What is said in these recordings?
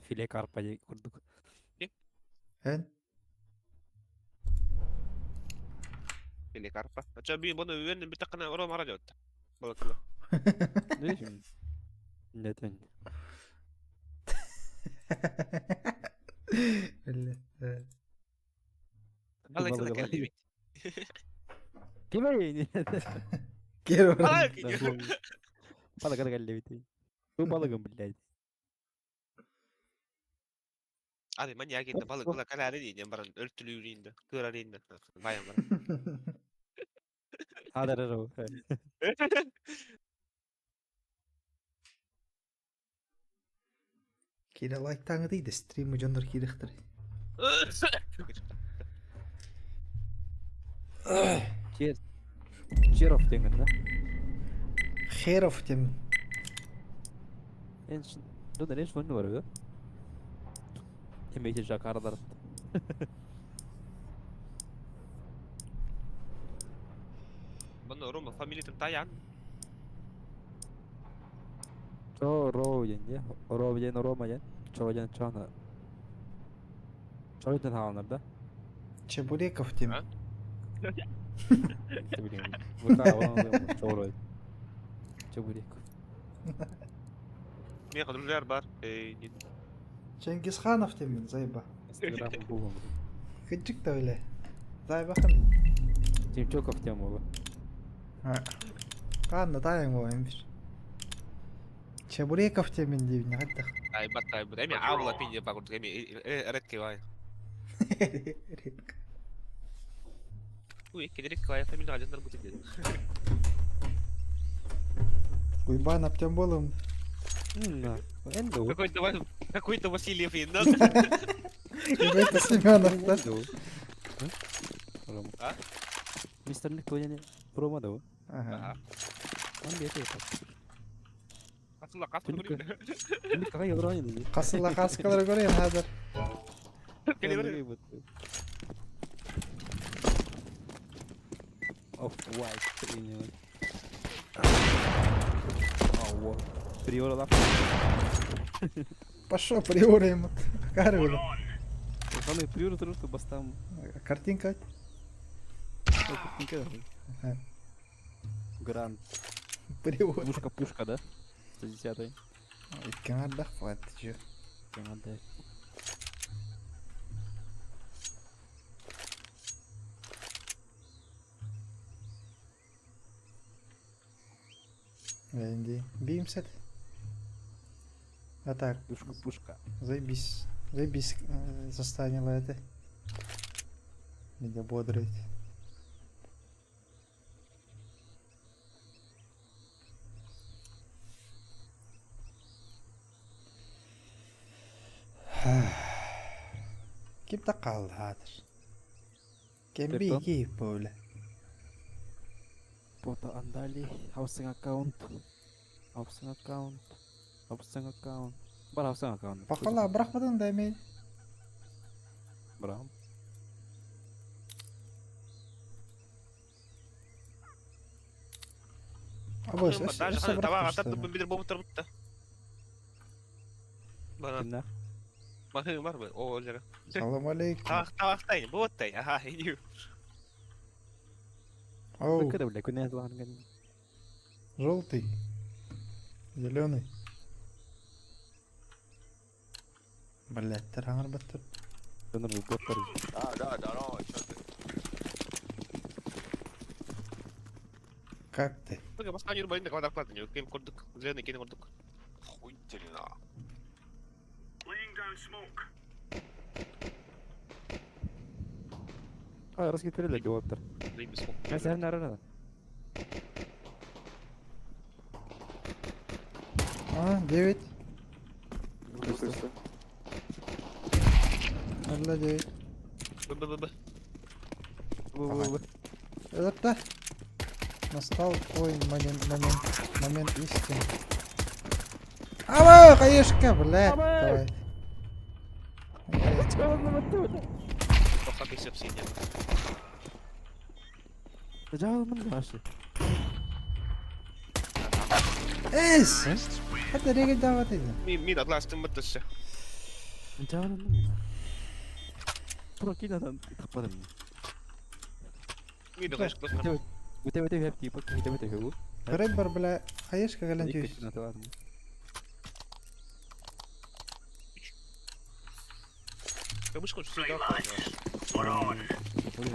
Филе карпа курдук. Эн? Филе карпа. Очо би бону үөн бүттэххинэ оро мара дьот. Балыкла. Нетен. Балыкла кэллибит. Кимей? Кер Балыгы кэллибит. Бу балыгын блядь. Али маньяк инде балык була калари дейін баран өлтүлүүр инде кырар инде баян баран. Адарар. Кире лайктаңы дейді, стримы дьоннор киириэхтэрэ. Чер. Черов диэҥҥин да? Херов диэн. Эн дьон эрэ сонно барар Эмиэ жакардар. Манна Рома фамилиятын таян. Чо Ро диэн дии. Ро диэн Рома диэн. Чо диэн Чона. Чо диэн хааланар да? Чебуреков диэн. А? Чо Чебуреков. Мен друзья бар. Чингисханов диэн заеба. Инстаграм Google. Кыдьык да биле. Заебахан. Тимчоков диэн буолла. Хаанна таайаҥ буолан бир. Чебуреков диэн диибин хайдах. Айбат айбат. Эми аабыла пинье багурдук эми редкий бай. Редко. Уй, кедерик квай фамилия ажандар бутик деді. Уйбан аптем болом. Энду. Какой-то какой-то Васильев инда. Какой-то Семенов, да? А? Мистер Никто не Рома да? Ага. Он бете. Асылла каскы көрейін. Какая игра Қасыла каскалар көрейін қазір. Келе бер. Off white premium. Oh, Приора да. Пошел приора ему. Карвили. Пацаны, приора тоже бастам. Картинка. Картинка. Ага. Гранд. Приора. Пушка, пушка, да? 110-й. Иккен ардах фат жу. Надо. Инди. Бимсет. А так, Пушка, пушка. заебись. Заебись застанила это. Меня бодрит. Ким тақал хатыр? Кем би Пердон? кип бөле. Pota Andali, housing account. Housing account. Housing account. Бар housing account. Бақала бұрақпадың да мен. Браво. Абы, Даже табақ атап билер болуп турбут да. Бана Кимнах? махы бар бы? О, жара. Салам алейкум. Табақ табақтайын, болоттай. Аха, иди. Оу, Кыда, бля, күнә язылган. желтый. Зеленый. Блять, тараңыр баттыр. Донор боттар. Да, да, да, no, чё ты. Как ты? Только басқа юр байында квадрат квадрат, кем көрдүк, зеленый кем көрдүк. Хуйтельно. А, раскитереле боттар. Заебись. Я сән нарана. А, 9. Алла 9. Б б б б. Бу Это настал твой момент, момент, момент истины. Ава, хаешка, блядь, давай. Тоқсан бес сен. Жабылмын башы. Эс! Это реген дават еді. Мен мен атластым бітті. Көрөр бар, бля, хаешка кэлэн түс.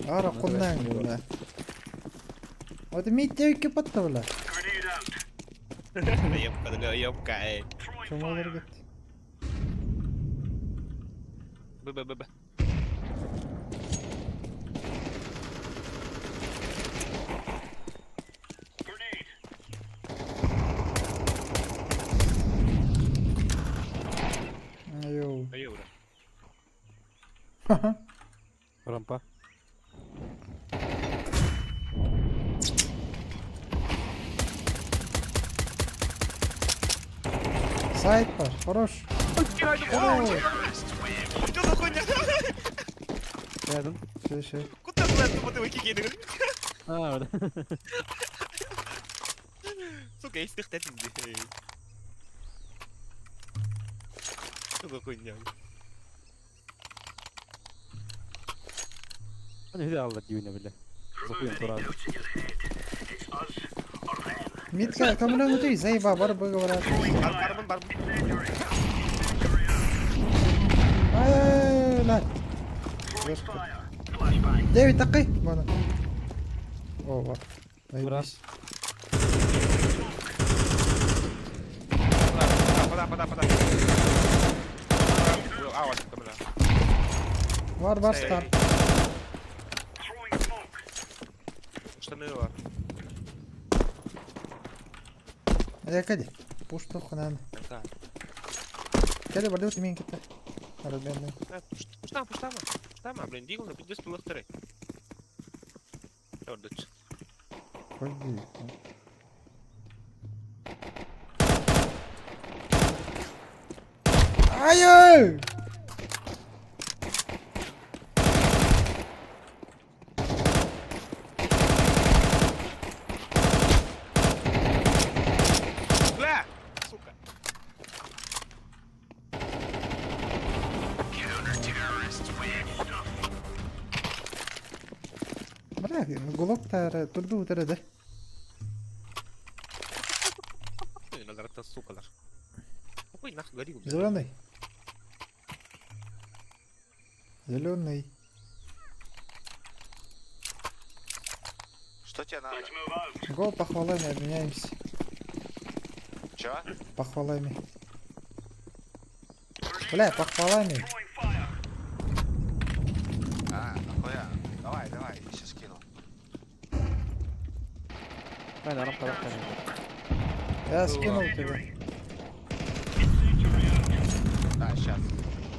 Ара куннаң, бля. Вот мид 9 патта, бля. Ёпка, ёпка, эй. Чумалар кетти. Б, Б, Б, Б. Йоу. Айура. Рампа. Сайт бар, хорош. Хорош. Что за хуйня? Рядом. Все, все. Куда ты вот его кикедер? А, да. Сука, я всех Что за хуйня? Аны алла дүйнө биле. Зохуян турады. Митка, кому ты заеба, бар бы говорят. Бар, бар, бар. Ай, ла. 9 такай. Вон. О, во. Ура. Заебись. Пода, пода, пода. А, вот, камера. Бар, бар, стар. Штаны бар. Я кади. Пушто ханан. Да. Кади барды мен кетті. Арабенный. Пуштама, пуштама. Пуштама, блин, дигл на пиздец было второй. Ордыч. Пойди. Ай-ай! Бля! Сука. Бля, гулок тары турду утары да. Надо сука даже. Какой нахуй горил? Зеленый. Зеленый. Что тебе надо? Го, похвалами обменяемся. Чё? Похвалами. Бля, похвалами. А, нахуя? Давай, давай, я сейчас скину. Рампа, рампа. Я скинул тебе. Да, сейчас.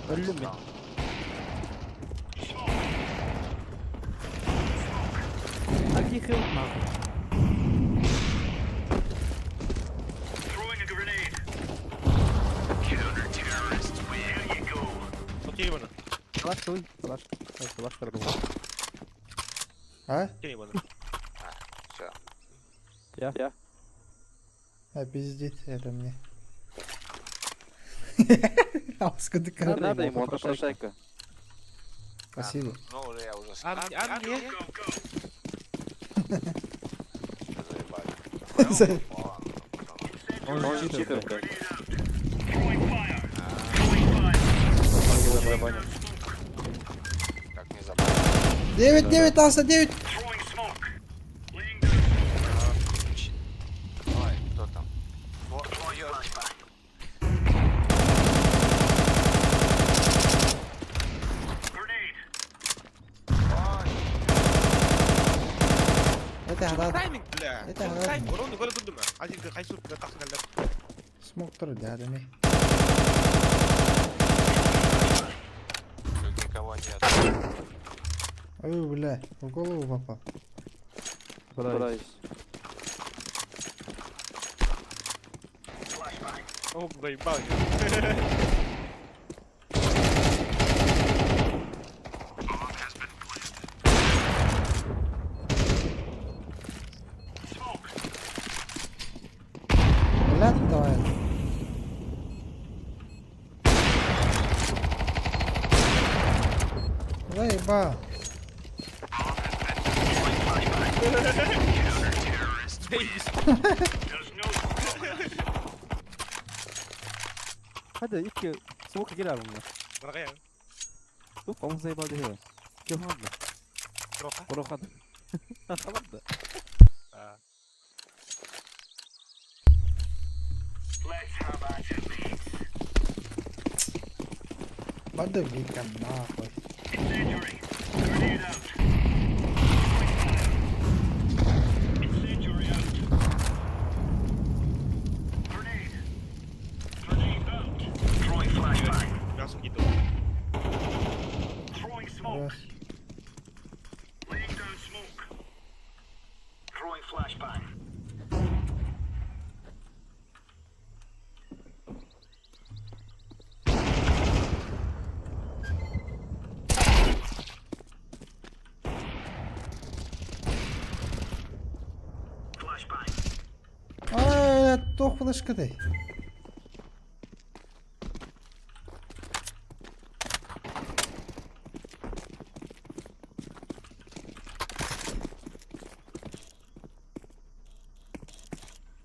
Өллүм мен. Аки хил нахуй. Окей, Ивана. Калаш туй, калаш. Калаш кырдым. А? Окей, Ивана. Все. Я, я. А, пиздит это мне. Ауска Надо ему, он попрошайка. Спасибо. Ну, уже я уже А, а мне? Заебали. Он читер, блядь. Он его забанил. Как не забанил? 9, 9, Аса, 9. Давай, кто там? Во, ё- Ой, Это град. Тайминг, бля. Это град. Тайминг, урон, город дума. Один хайсур, тахсан Смог тур дядями. Тут никого нет. Ой, бля, в голову попал. Подаюсь. О, заебал. Бля, давай. Заебал. Hadi ilk smoke gir abi bunlar. Бырагая. Тук он заебал дехе. Кем алды? Броха. Броха. Tamam da. А. Подави-ка нахуй. Мясо кидал. Раз. Ай, туох флешкатай?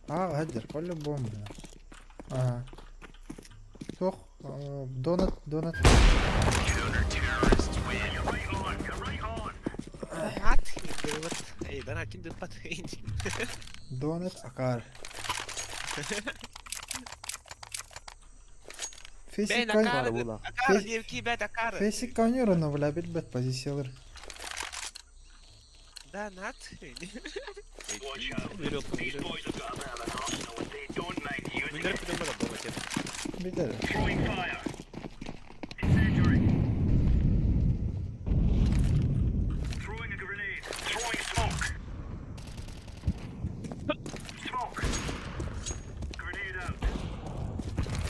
А, хадер, по-любому, бля. Ага. Туох, донат, донат. Эй, да ким деп бат. Донат акар. Бен Фесик акар. Була. Акар дип бет акар. Фесик конюраны, бля, билбет позициялар. Да, нат. Минер придумала дома тебе. Билер.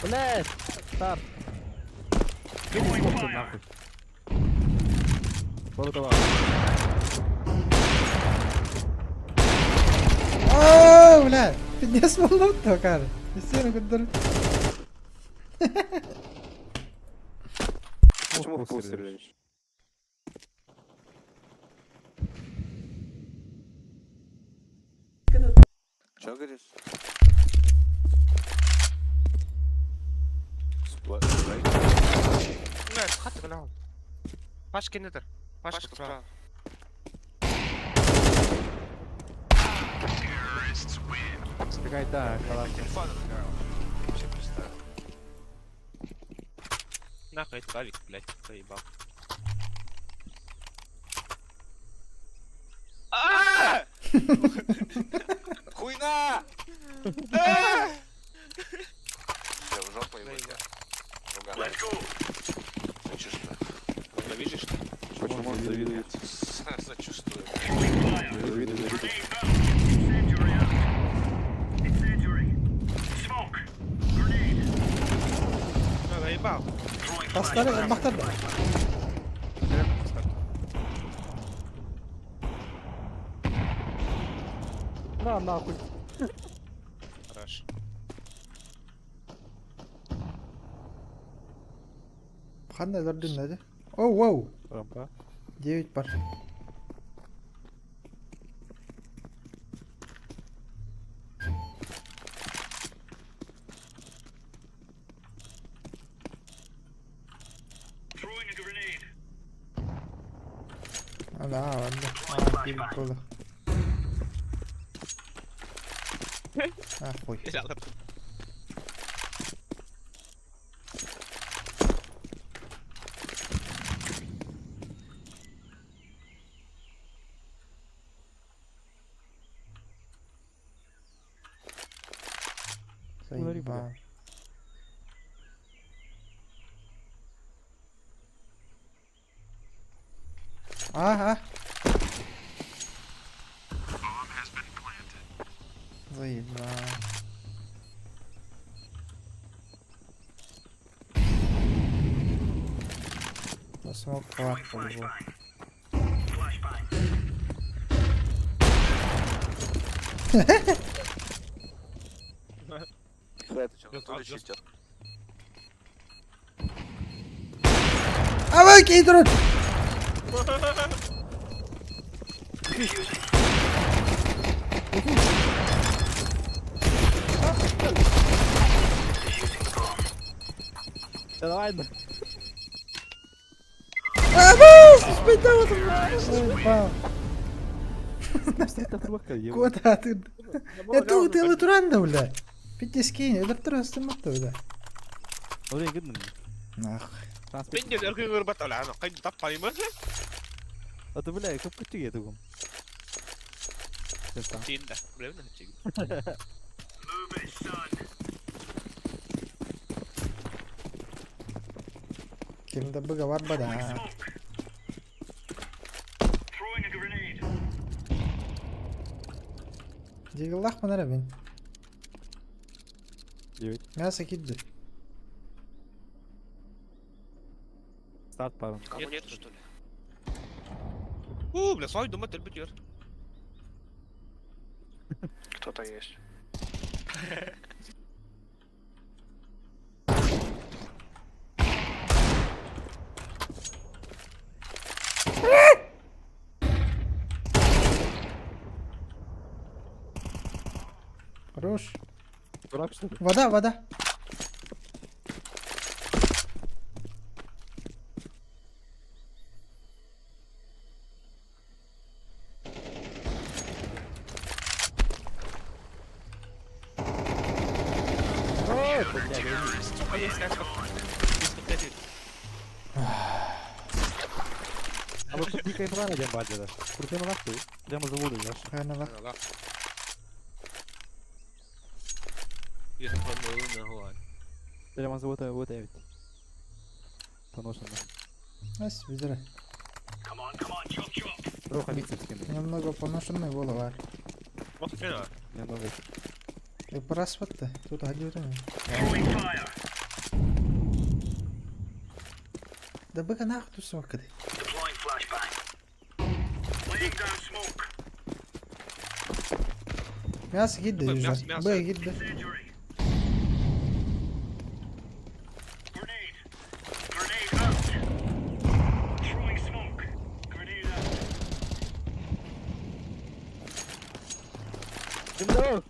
Блядь! Старт! Видишь, смок нахуй. Боротова. О, бля, пиздец болду акар. Истина көтөр. Почему в пол стреляешь? Че говоришь? Нет, хат гына. Пашка недер. Пашка справа. Какая-то калаш. Телефон разговаривал. Вообще представь. Нахуй этот авик, блядь, заебал. Хуйна! Да в жопу его я. Let's go! Сочувствую. Ненавидишь? Почему он завидует? Сочувствую. Завидует. Ну, заебал. Бастары, бактар. На нахуй. Хорошо. Кандай дордун деди? Оу, воу. Рампа. 9 бар. Ана, ладно. А, кирип болду. А, хуй. Говори, бля. Заебал. Ага. Заебал. Да смог флаг по-любому. А вы кейдерут! Да давай, да. Куотаатын. Я тугу тыалы туран да бля. Питтискин, өлөртөр астыммат да бля. Oraya gidin. Нах. Мен де өргө көрбөт ола, аны кайда таппаймын. А ты, бля, как кучу я тугум. Сен да, билемин хачыгы. Ким да быга бар бада. Дигыллах мын эрэ мин. 9. Мясо кидди. Старт паром. Кого нету, что ли? У, бля, свой дома төлбүт өр. Кто-то есть. Хорош. Дурак, что ли? Вода, вода. Сука, есть как. А вот тут дикая имрана дем бадера. Крутым нахуй. Прямо за воду, знаешь. Хайнала. Прямо за воду, вот я ведь. Поношено. Ас, видели. Роха мицепский. Немного поношенный голова. Немного. И просват-то. Тут гадюрами. Да быка нахуй тут сокоты. Мясо гидды Ой, уже. мясо, мясо. Б гидды.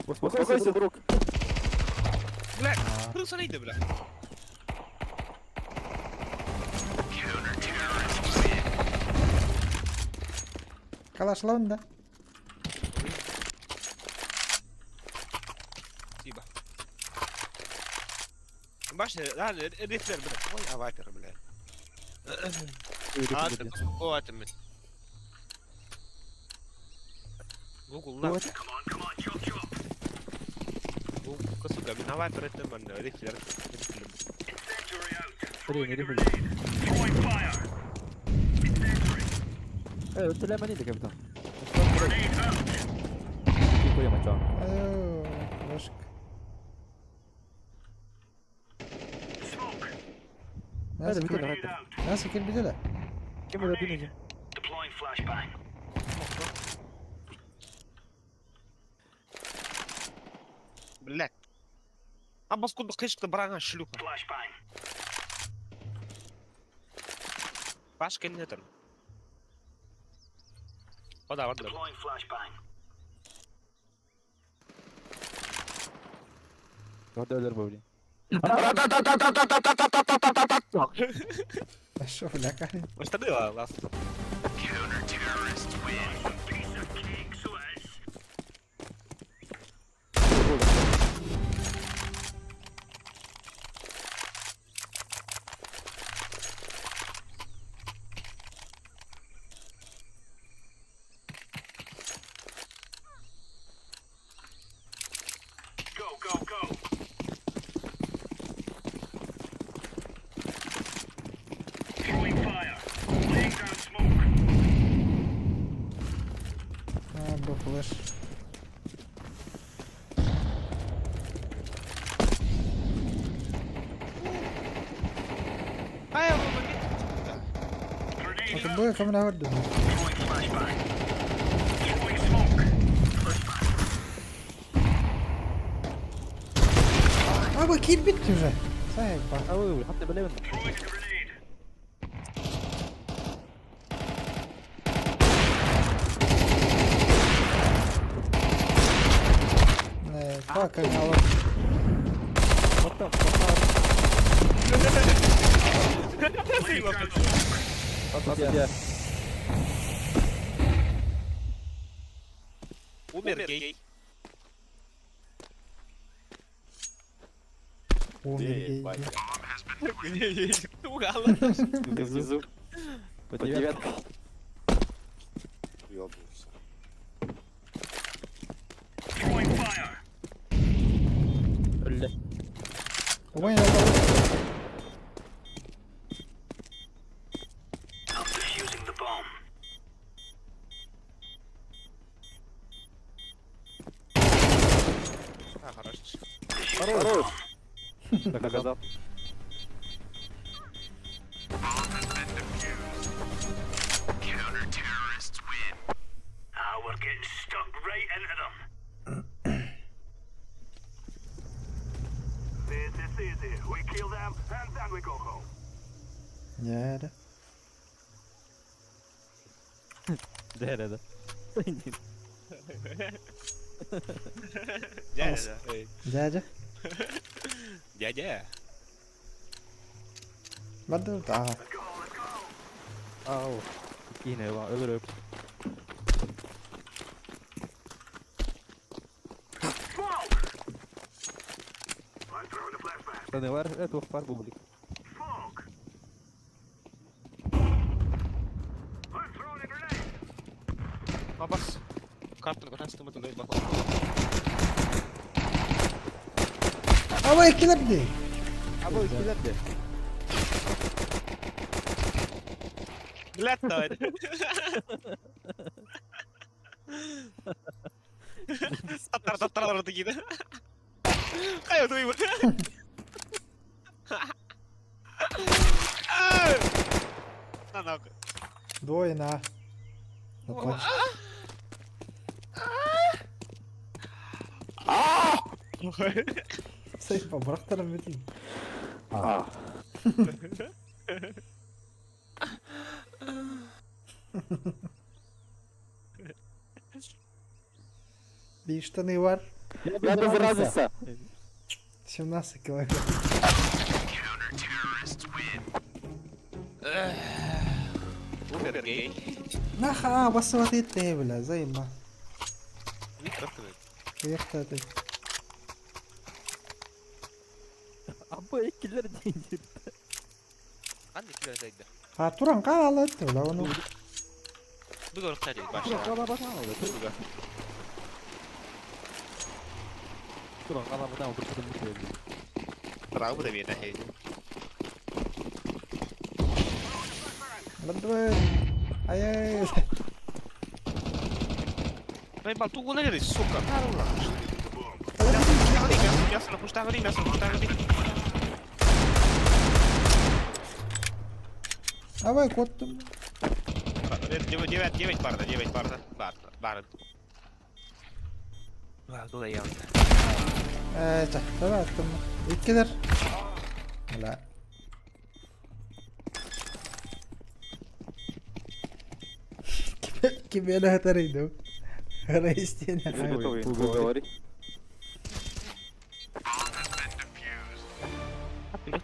Успокойся, друг. Бля, крыса нейди, бля. Калаш да. Спасибо. Башня, да, рифлер, бля. Ой, аватер, бля. А, ты успокойтесь. Google на. Google, сука, мин аватер это мен рифлер. Э, вот ты лямани, капитан. Ай, Лошка. Мясо кир. Мясо кир бидела. Кем это бинеже? Блядь. А баскуду кышты брага шлюха. Башка не там. Вода, вода. Вода блин. А шо, бля, карин? Остановила ласт. А, б флеш. Ай, Это б камера горду. А, б кир бит уже. Сай, ба. А вы, хатты билебин. Fucking hell. What the fuck? Yeah. Умер гей. Умер гей. Внизу. Под девяткой. Ёбнулся. Бля. Ой, это А, хорош. Хорош. Доказал. Ah, we're getting stuck right into them. This is easy. We kill them and then we go home. Дядя. Да, да, да. Дядя. Эй. Дядя. Дядя. Wat doet ah. Au. Kiinni vaan ölö. Smoke! I'm throwing a flashbang. Tänne var etu var public. Smoke! I'm throwing a grenade! Mä pas. Karttan kun hän mä tulin vaan. Ой, килепди. Abo ikkiler de. Yllättäen. Tattara tattara tattara kiinni. Kajo tuivu. На нахуй. Двое на. Ну, кончи. Сейф бырахтарым битин. А. Bir штаны var. Я без разницы. 17 килограмм. Умер гей. Наха, басып атты, бля, заеба. Mikro Уехали. Abo ikkiler deyince. Anne killer zaydı. Ha Turan калды, бля, оны. Bu doğru tercih Turan başla. kala batan oldu. Dur Turan kala batan oldu. Turan bir şey. Bravo da bir ne Бля, Ай-яй. Ben bal tu ne сука. Мясо на мясо, мясо на Давай, кот. 9, 9 парда, 9 парда. Бар, бар. Бар, туда я. Э, давай, там. Иккилер. Бля. Кибеле хатарыйды. Рейстен. Говори.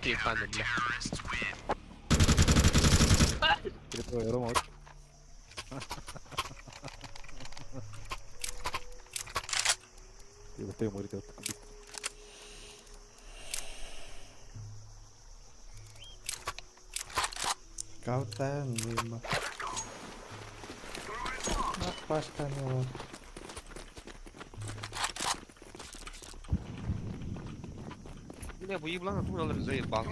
Три панда, бля. Рома. Я ты умрете вот так быстро. Каутан, либо. Пашка не Бля, bu yılan bu alır zayıf bal.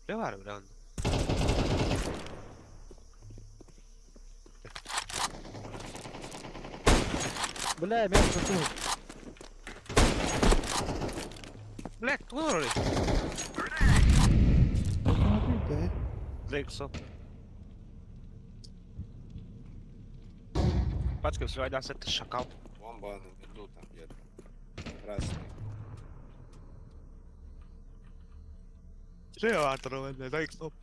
Ne var bir anda? Бля, мясо тут. Бля, кто orayı? Zayıf sok. Пачка, все, айда, это шакал. Бомба на виду там где-то. Красный. Дай кнопку.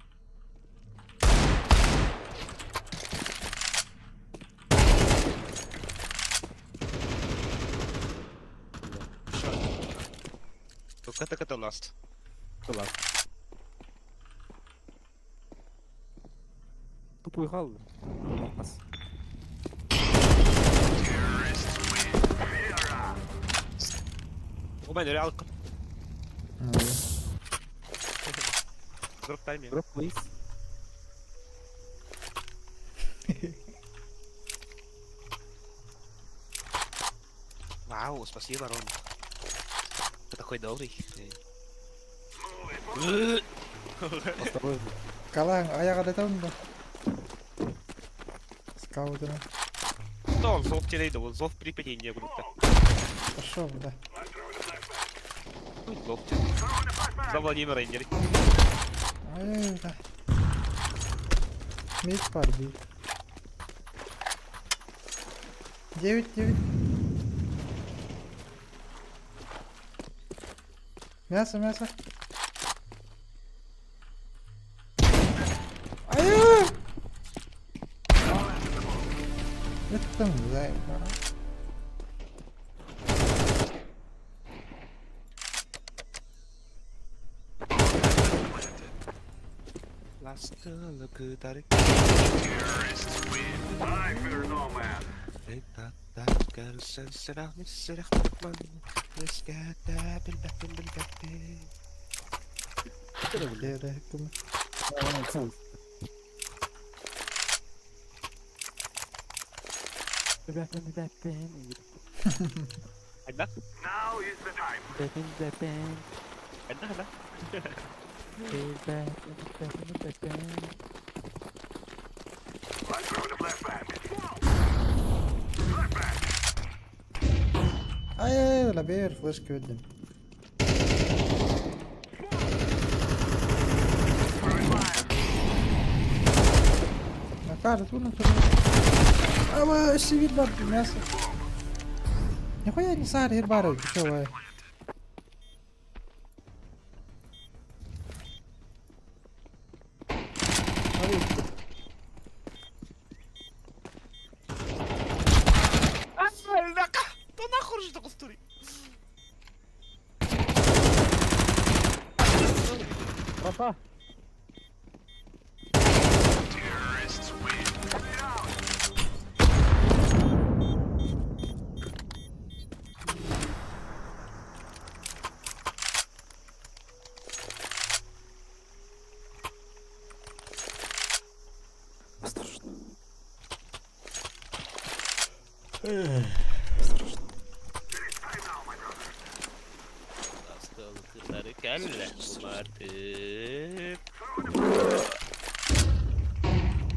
Только это last. Тупой хал. Бас. У меня реалка. Drop тайминг. Drop, please. Вау, спасибо, Рон. Ты такой добрый. Осторожно. Калаң аяға да да. Скаутына. Что он зов тебе дал? Зов Припяти не говорит. Пошел, да. Зов тебе. За Владимира не. Ай, да. Мид парби. 9-9. Мясо, мясо. Ай! Это заебал. I fear no man. Now is the time. I'm throwing a flashbang. Flashbang. Ай, ла бер флешка өддüm. Накар, тут на А, сивит бар мясо. Нихуя не сар, хер бар, дешевая. Да нахуй же такой стори. Папа. Осторожно.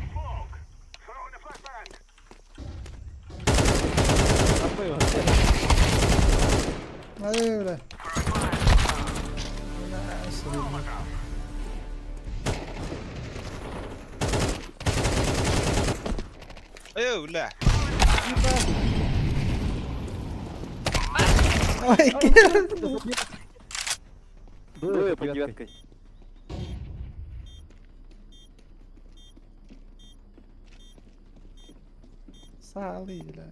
Smoke. Throwing a flashbang. Ай, бля. Бля, сривно. Эй, бля. Ой, кер. Двое под девяткой. Салы, бля.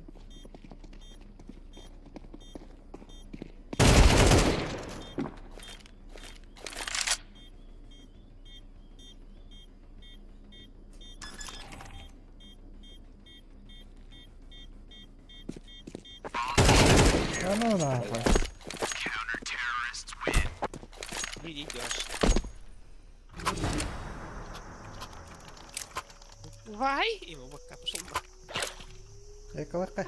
А ну нахуй. Не идешь. Вай! Ему пока пошел. Эколака.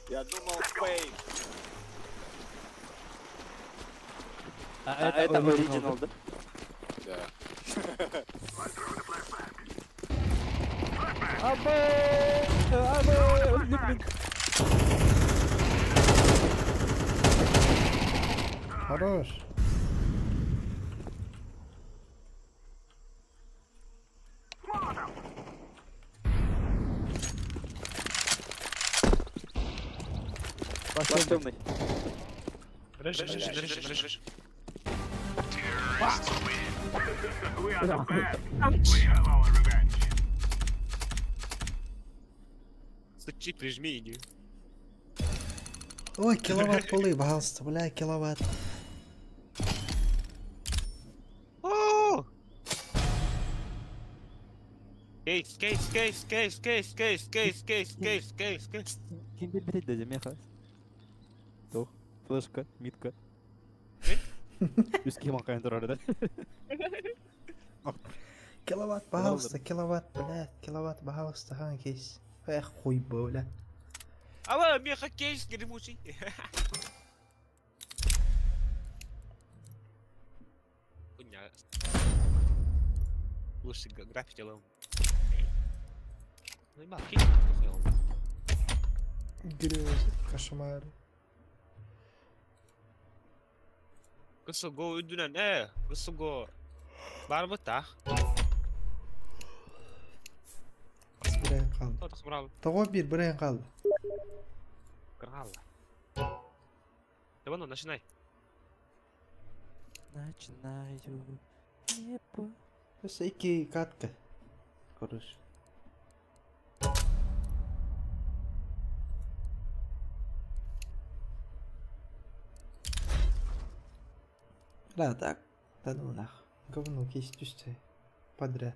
Я думал, фейк. А это оригинал, да? Да. Абэ! Абэ! Блин. Хорош. Бар темный. Режи, режи, режи, режи. We are the best. We have our revenge. Сычи, прижми иди. Ой, киловатт полы, пожалуйста, бля, киловатт. О! Кейс, кейс, кейс, кейс, кейс, кейс, кейс, кейс, кейс, кейс, кейс. Ким билбит дедим я Тух. Флешка, митка. Үс ким акайын турар да. Киловатт, пожалуйста, киловатт, бля, киловатт, пожалуйста, хан кейс. Эх, хуй бы, бля. Алло, меха кейс, гремучий. Хуйня. Лучше граффити лом. Ну и мал, кейс, нахуй. Грезы, кошмар. Кысыго үдүнэн кысыго барбыта. Бирен қалды. Тотах брал. Того bir бирен қалды. Крал. Давай, ну, начинай. Начинаю. Небо. Өсө iki катка. Короче. Да, так. Да ну нах. Говно кейс түсті. Подряд.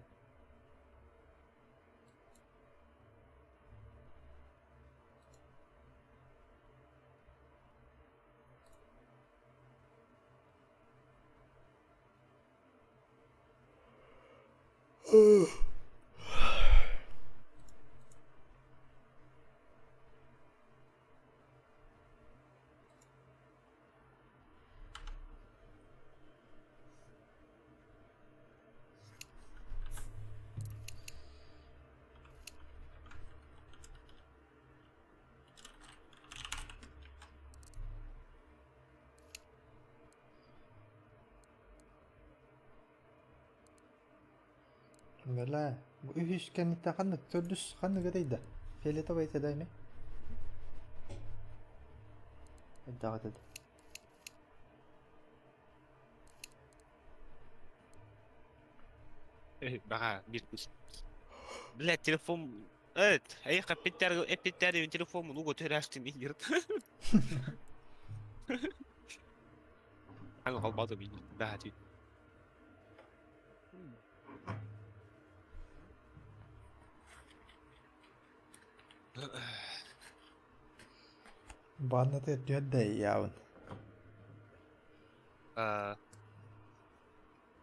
Бля, бу үһүс кэнниттэн ханнык төрдүс ханнык этэйдэ? Фиолетовый этэ ме? Эддаҕа этэ. Бага, бир кус. Блядь, телефон... Эй, эппиттер, телефон, ну, вот өрәштим индирт. Аны калбады мин. Да, ти. Банната түөдэ яабын.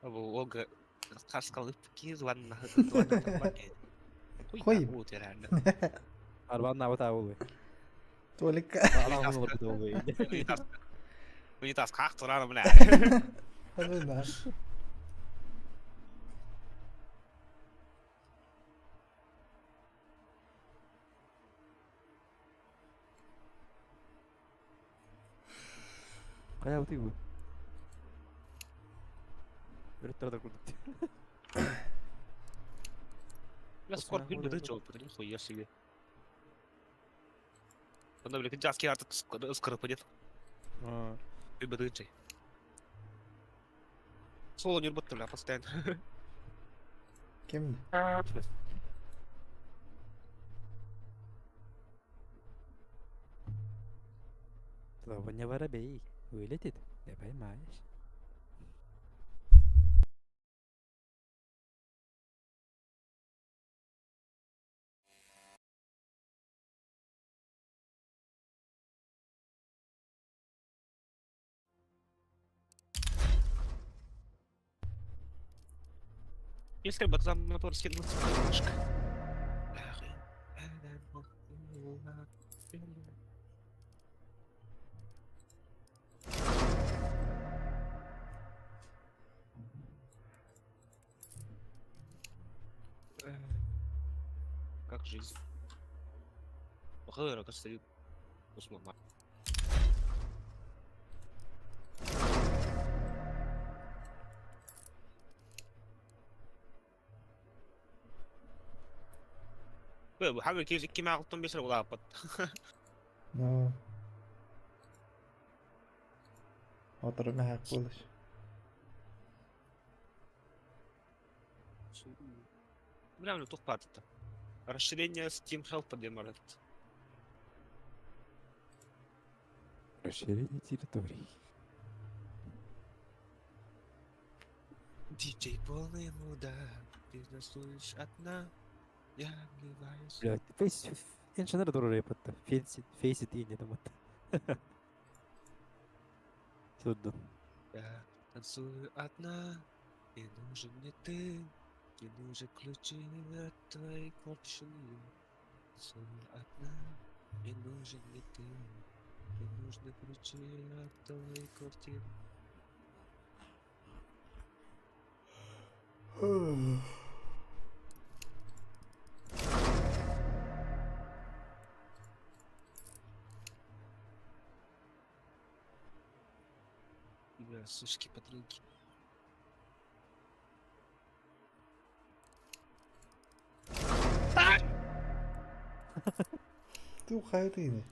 Бу ога каскалып киз ванна. Хой. Хой. Өтерәнде. Арбан набат абылы. Толика. Алам олар бит олы. Унитаз как тураны, бля. Ну нах. Кая бутый бу? Өрөттөр да курдук. Бля, скоро Осана күн более быды жол, нихуя себе. Онда, бля, күн артык ыскырып пойдет. Күн быды чай. Соло не работает, бля, постоянно. Ким? Слово не воробей. Вылетит, не поймаешь. Если бы там мотор скинулся немножко. Как жизнь? Бахыр, как стоит. Усман. Хабы киз киме алтын бесер улапат. Ну. Оторо мэһэк буолар. Бля, туох баар Расширение Steam Help диэн барат. Расширение территорий. Диджей полный мудак, ты танцуешь одна, я вливаюсь. Блядь, Face... Инженер дуру рэпатта. Фейсит, фейсит и не думат. Судно. Я танцую одна, не нужен мне ты, не нужен ключи от твоей квартиры. Танцую одна, не нужен мне ты, не нужны ключи от твоей квартиры. Бля, сушки подруги. Ты ухайрыны.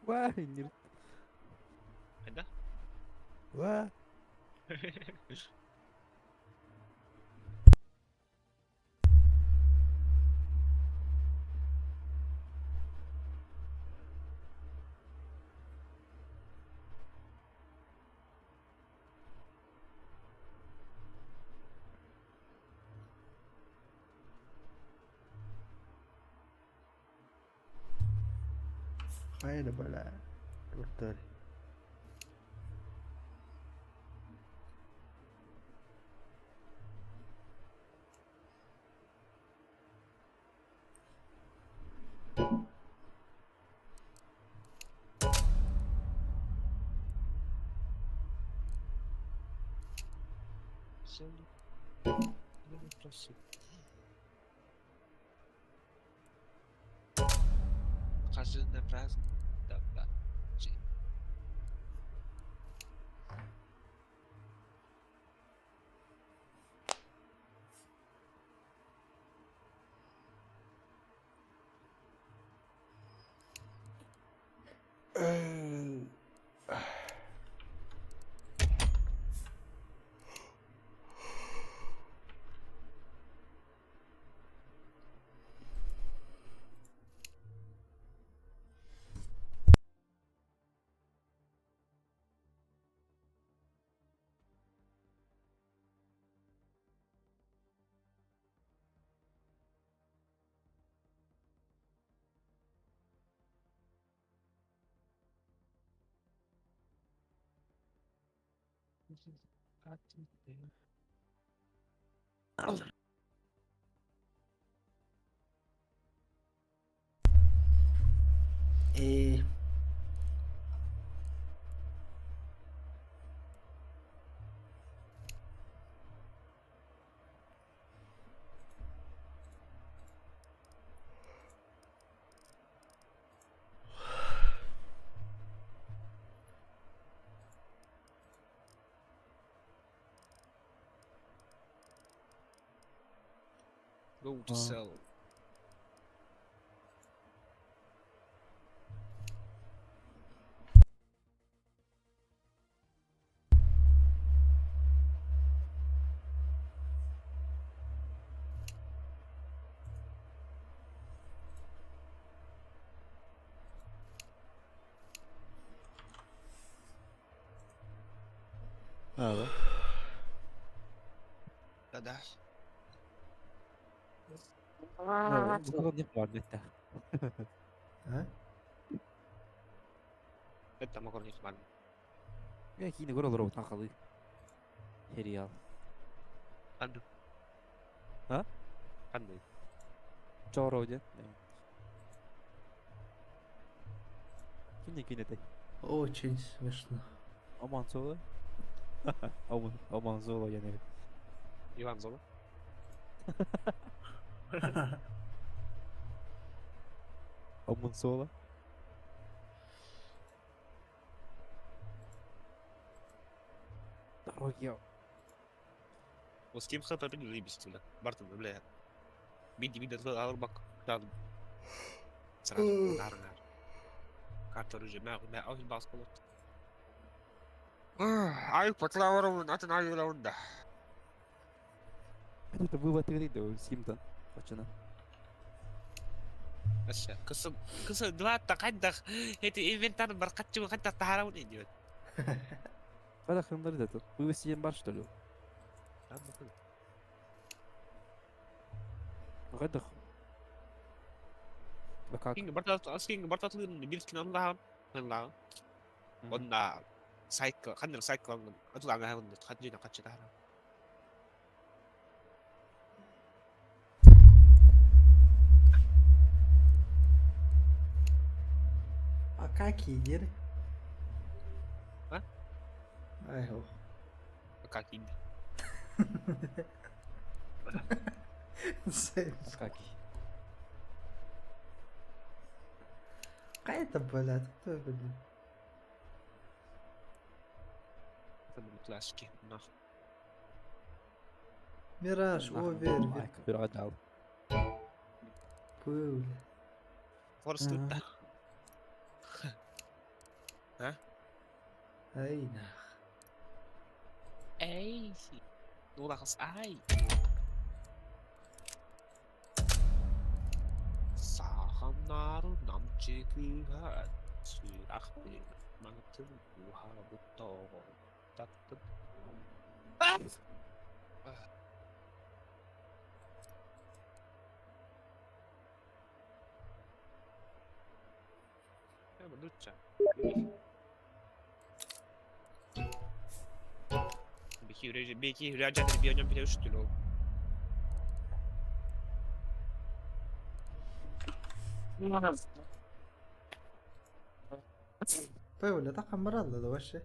Ва, не... Да? Ва. Хайда, бля. Туртар. Землю. Проси. Хожу на праздник. Да, Э. Go to А. sell. А, да? Да-да. Бу не бар да. А? Это могу не хвалить. Я кийин көрө олоробут хакалы. Сериал. Ханды. А? Ханды. Чоро ден. Кимден кийин этэй? Очень смешно. Оман Соло. Оман Оман Соло яны. Иван Зола. Оман Соло. Дороги. Вот с кем хата заебись Бартон, бля. Биди биди алыр бак. Сразу. Нар нар. Это вывод игры, да, Симтон. Почему? Когда хандар это? Вывести бар, что ли? Хайдах? Да как? Акакий диэн. Айхо. Акакий. Хайа блядь, кто блядь? Мираж, овер, Пирогал. Пыл. Ай нах. Пыл, это камралла да вообще.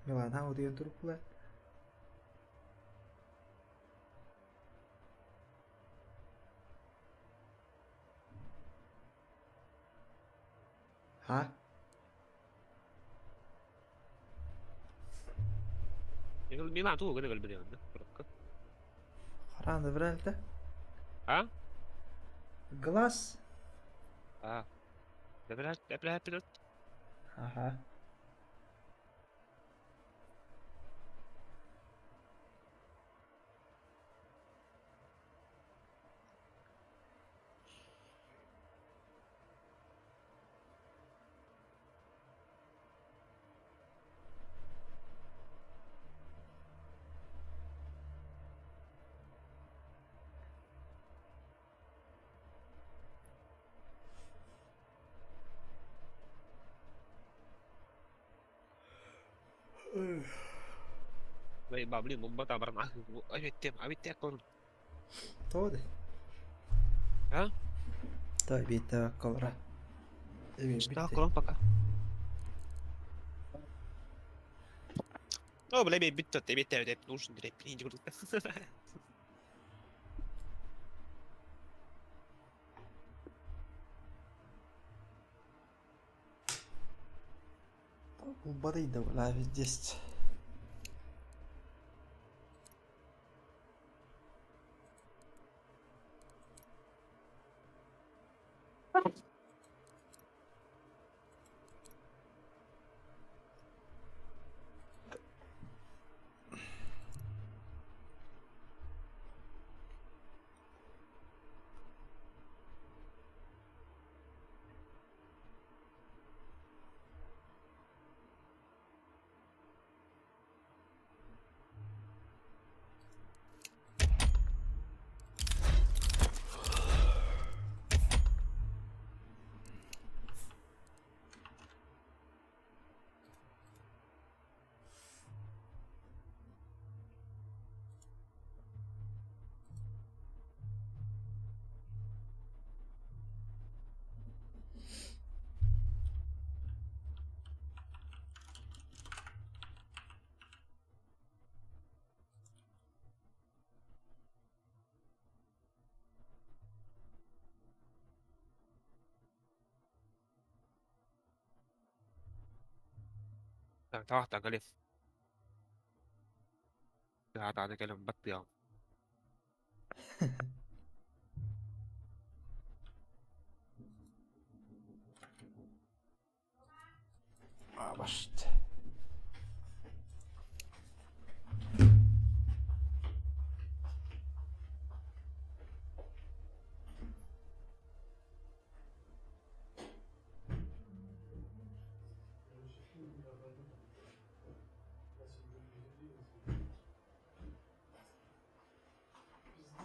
Милан, а вот ее турпула. А? Харан вральта. Глаз. Ага. Тоди. Той биитэ колра. Убарыйда бля здесь. Таах кэлин. Тааны кэлин баттыаҕым. Абашт.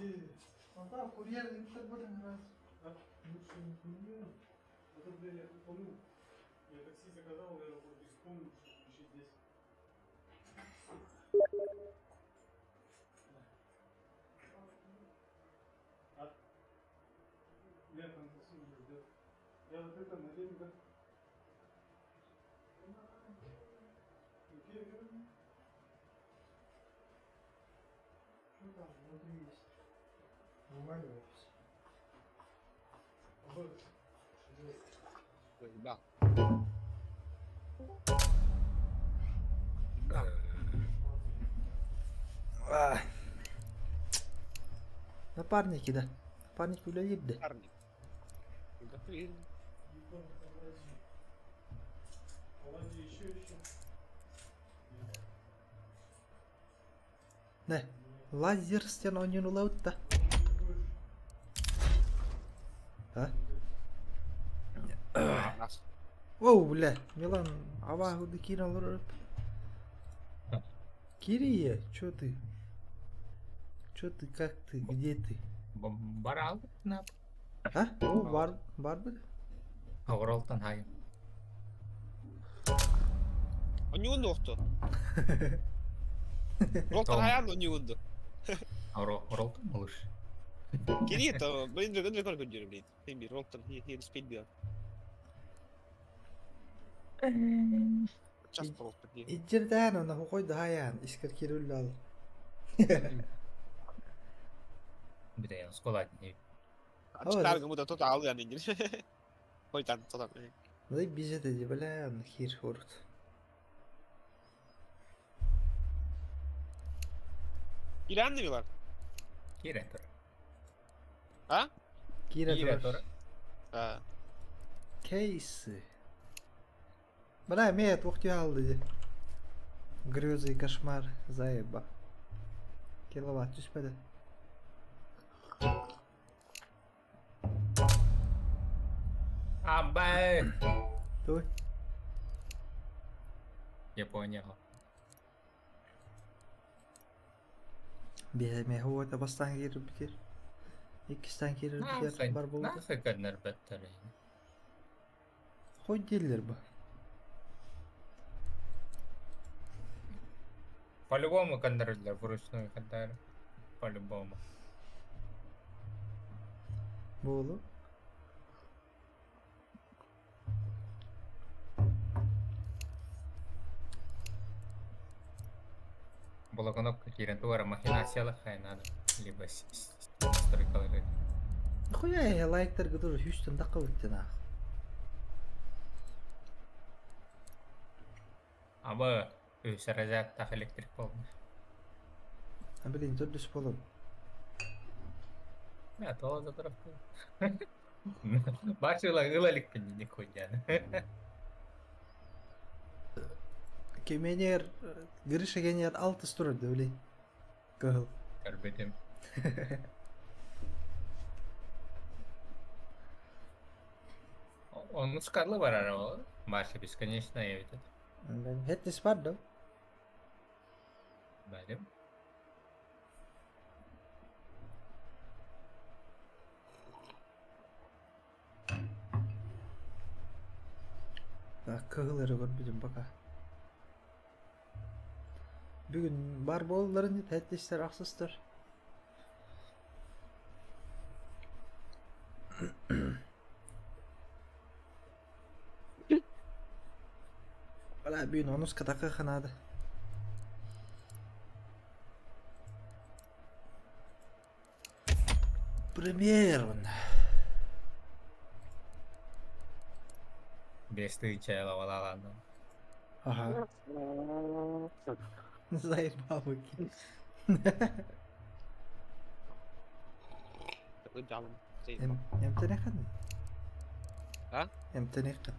Пиздец. Ну да, курьер не будем раз. А? Лучше не курьер. А то, блин, я тупанул. Я такси заказал, в аэропорт и вспомнил, что ключи здесь. А? Я там такси уже ждет. Я вот это на да? Окей, окей. Что там внутри есть? Вываливайтесь. Вот. Да. Напарники, да. Напарники үлэлиир да. Парни. Оладьи еще, еще. Не. Лазер стен оонньууну ылабыт да. А? Оу, бля, Милан абааһы киирэн олорор. Кирия, чё ты? Чё ты, как ты, где ты? Барал нап. А? О, бар, барбыт. Оролтан хай. Онньуун охто. Ролтан хайаан онньуунду. Оролтан малыш. Кирия, блин, блин, блин, блин, блин, ролтан, хир спид бил. Час ролтан. Иджирдээн онно хохой даһайаан искер кируллал. Бля, сколат не. Ачтар гымыта тот аалыан индир. Хойтан тотан. Мыдай бизете ди бля хир хорут. Иләнни билар? Кирен тур. А? Кира Кирен тур. тур. А. Кейсы. Бля, мет, ух ты Грезы и кошмар заеба. Киловатт түспэдэ. Абай. Туй. Япония. Биһэ хуота бастаан киирбитир. Иккистээн киирбитир бар буолбута. Нахуй көннөр бөттөр. Хоть дииллэр бу. По-любому көннөрүллэр вручную хаддар. По-любому. Буолу. Была кнопка киирэн тугара махинациялах надо. Либо настройкалары. Хуя лайктарга тоже Хьюстон тахха наах. Аба үс разрядтаах электрик буолла. А блин, төрдүс буолуом. Мэ тоҕо затараппын. Бачыла ыла иликпин нихуя. Кеменер Гриша генер алтыс турар да блин. Кыһыл. Көрбүтүм. Он скарлы барар ол. Марша бесконечная ведь. Хэттис бар да? Барым. Так, кыһыл эрэ көрбүтүм пока. Бүгүн бар буолларын хэттистер ахсыстар. Бля, бүгүн онус катакка ханаады. Примерно. Без тыыча лавалаланна. Ага. Заебал Эмтэнэххин? А? Эмтэнэххин?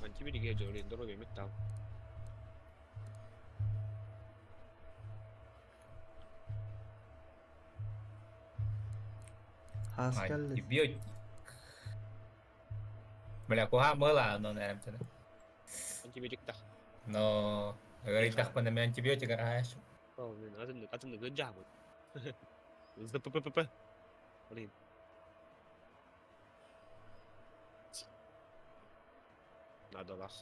Антибиотик дьоруй здоровье металл. Хаас кэллин. Антибиотик. Бля, куһаан быһылаан онон эрэмтэнэ. Антибиотиктах. Но ыарыйдахпына мен антибиотик араһааччым. Ол мен атын атын ыгыдьаабыт. ЗППП. Блин. Наадалаах.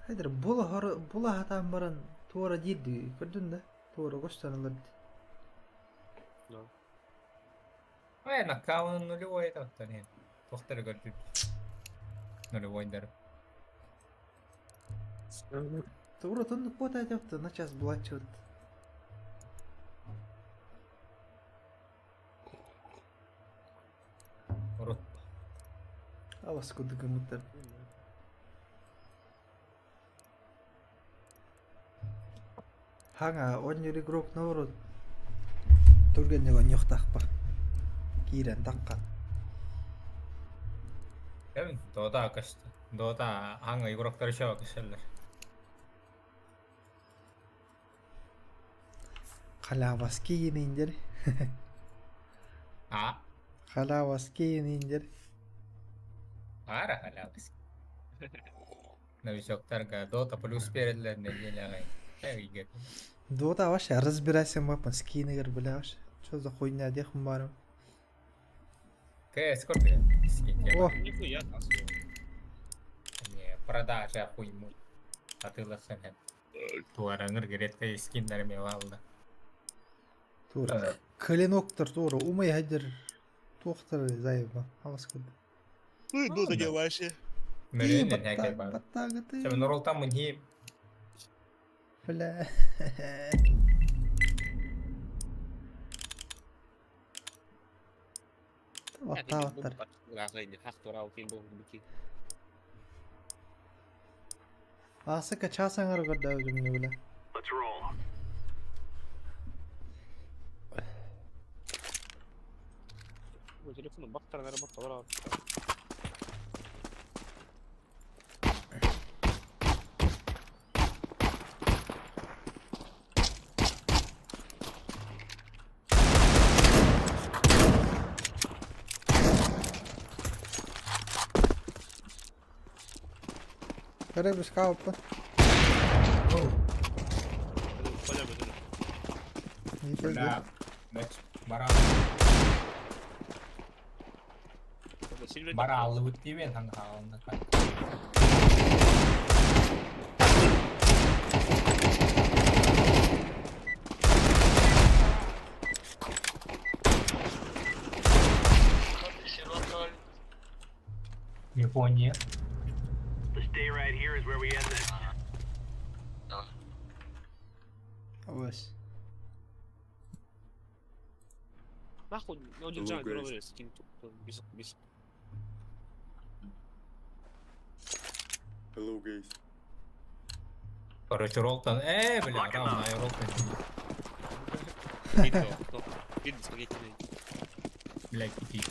Хайдыр була хор була хатаан баран туора диирдии көрдүн да туора көстөн ылар No. Ой, аккаунт нулевой это нет. Туохтары көрдүм. Нулевойдар. Туора тоннук буота этэ на час булааччыбыт. Урут. Алас курдук гыммыттар. Хаҥа оонньуур игрок норуот түргэнник оонньуохтаахпа. Киирэн таххан. Кэм Дота көстө. Дота аҥа игроктар еще көстөллөр. Халяваский ининдер. А? Халяваский ининдер. Ара халяваский. Новичоктарга Дота плюс береллер неделяҕа. Игер. Дота вообще разбирайся маппын скинигер бля вообще. Что за хуйня диэхпин баарым. Кэ, сколько скин? О, Нихуя тасуя. Не, продажа хуйму. Атыыласын хэп. Туараңыр гретка скиннер ме валда. тура. Клиноктор тура умай хадер туохтар заеба. Алас курдук. Ну, Дота не вообще. Мөрүнен хәкер бар. Баттагы Сәбе Нурултан мунхи Бля. Баттаабаттар. Аасыка чаас аҥара көрдөөбүтүм бля. Let's roll. Телефону бактар работа Көрө бускааппын. Бля, мэч бара бара алыбыт димен хаңга Япония. This day right here is where we end this. Ось. Нахуй, ну держать здоровье скин без без. Hello, guys. Короче, Ролтон. Бля, равно, Ролтон. Блядь, иди.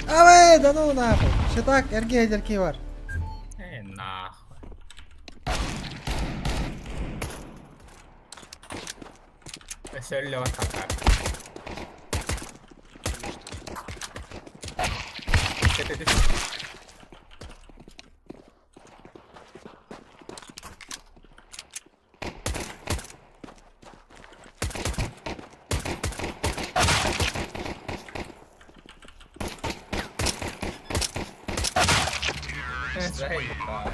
Авэ, да ну нахуй. Щитак, эрге эрки бар. Нахуй. Сөллө хакар. Это Заебал.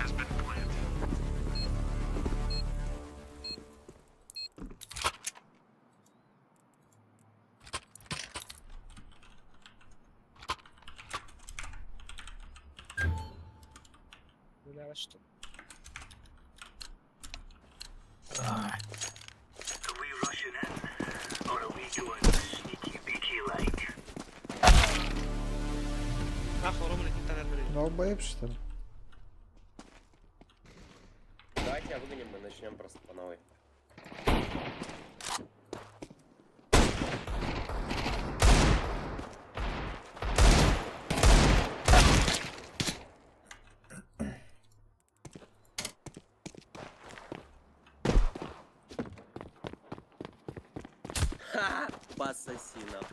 Бля, что? Are we rushing in, or are we doing sneaky beaky like? Нахуй, Рома, не так Долбоеб что ли? Начнем просто по новой. Ха! Пососи нахуй.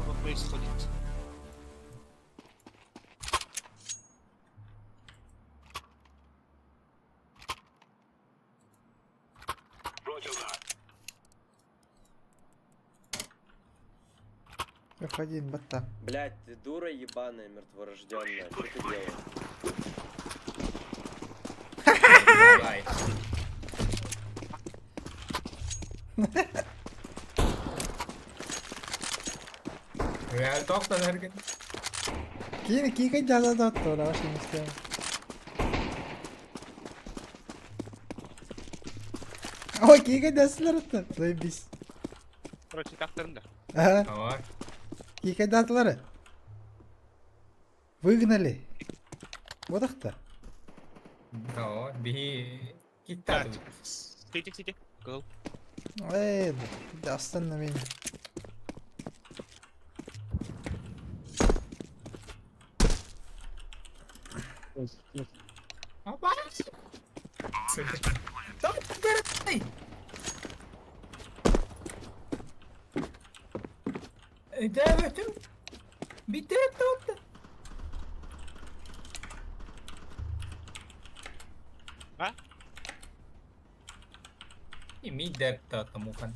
Что происходит? F1, батта. Блять, ты дура ебаная мертворожденная. Что ты делаешь? Давай. Real talk da derken. Киин киин жаза да оттор, вообще не истем. Ой, киин дасылар оттор. Заебись. Короче, тактарым да. Ага, Давай. киин датылары. Выгнали. Вот ахта. Давай. Би киттады. Сити, сити. Гол. Эй, астан на меня. Апа. Өйдөөбөтүм. Бүтэрэ туотта. А? Мидер таата мукана.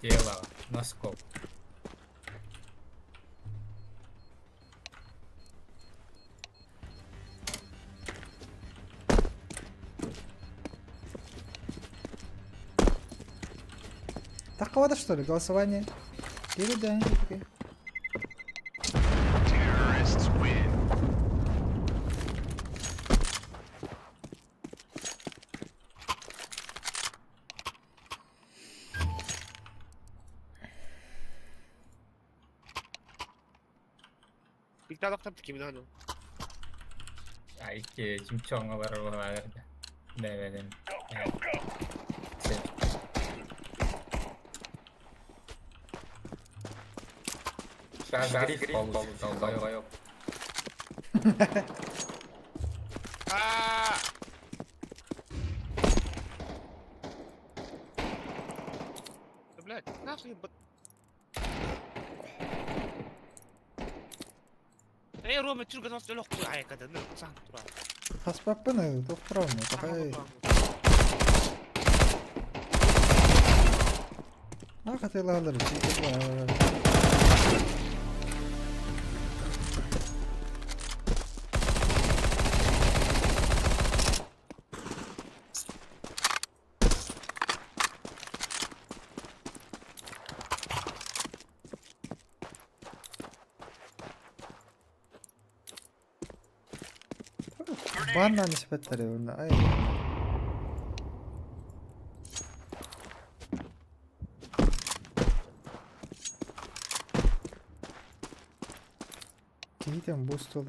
Тело, носков. Такого что ли, голосование? Или да, окей. Бигдалактан кимин аны. Ай, чимчоңа бар болар. Бәбәдем. Сейчас гриф получит, долбоёб. А! Да, блядь, нахуй б... Эй, Рома, чүр газ өлөк куй айкада, ну, сан тура. Хаспаппын, тоқтырам, тақай. А, хотела Банна не спеттери, ай. Какие там буст что?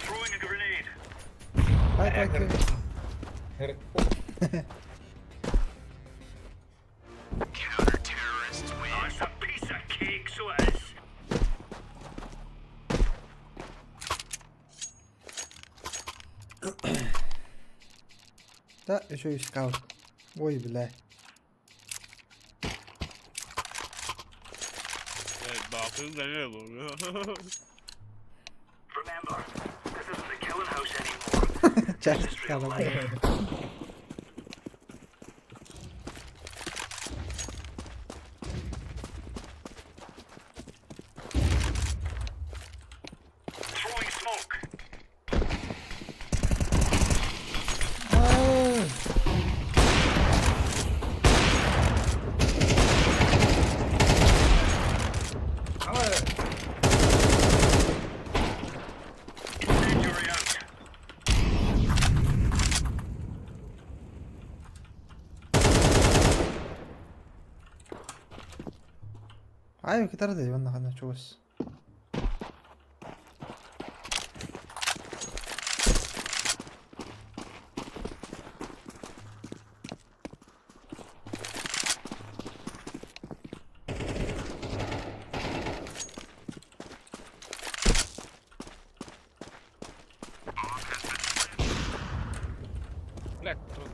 Throwing a grenade. Ай, так. Counter-terrorists win. Oh, it's a piece of cake, so it is. Да, үчүгэй скаут. Ой, бля. Аайы кытары уонна ханна чугас. Блядь, трудно.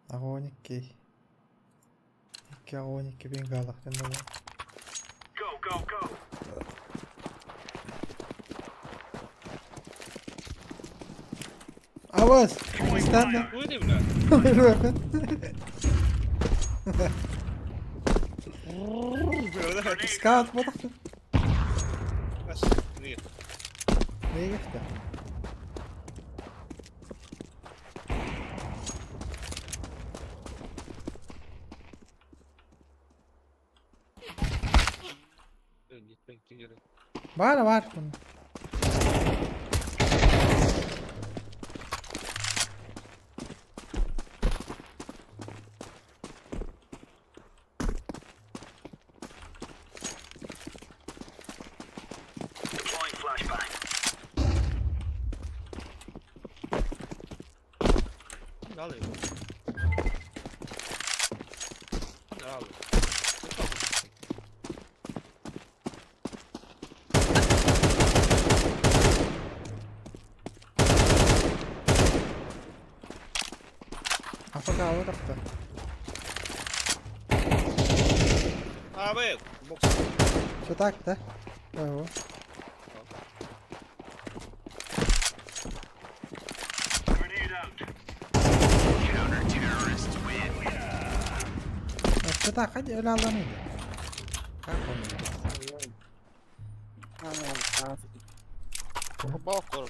Огонький. Икки огонький бенгалах диэн Авас! Станна! Уйди, бля. Скаут ботахты. Нет. Нейгехте. Баар баар. Дали. Дали. Афагаалы тахта. А, вы, бокс. Все так, да? Ого. Все так, hadi öyle Allah'ın Kalk onu.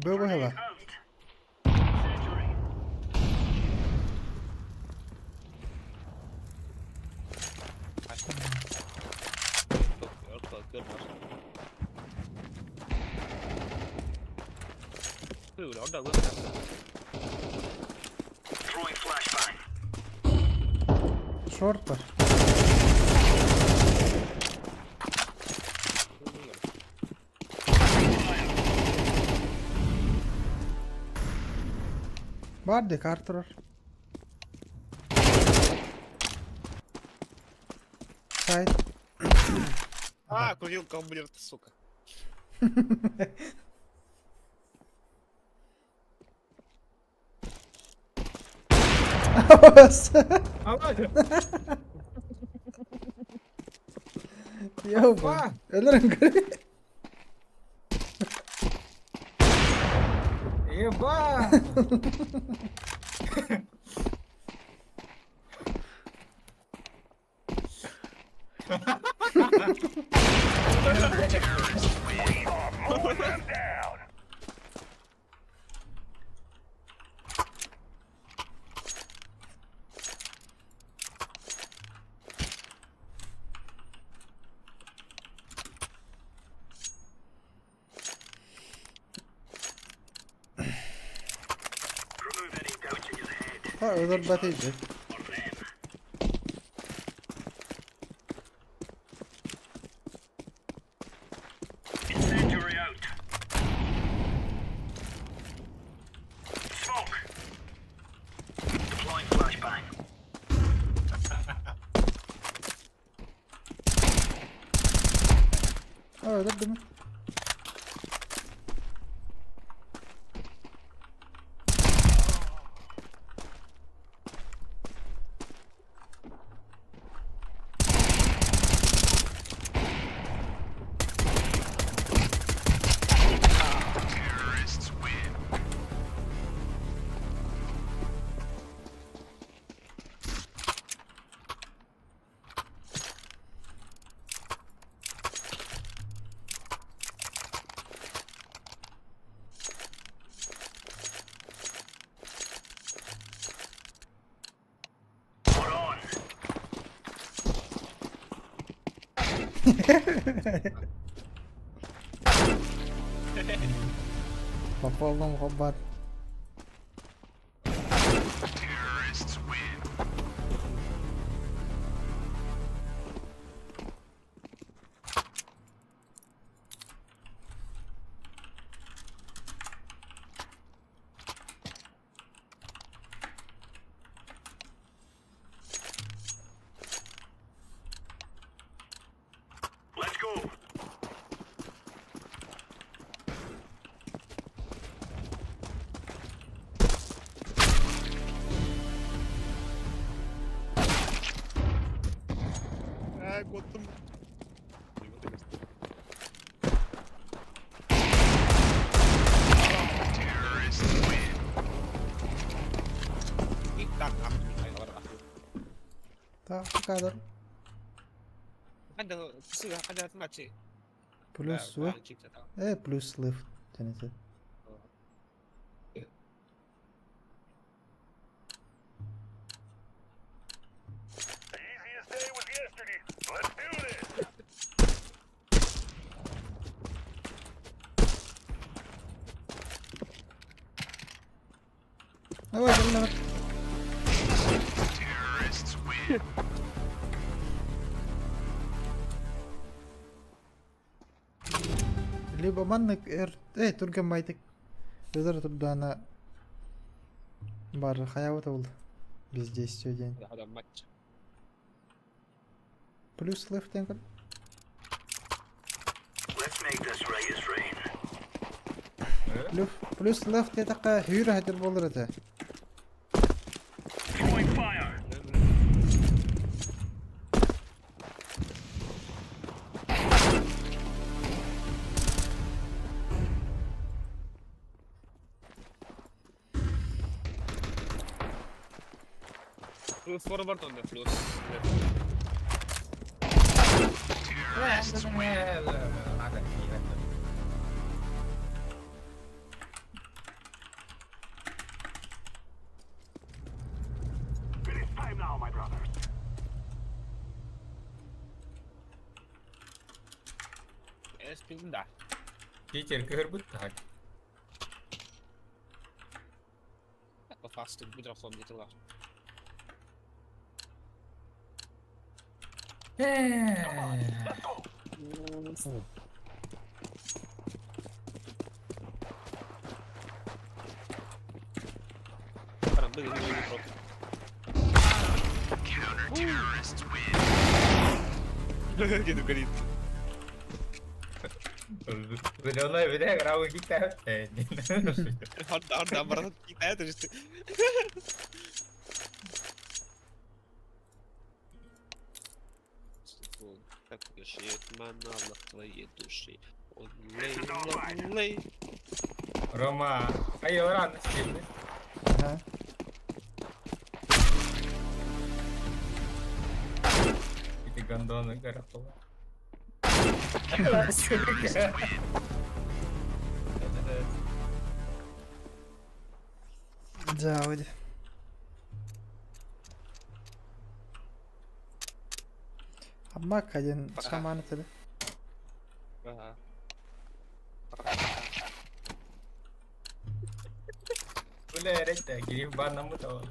Был было. Шорт бар. Бар де картер. Сайт. А, курилка, блин, сука. Ёба. Өлөрөн көр. Еба! өлөрбөтүй дии. Incendiary out. Smoke. Deploying flashbang. Өлөрдүм. Terrorists win. We're on. По полному хабар. Terrorists win. Let's go. Ээ, куоттум. Terrorists win. Так, кадр. Плюс В. Плюс left. Тянете. The easiest day was yesterday. Let's do this. Давай, давай, давай. Terrorists win. Либо маннык эр түргэн байтык өтөр турдаана бар хаябыта был бездействие день. Плюс left angle. Let's make this right as rain. Плюс плюс left диэтэххэ хүүрэ хатыр буолар этэ. Throwing fire. Плюс forward on the plus. Terrorists win. It is time now, my brothers. Es пизда. Питер кыһырбыт так. По фасту микрофон не тела. Let's go. Прям был не против. Counter-terrorists win. Где горит? Зеленая видео гравы китай. Он наоборот китает, то есть. Как манала твоей души. Он лей, лей. Рома, ай рано сильно. Ага. Эти гондоны гороховые. Terrorists win. Да, вроде. Аммак один шаман это. Ага. Бля, это гриф банаму того.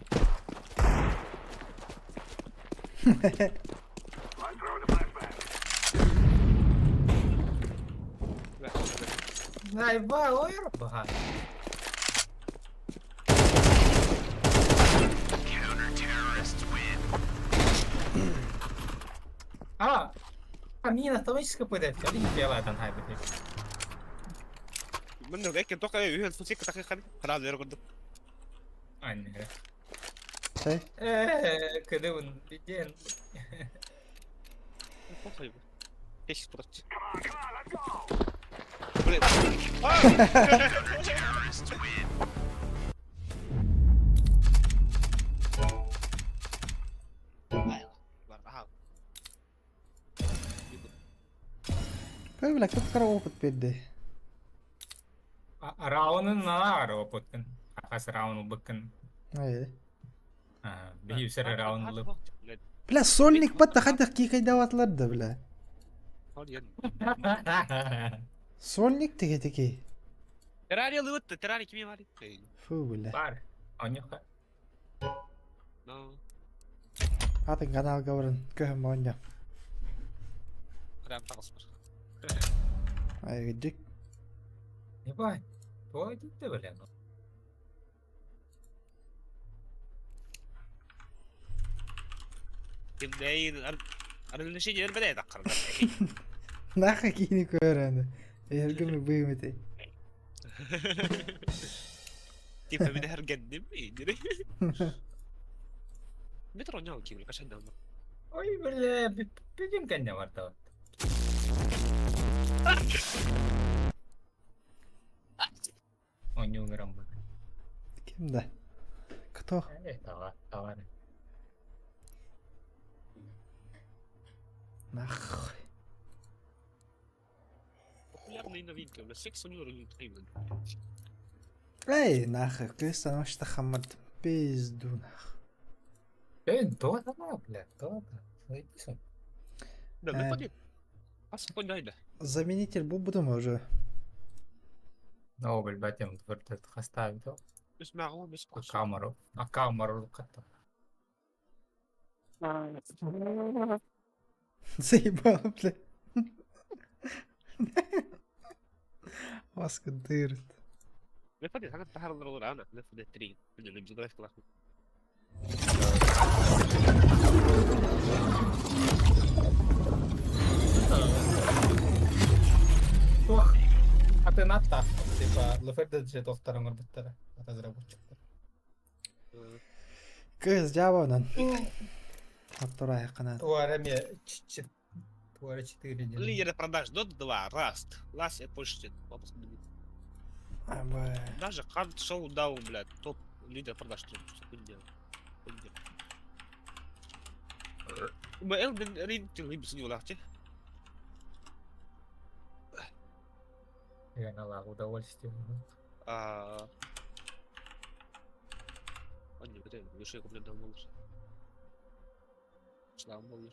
Найба, ой, баха. А, мин автоматически пыдет, я не делаю там хайбы. Мин экен тока үһөн сусик такы хан храл бер курдук. Анне. Чай. Кыдыбын, биден. Пеш турат. Блин. Бля, кып-кыра опыт берди. Раунын нар опыткын. Хас раун ылбыккын. Ай. Биһи үсэр раун ылып. Бля, сольник батта хайдах киикайдаабатылар да, бля. Сольник теге теге. Террари ылыбыт, Террари кими бар? Фу, бля. Бар. Оньоха. No. Атын каналга баран көһөн моонньо. Адам тагыс бар. Ай, гидик. Ебать. Той дитте бля. Кимдейин арылышын ер бере таккырда. Наха киини көрөні. Эргimi быймыты. Типа мин хергендим индири. Метро няу ким кашан да. Ой, бля, бидин кенне бар та. Оньюңрам бар. Ким да? Кто? Тава, тава. Нахуй. Популярные новинки, бля, секс у него рулит. Эй, нахуй, кыста ношта хаммат. Пизду нах. Эй, то да, бля, то да. Да, да, поди. Заменитель был бы уже. No, بالباتم فرتت خستابتو. اسمع بس камеру. А камеру катта. Заебало, бля. Васка дырит. Туох. Атын аттаах. Типа, леферде же тохтарыңыр буттара. Разработчиктар. Кыз жабонан. Оттура якынан. Туара ме Туара 4 Лидеры продаж Dota 2, Rust, Last Epoch, Даже Hard Showdown, блядь, топ лидер продаж. Хуйня. Ма Elden Ring либс не улахте. Я на удовольствие. А. А не, это выше куплю давно лучше. Слава богу.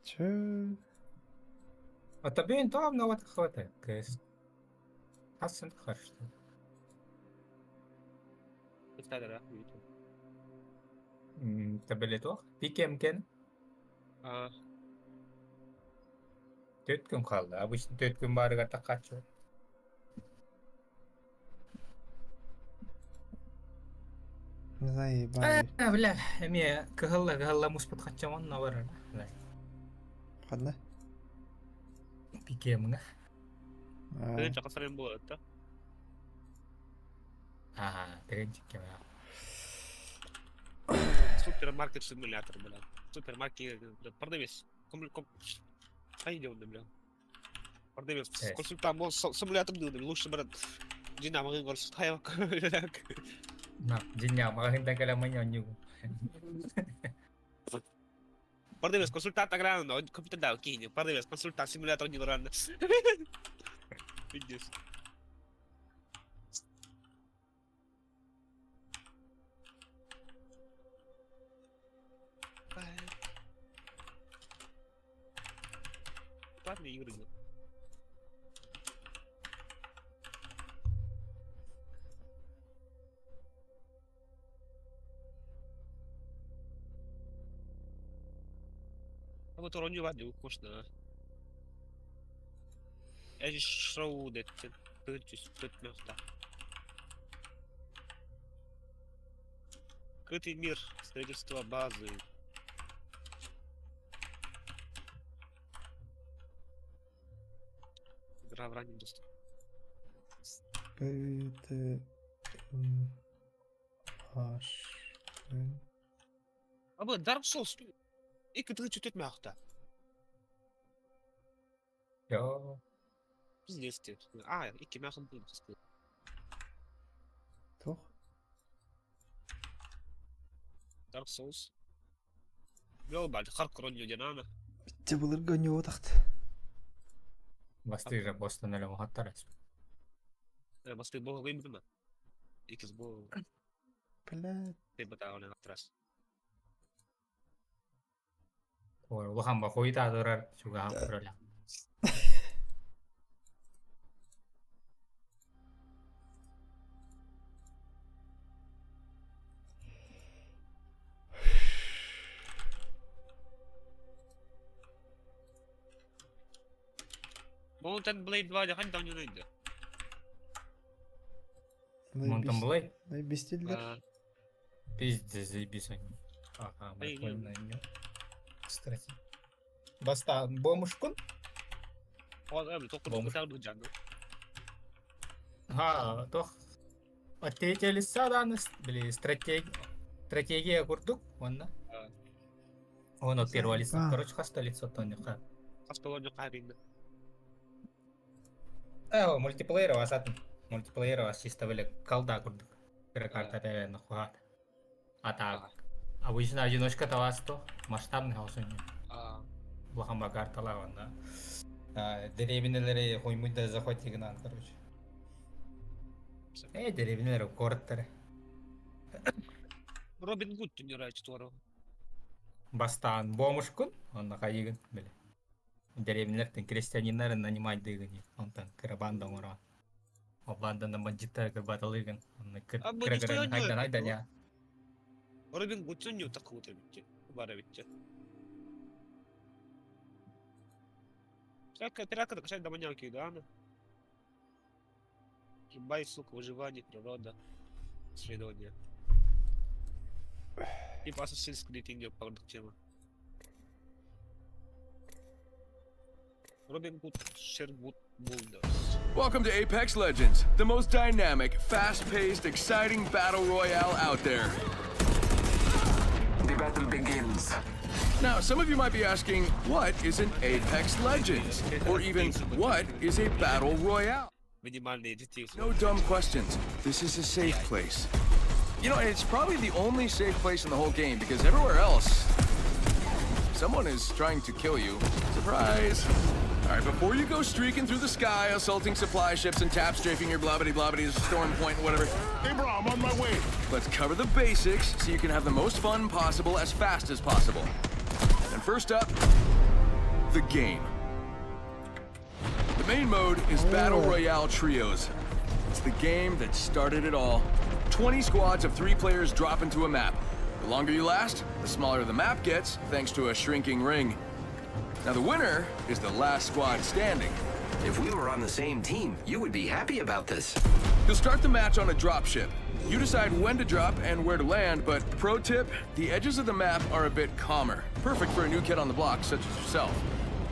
Чё? А тебе там на вот хватает, кс. Хасан хорошо. Табелетох. Пикем кен. А. 4 күн қалды. Обычно 4 күн барыга таккачу. Заебали. Бля, эме кыһылла кыһылла муспут хачаман на бар. Ладно. Пикемҥа. Тыгын чакасарым болады, да? А, тыгын чиккеме. Супермаркет симулятор, бля. Супермаркет, бля, продавец. Ком, ком... А идем, бля. Продавец. Консультант, он симулятор был, лучше, брат. Динамо, консультант. На, Динамо, каламаньон нюгу. Продавец, консультант аграрный, компьютер дал, кинь. Продавец, консультант, симулятор не рано. Видишь. Ладно, игры. Открытый мир, строительство базы. Игра в раннем доступе. П, Т, М, H, Н. А бу Dark Souls икки чүтет махта. Йоо. Пиздец. А, икки мяхын был. Туох? Dark Souls. Бел бал хар кронью динана. Дьэ былыргы онньуотахт. Бастыыр бостон эле мухаттар. Бастыыр бог гыйбыма. Икс бог. Блядь. Ты батагын атрас. Ой, улахан бахуйта турар чугаһан турар. Mount and Blade 2 хань давно найды. Mount and Blade? Наебестилер. Пиздец, заебись они. Ага, мы Кстати. Баста бомушкун? Бомж. Ха, тох. От третьего лица, да, били, стратегия курдук, онна. Он от первого лица. Короче, хаста лицо то не ха. Э, мультиплеер асатын. Мультиплеер ас чисто были колда курдук. Карта нахуат. А так. Обычно одиночка таласто масштабный хаусун. Улахан карталар онна. Деревнелери хоймуйда захватигнан, короче. Э, деревнелери городтары. Робин Гуд түнерайчы туары. Бастаан бомушкун, онна хайыгын, биле. Деревнелертен крестьяниннарын нанимать дыгыни. Онтан кыра банда оҥорон. Ол банданан бандиттар кырбаталыгын. Онна кыра хайдан хайдан я. Робин Гуд түнү такы битти. Бара битти. Всякая пирата качать доманялки, да? Ебай, сука, выживание, природа, исследование. Типа Assassin's Creed инде пардық тема. Робин Гуд, Шервуд Булдерс. Welcome to Apex Legends, the most dynamic, fast-paced, exciting battle royale out there. The battle begins. Now, some of you might be asking, what is an Apex Legends? Or even, what is a battle royale? Минимальные детей. No dumb questions. This is a safe place. And it's probably the only safe place in the whole game because everywhere else, someone is trying to kill you. Surprise! All right, before you go streaking through the sky, assaulting supply ships and tap strafing your blobbity blobbity storm point and whatever. Hey, bro, I'm on my way. Let's cover the basics so you can have the most fun possible as fast as possible. And first up, the game. The main mode is Battle Royale Trios. It's the game that started it all. 20 squads of three players drop into a map. The longer you last, the smaller the map gets, thanks to a shrinking ring. Now the winner is the last squad standing. If we were on the same team, you would be happy about this. You'll start the match on a dropship. You decide when to drop and where to land, but pro tip, the edges of the map are a bit calmer. Perfect for a new kid on the block such as yourself.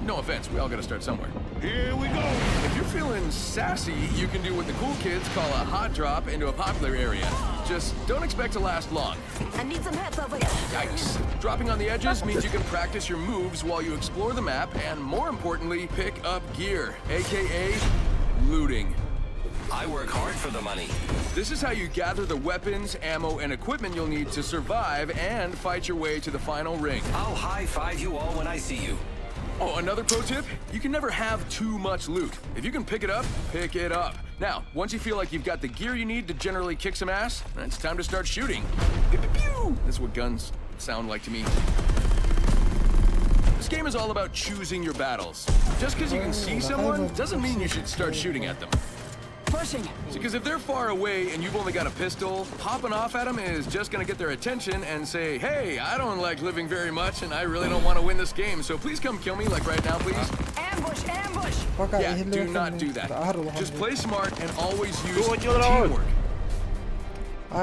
No offense, we all gotta start somewhere. Here we go. If you're feeling sassy, you can do what the cool kids call a hot drop into a popular area. Just don't expect to last long. I need some help over here. Yikes. Dropping on the edges means you can practice your moves while you explore the map and, more importantly, pick up gear, aka looting. I work hard for the money. This is how you gather the weapons, ammo, and equipment you'll need to survive and fight your way to the final ring. I'll high five you all when I see you. Oh, another pro tip? You can never have too much loot. If you can pick it up, pick it up. Now, once you feel like you've got the gear you need to generally kick some ass, it's time to start shooting. Pew, pew, pew. That's what guns sound like to me. This game is all about choosing your battles. Just because you can see someone doesn't mean you should start shooting at them. Pushing. Because if they're far away and you've only got a pistol, popping off at them is just gonna get their attention and say, "Hey, I don't like living very much and I really don't want to win this game, so please come kill me, like right now, please." Ambush, ambush. Пока Yeah, do not do that. Just play smart and always use teamwork.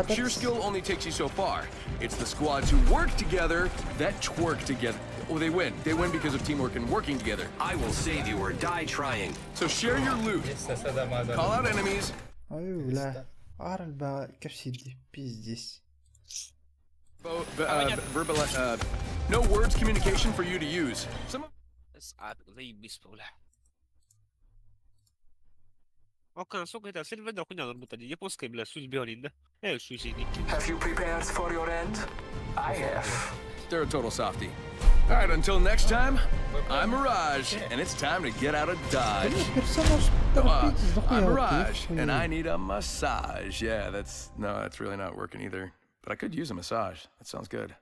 Sheer skill only takes you so far. It's the squads who work together that twerk together. Oh, they win. They win because of teamwork and working together. I will save you or die trying. So share your loot. Call out enemies. Ой, бля. Аральба кэпсиди, пиздец. Verbal, no words communication for you to use. Some Have you prepared for your end? I have. They're a total softie. All right, until next time, I'm Mirage, and it's time to get out of Dodge. Персонаж торопитесь, I'm дохуя Mirage, ты and I хуй. need a massage. Yeah, that's no, that's really not working either. But I could use a massage. That sounds good.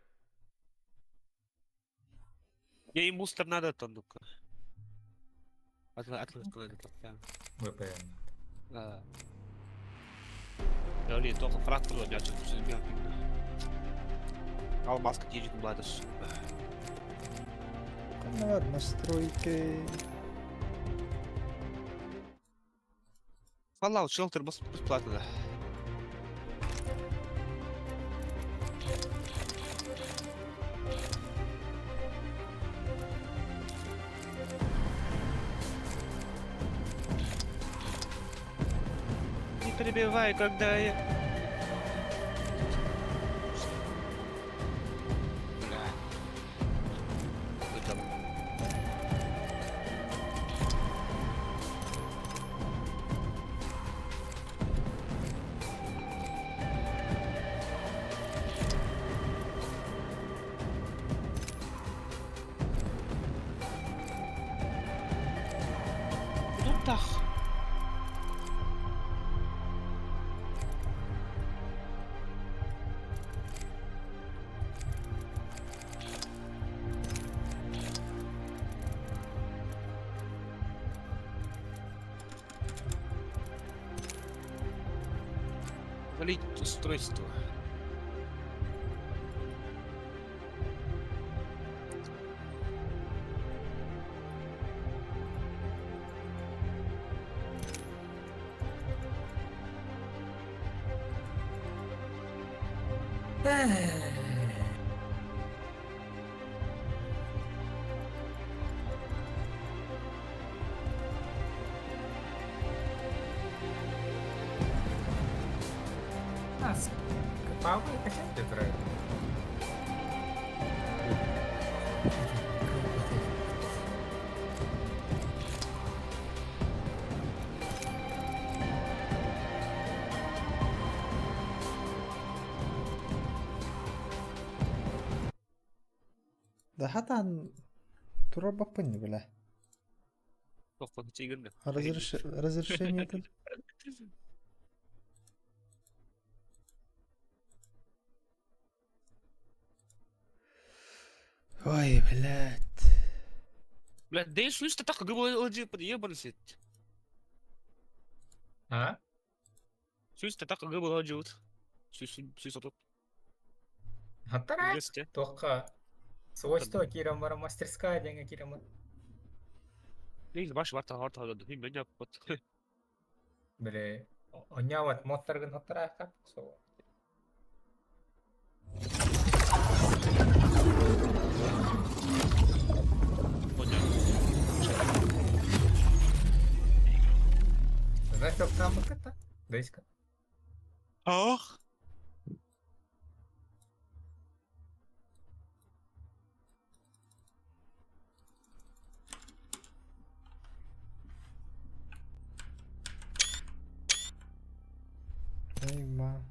VPN. Ну ладно, настройки. Fallout Shelter бесплатно, да. Не перебивай, когда я... Бля. Какой там. Ну так. Удалить устройство. Павло качать играет. Да хатан турабапын, бля. Разрешение тут. Ой, блядь. Бля, да и слышь, так подъебался. А? Слышь, так говорил. Слышь, слышь, тут. Хаттара? Тоққа. Свойство кирамара мастерская деген кирамар. Değil baş var tahar tahar da ben yapmat. Бile оняват моттаргын хаттара кап со. Знаешь, что там это? Дайска. Ах. Эй, ма.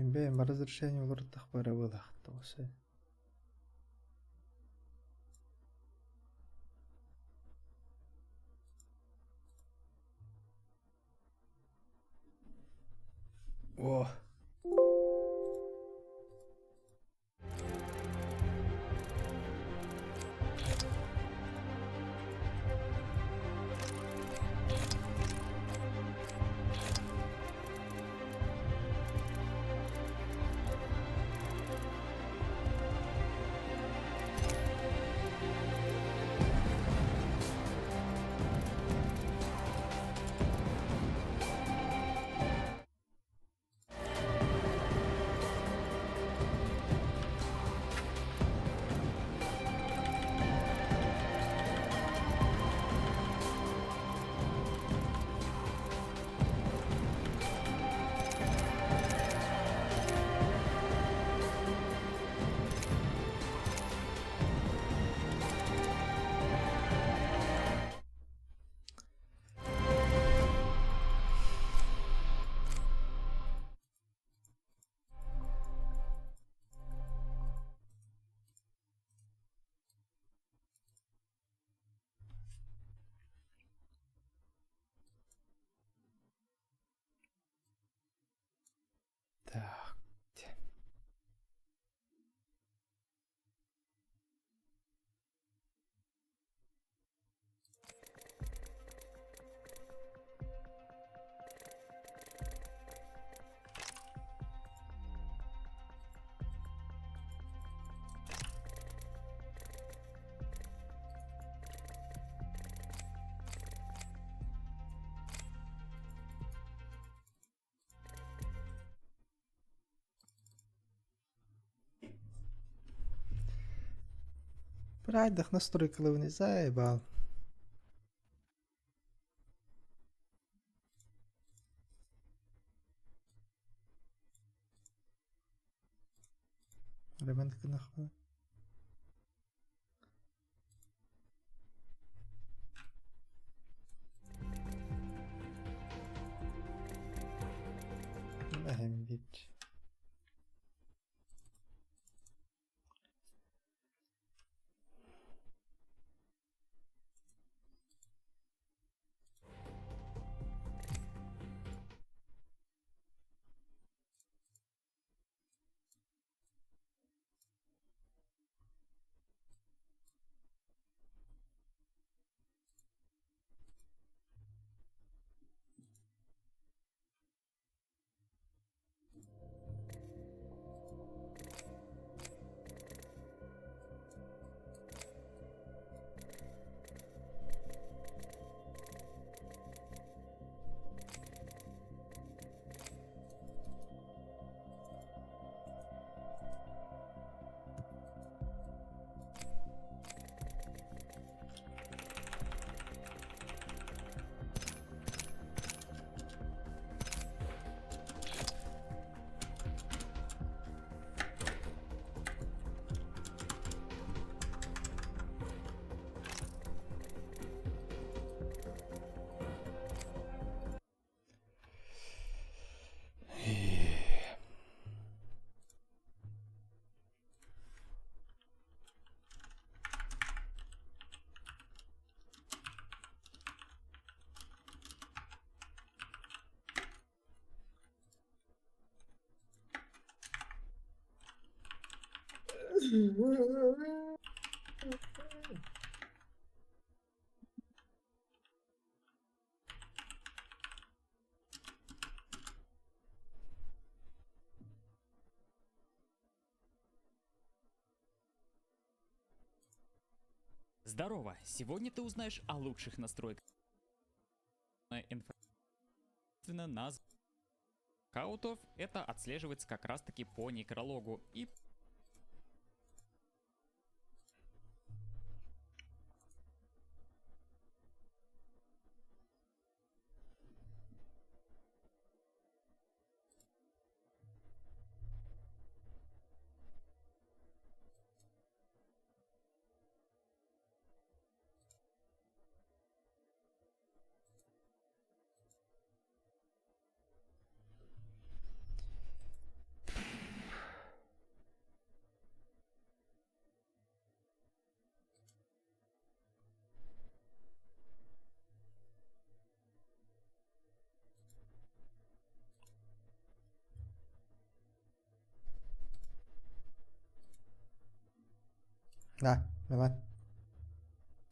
Мин бэйэм разрешение олордохпор быһыылаах тоҕус О! Так. Прайдах настройкаларын заебал. Ремонт гынахпына. Эһэм биир. Здорово! Сегодня ты узнаешь о лучших настройках информация на каутов. Это отслеживается как раз таки по некрологу. И Да, Милан.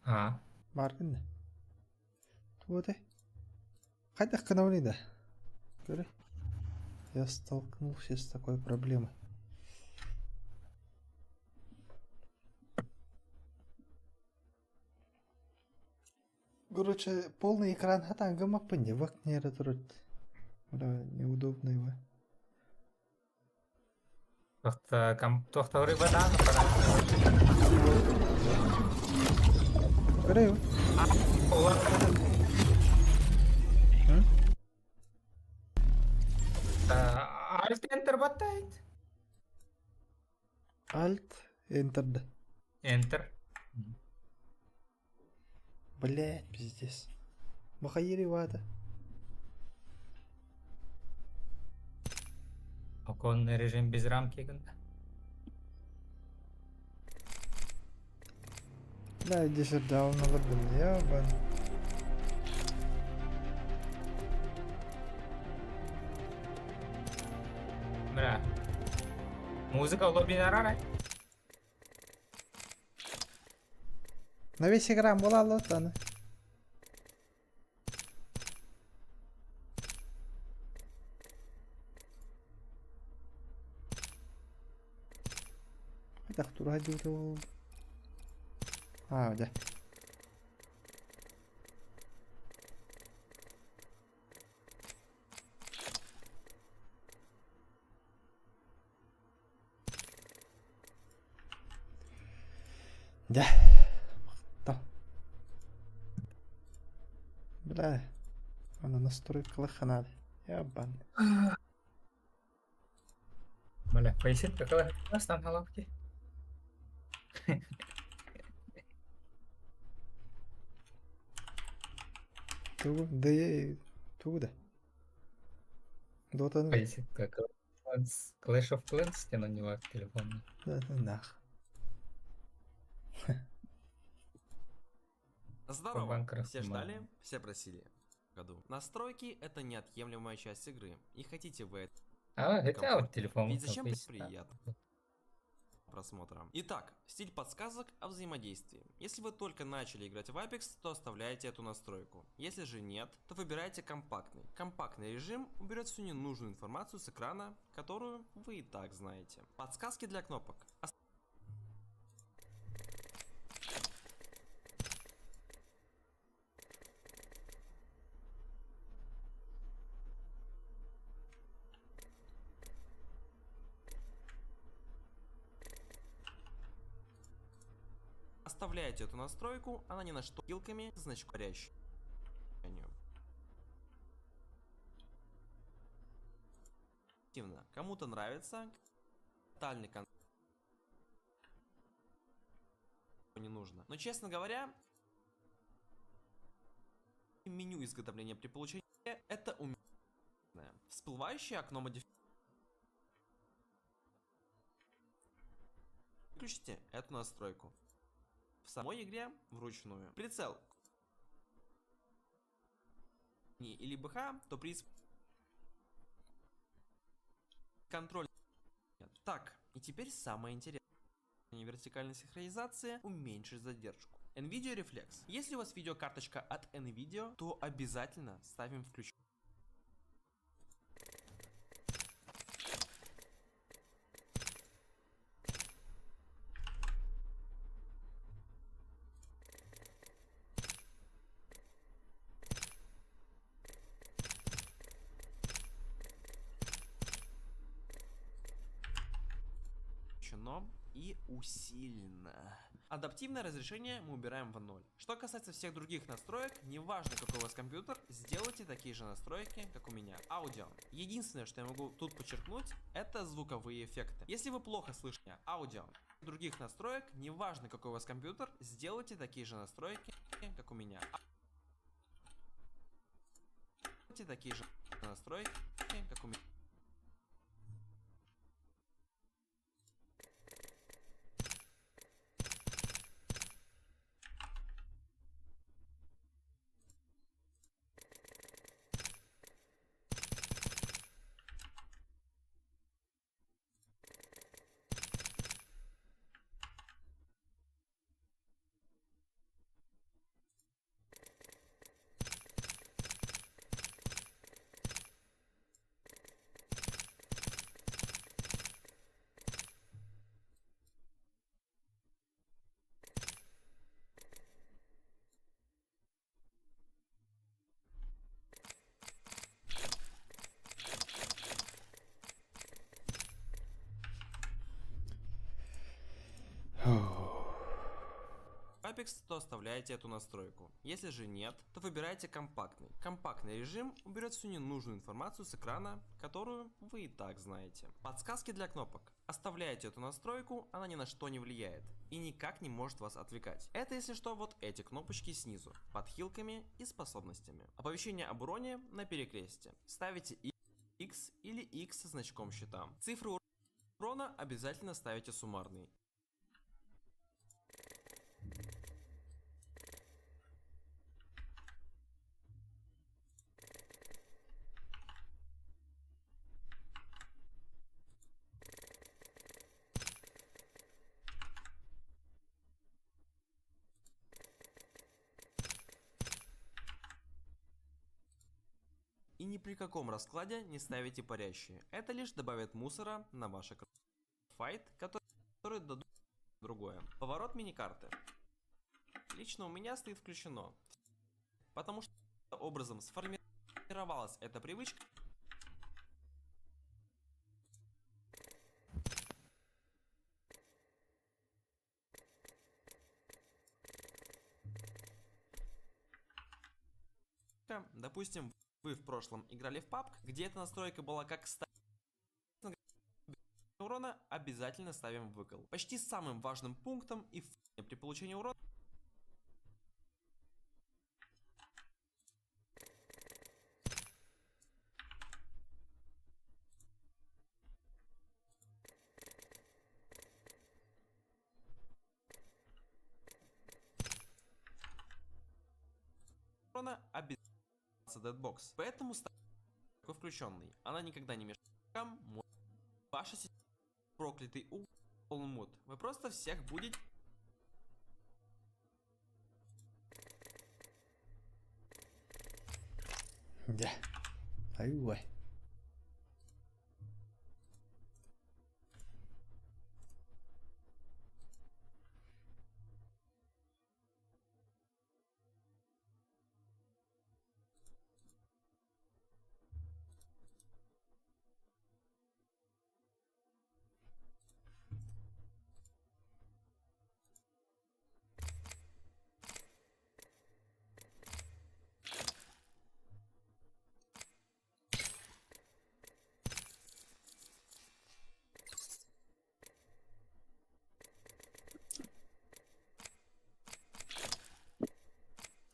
А. Бааргын да. Тугу этэй? Хайдах гынабыный да? Көрө. Я столкнулся с такой проблемой. Короче, полный экран хатан гыммаппын дии, вак нерэ турар. Бля, неудобно его. Туохтаҕырый бадаан Көрөйүм. Alt Enter баттайт. Alt Enter да. Enter. Блять, пиздец. Махаири вата. Оконный режим без рамки гында. Да, иди сюда, он блин, ебан. Бля. Музыка лобби нарара. На весь экран была лотана. Хайдах тура диэбитэ Аа, дьэ. Дьэ, махтал. Бля, аны настройкалыахха наада. Ябан. Бля, поясит какой там головки. Тугу, да тугу да. Дотаны. Поясит как Clash of Clans стена у него телефон. Да, нах. Здорово! Все ждали, все просили. Году. Настройки — это неотъемлемая часть игры. И хотите вы это... А, это вот телефон. Ведь зачем приятно просмотра. Итак, стиль подсказок о взаимодействии. Если вы только начали играть в Apex, то оставляйте эту настройку. Если же нет, то выбирайте компактный. Компактный режим уберет всю ненужную информацию с экрана, которую вы и так знаете. Подсказки для кнопок. Оставляйте эту настройку, она ни на что вилками значку горящую. Кому-то нравится тотальный кон не нужно. Но, честно говоря, меню изготовления при получении это умное. Всплывающее окно модификации. Включите эту настройку. В самой игре вручную. Прицел. Не или БХ, то при контроль. Так, и теперь самое интересное. Вертикальной синхронизации уменьшить задержку. NVIDIA Reflex. Если у вас видеокарточка от NVIDIA, то обязательно ставим включен. И усиленно. Адаптивное разрешение мы убираем в ноль. Что касается всех других настроек, неважно, какой у вас компьютер, сделайте такие же настройки, как у меня. Аудио. Единственное, что я могу тут подчеркнуть, это звуковые эффекты. Если вы плохо слышите аудио других настроек, неважно, какой у вас компьютер, сделайте такие же настройки, как у меня. Сделайте такие же настройки, как у меня. Apex, то оставляете эту настройку. Если же нет, то выбирайте компактный. Компактный режим уберет всю ненужную информацию с экрана, которую вы и так знаете. Подсказки для кнопок. Оставляете эту настройку, она ни на что не влияет и никак не может вас отвлекать. Это, если что, вот эти кнопочки снизу, подхилками и способностями. Оповещение об уроне на перекресте. Ставите X или X со значком щита. Цифры урона обязательно ставите суммарный. И ни при каком раскладе не ставите парящие. Это лишь добавит мусора на ваш экран. Файт, который дадут другое. Поворот миникарты. Лично у меня стоит включено, потому что образом сформировалась эта привычка. Допустим, вы в прошлом играли в PUBG, где эта настройка была как урона, обязательно ставим выкол. Почти самым важным пунктом и при получении урона урона обязательно Deadbox. Поэтому ставим включенный. Она никогда не мешает. Ваша проклятый угол мод. Вы просто всех будете. Да. Ай-ой.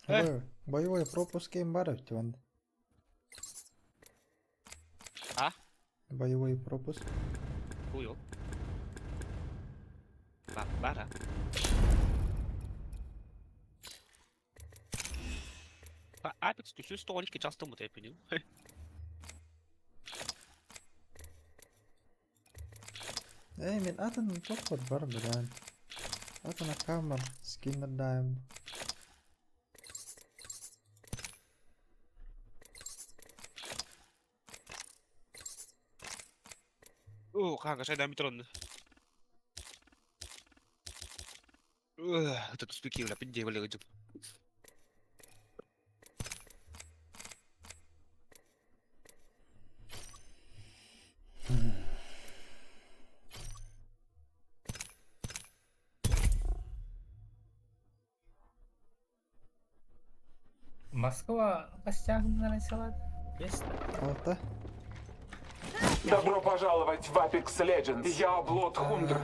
Ой, боевой пропуск им барып А? Боевой пропуск. Хуё. Бара. Apex du står ikke just mot det nu. Эй, мен атын тохот бар билэн. Атын камер скиннердаем. Оо, хаага sai mitron. Это тут бля, пиздей, бля, Москва постягнена начала. Есть. Алта. Добро пожаловать в Apex Legends. Я Блот Хундр.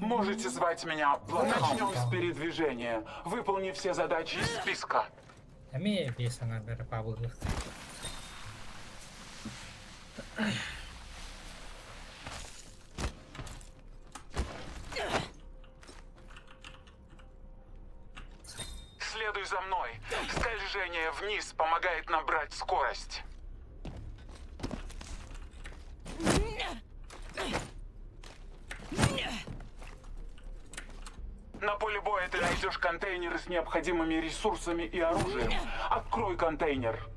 Можете звать меня Блот. Начнем с передвижения. Выполни все задачи из списка. Эми бесана бер пабылых. Следуй за мной. Скольжение вниз помогает набрать скорость. На поле боя ты найдешь контейнеры с необходимыми ресурсами и оружием. Открой контейнер.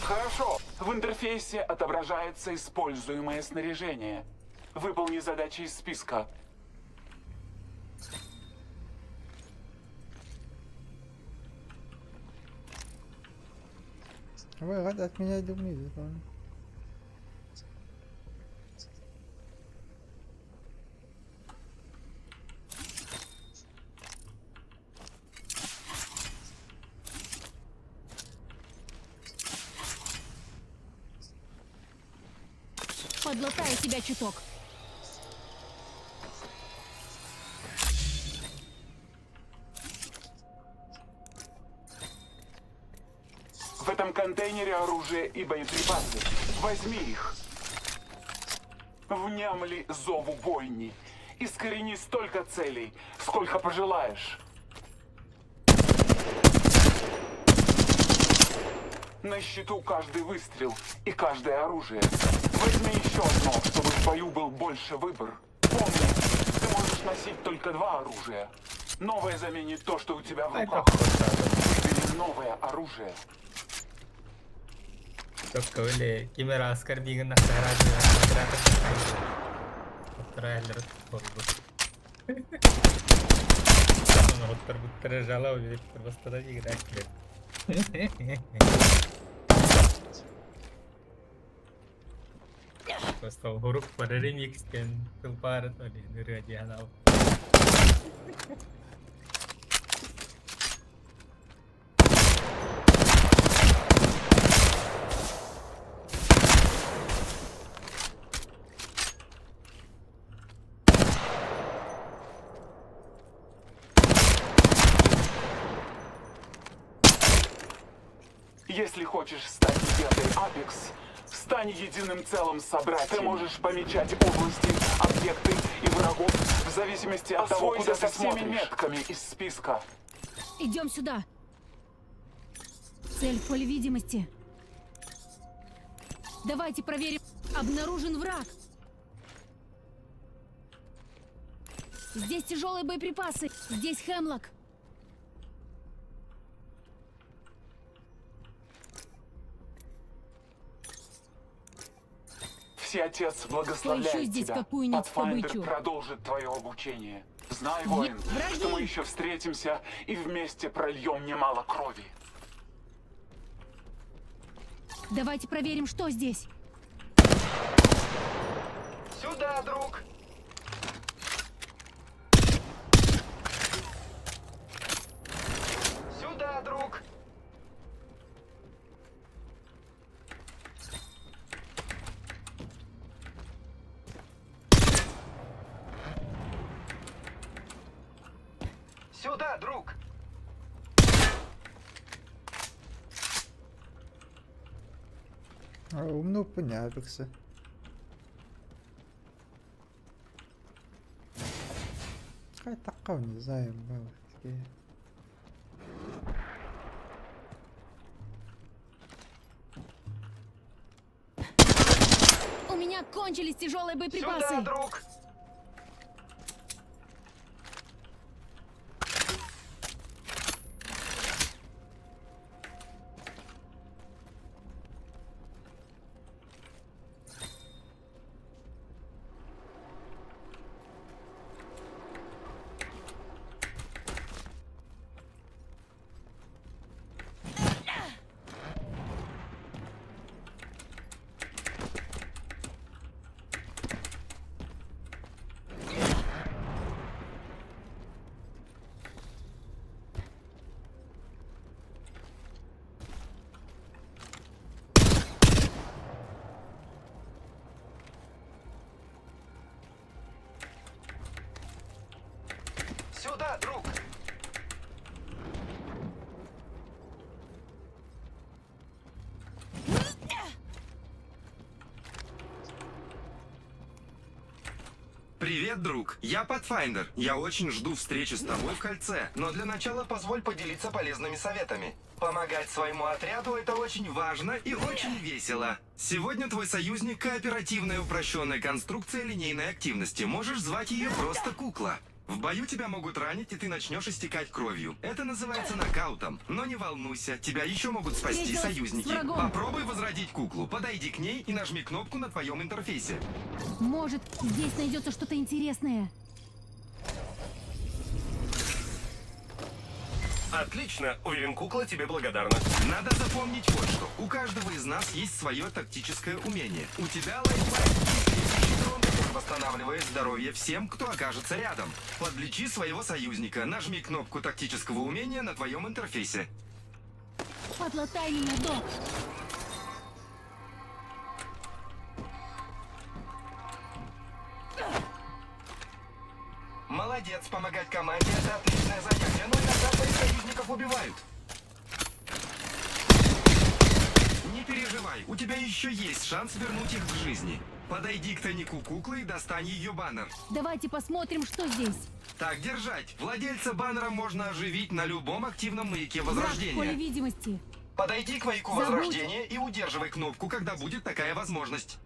Хорошо. В интерфейсе отображается используемое снаряжение. Выполни задачи из списка. Ой, рад от меня иду вниз. Подлатаю тебя чуток. В этом контейнере оружие и боеприпасы. Возьми их. Внемли зову бойни. Искорени столько целей, сколько пожелаешь. На счету каждый выстрел и каждое оружие. Возьми еще одно, чтобы в бою был больше выбор. Помни, ты можешь носить только два оружия. Новое заменит то, что у тебя в руках. Выбери новое оружие. Көккөле кимер аскар бигин нахтараа Оттор болбут. Оттор буттара жала убит бастада играть. Просто хурук параремикс кен тылпары толи ныры дианал. Если хочешь стать легендой Apex, стань единым целым с собратьями. Ты можешь помечать области, объекты и врагов в зависимости от того, куда ты смотришь. Метками из списка. Идем сюда. Цель в поле видимости. Давайте проверим. Обнаружен враг. Здесь тяжелые боеприпасы. Здесь Хемлок. Всеотец благословляет Поищу здесь тебя. какую-нибудь Pathfinder добычу. продолжит твое обучение. Знай, воин, Враги! что мы еще встретимся и вместе прольем немало крови. Давайте проверим, что здесь. Сюда, друг! Сюда, друг! Сюда, друг! Умно понятно. Хай такого не знаю, было такие. У меня кончились тяжелые боеприпасы. Сюда, друг! Сюда, друг! Привет, друг. Я Pathfinder. Я очень жду встречи с тобой в кольце. Но для начала позволь поделиться полезными советами. Помогать своему отряду – это очень важно и очень весело. Сегодня твой союзник – кооперативная упрощенная конструкция линейной активности. Можешь звать ее просто кукла. В бою тебя могут ранить, и ты начнешь истекать кровью. Это называется нокаутом. Но не волнуйся, тебя еще могут спасти Встретилась с союзники. врагом. Попробуй возродить куклу. Подойди к ней и нажми кнопку на твоем интерфейсе. Может, здесь найдется что-то интересное. Отлично, уверен, кукла тебе благодарна. Надо запомнить вот что. У каждого из нас есть свое тактическое умение. У тебя lifeline есть лечащий дрон, который восстанавливает здоровье всем, кто окажется рядом. Подлечи своего союзника. Нажми кнопку тактического умения на твоем интерфейсе. Подлатай меня, док. Молодец, помогать команде это отличное занятие, но иногда твоих союзников убивают. Не переживай, у тебя еще есть шанс вернуть их к жизни. Подойди к тайнику куклы и достань ее баннер. Давайте посмотрим, что здесь. Так держать. Владельца баннера можно оживить на любом активном маяке Враг в поле Возрождения. видимости. Подойди к маяку Забудь. Возрождения и удерживай кнопку, когда будет такая возможность.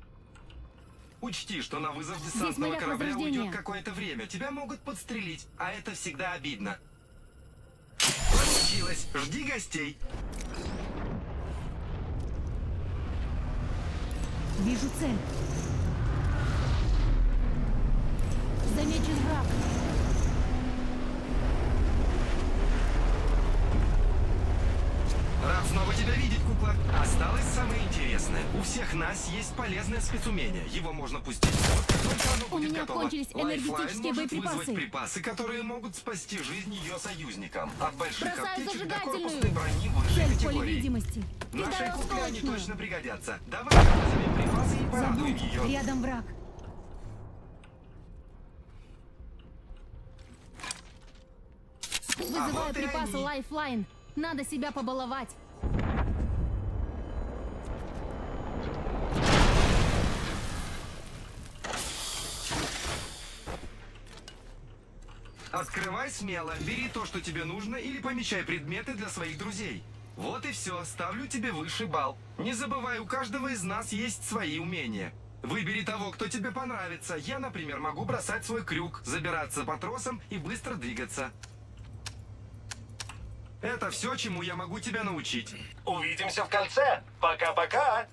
Учти, что на вызов десантного маяк корабля Возрождения. уйдет какое-то время. Тебя могут подстрелить, а это всегда обидно. Получилось. Жди гостей. Вижу цель. Замечен враг. Рад снова тебя видеть, кукла. Осталось самое интересное. У всех нас есть полезное спецумение. Его можно пустить в ход, как только оно У будет меня готово. кончились Лайфлайн энергетические может боеприпасы. вызвать припасы, которые могут спасти жизнь ее союзникам. От больших Бросаю аптечек до зажигательную. корпусной брони высшей Цель в поле категории. видимости. Нашей Кидаю кукле они осколочную. точно пригодятся. Давай вызовем припасы и порадуем Забудь, ее. рядом враг. Вызываю А вот и припасы они. Lifeline. Надо себя побаловать. Открывай смело, бери то, что тебе нужно, или помечай предметы для своих друзей. Вот и все, ставлю тебе высший балл. Не забывай, у каждого из нас есть свои умения. Выбери того, кто тебе понравится. Я, например, могу бросать свой крюк, забираться по тросам и быстро двигаться. Это все, чему я могу тебя научить. Увидимся в кольце. Пока-пока.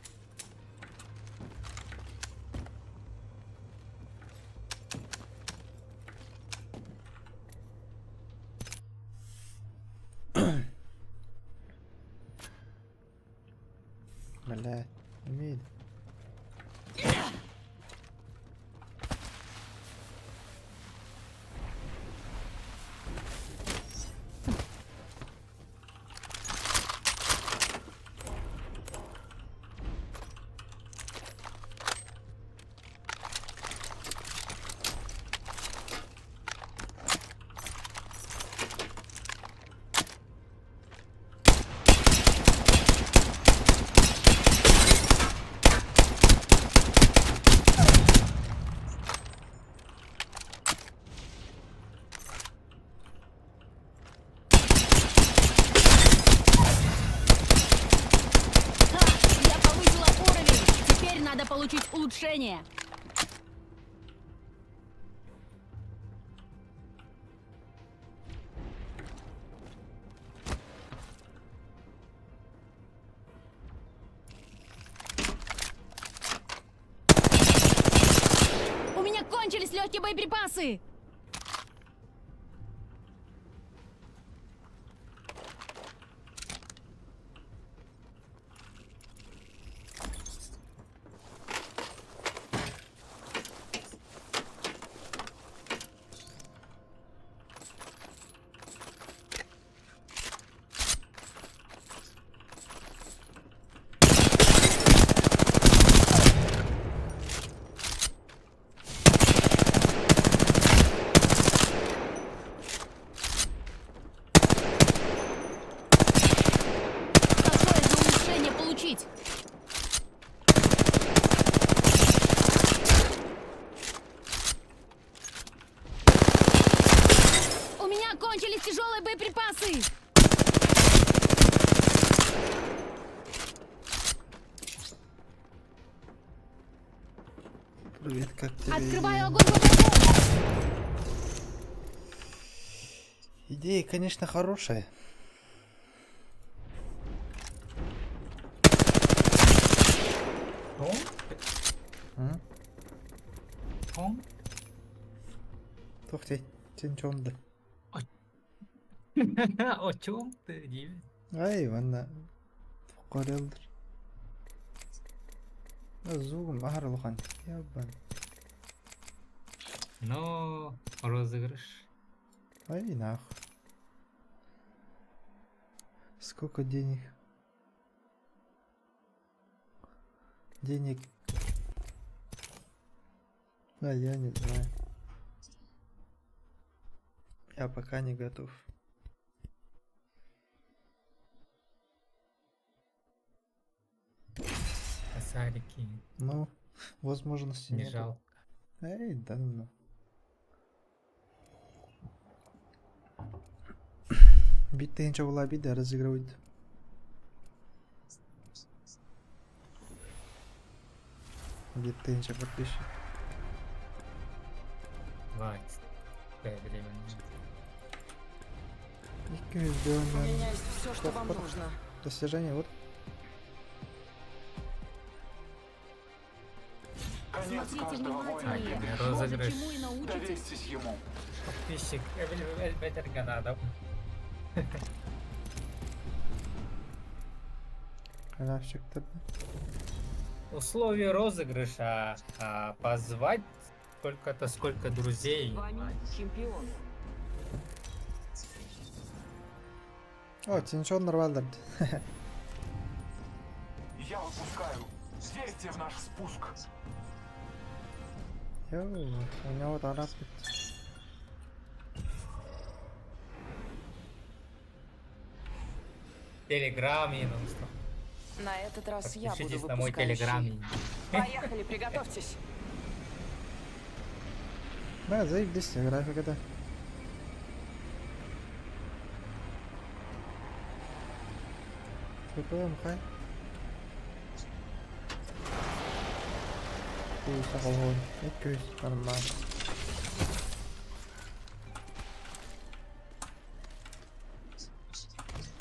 Бля, умеет. Ха, я повысила уровень. Теперь надо получить улучшение. У меня кончились легкие боеприпасы. Какое же улучшение получить? У меня кончились тяжелые боеприпасы! Привет, как тебе Открываю идея? огонь по врагу! Идея, конечно, хорошая. М? Том? Тух ты, чонды. О чем ты, Диви? Ай, ванна. Корелдер. Зугум ахарлухан. Ябан. Ну, розыгрыш. Ай, нахуй. Сколько денег? Денег. А я не знаю. Я пока не готов. Косарики. Ну, возможности Не нету. жалко. Эй, да ну. Биир была обида разыгрывать. Биир подписчик. Хватит. Время. Сделано. У меня есть все, что вам нужно. Достижение вот. Конец Смотрите каждого воина внимательнее. предрешен. Розыгрыш. Чему и научитесь. Доверьтесь ему. Подписчик. Надо. Халявщик-то. Условия розыгрыша. Позвать сколько-то, сколько друзей. С вами чемпион. О, Тинчон нормально. Я выпускаю. Верьте в наш спуск. Йоу, у него тарапит. Телеграм и ну что. На этот раз я буду Подпишитесь на мой выпускающей. телеграм. Поехали, приготовьтесь. Да, заебись, график это. ППМ, хай. Күйіс ағылғын. Күйіс, нормально.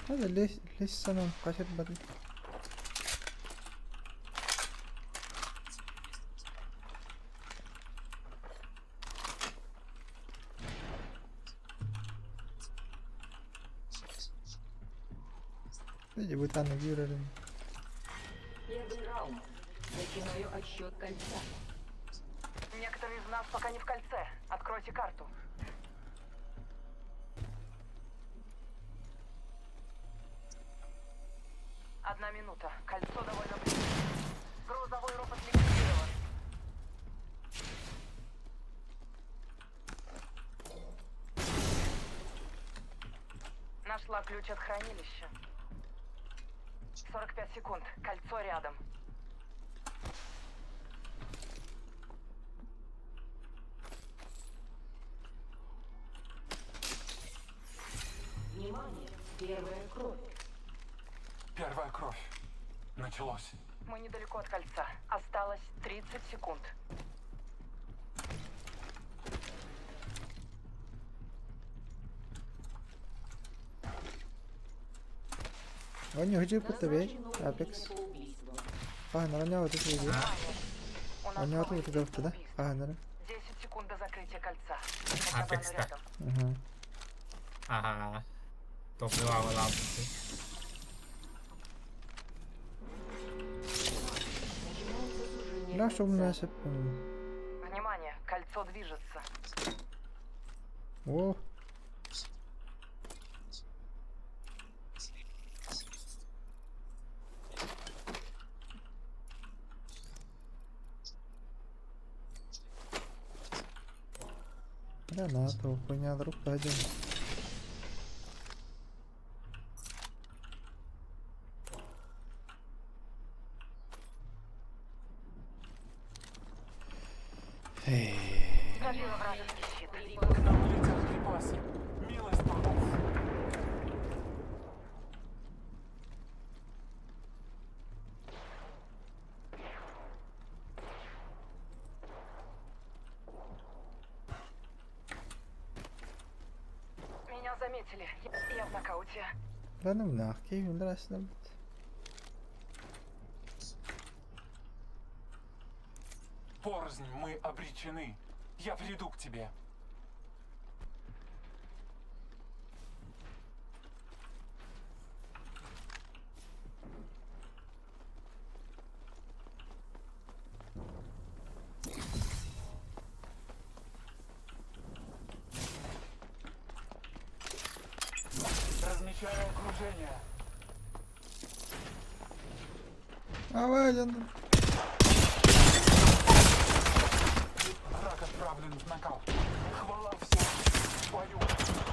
هذا ليش ليش سنة قشر بدل Иди бутаны юрерин. Первый раунд. Начинаю отсчет кольца. Некоторые из нас пока не в кольце. Откройте карту. Одна минута. Кольцо довольно близко. Грузовой робот ликвидирован. Нашла ключ от хранилища. 45 секунд. Кольцо рядом. Внимание! Первая кровь. Первая кровь. Началось. Мы недалеко от кольца. Осталось 30 секунд. Они где будто Апекс. А, наверное, вот это видео. Они вот это да? А, наверное. 10 секунд до закрытия кольца. Апекс да. Угу. Ага. Топ-2 лампы. Ля, что у меня сеп... Внимание, кольцо движется. О. Гранату, хуйня, друг один. Эй. Пробила вражеский щит. К нам летят припасы. Милость богов. Меня заметили. Я в нокауте. Да ну нахуй, здравствуйте. Порознь, мы обречены. Я приду к тебе. Размечаю окружение. Давай, я... Враг отправлен в нокаут. Хвала всем. В бою.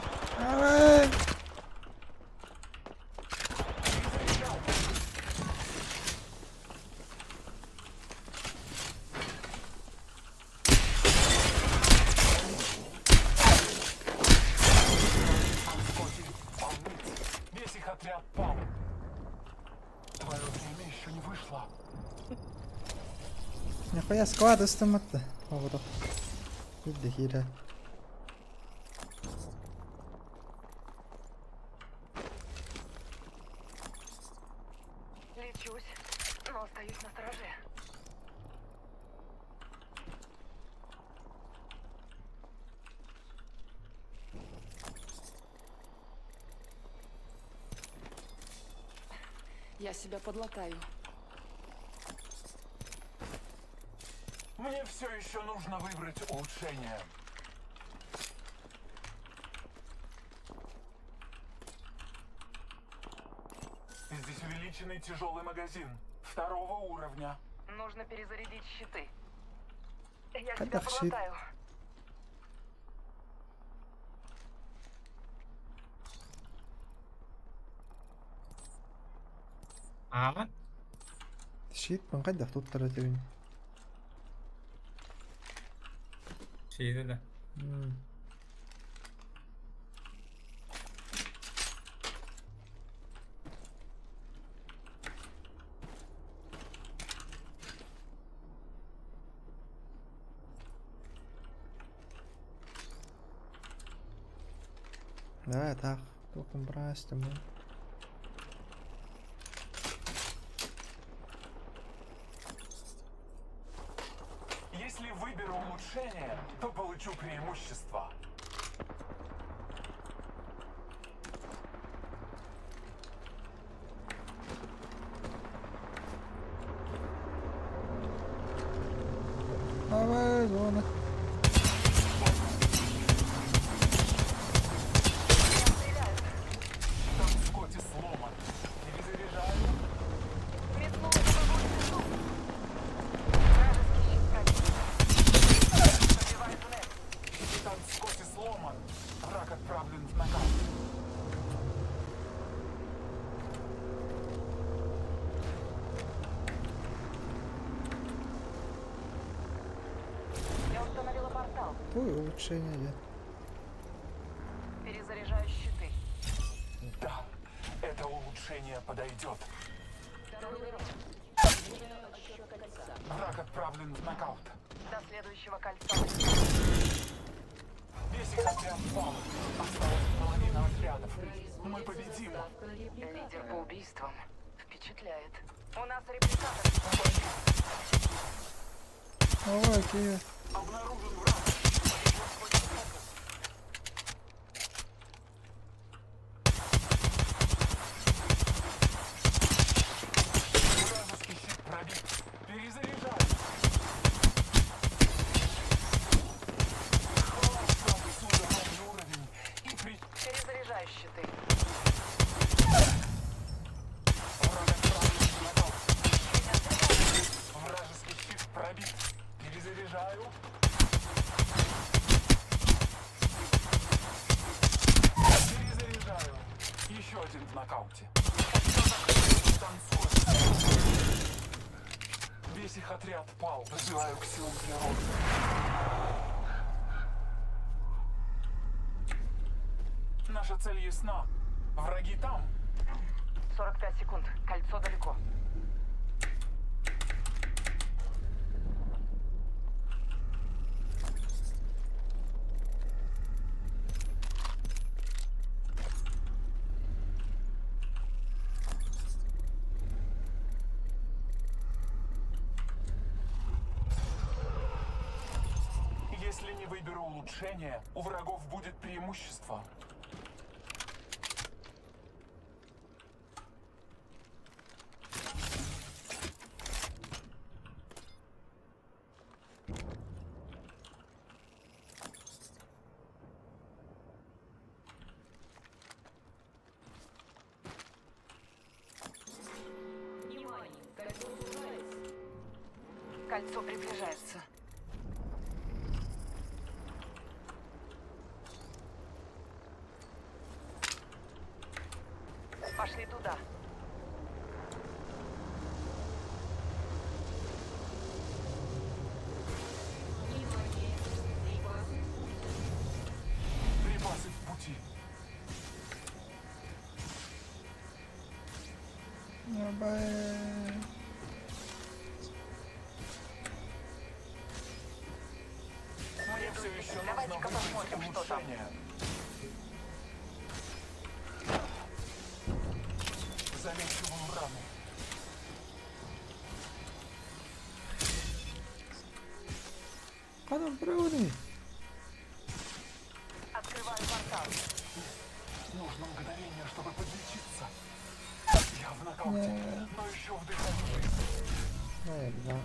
Нихуя склад ыстамматта. Оҕото. Биирдэ киирэ. Лечусь, но остаюсь на стороже. Я себя подлатаю. Мне все еще нужно выбрать улучшение. Здесь увеличенный тяжелый магазин второго уровня. Нужно перезарядить щиты. Я Когда себя щит? подлатаю. Аа? Щит хайдах туттар этибин? Щиты да. М. Давай так, только брась там. Если выберу улучшение, то получу преимущество. Давай, зона. Там Скотти сломан. Перезаряжаю. Там Скотти сломан. Враг отправлен в нокаут. Я установила портал. Твое улучшение, я. Перезаряжаю щиты. Да, это улучшение подойдет. Враг отправлен в нокаут. До следующего кольца. Весь их отряд пал. Осталась половина отрядов. Мы победим. Лидер по убийствам. Впечатляет. У нас репликатор. Давай, окей. Обнаружен враг. Вражеский щит пробит. Перезаряжаю. Хвала Отцу за новый уровень и при... Перезаряжаю щиты. Враг отправлен в нокаут. Вражеский щит пробит. Перезаряжаю. Перезаряжаю. Еще один в нокауте. Танцор. Весь их отряд пал. Вызываю к силам природы. Наша цель ясна. Враги там. 45 секунд. Кольцо далеко. Если не выберу улучшение, у врагов будет преимущество. Кольцо приближается. Пошли туда. Припасы в пути. Давай. там. Улучшение. Залечиваю раны. Ханан броуни. Открываю портал. Нужно мгновение, чтобы подлечиться. Я в нокауте, но еще вдыхаю жизнь. Э, да.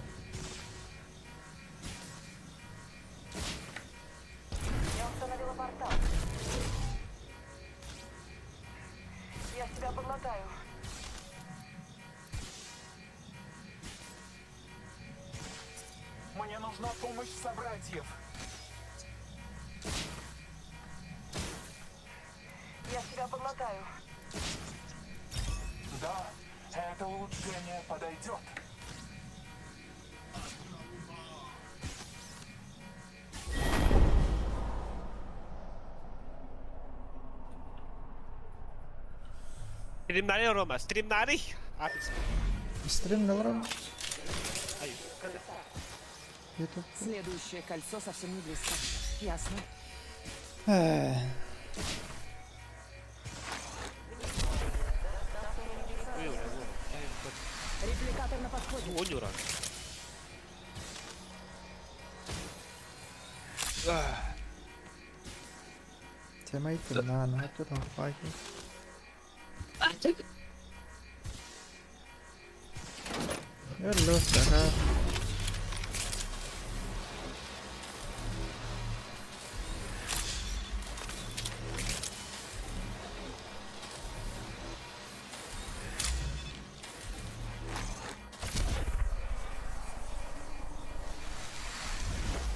Я установила портал. Я себя подлатаю. Мне нужна помощь собратьев. Я себя подлатаю. Да, это улучшение подойдет. Стримнали, Рома, стримнали. Апекс. Стрим налрам. Ай, Ютуб. Следующее кольцо совсем не близко. Ясно. Э, Репликатор на подходе. Онюра. Темайте на на тут он факи. Hello, Sarah.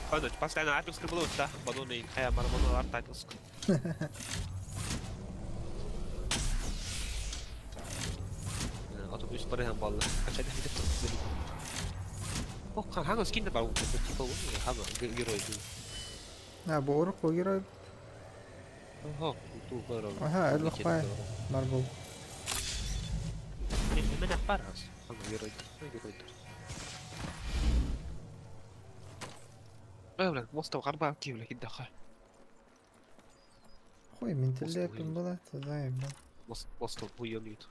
Boa noite, passai na Apex que tá? Banonei. É, mano, Artacles. Otobüs барыһан балла. Качать не О, ханга скин да бару, типа, ханга герой. А, бу урuk герой. Ага, ту бару. Аха, элбэх бай. Бар бу. Мен парас. Ханга герой. Герой. Бля, моста гарба кивле киддаха. Хуй, менталитет была, тогда и был. Моста буйонит.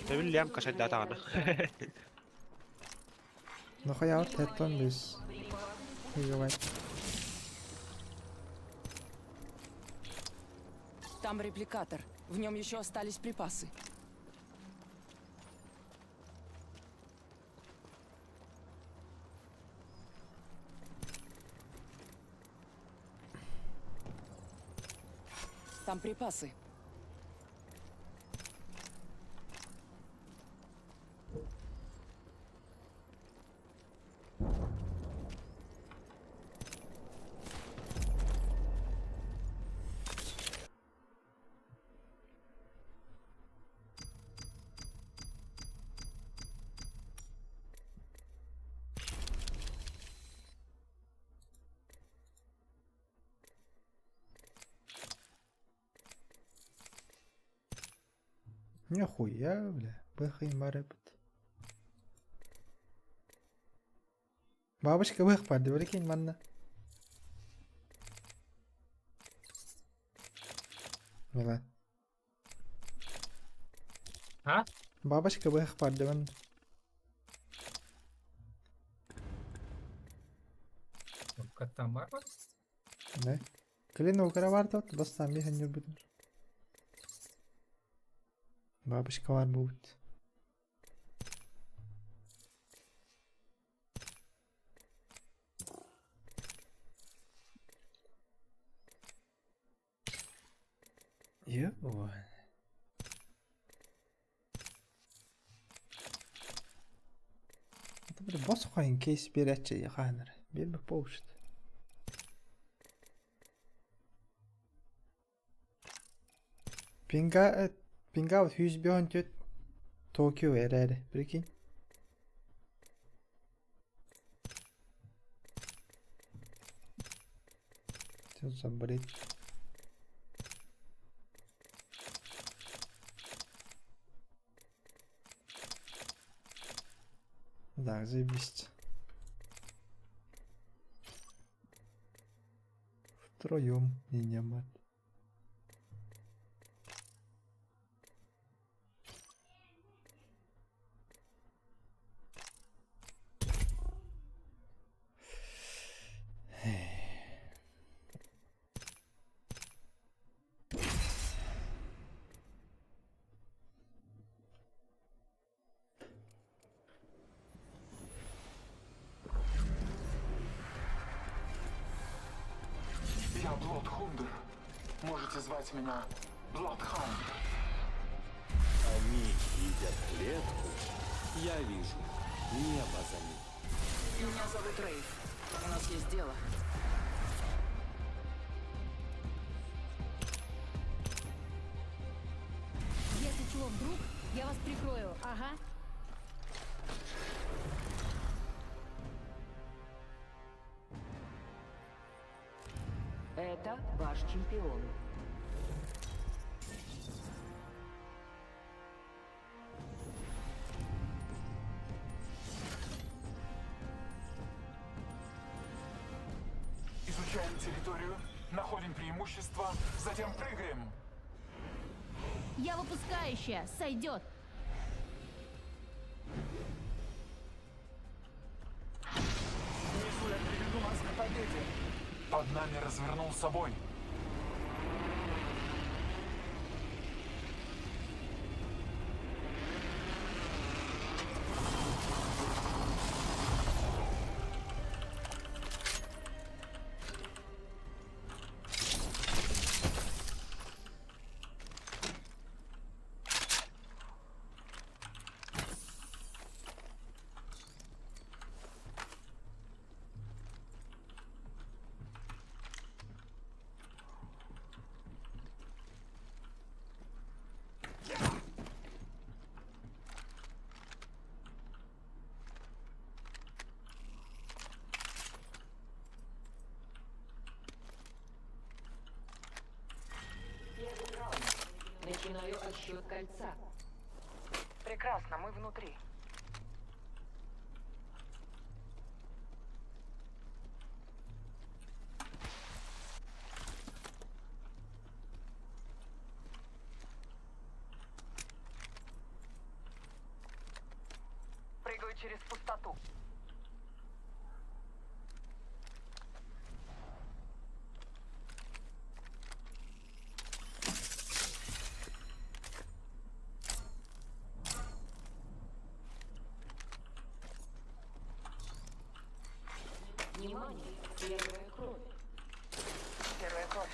Тэвил лям кашать датагана. Ну хуя вот это он без. Гигабайт. Там репликатор. В нем еще остались припасы. Там припасы. Нихуя, бля. Бэхай барыбыт. Бабочка бэх барды, прикинь, манна. Мила. А? Бабочка бэх барды, манна. Там бар Да. Клин укара барды, бастан бихен жүрбүтүн. Бабочка бар будет. Ё. Это бля босс хайын кейс берәтче яханыр. Бербек болушт. Пинга Пинга 101 Токио эрээри, прикинь. Что за бред? Так, заебись. Втроем, меня мать. Я Блодхундер. Можете звать меня Бладхаунд. Они видят клетку, я вижу небо за ней. Меня зовут Рейв. У нас есть дело. Если чего вдруг, я вас прикрою. Ага. Это ваш чемпион. Изучаем территорию, находим преимущество, затем прыгаем. Я выпускающая. Сойдет. Внизу я приведу нас к победе. Под нами развернул собой. Первый раунд. Начинаю отсчет кольца. Прекрасно, мы внутри. Прыгаю через пустоту. Внимание, первая кровь. Первая кровь.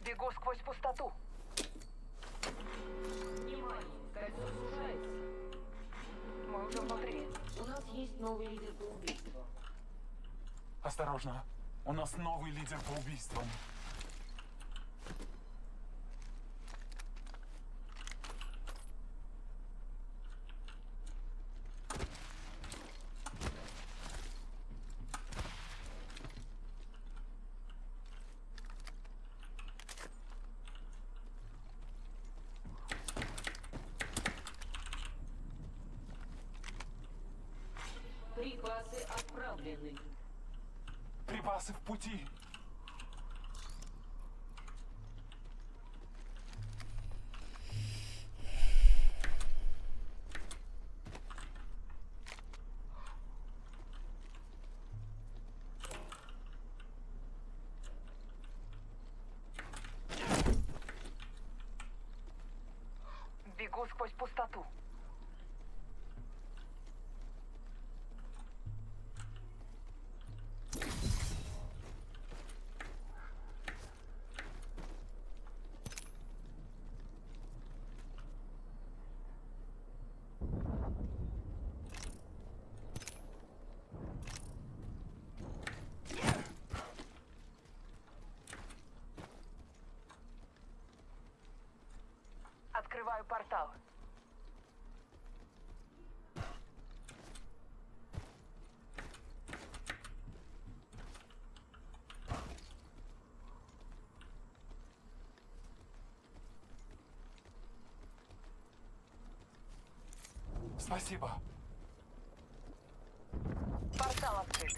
Бегу сквозь пустоту. Внимание, кольцо сужается. Мы уже внутри. У нас есть новый лидер по убийству. Осторожно, у нас новый лидер по убийствам. Припасы отправлены. Припасы в пути. Бегу сквозь пустоту. Спасибо. Портал открыт.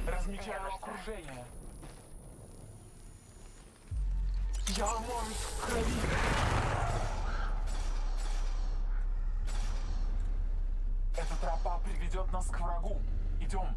Размечаю окружение. Я моюсь в крови. Эта тропа приведет нас к врагу. Идем.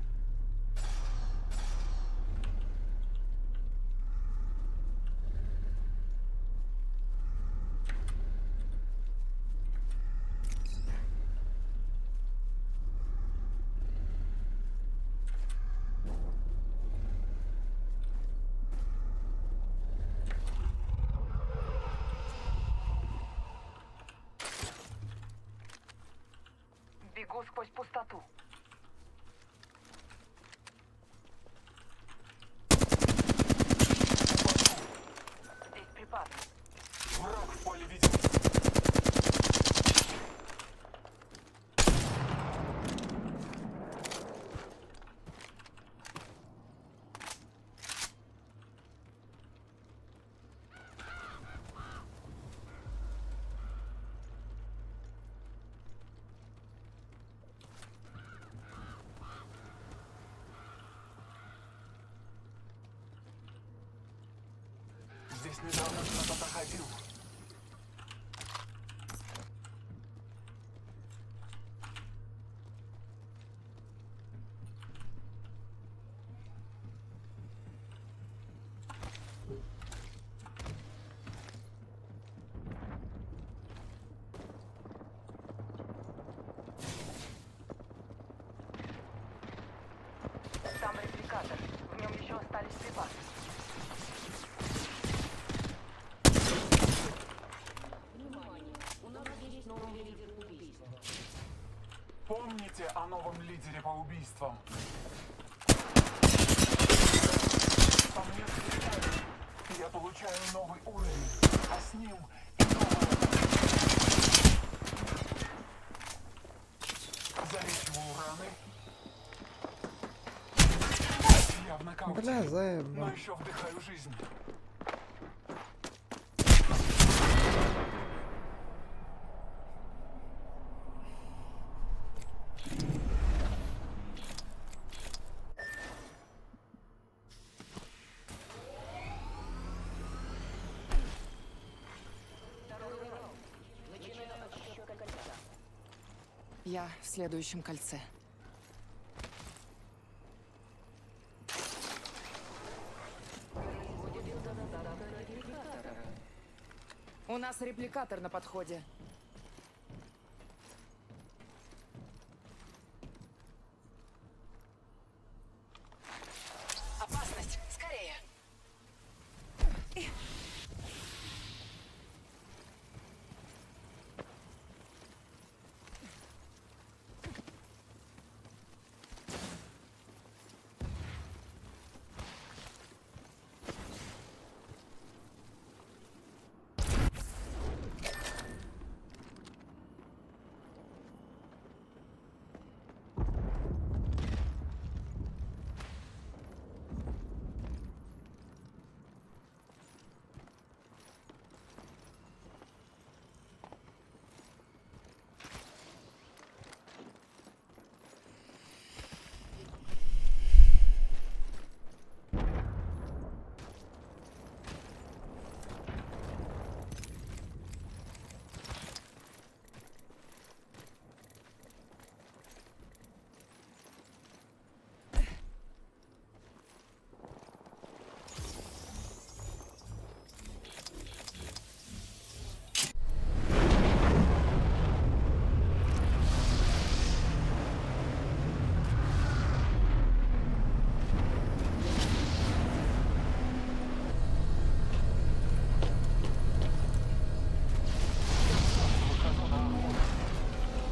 Бегу сквозь пустоту. Здесь припас. Враг в поле видимости. Здесь недавно кто-то проходил. Там репликатор. В нем еще остались припасы. Помните о новом лидере по убийствам. По мне стреляют. Я получаю новый уровень, а с ним и новое. Залечиваю раны. Я в нокауте, Бля, но заебал. еще вдыхаю жизнь. Я в следующем кольце. У нас репликатор на подходе. Опасность! Скорее!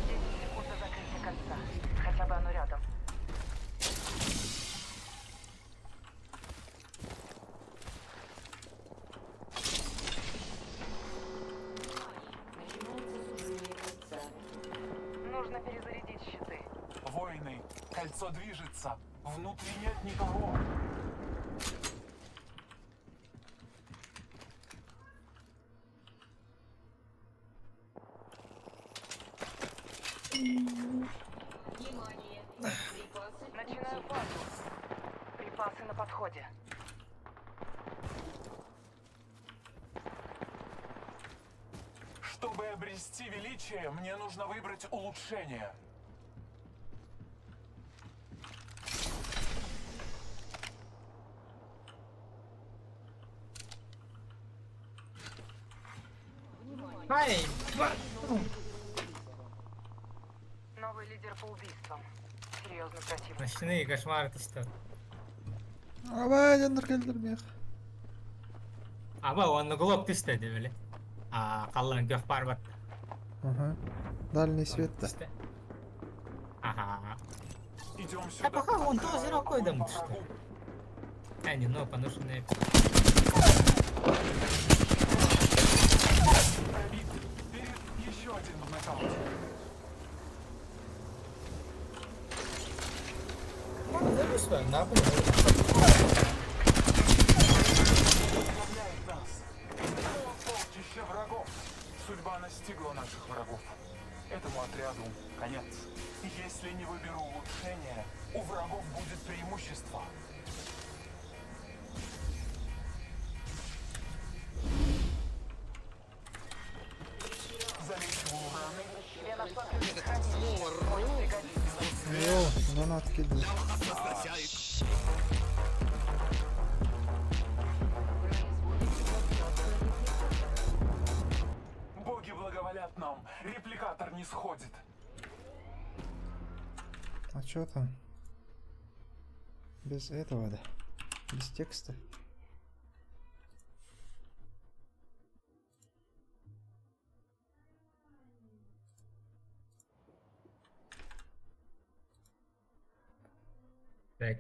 Десять секунд до закрытия кольца. Хотя бы оно рядом. Нужно перезарядить щиты. Воины, кольцо движется. Внутри нет никого. подходе. Чтобы обрести величие, мне нужно выбрать улучшение. Ай! Новый лидер по убийствам. Серьезный противник. Ночные кошмары ты что? Абай, дьоннор кэллэр миэх. Аба, он глоб ты что, дебили? А, қаллан көх бар бар. Ага. Дальний свет да. Ага. Идем А сюда. пока он тоже рукой дам, ты что? А, не, ну, поношенные. Пробит. Перед еще один в нокауте. Возглавляет нас. О, полчища врагов. Судьба настигла наших врагов. Этому отряду конец. Если не выберу улучшение, у врагов будет преимущество. Залечиваю раны. Я нашла ключ к хранилищу. Может пригодиться. Йоо, донат кэллэ. Боги благоволят нам. Репликатор не сходит. А чё там? Без этого, да? Без текста.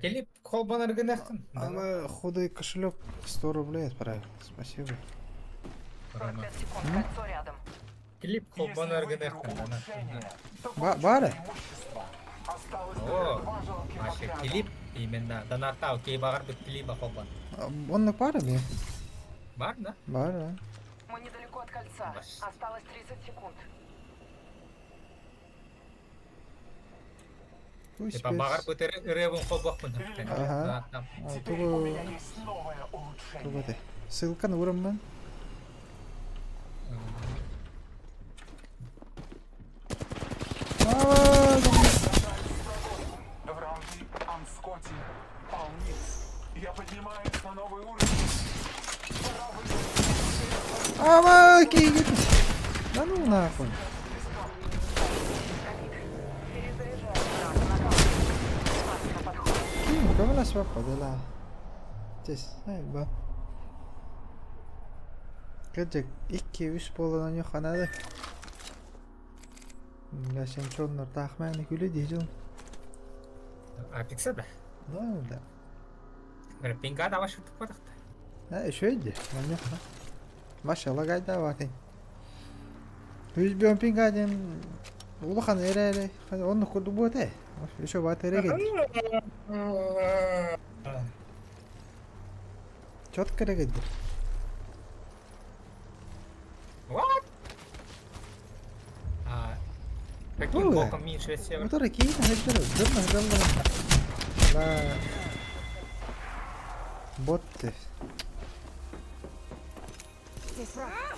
Келип холбанар гынахтын. Ама худой кошелек 100 рублей отправил. Спасибо. 45 секунд. Кольцо рядом. Клип холбанар гынахтын. Ба бары? О, Маша, клип именно. Донаттау, кей бағар бит клиба холбан. Онно пара ми? Бар, да? Бар, да. Мы недалеко от кольца. Осталось 30 секунд. Пусть Типа бағар бит ырыбын холбақпын. Ага. А, Тугу... Тугу ты. Ссылка на уровне. Враги Анскоти полниц. Я поднимаюсь на новый уровень. Пора выбрать Ама, окей, Да ну нахуй. Ким, кому нас попадала? Тес, ай ба. Кыдык, 2-3 буолан оньохханады. Мля, сен чоннор таахмааны күлэ диижин. Апекса да? Да, да. Пинга даваш шутып Да, еще иди, оньохха. Маша лагайда ватын. Үс бион пинга ден улахан эрэ онну курдук буоте. Еще бат эрэ Четко эрэ What? А, каким боком меньше север? Мотор кийин хәддер, дырна хәддер. Ла. Ботты. Здесь враг.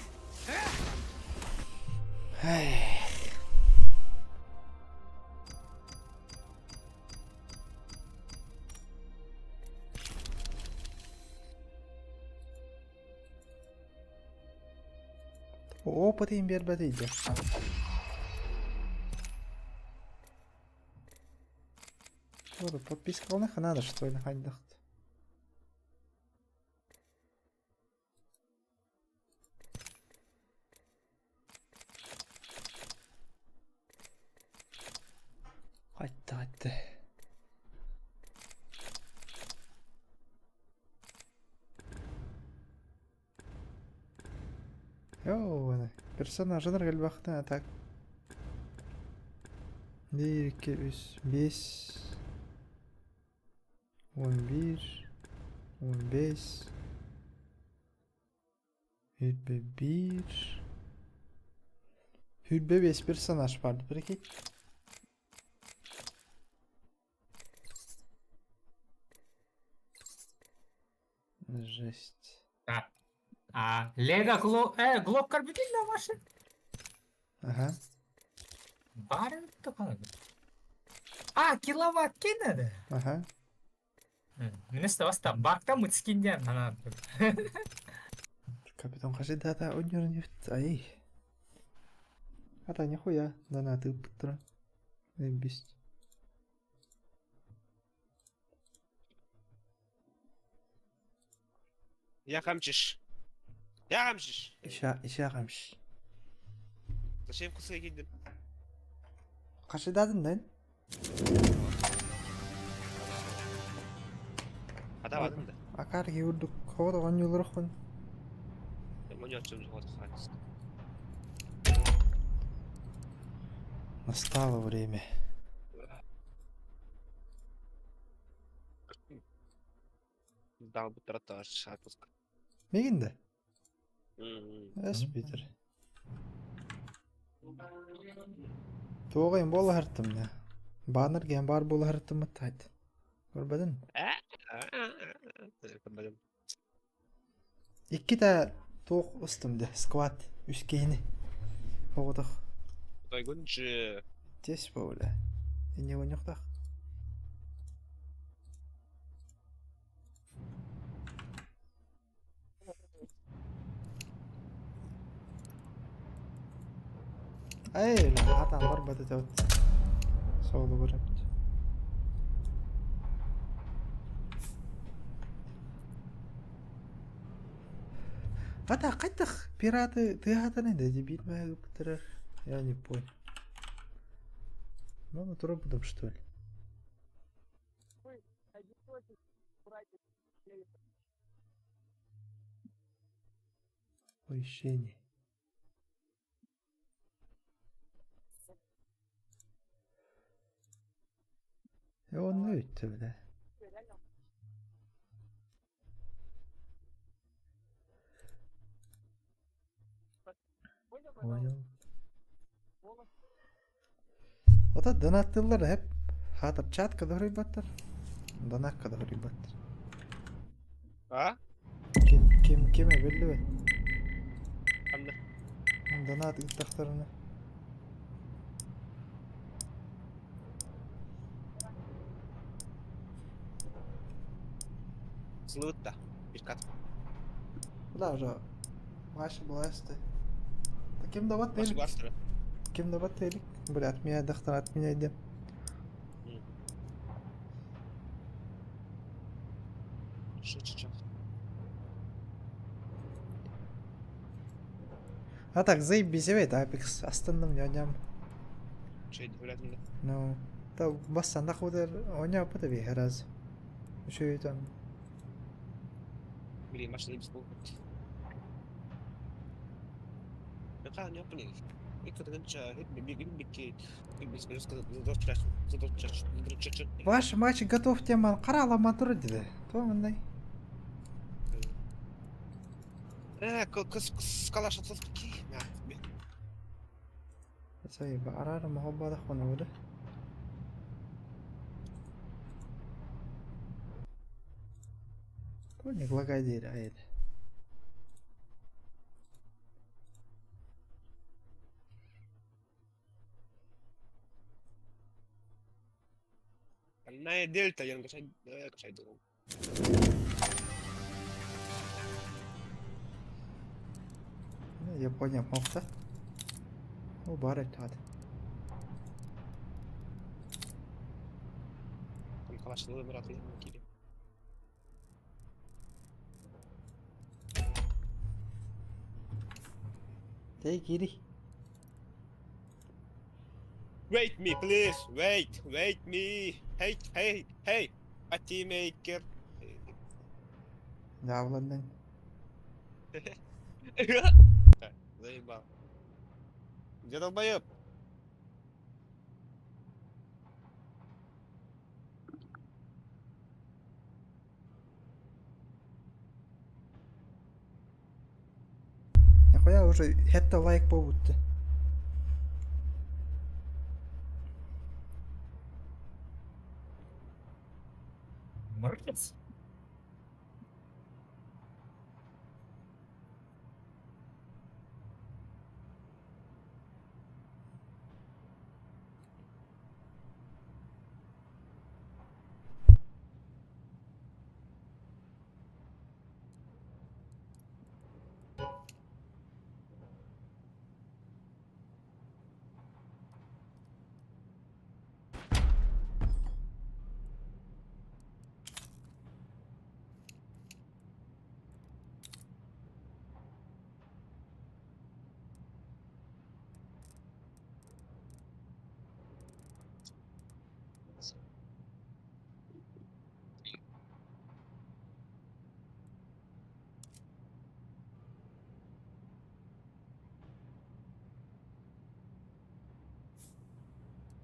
Ай. Опыт им бербәт иде. Вот, подписка надо, что ли, хайдахт. Хайтта, хайтта. Йоу, персонажынар келбахтан так. 1, 2, 3, 5, 11, 15, 21, 25 персонаж бар, прикинь. Жесть. А, а Лего Гло... Э, Глок карбидин да ваши? Ага. Бары тухана. А, киловатт кинеди. Ага. Минес баста бакта мыцкин диэн анаа. Капитан хасидата онньорньут ай. Ата нихуя донаты ыппыттара. Заебись. Я хамчиш. Я хамчиш. Иша иша хамш. Зачем кусай кидин? Хасидатын дэн? Атабадым да. Акар киурдук хоҕо оонньууларахпын. Настало время. Дал бы тротаж отпуск. Мигин да? Эс Питер. Туоҕайын буола сырыттым да. Баннер диэн баар буола сырыттыммыт таайт. Көрбөтүн? Иккитэ туох устум дэ сквад үс киһини оҕотох Тойгун же Тес бля. Не воньохтах. Эй, хатан барбат этэ вот. Соолу эбит. Ата хайдах пираты тыаһатан да дебил ыппыттарар. Я не понял. Ну, натуру что ли? Оповещение. Он ute бля. Понял. Ото донаттыыллар эп хаатар чатка да хоруйбаттар. Донакка да хоруйбаттар. А? Ким ким ким биллибэт. Ханна? Донат ыыттахтарына. Сылыбытта. Бир кат. Да уже Ваша бласты. Ким дават Ваша бластера. Ким дават телик? Бля, от меня дахтар, от меня иди. А так, заебись, эбит, Apex астынным ньоням. Чей, блядь, Ну, та бассанда худер оня пыта би раз. Еще и там. Блин, машина бесплатно. Ваш матч готов теман карала тур диде. То мындай. Э, калаш Сай барар мохобба хона буде. Тоник лагай дейр айд. Она дельта, я качай думал. Япония мохта. О, бар этат. Там калаш брат, я не кири. Take кири. Wait me, please. Wait, wait me. Hey, hey, hey. A teammaker. Да, Владлен. Заебал. Где долбоеб? Нихуя уже это лайк побудьте. Морец?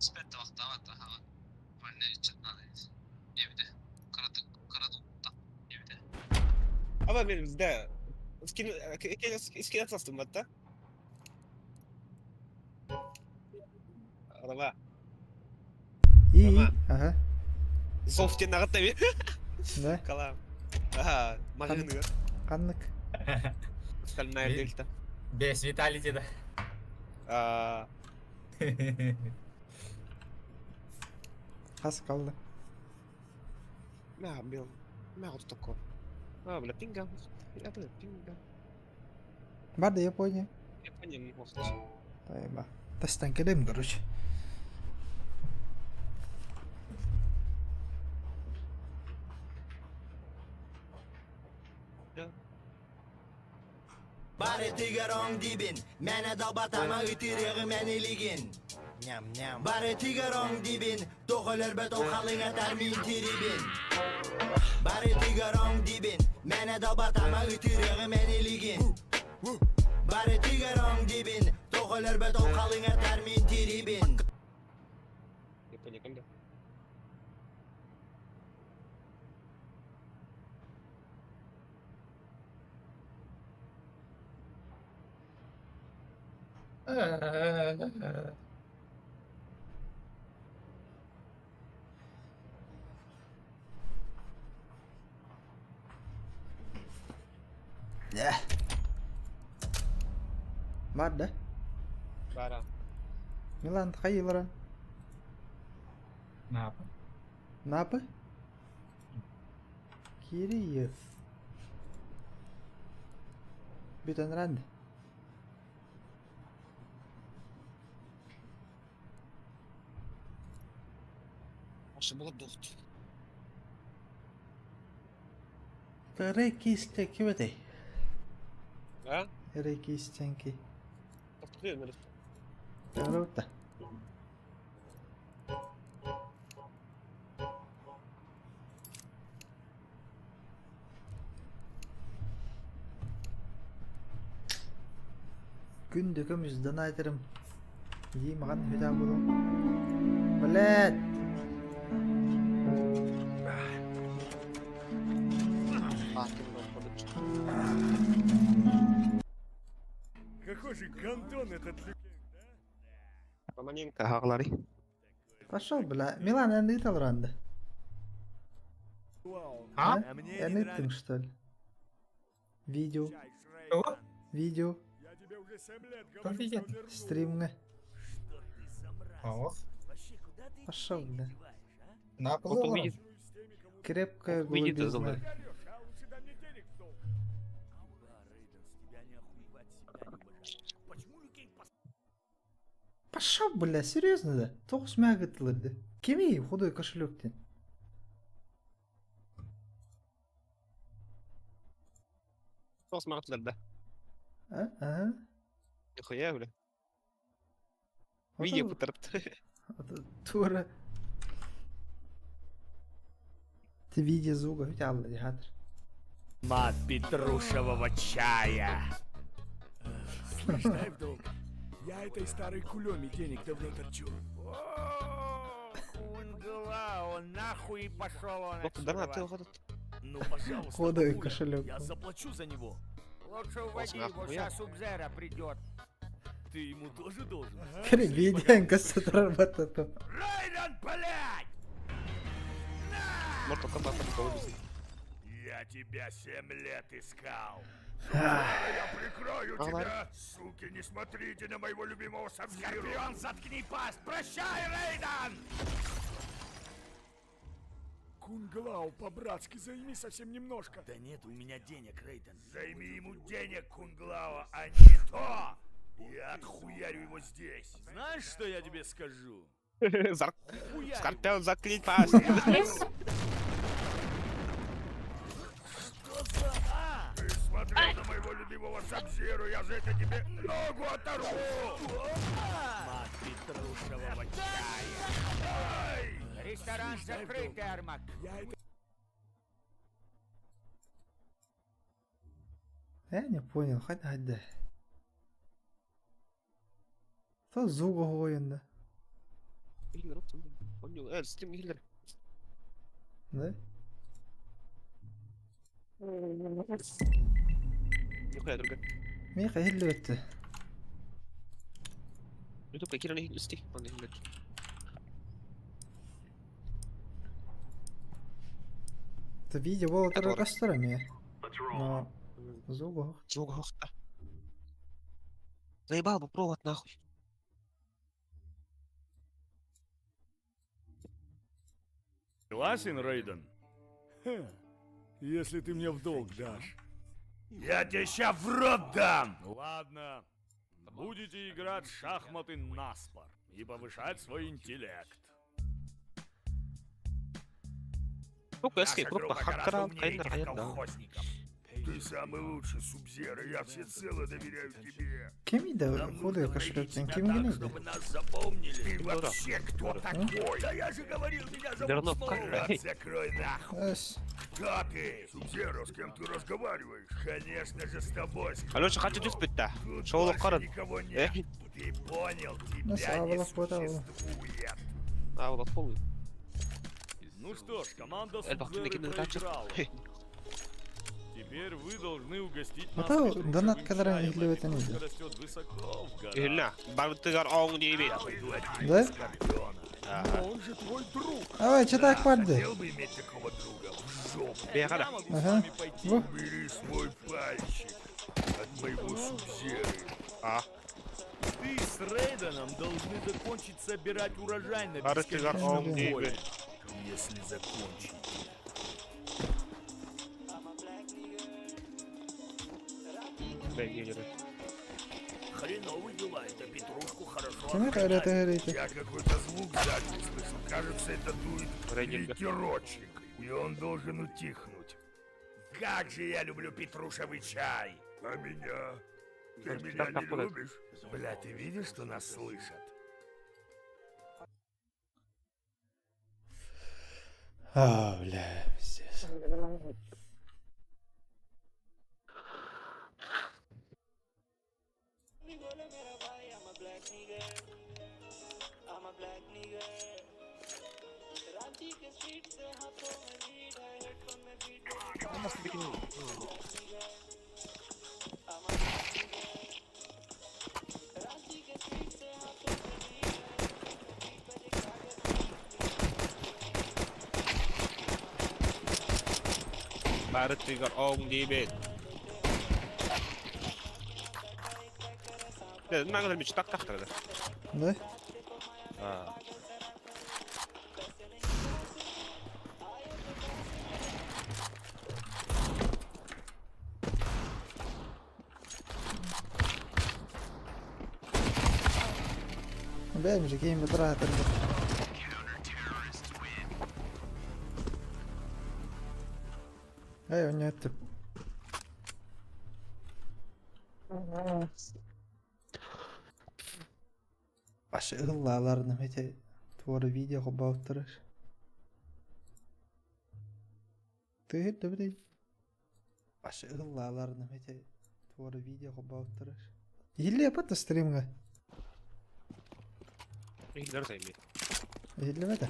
Испэт табахтаабат аһаҕын больной ыччат наада диэбитэ. Кыратык кыра тутта диэбитэ. Ама мен да скин скин атастым батта. Арама. И, ага. Зов диэн аҕатта би. Да? Калам. Аха, маҕаһыыныгар. Ханнык? Стальная дельта. Без Виталити да. А Хас қалды? Мә, бил. Мә, вот такой. А, бля, пинга. Я, бля, пинга. Бар да Япония. Япония не может. Тайба. Тастан келем, короче. Бары тигер оң дибин, Мәне далбатама ытырыгы мәнилигин. Ням-ням. Бары тигер оң дибин, Тоғылыр бет оқалыңа тармин тирибин. Бары тигер оң дибин, Мәне далбатама ытырыгы мәнилигин. Бары тигер оң дибин, Тоғылыр бет оқалыңа тармин тирибин. Япония кімді? Да. Бар да? Бара. Милан хайылара. Напа. Напы? Кириев. Бүтән ранд. Ашы болады доқты. Рейкисте кибетей. А? Рейкистенки. Тоқтық еді, Круто. Күн дөкөм донайтерым. Дии маған хүдә булу. Блядь. Какой же гондон этот Лю... Романенко ағалары. Пошел, бля. Милан, енді италранды. А? Енді иттің, что ли? Видео. Что? Видео. Кто видит? Стримҥэ. Ох. Пошел, бля. На Вот увидит. Крепкая Увидит голубизна. Пошел, бля, серьезно да? Тоғыз мягытларды. Кемей худой кошелектен. Тоғыз мағытлар да. А? А? Нихуя, бля. Видео көтәріпті. Тура. Ты видео звука ведь алла дихатыр. Мат петрушевого чая. Слышь, дай в долг. Я этой старой кулеме денег давно торчу. Кунг-Лао, нахуй пошел он Доқты, дана, отсюда. ты оғадат. Ну, пожалуйста, Худой Пуля, кошелек. Я заплачу за него. Лучше уводи нахуй его, я. сейчас Субзера придет. Ты ему тоже должен? Кіре видео кассатар батату. Рейден, блядь! Mortal Kombat голубизна. Я тебя 7 лет искал. Я прикрою Ага. тебя! Суки, не смотрите на моего любимого Сабзиру! Скорпион, заткни пасть! Прощай, Рейден! Кунг-Лао, по-братски займи совсем немножко. Да нет у меня денег, Рейден. Займи ему денег, Кунг-Лао, а не то! Я отхуярю его здесь. Знаешь, что я тебе скажу? Скорпион, заткни пасть. Что за... А? Ты смотрел на моего любимого Сабзиру, я за это тебе ногу оторву! Мат петрушевого чая! Ресторан закрыт, Эрмак. Я это... Я не понял, хоть хадда. То звук ойында. Да? Нихуя друга. Миэхэ иһиллибэт. Ютубка киирэн исти. Онно иһиллэр. Это видео было көстөр эмиэ. Но звук оһох. Звук оһохта. Заебал бы провод нахуй. Согласен, Рейден? Ха, если ты мне в долг дашь. Я тебе ща в рот дам! Ладно. Будете играть в шахматы на спор и повышать свой интеллект. Наша группа гораздо умнее этих колхозников. Ты самый лучший, Субзера, я всецело доверяю тебе. Ким иде худы кошелектен ким генейди? Чтобы нас запомнили. Ты вообще кто такой? Да я же говорил, меня зовут Дернов, Сноу. как? Рот закрой нахуй. Эс. Кто ты? Субзеро, с кем ты разговариваешь? Конечно же с тобой. Алеша, хочу түспүттэ. Тут Шоулук больше карын. никого нет. Ты понял, Нас тебя не авалах бодау. существует. А, вот полный. Ну что ж, команда Элбахтын Субзеры экенин тачыр. проиграла. Теперь вы должны угостить нас Ата петрушевым донат кадран чаем, а иһиллибэтин петрушка иде. растет высоко в горах. Иһиллэ. Барытыгар оң диэбит. Да? Но он же твой друг. Давай, читак барды. Хотел бы иметь такого друга в жопу. Бэҕэрэ. Я могу с Ага. вами пойти. Во. Убери свой пальчик от моего субзеры. А. Ты с Рейденом должны закончить собирать урожай на Барытыгар бесконечном оң поле. диэбит. Если закончите. Бэгилери. Хреновый дела, это петрушку хорошо Ким это охраняет. говорите? Я какой-то звук сзади услышал. Кажется, это дует Рейдинга. ветерочек. И он должен утихнуть. Как же я люблю петрушевый чай! А меня? Ты меня не любишь? Бля, ты видишь, что нас слышат? А, бля, пиздец. Барытыгар оң диэбит. Маңдар мич так тахтырды. Да? А. Бэм же ким бытыра Эй, он не это. Башы ыллаларны эти твори видео хоббауттырыр. Ты добрый. Башы ыллаларны эти твори видео хоббауттырыр. Или апата стримга. Иһиллэр тайми. Или это.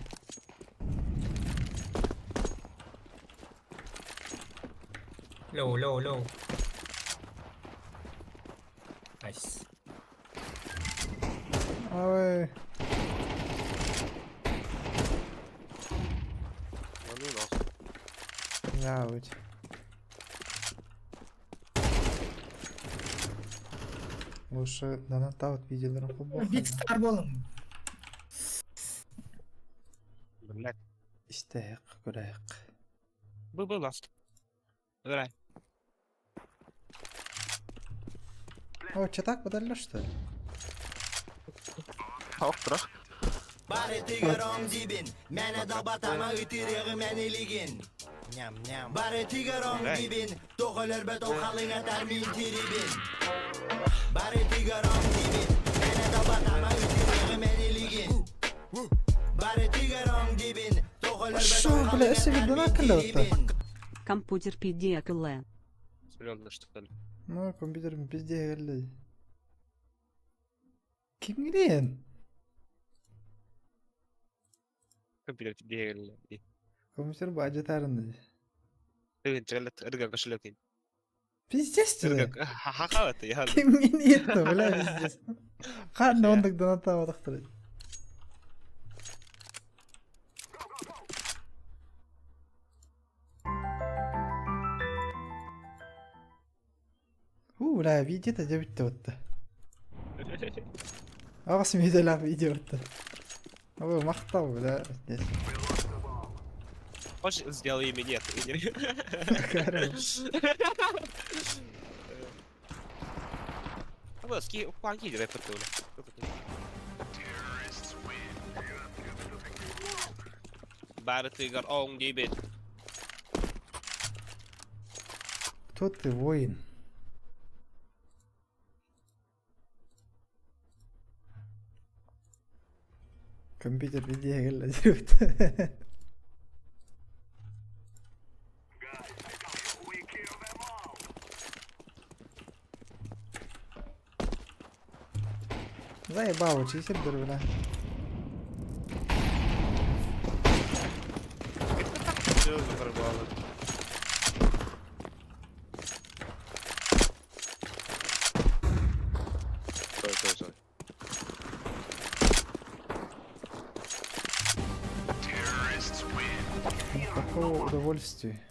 Low, low, low. Nice. Ой. Ну нахуй. Я вот. Лучше донат видеоларын хоббау. Big Star болың. Блядь. Истәйек, көрәйек. Был был ласт. Давай. О, чатак подали, что ли? Ох, трах. Барытыгар оң дибин, мени далбатама ытырыгы мени Ням-ням. Барытыгар оң дибин, тоҕолор бөт ол халыҥатар мин тирибин. Барытыгар оң дибин, мени далбатама ытырыгы мени Барытыгар оң дибин, тоҕолор бөт Шо, ол бля, эссе донат кылды Компьютер пиздец. Серьезно, что ли? Ну, компьютер пизде келди. Ким кирен? Компьютер диэгэллэ. Компьютер баадьатаарынна дии. Тыгынча ырга кошелек. Пиздец Ырга тебе. хахалаты я. Кимҥин иэттэ, бля, пиздец. Ханна оннук донаттаабатахтарай. Уу, бля, видео-то дьэ бүттэ батта. Аҕыс мүнүүтэлээх видео батта. Ой, махтал, бля, пиздец. Хочешь, сделай минет? Ски панки рэпер Барытыгар оҥ диэбит. Кто ты, воин? Компьютер видео кэллэ Заебало, чисер бля. Все закрывало. Стой, стой, стой. Какого удовольствия.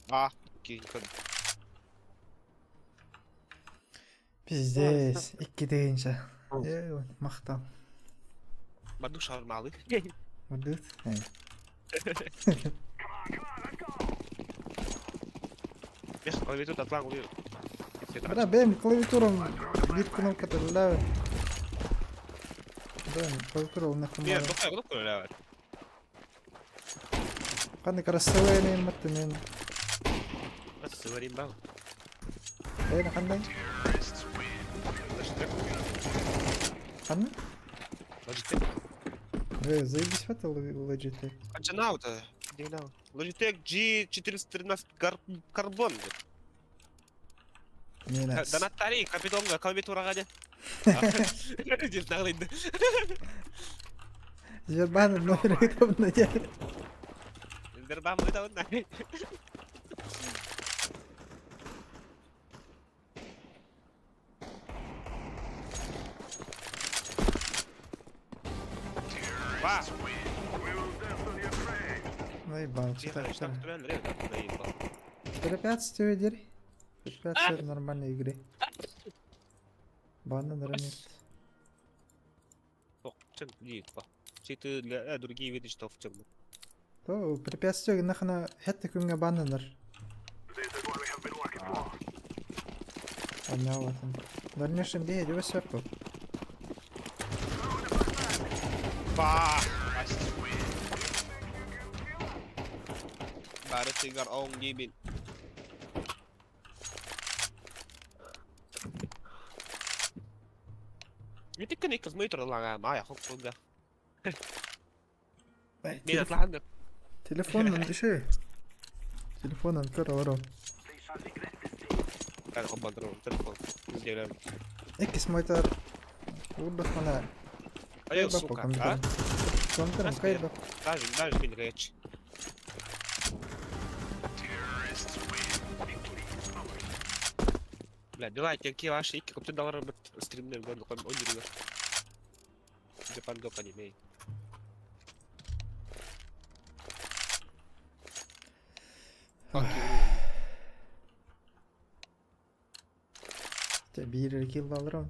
А, окей, Пиздец, икки тыһыынча. Ээ, махтал. Баду шармалы. Бардыт. Эх, клавиатура атлан улы. Бля, бэм клавиатурам биир кнопката үлэлээбэт. Бэм клавиатура Нет, улнахтымаары. кнопка кнопка үлэлээбэт. Ханна красивая нейматты мен. Красивый бал. Эйна хандай? Logitech. Ханна? Logitech. Э, заебись в это Logitech. Канчанау-то. Где нау? Logitech G413 Carbon. Не нас. Донаттари, капитонга, клавиатураға де. Деп нағылайды. Сбербанк номер там на деле. Сбербанк это он. Ба! Заебал, Тихо, что что так. Препятствие дерь. Препятствие нормальной игры. Бана нормит. Читы для другие виды что в тюрьму. То препятствие нахна хетте күнгө баннанар. Понятно. В дальнейшем бей, идёт сверху. Ба! Барытыгар оң деймин. Ити кини кызмый туралаға мая хоққунга. Мен атландым. Телефон дыши. Телефон анкер аларом. Кар хоббандырым телефон. Сделаем. Экис мойтар. Урдахмана. Ай, сука, а? Компьютером кайба. Даже, даже мен речь. Бля, давайте, какие ваши ики, коптен доллар стримнер гон ком он Japan go anime. Fuck you. Биир килл аларом.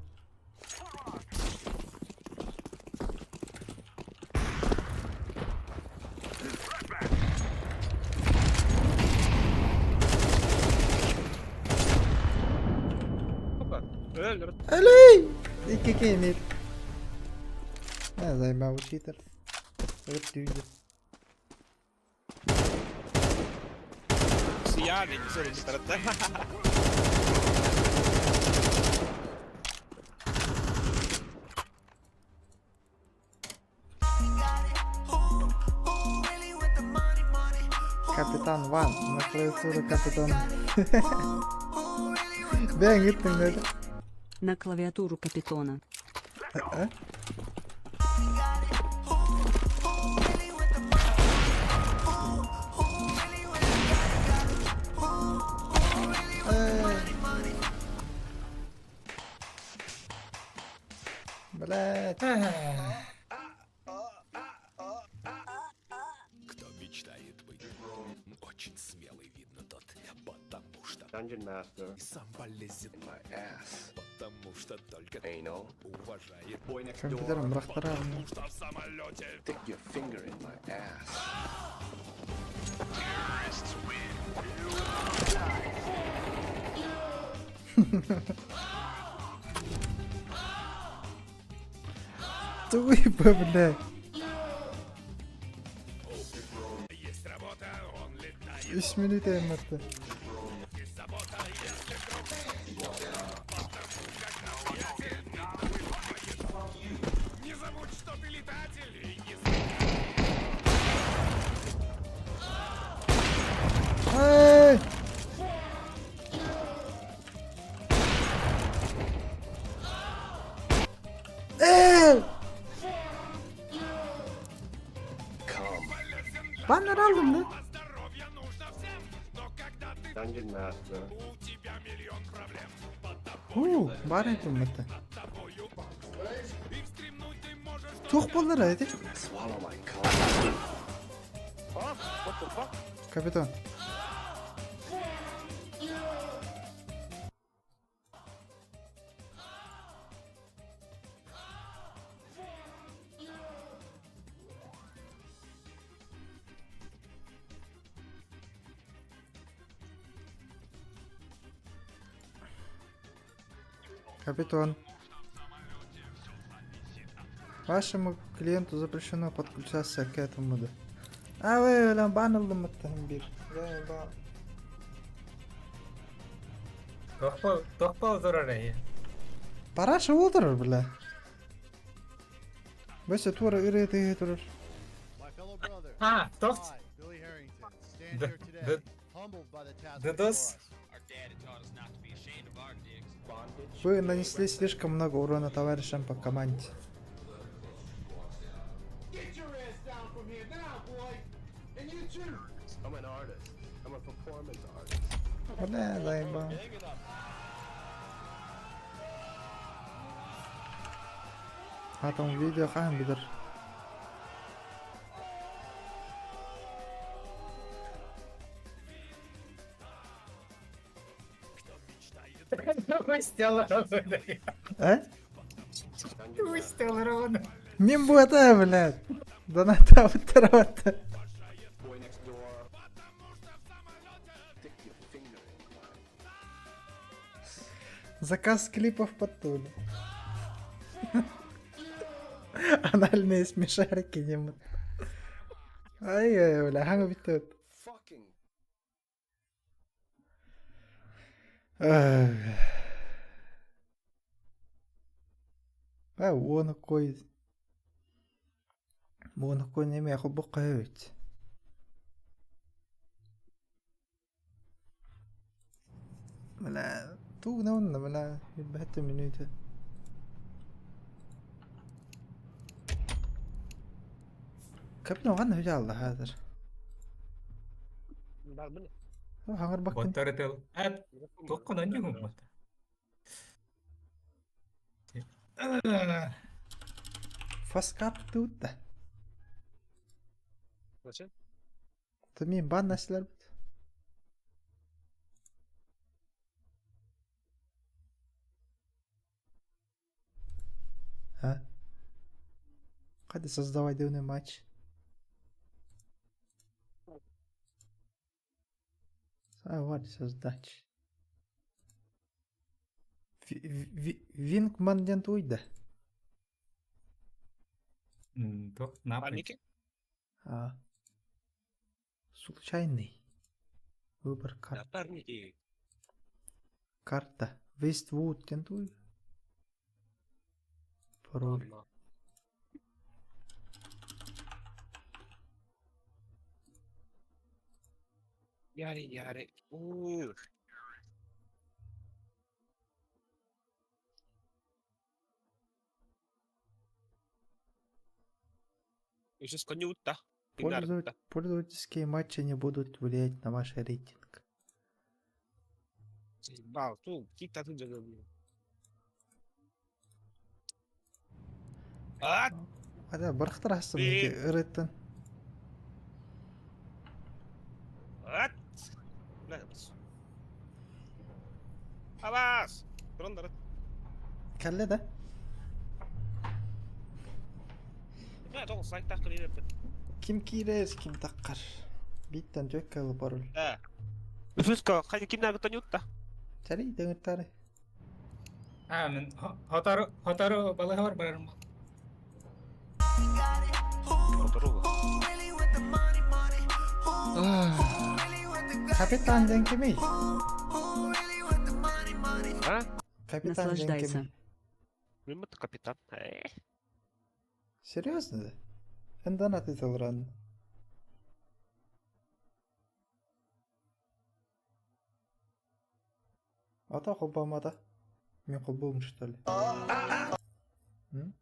Опа. Алей! Икки кемир. Не заебал читер. Вот люди. Сияли, не сорок старата. Капитан Ван. На клавиатуру капитан. Бәң иттің деді. На клавиатуру капитона. А? Блять. Кто мечтает быть очень смелый, видно тот, потому что сам полезет my ass, потому что только anal уважает. Компьютером бырахтарар. Потому что в самолете. Stick your finger in my ass. Тугуй блядь. Үс мүнүүтэ эммэртэ. Эй! Эй! Баннер алдым да? Уу, бар этим это. Туох буоллар эти? Капитан. Капитан. Вашему клиенту запрещено подключаться к этому да. А вы өлөн бан ыллым ыттаһым бир. Тохпол турар эһи. Параша уолтурар бля. Бөсө туора ырыа турар. А, тох. Дедос. Вы нанесли слишком много урона товарищам по команде. Бля, заебал. А там видео хаан билэр. Э? Мин буата, блядь. Доната буттарабатта. Заказ клипов подтули. Анальные смешарики не Ай-ай, бля, хanga бүттөт. А, уону кой. Уону кой неме холбокко эбит. Бля, тугна онна, бля, билбэттэ мүнүүтэ. Капитан ханна хүлэ хаазыр. Хаҥар баккын. Боттор Эт тохкон аньюгум бот. Фаскап туутта. Зачем? Тумин бан наслар бит. А? Қайда создавай дивный матч? А, вот создать. Вингман ден туйда. Тох напаники. А. Случайный. Выбор карт. Напарники. Карта. Вествуд ден туй. Пароль. Яри, яри. Ух. Үсүс коньютта. Пользовательские матчи не будут влиять на ваш рейтинг. Бал, ту, кит атын дьоно. А? Ада бархтар астым ырыттын. Ат! Абас! Туран Кэллэ да? Ким киирэр, ким таххар. Бииттэн түөккэ ылы пароль. Үсүскө хайы кимнәге тонютта? Чарый дыңыттары. А, мен хотору хотору балыһа бар барарым. Хотору. Капитан диэн кимий? А? Капитан диэн кимий? Мен это капитан. Серьезно да? Эн донат ытылран. Ата холбоомата. Мин холбуум что ли? М?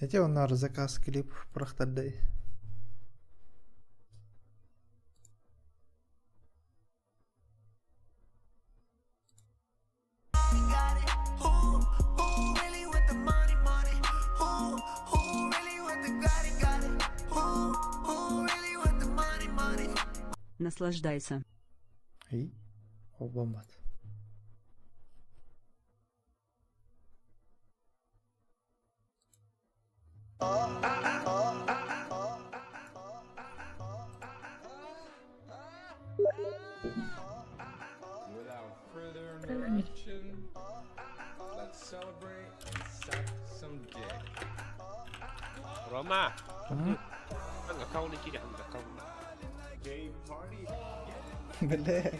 Эти онноор заказ клип бырахтардай. Наслаждайся. И холбоммот. Without further interruption, let's celebrate and suck some dick. Рома! М? Аккаунт кири, аккаунт. Gay party. Бля.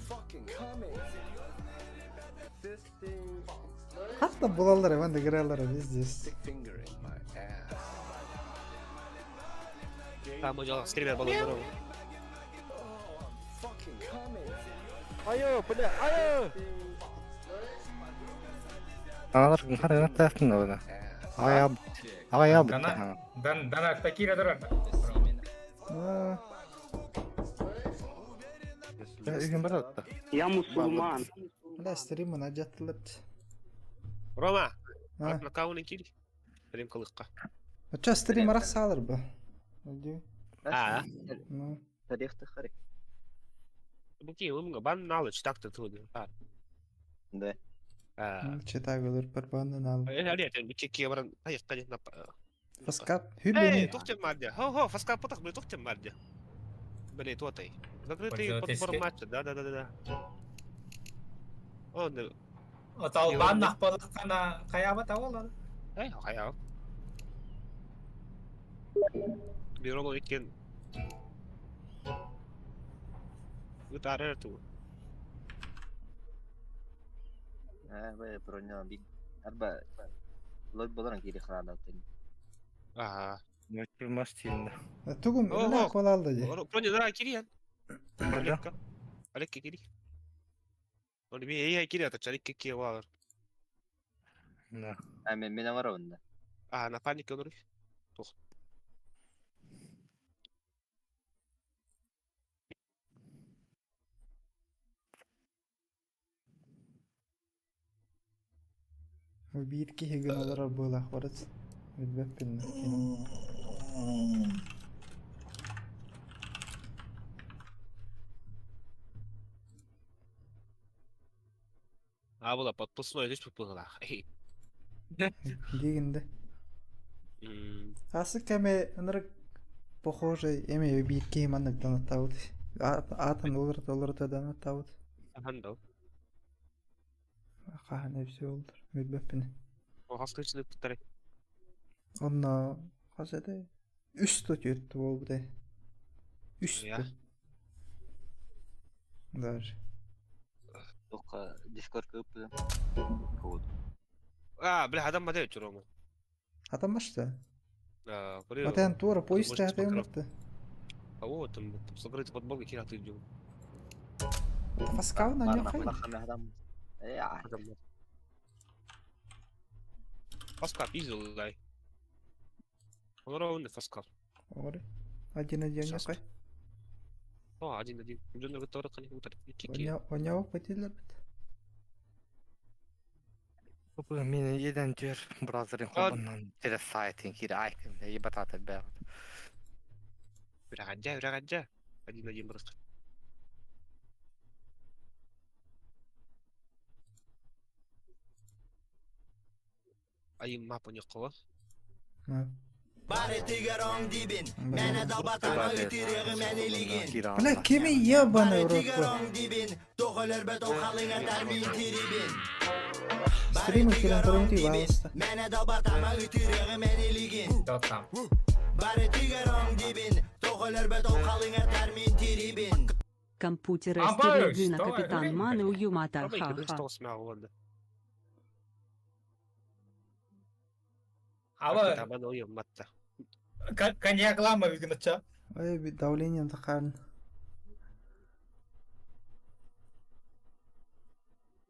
Fucking coming. This thing. Хатта булаллар, Иван игралар везде. Stick finger in my ass. Там у стример был здоровый. Fucking coming. Айо, бля, айо! Аналар харыгын ода. Ая ая Дана дан дана такира дурар. Үгүн бар атта. Я мусульман. Бля, стримы надяттылар. Рома! А? Аккаунт кири. Стрим кылыкка. Ча стрим арахсалар бу. Өйдүү. А? Ну. Тарихты харик. Бу ки, умга бан налыч так-то туды. А. Да. А. Читай олор барбанын ал. Э, бу чеки баран аяққа на. Фаскап Эй, хүбүнү. тухтем мардя. Хо-хо, фаскап потах, блин, тухтем мардя. Блин, туотай. Закрытый подбор матча, да-да-да-да. Он... Оталбан нахпалыккана каяба тавалар. Эй, хаяв. Бироло иккен. Ытарыр ту. А, бе, броня бит. Арба лой болоран кири храда тен. Ага. Маш тиинде. Тугум үлэ колалды ди. Броня дара кири. Алекка. Алекка кири. Он би эй кири ата чарик ки вар. Да. А мен мен бар онда. А, напарник олор. Тух. Биир киһи гын олорор буолаах барыт. Билбэппин. А була подпускной здесь была. Дигинде. Асы кэме ынырык похожий эме биир киһи маннык данаттаабыт. Аатын олорто олорто данаттаабыт. Андал. Хаһан эпси олдор. Билбэппин. Хаскычны туттары. Онно хас этэ? Үс төрт буолбут Үс Я. Даже. Тока Discord көпү. Код. А, бля, адам мадэ чурома. Атам башта. А, Атан туора поезд хатайымырты. А вот там закрытый подбор кира ты идём. Фаскау на Барна нёхай. Э, а. Фаскап изолай. Олоро фаскап. Ори. Один-один якай. О, один-один. Дьоннорго тоҕо хани утар. Оняо патилер бит. Мин еден түөр бразерин холбоннон через сайтын кире айтын ебатата бэҕит. Үрэҕэддьэ, үрэҕэддьэ. Один-один просто. Айым мапа ньоккола. Барытыгар дибин, Мэнэ далбатама ытырыгы мэнилигин. Бля, кими ебаный в рот Барытыгар дибин, тоҕолор бөтө халыҥатар мин тирибин. Стрим эфирин көрүмтүй пожалуйста. Мэнэ далбатама ытырыгы мэнилигин. Барытыгар дибин, тоҕолор бөтө халыҥатар мин тирибин. Компьютер А, Эстеридина что? капитан Маны Уюмата ха-ха. Ава. Табан уйумматта. Коньяклама видно. Ой, би давлением тахарын.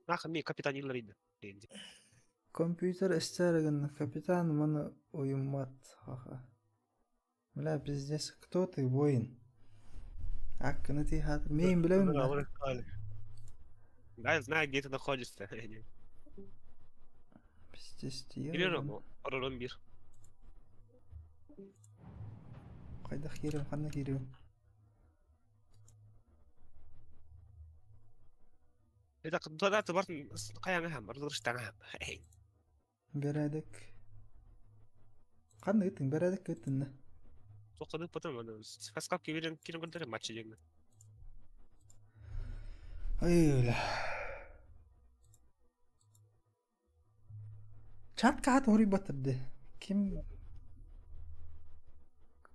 Нахы ми капитан Илларид. Компьютер эстеригин капитан маны уйуммат ха-ха. Бля, пиздец, кто ты, воин? Аккыны ти хат. Мин билем да. Да, я знаю, где ты находишься. Пиздец, ти. Biliyorum, Оророн bir. Кайда кирем, кандай кирем? Это донаты бар каяңа ырдырыштаңа. Бередик. Кандай ыттың, бередик ыттың да. Тоқыды потом аны фаскап киберен кирен көрдөрө матч дегенде. Ай, бля. Чат каат ори батырды. Ким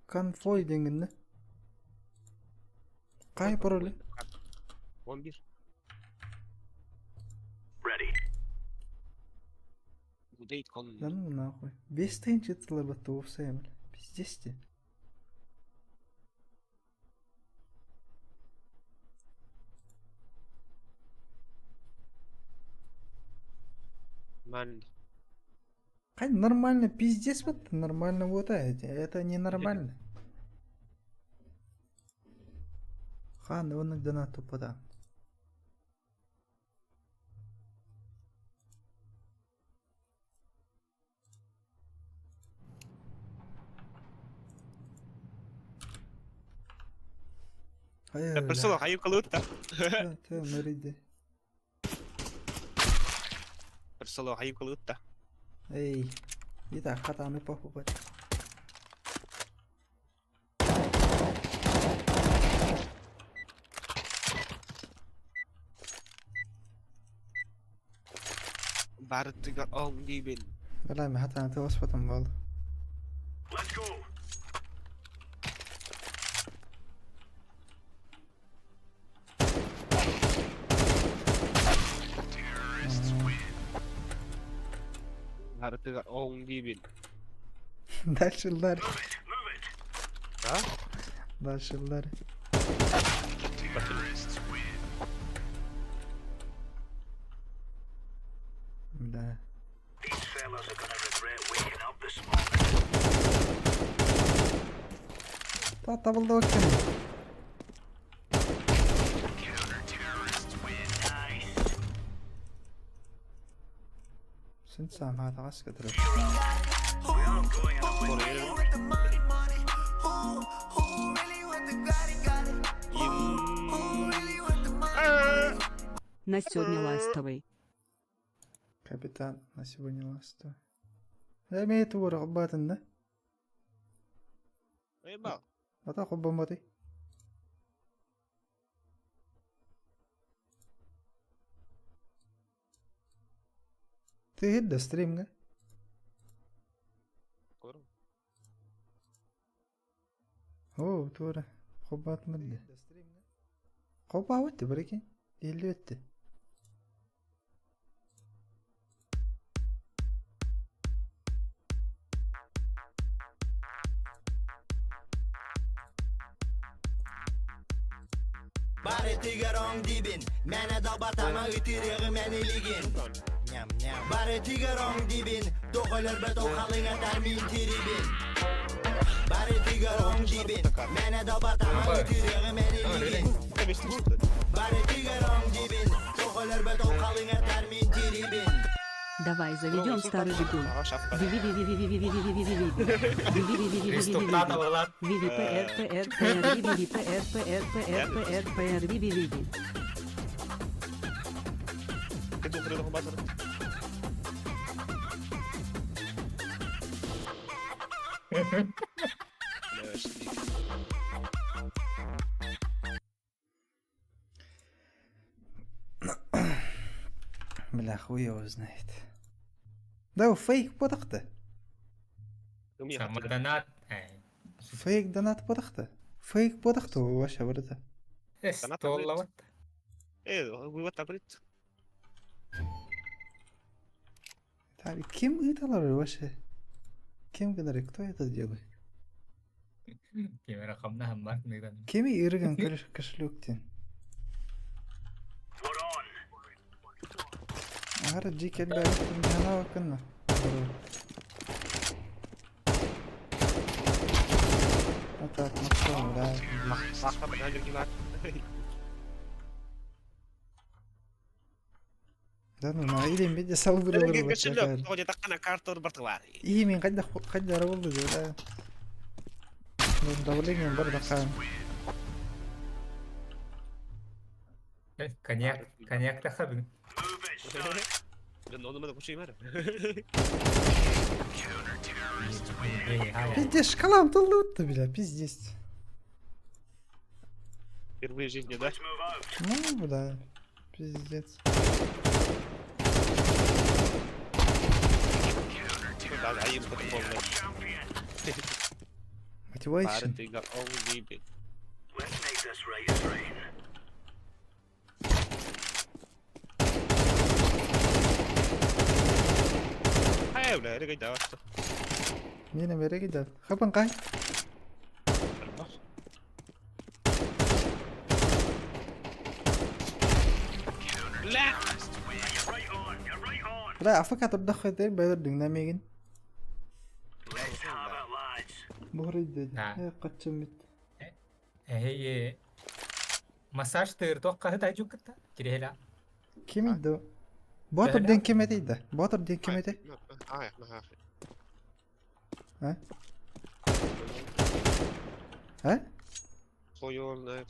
конфой дегенне? Кай пароли? 11. Ready. Гудейт кон. Да ну нахуй. Бес тыйынчы тылар батты опсай, бля. Пиздец те. Ман. Кай нормально пиздец вот нормально вот а это ненормально. Хан, он донату пода. Ай, бля. Персола хайып калыт та. Ты мыриди. Персола хайып калыт та. Эй, ида хатаны похуй. Бардыга оң дибин. Бля, мен хатаны ты оспатым бол. Let's go. Бардыга оң дибин. Дальше лар. А? Дальше лар. Да. These fellas are gonna regret waking up this morning. Та табылды өткен. Сен сам хатағас кетіріп. На сегодня ластовый. Капитан на сегодня ластовый. Да мен это ура батын да? Ебал. Ата хоббаматы. Ты да стримга? Көрүм. О, тура. Хоббат мынды. Хобба өтті бір екен. Елі өтті. Барытыгар дибин, Мэнэ далбатама ытырыгы мэнилигин. Бары тигэр дибин, тоҕолор бөтө халыҥатар мин тирибин. Бары тигэр дибин, мэнэ далбатама ытырыгым энилигин. Бары тигэр дибин, тоҕолор бөтө халыҥатар мин тирибин. Давай заведем старый Жигуль. Бля, хуй его знает. Да, фейк бодахты. Самодонат. Фейк донат бодахты. Фейк бодахты вообще барыта. Столлават. Вывод табрит. Tabii kim ыталар вообще? Кем гынар, кто это делает? Кемера хамна хаммар ныгдан. Кеми ирген кошелектен? Ара жеке бәрі кынна. Вот так, ну да. Да ну на илем беде салбырылыр Кошелек, тоҕо таккана карта бартылар. И мен кайда кайда болду да. Ну давление бар да кан. Коньяк, коньяк тахабын. Да ну мы кушаем. Пиздец, шкалам толлутто, бля, пиздец. Впервые в жизни, да? Ну, да, пиздец. Да, да, им полный. Motivation. Хай, бля, эрге да. Мені береги да. Хапан кай. Бля! Бля, афка турда хайтер бәдер дүңнәмеген. Буһры Да. Э, качым бит. Эй, массаж тыр тоққа да жукта. Кирела. Ким иди? Ботыр ден ким эти Ботыр ден ким эти? Ай, ага. А? А? Хуй знает.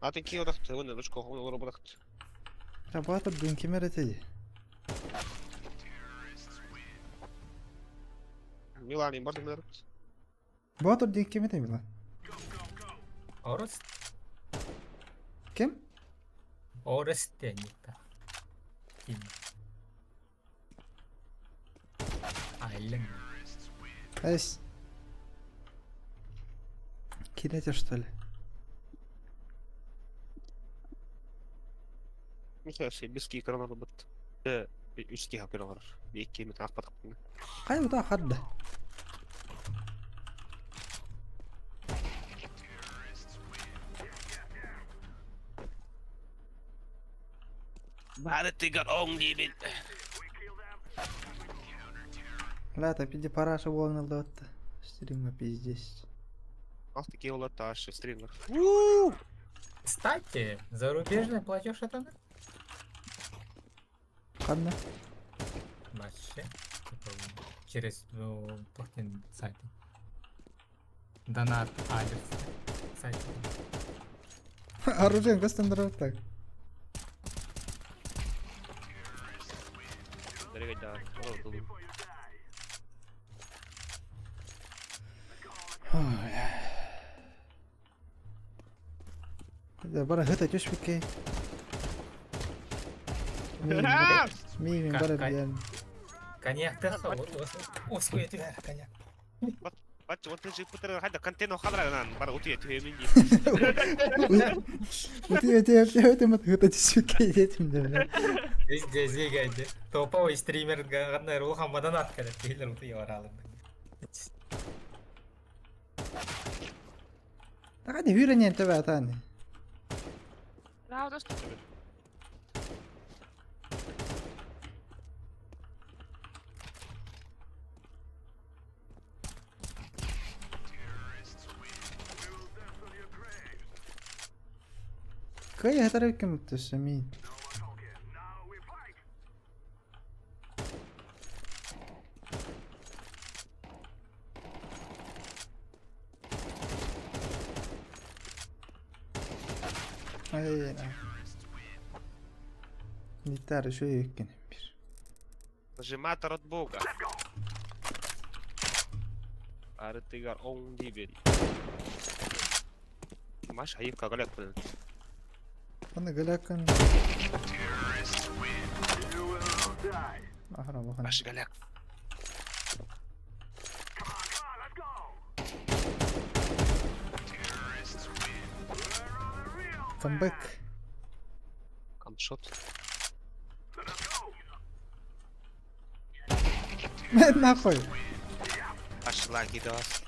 А ты кио дахты, вон ручку, он лору бадахты. Я Ботыр ден ким эти? Милани, бардым Ботыр ден ким эти Милан? Орыс. Ким? Орыс денекта. Ким. Айлым. Эс. Кидайте что ли? Михаил, бески экран робот. Үске хапыралар. Бекке метр ақпатық. Кай ута хадда. Бары тыгар оң дейбін. Бля, та пиди параша волны лотта. Стрима пиздец. Алты кило таш стример. Кстати, зарубежный платеж это на? Ладно. Вообще. Типа, через ну, платный сайт. Донат адрес. Сайт. Оружие гостандырып так. Да. Да, бара хыта түшпекке. Мин бара биен. Коньяк тахса, оску этилер коньяк. Бат, вот ты же путер хайда контент хадра бар утие түе минди. Утие утие утие мат хыта түшпекке детим бля. Здесь зигайде. Топовый стример гана рулхан баданат калет тейлер утие баралым. Тагани хүрэнен төбө атааны. Кыай хатар ким өссө мин. Ай, Гитара үчүгэй эккин бир. Нажиматор от бога. Арытыгар оң дибин. Маш айып кагалек блин. Аны галякын. Ахара бахан. Маш галяк. Камбэк. Камшот. Нахуй. Пошла гидос.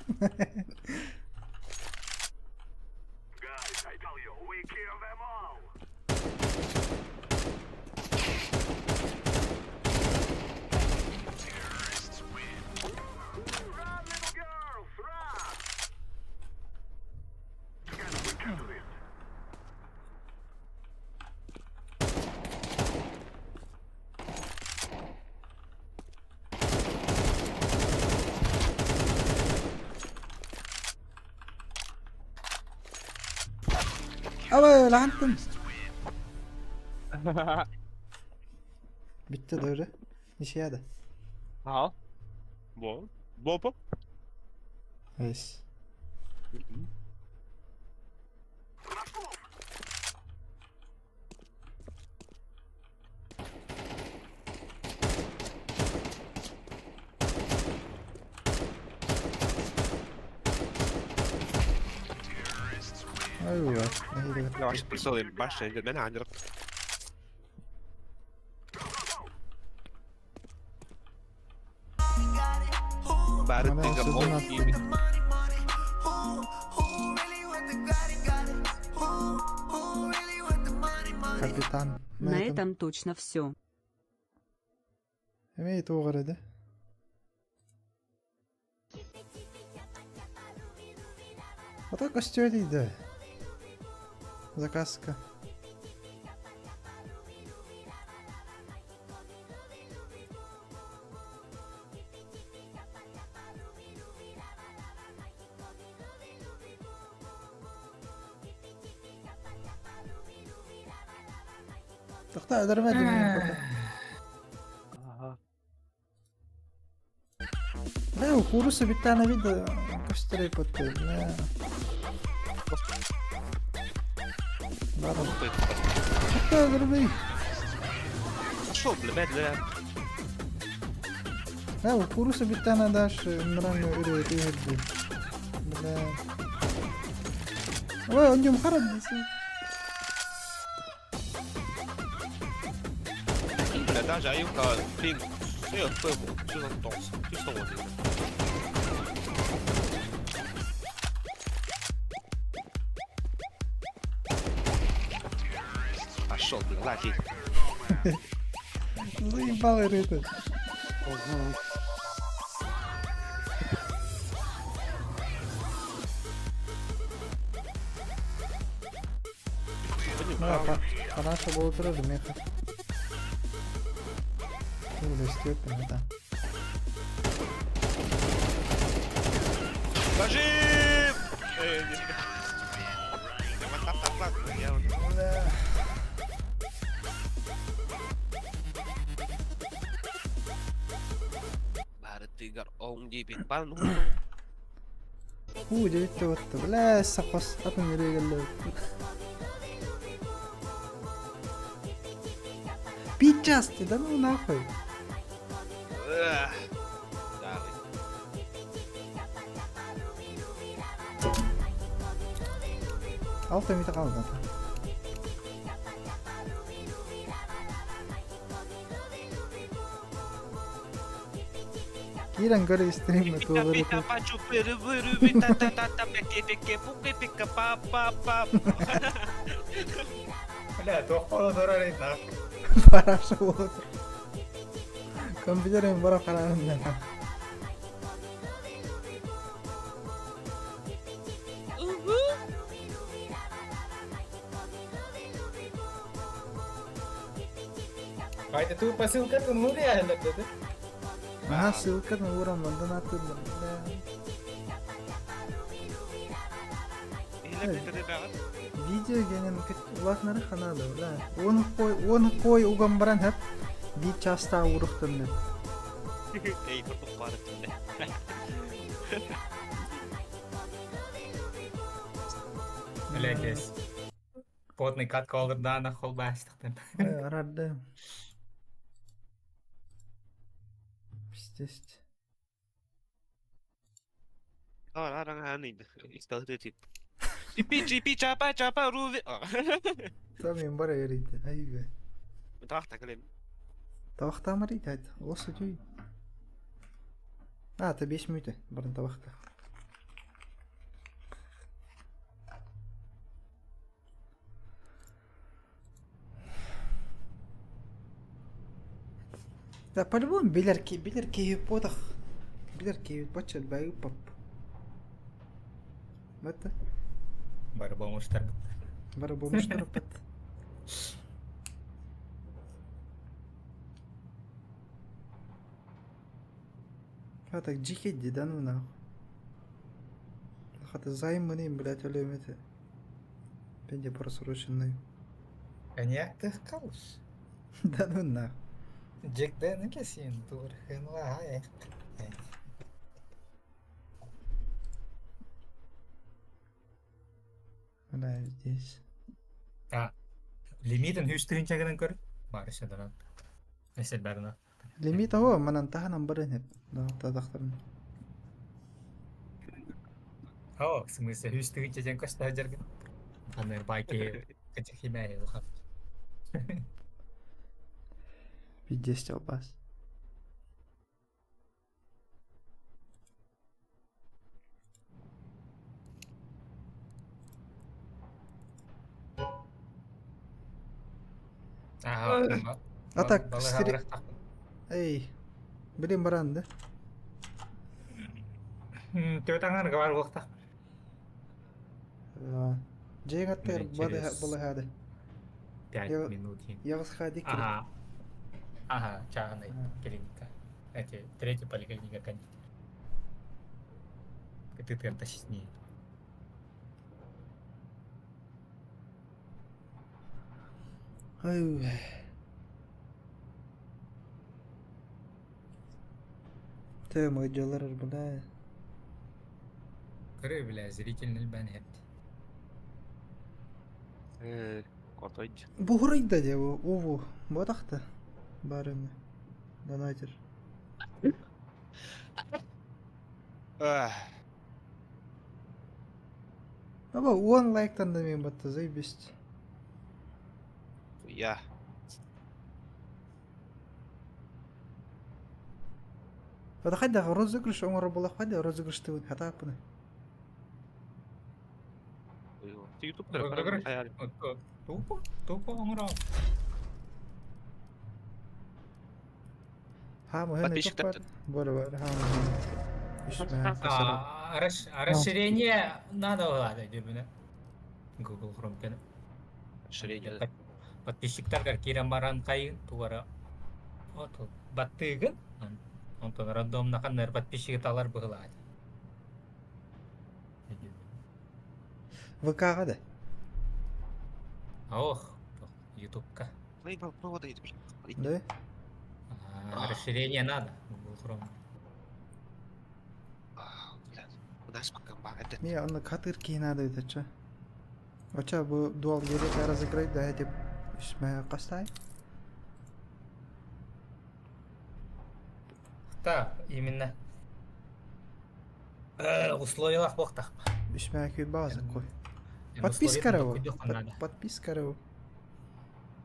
Aba лантым. Bitti doğru. Nişaya da. Ал. Бо. Бопа. Yes. Айуа, Бля, ваш присол башня, мен андер. Бары тыгар оң дибин. Капитан. На этом точно все. Эмей туғыр еді. Ата костер дейді. Заказка. Тоқта, өлөрмөдүм мин пока. Бля, куруса биттана вида костерей потты. Бля. Бара. Тоқта, өлөрмөй. Пошел, бля, бля. Бля, куруса биттана даш мран өрө тиһэрди. Бля. Ой, он дем харад десе. Бля, даже аюка, пинг. Все, пым, все зантонс. Чисто вот. Пошел, бля, лаки. Заебал это. Ну, параша болып тұрады меха. Өлестеп, да. Бежим! Бары тыгар оң дибин. Бары ну. Уу, дебитте отты. Бля, сақос атын үрегелі. Пичас ты, да ну нахуй. Давай. Алта мите қалды. Киран көрі стримі туғыры. Пита пачу пыры выры вита та та та пеке пеке пуке пека па па па. Бля, туох боло турар эбит нахуй. Параша болып. Компьютерім бара қарарым мен. Байда ту посылка тунур я dedi. Ага, ссылка на урам, ондан атыллар. Видео генен улаатнары ханада, бля. Оны кой, оны кой уган баран хеп бир часта уруктан Эй, курдук баар этим. Блядь, Потный катка олырдаана холбаастыктан. Арарды. Пиздец. Чипи чапа чапа руви. Там мен бара берейді. Ай бе. Тахта калем. Табақтамыр дейді айт. Осы дүй. А, та 5 минут. Барын табақта. Да, по-любому билер ки, билер ки подах. Билер ки бача бай пап. Бата. Бары болмуштар. Бары болмуштар пат. А так джихи да ну нахуй. Хата займ мне, блядь, өлөмөтө. Пенде просроченный. Коньяк ты калыш. Да ну нахуй. Джек Дэн кесин тур хенла хай. Бля, здесь. А, лимитин хүстүһүн көр. Бары шадаран. Эсел барына. Лимит ао, манан таханан барын хеп. Да, тадахтарын. О, в смысле, хүстүһүн чечен көстө жаргын. Аны байки качахимэ хап. Пиздец бас. Ага. А так, Эй, блин, баран, да? Төтаңар гавар болта. Жеңаттер Через балы хады. 5 минут. Ягыз хады Ага. Ага, чаганы клиника. Эти, третья поликлиника кондитер. Ты ты с ней. Ай. Ты мой делар, бля. Көрө бля, зрительный бан хепти. Котойд. Бугурайда де уву. Бодахта. Барыны. Донатер. Аба, он лайктан да мен батты, заебись. Я. Хада хайда розыгрыш оңор бола хайда розыгрыш ты хата апны. Ютуб Розыгрыш? Тупо, тупо оңро. Ха, мөһен Подписчиктер. Бар бар, ха. А, расширение надо ладно, дебүнө. Google Chrome кene. Расширение. Подписчиктарга кирен баран кайын тугара. Ото баттыгын. Онтон рандомна каннар подписчиги талар быгылаат. ВК-га да. Ох, Ютубка. Да? Расширение надо Google Chrome. У нас пока это. Не, он катыр надо это чё? Оча бу дуал gerek разыграть да деп үсмә кастай. Да, именно. Условиялах боқтақ. Үсмә күй база кой. Подписка рау. Подписка рау.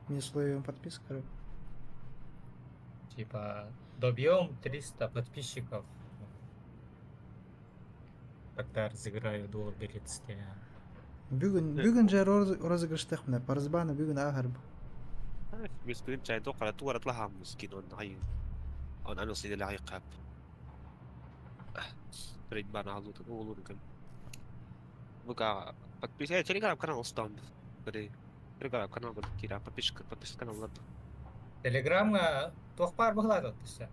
Мне условием подписка рау. Типа, добьем 300 подписчиков. Тогда разыграю дуал берецте. Бүгін бүгін же розыгрыштық мына парызбаны бүгін ағар. مسكين جاي توقع تورط لها مسكين هاي أنا أنا سيدي العقاب. تريد بانا هذا تقولون كم. Buka подписать телеграм канал стан. Бери. Телеграм канал вот кира подписчик подписка канал ладно. Телеграмҥа туох баар быһылаата оттуса?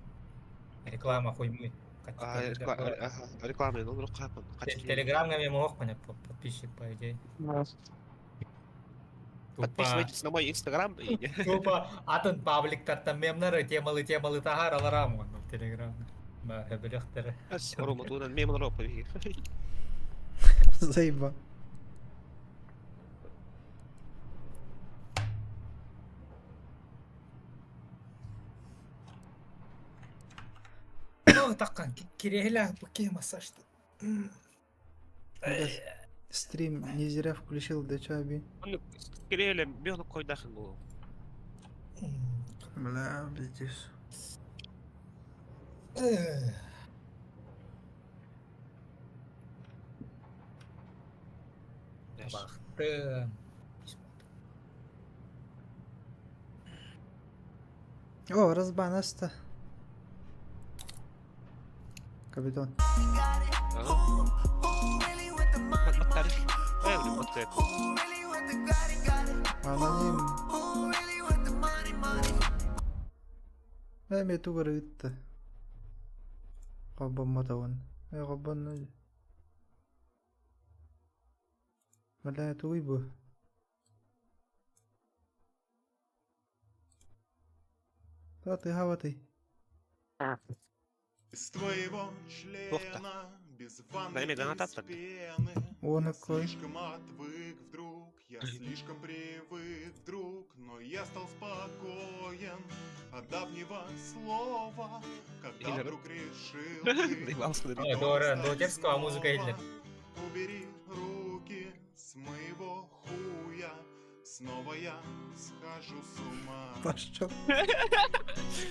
Реклама хуймуй. А, реклама, ну, хапан. Телеграмҥа мен моһох подписчик по идее. Подписывайтесь на мой инстаграм. Тупо атын пабликтартан мемнары темалы темалы таһаар аларам онно в телеграм. Ба хөбүлөхтөрө. Рома туунан мемлар опа. Заеба. Ну, таккан кириэһилээх бу киһи массажты. Бля, стрим не зря включил, да чё, Аби? Киреле, бёну койдахын булу. Бля, пиздец. Бахты. О, разбан аста. Капитан. Аноним. Эми тугар ыытта. Хоббоммотовын. Э, хоббонну. Бля, тугуй бу. Та ты хаватый. С твоего члена без ванны Дай мне без гранату. пены. Он Я какой. слишком отвык вдруг, я слишком привык вдруг, но я стал спокоен от давнего слова, когда Или- вдруг решил ты, Заебался, да. Ой, Дора, Дотевского музыка иһиллэр. убери руки с моего хуя, снова я схожу с ума. Пошел.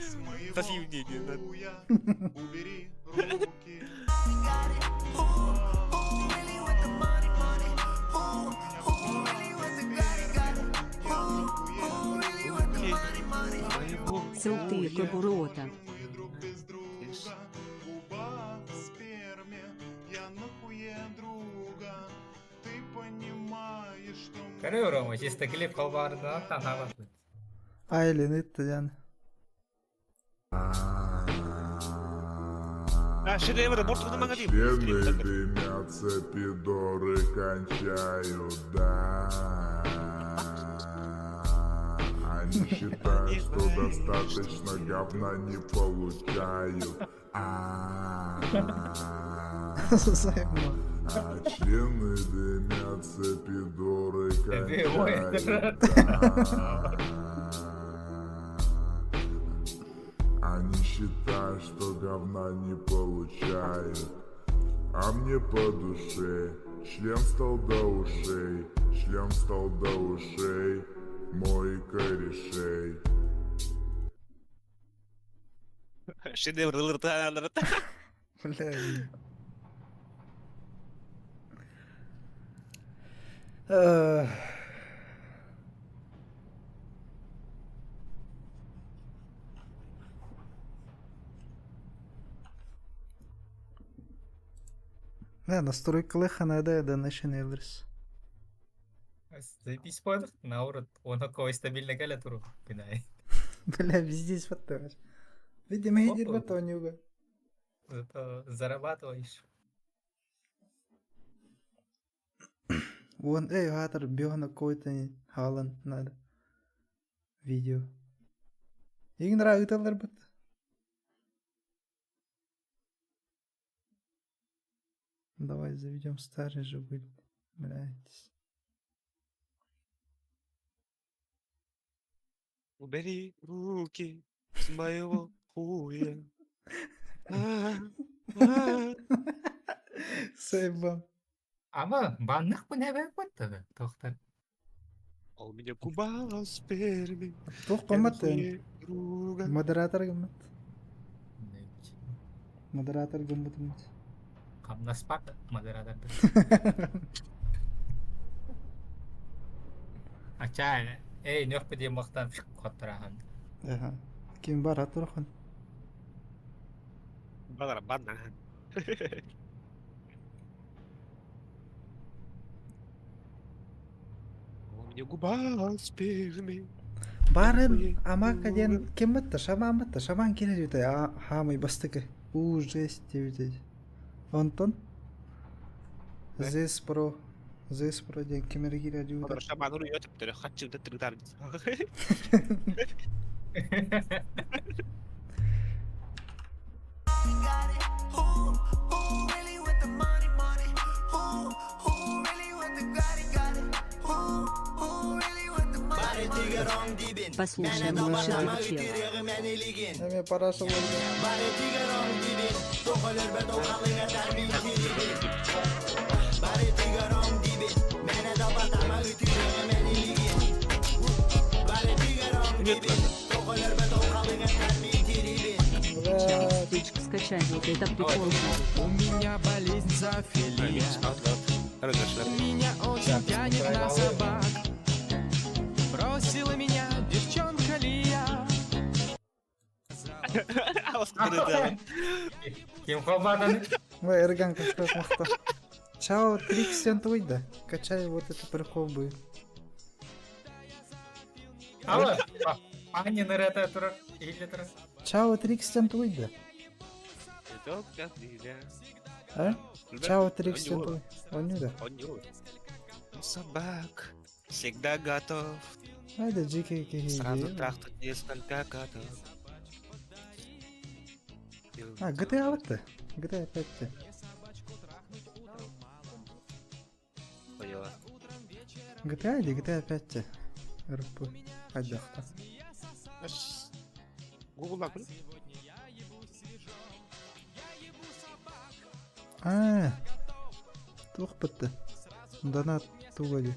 С моего Соси мнение, да. хуя, убери руки. Золотые кобурота. Губа в сперме, я нахуе друга. Ты понимаешь, что Көрө Рома, чисто клип холбаарынан таһаабат. Айлин ыытта дьан. А, шедевр, борт на магазин. Члены дымятся, пидоры кончают, да. Они считают, что достаточно говна не получают. А Заеба. А члены дымятся, пидоры кончают, да. Они считают, что говна не получают. А мне по душе, член стал до ушей, член стал до ушей, мой корешей. Шедевр, Бля. Эх. Да, настройкалыха надо, да начинаешь. Заебись подых, наоборот, он такой стабильно кэлэ туру күнай. Бля, везде фотограф. Видимо, иди батонюга. Зато зарабатываешь. Вон, эй, гатор, бегна какой-то халан надо. Видео. Игн нравится бит. Давай заведем старый же будет. Блять. Убери руки с моего хуя. А, а. Сайбан. Ама банных бу небе баттады. Тохтар. А у меня губа в сперме. Тух Я коммат нахуе друга. Модератор гыммат. Модератор гыммат. Камнаспат модератор. Ача, эй, нөх бу диэн махтан хоттарахан. Ага. Ким бар атырхан. Бадара, бадна. А У меня губа в сперме. Баарын Амака диэн ким бытта? Шаман бытта. Шаман киирэр үтэ хаамый бастакы. Уу жесть диэбит. Онтон This Pro This Pro диэн ким эрэ киирэр Олор дьүүтэ. шаман уруйа төптөрө хаччыгда тыргытар. Послушаем лучше этого чела. Эми параша Чао, Стич, скачай вот это прикол. У меня болезнь зоофилия. Меня очень тянет на собак. Бросила меня девчонка Лия. Ким холбадан? Ой, Эрган как раз махта. Чао, Трикс да. Качай вот это прикол будет. Алло, Аня нырата турар, или турар. Чао, Трикс да. А? Чао, Трикс Он да. Собак всегда готов. Айда, GK Сразу трахнуть несколько котов. А, GTA вот GTA 5. Поняла. GTA или GTA 5? РП. Хайдахта. Google накрыл. А, туох бытты. Донат тугали.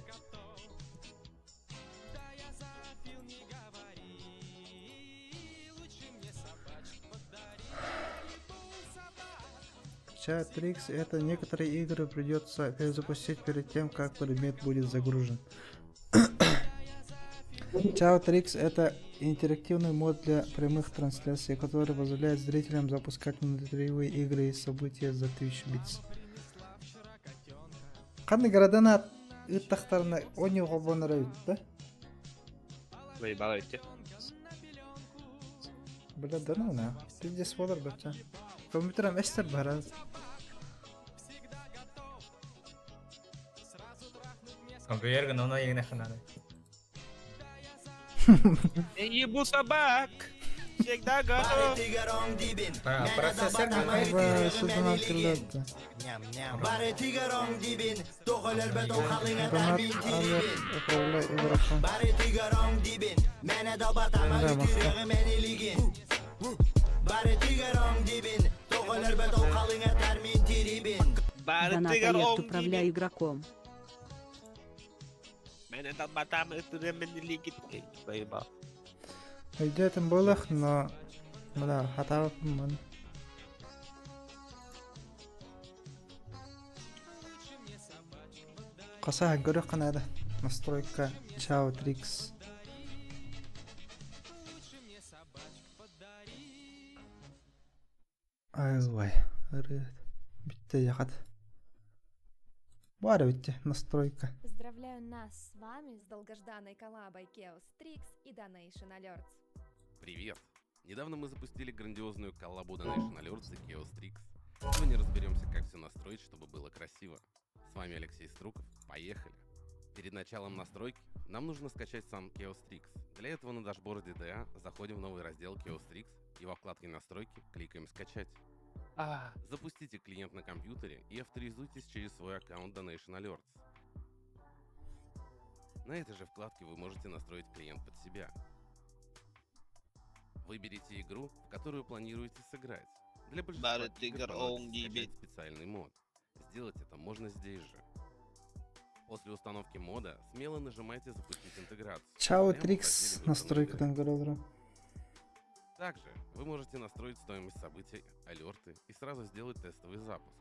Чат Трикс это некоторые игры придется перезапустить перед тем, как предмет будет загружен. Чао Трикс это интерактивный мод для прямых трансляций, который позволяет зрителям запускать внутриигровые игры и события за Twitch Bits. Қандай городана ыттақтарына он холбонор эбит да? Заебало идти. Бля, да ну на. Пиздец болар бача. Компьютером эстер бараз. Компьютер гына егіне ханады. Я ебу собак! Всегда готов! Процессор Бля, что донат кілдәтті. Донат алерт управляй игроком. Да, мақта. Донат алерт управляй игроком. Мене долбатам, это мен лигит. Заебал. Өйдөтін болық, но... Мына, хатабыппын. Қаса көрі қанады. Настройка Чао Трикс. Ай, Бітті яқат. Бары бітті, настройка. Поздравляю нас с вами с долгожданной коллабой Chaos Tricks и Donation Alerts. Привет! Недавно мы запустили грандиозную коллабу Donation Alerts и Chaos Tricks. Сегодня разберемся, как все настроить, чтобы было красиво. С вами Алексей Струков. Поехали! Перед началом настройки нам нужно скачать сам Chaos Tricks. Для этого на дашборде DA заходим в новый раздел Chaos Tricks и во вкладке «Настройки» кликаем «Скачать». Запустите клиент на компьютере и авторизуйтесь через свой аккаунт Donation Alerts. На этой же вкладке вы можете настроить клиент под себя. Выберите игру, в которую планируете сыграть. Для большинства Бары игр тигр, понадобится он скачать специальный мод. Сделать это можно здесь же. После установки мода смело нажимайте «Запустить интеграцию». Чао Прямо в Трикс разделе «Выбранные настройкадан көрөлөр. Также вы можете настроить стоимость событий, алерты и сразу сделать тестовый запуск.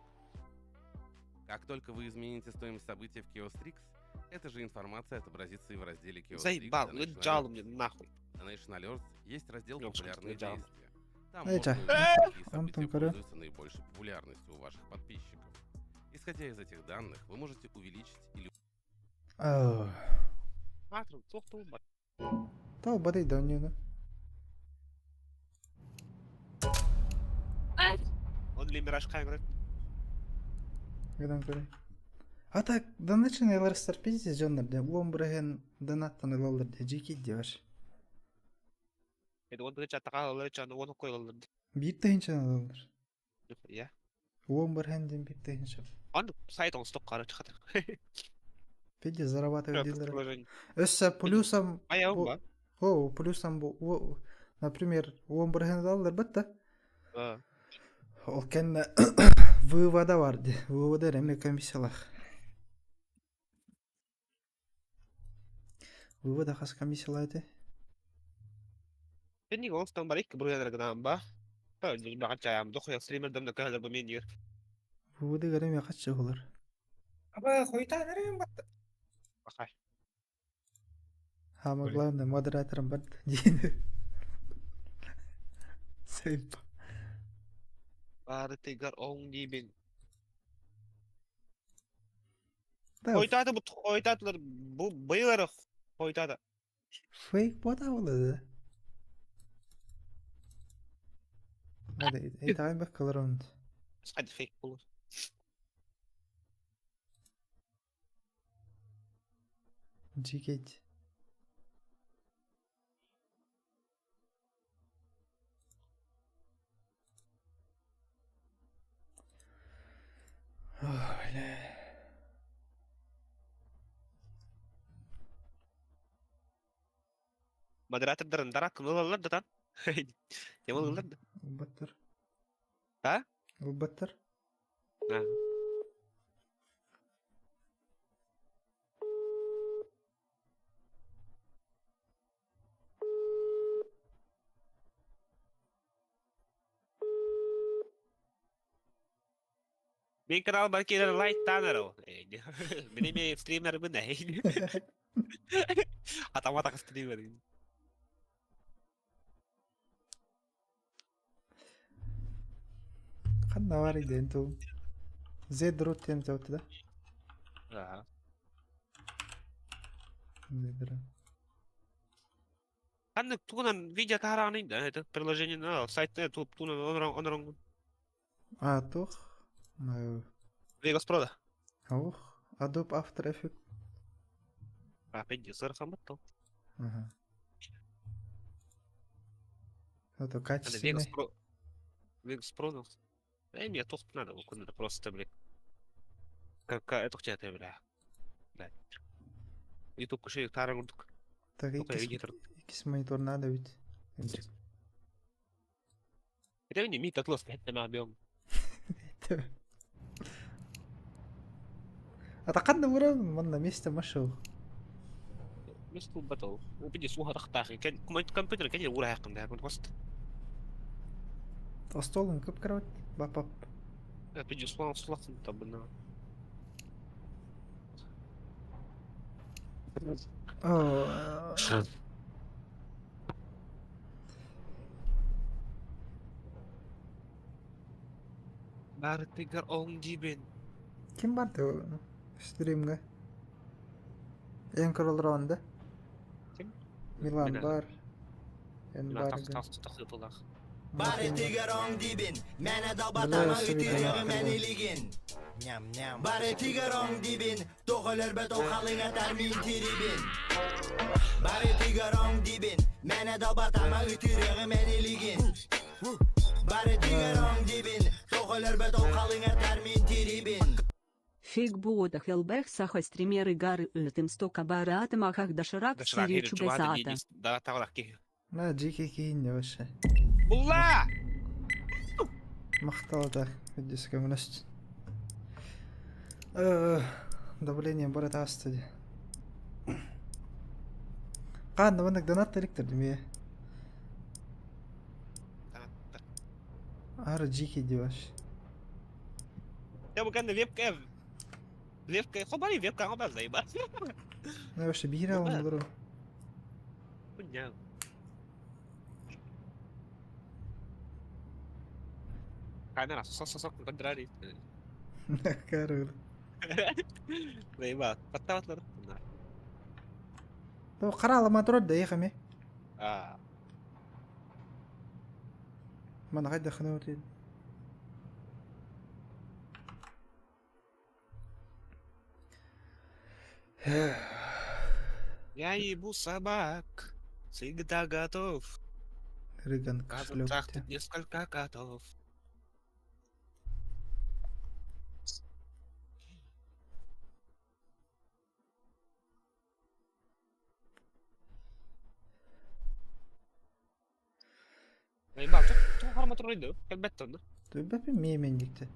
Как только вы измените стоимость события в Chaos Tricks, эта же информация отобразится и в разделе Chaos Tricks Заебал, ну Donation джалу Alerts. мне нахуй. Donation Alerts есть раздел Ёпта, «Популярные джал. действия». Там Эй, можно ча. увидеть, какие Антон события Корё. пользуются наибольшей популярностью у ваших подписчиков. Исходя из этих данных, вы можете увеличить или Ау. Матру, тоқтау бар. Тал бадай да онньуну. Он ли Мираж камеры? Гынан көрөй. А так, доначын ыларыстар пиздец дьоннор де. Уон быраһын донаттан ылаллар де. Жики деваш. Это он быһыча атака ылар чаны он койылыр. Биир тыһынчан ылаллар. Я. Уон быраһын диэн биир тыһынча. Он сайт он сток короче хата. Пиздец зарабатывать дииллэр. Приложение. Өссө плюсом Айа бу ба. О, плюсом бу например, уон быраһын ылаллар бытта. Ол кэннэ вывода бар дии. Вывода эрэ комиссиялаах. Вывода хас комиссиялаах этэй? Пенни голостан бар икки бургер гынан ба. Баҕа чаям дохуя стримердем да көһөлөр бу мен диир. Выводы эмиэ хаччы буолар. Аба хуйтан эрим батта. Бахай. Самое главное, модератором бар диэн. Сейп. Бары тыгар оң диибин. Да, Хойтааты бу хойтаатылар бу быйылары хойтаата. фейк бота буолла да. Итэҕэй баккалар онут. Hadi fake bulur. Дьикэйт. Ой, бля. Модератордарын дарак кылылалар да тан. Темалылар да. Ылбаттар. А? Ылбаттар. А. Мен канал бар келер лайк таныр ол. Мен эме стример бын Атама стример. Ханна бар иден ту. Зед рут тем теотты да? Ага. Зед Ханны тугунан видео тараны да, это приложение на сайтта туп тунан онрон онрон А, тух. Ну, Vegas Pro да. Ох, Adobe After Effects. А, пенди, сыр хаматтал. Ага. Это Аны качественный. Vegas Pro. Vegas Pro ну. Э, мне топ надо, вот просто, блин. Как это хотя ты, бля. Бля. YouTube кушай таран курдук. Так, Только иккис, видео иккис монитор надо ведь. Это не ми татлос, это ма бьем. Атакан ура, манна месте машел. Мистл батл. Убеди суха тахтахи. Кен компьютер кен ура хакын да, кон кост. Остолун көп кровать. Бап-бап. Пиди суха суласын табына. О, Бары тыгар оң дибин. Ким барды стримге? Эң короллор онда. Ким? Милан Милан. бар. Эн Милан бар. тах тах тах тах. Бары тигер оң дибин, Мені далбатама үтірегі мәнелеген. Бары тигер оң дибин, Тоғылыр бет ол қалыңа тәрмин теребин. Бары тигер оң дибин, Мені далбатама үтірегі мәнелеген. Бары тигер оң дибин, Тоғылыр бет ол қалыңа тәрмин теребин. Фейк буода хелбех саха стримеры гары үлтім стока бара атымахах доширак Доширак сири или чубата чубесата. да тагылак ки. На жеке кейін де вообще. Булла! Мақталады. Видеоске мүнөст. Давление бар асты де. Қанды бұны донат электр деме. Ары жеке де вообще. Я бу кәнде вебка вебка хобари вебка хобар заеба. Ну вообще бир алым булыр. Хуйня. Камера сос сос контрари. Карыл. Заеба. Паттаватлар. То хараалама турар да эми. Аа. Мана хайдахына өтейін. Я ебу собак. Всегда готов. Рыган Газом кошелек. трахнуть несколько котов. Наебал, что харматурыйды? Кэлбэт онно. Түбэпи миэмэнньикти.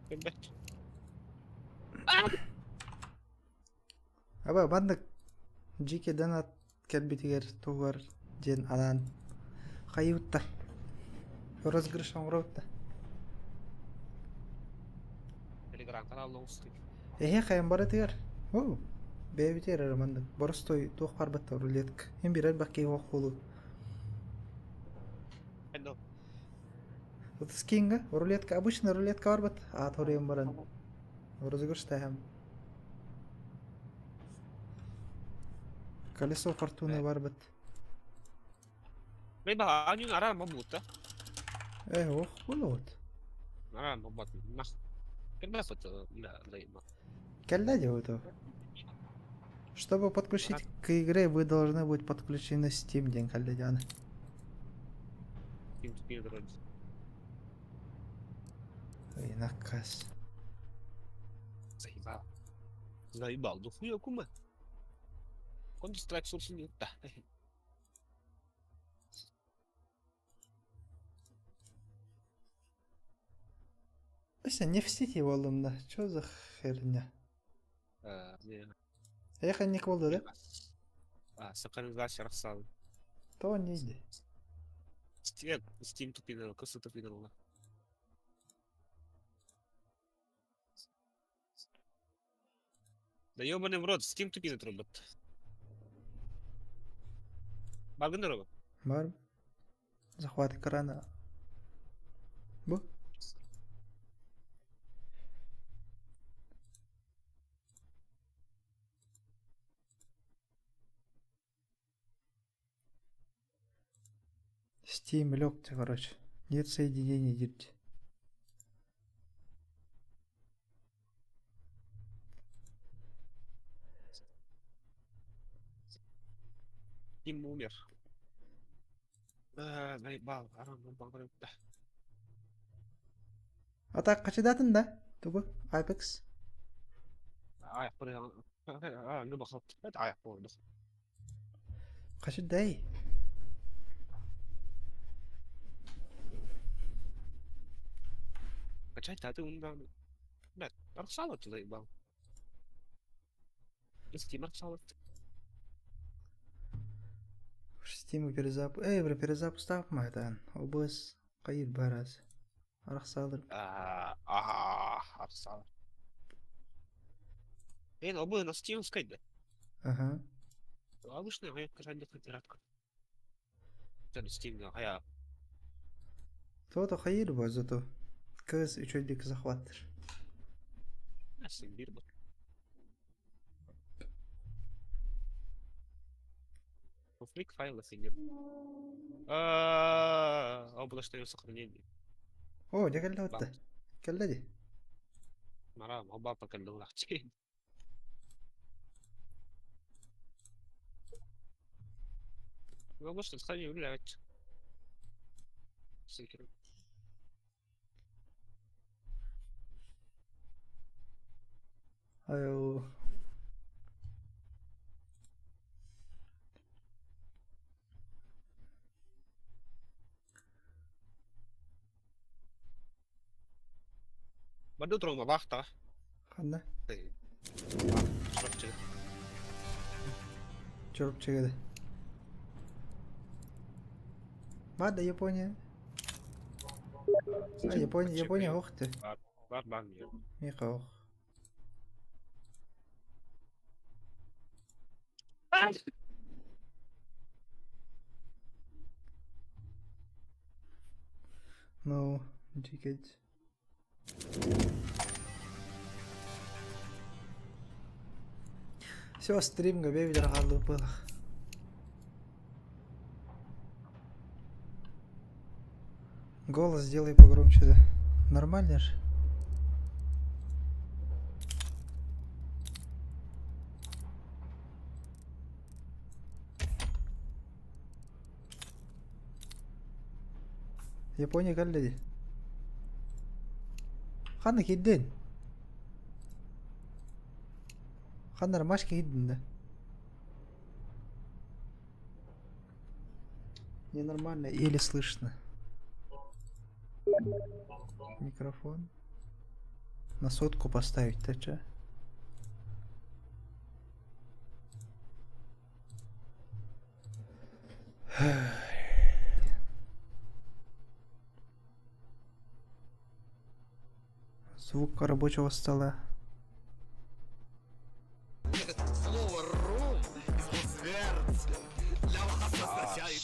Кэлбэт. Аба маннык дьиэ донат кэлбитигэр тугар диэн анаан хайыытта розыгрыш оҥоробут да Телеграм канал оҥостуй. Эһэ хайан барытыгар оо бэйэбитигэр эрэ маннык боростуой туох барбатта рулетка им биир элбэх киһи суох буолуо Hello. Скинга рулетка обычно рулетка барбат аат хоруйан баран розыгрыш таһам Колесо фортуны барбыт. Мен баха анюн араа мабута. Э, ох, булуут. Араа мабат. Мах. Кэлбэт ла ла Кэллэ диэбит Чтобы подключить к игре, вы должны быть подключены Steam диэн кэллэ дианы. Steam Speedruns. Ой, наказ. Заебал. Заебал. Ну хуя кума. Counter Strike Source не та. Өссө не в сети буоллум да, чё за херня? Эйиэхэ инник буолла да? А, синхронизация рахсал. Тоҕо инньэ Steam, Steam тупинала, кысы тупинала. Да ёбаный в рот, Steam тупинат робот. Багын робот. Бар. Захват экрана. Бу. Steam легче, короче. Нет соединения, диrt. Steam умер. Да, заебал. Арам, да. А так хачыдатын да? Тугу? Apex? Хачыдай. Steam перезап... Эй, бро, перезапуск майдан. OBS кайыр бараз. Арахсалыр. Эн обы на Steam скайда. Ага. Обычно я каждый пиратка. Steam хайа. То-то хайыр бо зато. Кыз үчөйдүк захваттыр. Nasıl bir bak. Конфликт файла сидит. Облачное сохранение. О, дьэ кэллэ отта. Кэллэ дии. Марам, оба покалдулахчи. Облачное сохранение, блядь. Сикер. Айо. Баду трома вахта. Ханна? Чурапчы. Чурапчыга Бада Япония. А, Япония, Япония ох ты. Бар, бар, Миха ох. Ну, дикать. Все, стримга бэбидер хааллыбыт быһыылаах. Голос сделай погромче, да. Нормально же? Япония кэллэ дии. Ханна киирдин? Ханна ромашка киирдин да? Ненормально, еле слышно. Микрофон. На сотку поставить-то че? Звук рабочего стола. Слово ром для вас означает...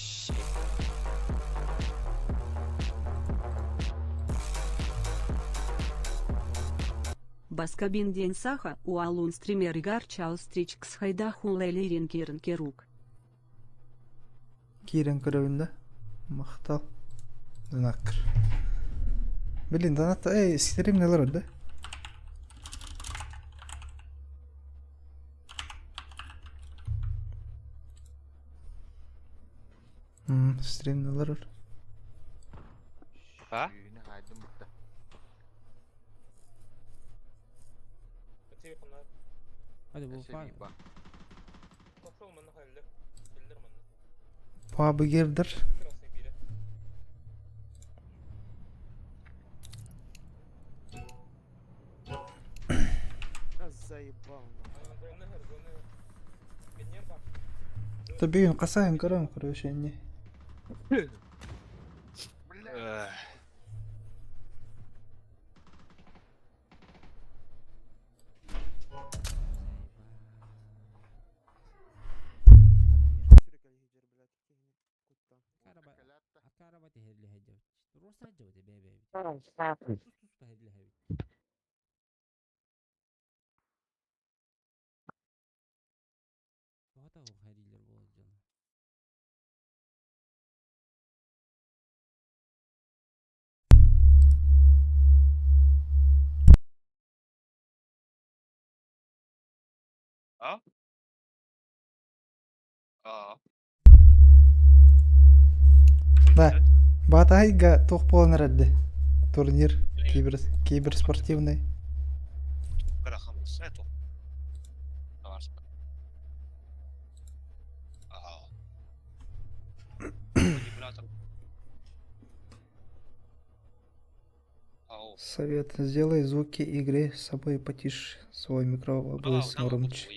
Баскабин день саха уалун стример Игар Чаустричкс хайдахун лелирин кирн керук. Киирэн көрөбүн да. Махтал. Донаккар. Блин, донат... Эй, стрим олорор да? Стрим олорор. А? Пабы кирдер. Та бүгүн хасаһын көрөн короче не. А? А. Да. Баатаһайга туох буолан эрэрди? Турнир кибер киберспортивный. Совет. Сделай звуки игры с собой потише. Свой микро будет громче.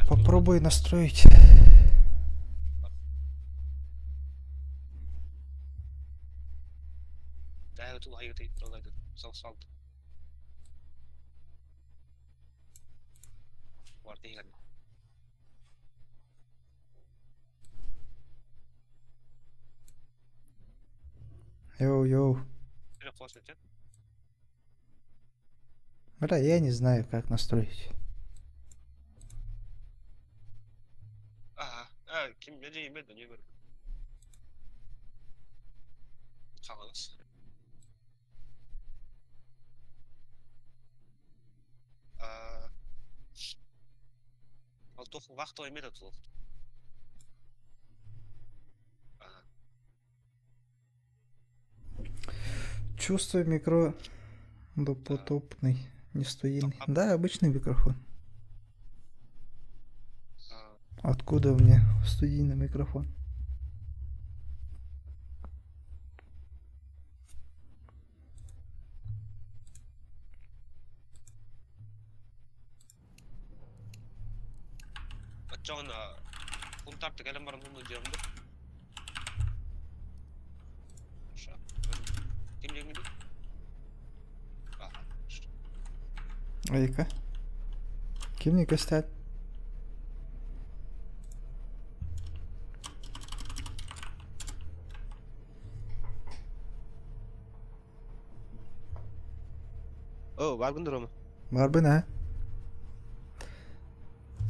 Попробуй настроить. Йоу-йоу. Бля, я не знаю, как настроить. Чувствую микро допотопный, не студийный. Да, обычный микрофон. Откуда у меня студийный микрофон? Айка. Ким не көстәт? О, баргын дурома. Барбын, а?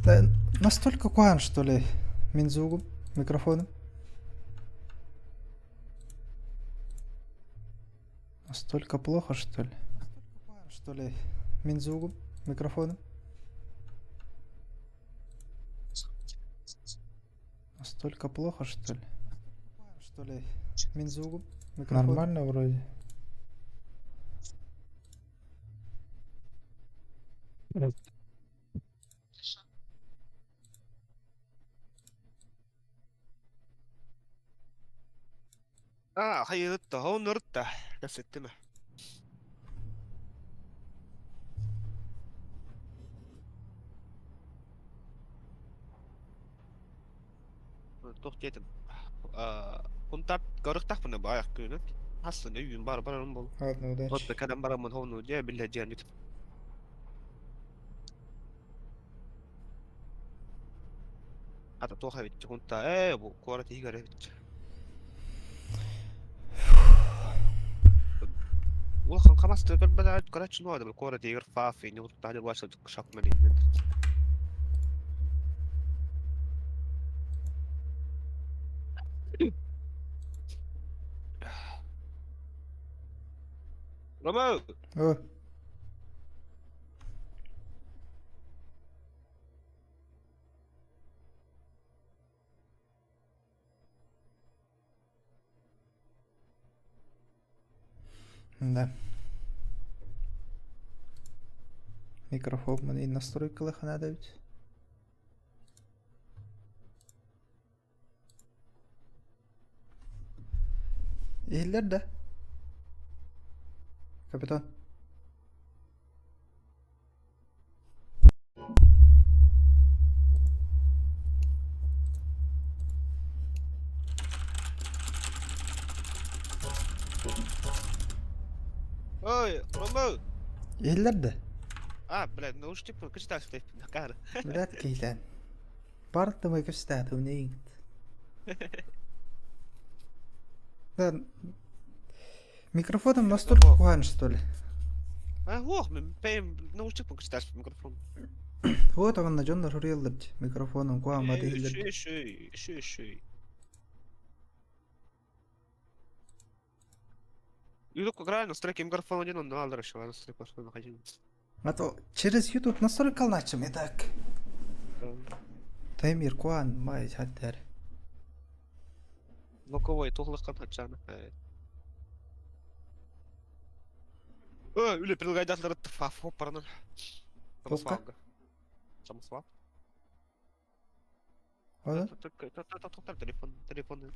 Да, настолько куан, что ли, Минзугу, микрофоном? Настолько плохо, что ли? Что ли, Минзугу, микрофоном? Настолько плохо, что ли? Что ли, Минзугу, микрофон? Нормально вроде. А, хайыытта, хооннорутта. Кэпсэттим. Туох диэтим? Кунтар көрүктахпына баайах күнүт. Хасын өйүн бар барарым бол. Ладно, удачи. Вот кадам барамын хону дьэ биллэ дьиэн үт. Ата туох эбит кунта ээ бу куорат иһигэр эбит. Улахан хамас көрбөтө көрөччү нуода куорат иһигэр фаф ини уттаһы баша шапман иннен. Рома! О. Да. Микрофон и настройкалах надо ведь. Иһиллэр да? Капитан. Ой, Рома! Иһиллэр да? А, блядь, ну уж типа, кычташ накар. Блядь, киһилээн. Бартымай көстәтүм нейиҥ. Да, микрофоном настолько куһаҕан, что ли? А, ох, мен пэм, ну уж типа, кычташ микрофон. Вот онно дьоннор суруйаллар дии. Микрофонум куһаҕан бата иһиллэр дии. Шүй, шүй, шүй. Юдук играю, настройки микрофон один, он алдар еще, настройки микрофон один. А то через YouTube настройка начнем и так. Таймир куан май хаттар. Локовой тухлых хатчана. Ө, үле предлагайдатлары фафо паранан. Тоққа? Самосвал. Ана? Телефон, телефон.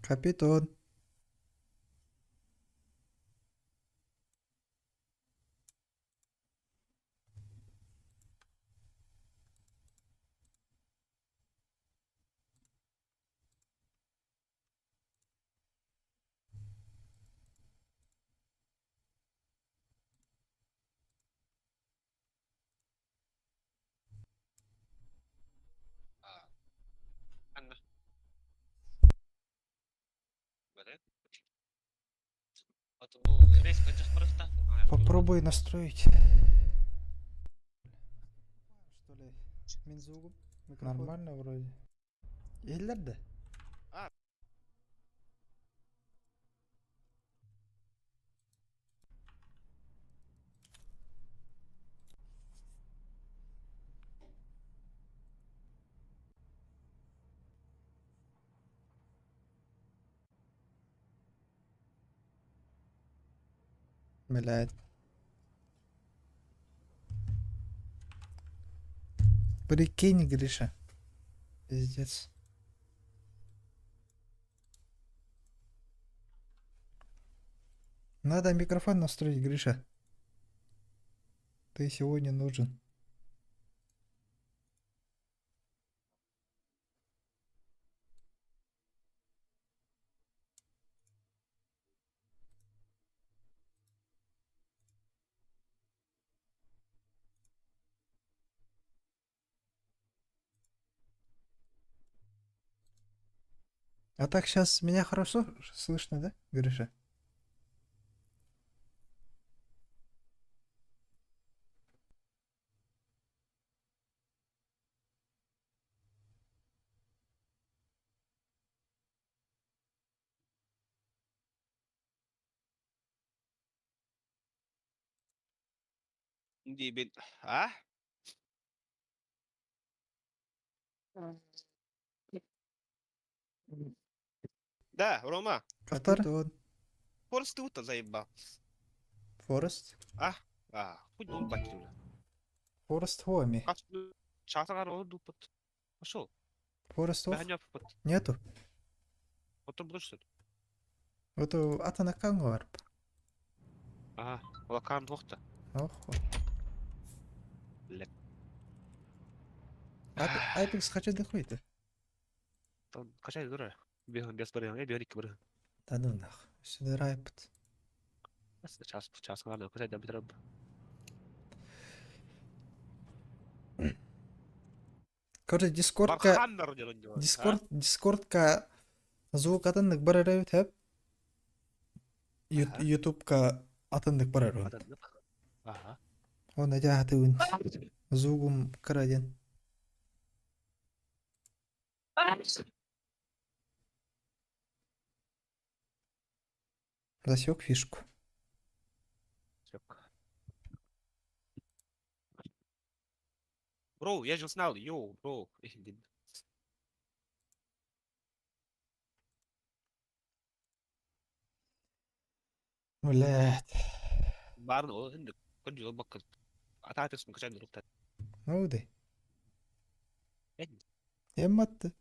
Капитон. Анна. Попробуй настроить. Что ли? Минзугу. Нормально вроде. Иһиллэр да? Блядь. Прикинь, Гриша. Пиздец. Надо микрофон настроить, Гриша. Ты сегодня нужен. А так сейчас меня хорошо слышно, да, Гриша? Диибин а? Да, Рома. Капитон. Форест ты вот заебал. Форест? А? А, хуй дом бля. Форест Хоми. Часагар ол дупот. Пошел. Форест Ох? Нету. Потом будешь что ли? Вот атана кангварп. А, лакан двухта. Охо. Блядь. Айпекс хочу дохуй-то. Там качай дура. Беган без барьера, я берик бр. Да ну нах. Сюда райпт. Час, час, ладно, качай да бетраб. Короче, Дискордка... Дискорд, Дискордка звук атыннык бар эрэбит хэп. Ютубка атыннык бар эрэбит. Ага. Он эдя хатыбын. Звугум кыра диэн. Засек фишку. Бро, я же знал, йоу, бро. Блядь. Баарын ол енді күн жол баккын. Атаатыс мыкачан дурукта. Ну да. Эмматты.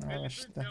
А, что?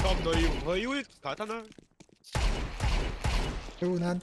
Со мной воюет сатана. Тугунан.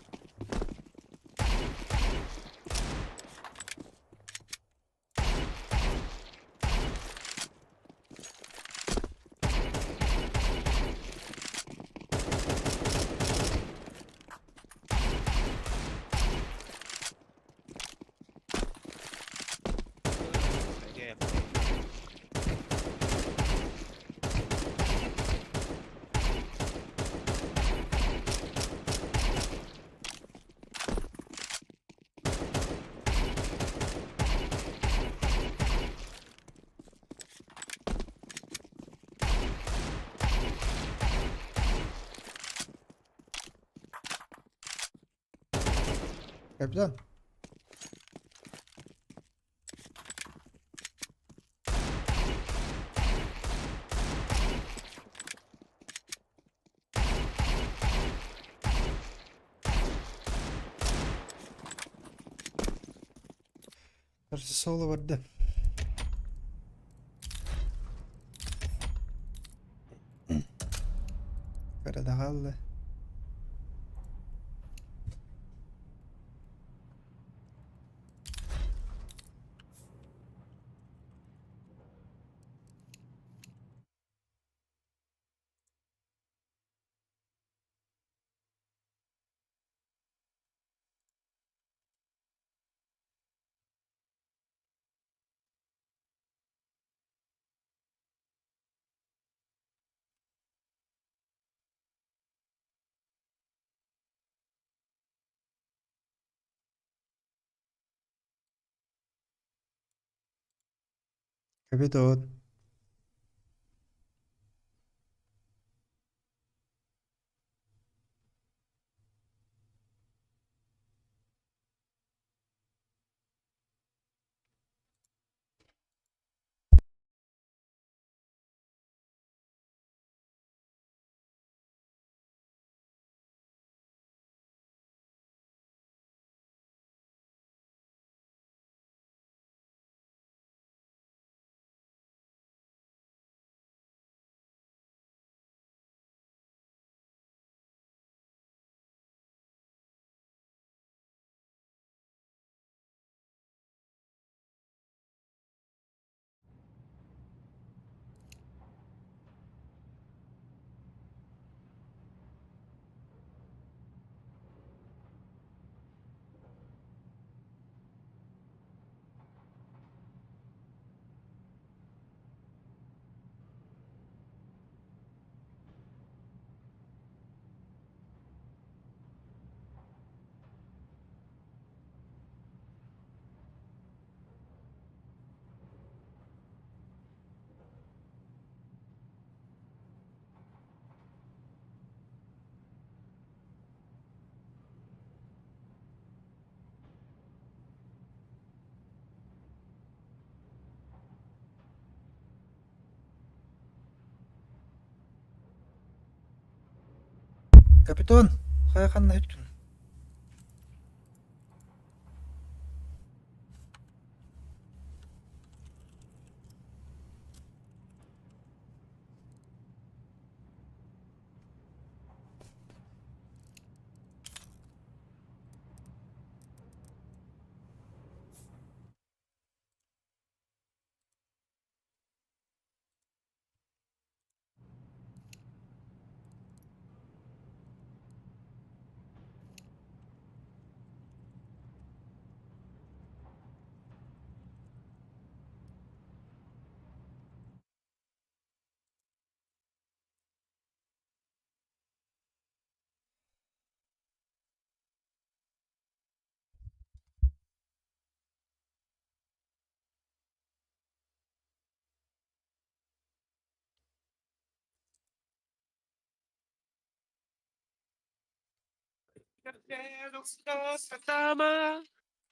Капитан. Короче, соло барда. Карада хаалла. Капитан. Капитан, хайа ханна үттүн?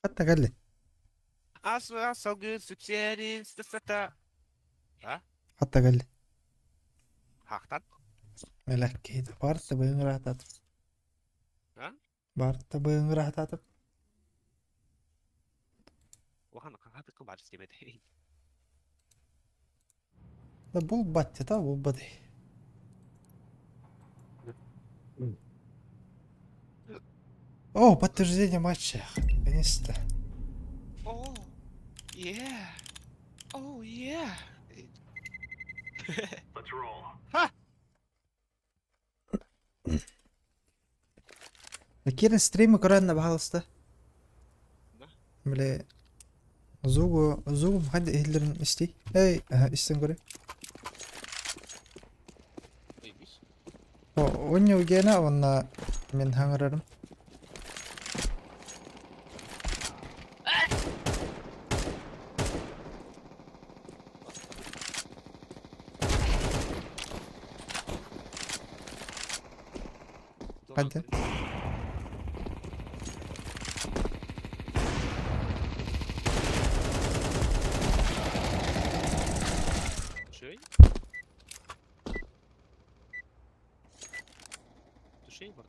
Хатта кэлли. Хатта кэлли. Мэлэккиһит барыта быыҥыраататып. Барыта быыҥыраататып. Да булбат та булбат. О, подтверждение матча. Наконец-то. Oh, yeah. Oh, yeah. Let's roll. Кирин стримы көрөн баһалыста. Бile Зугу, Зугум ханди иһиллэрин истий. Эй, истэн көрө. О, онньу гена уонна мин хаҥырарым. Ханди? Тушей? Тушей бар.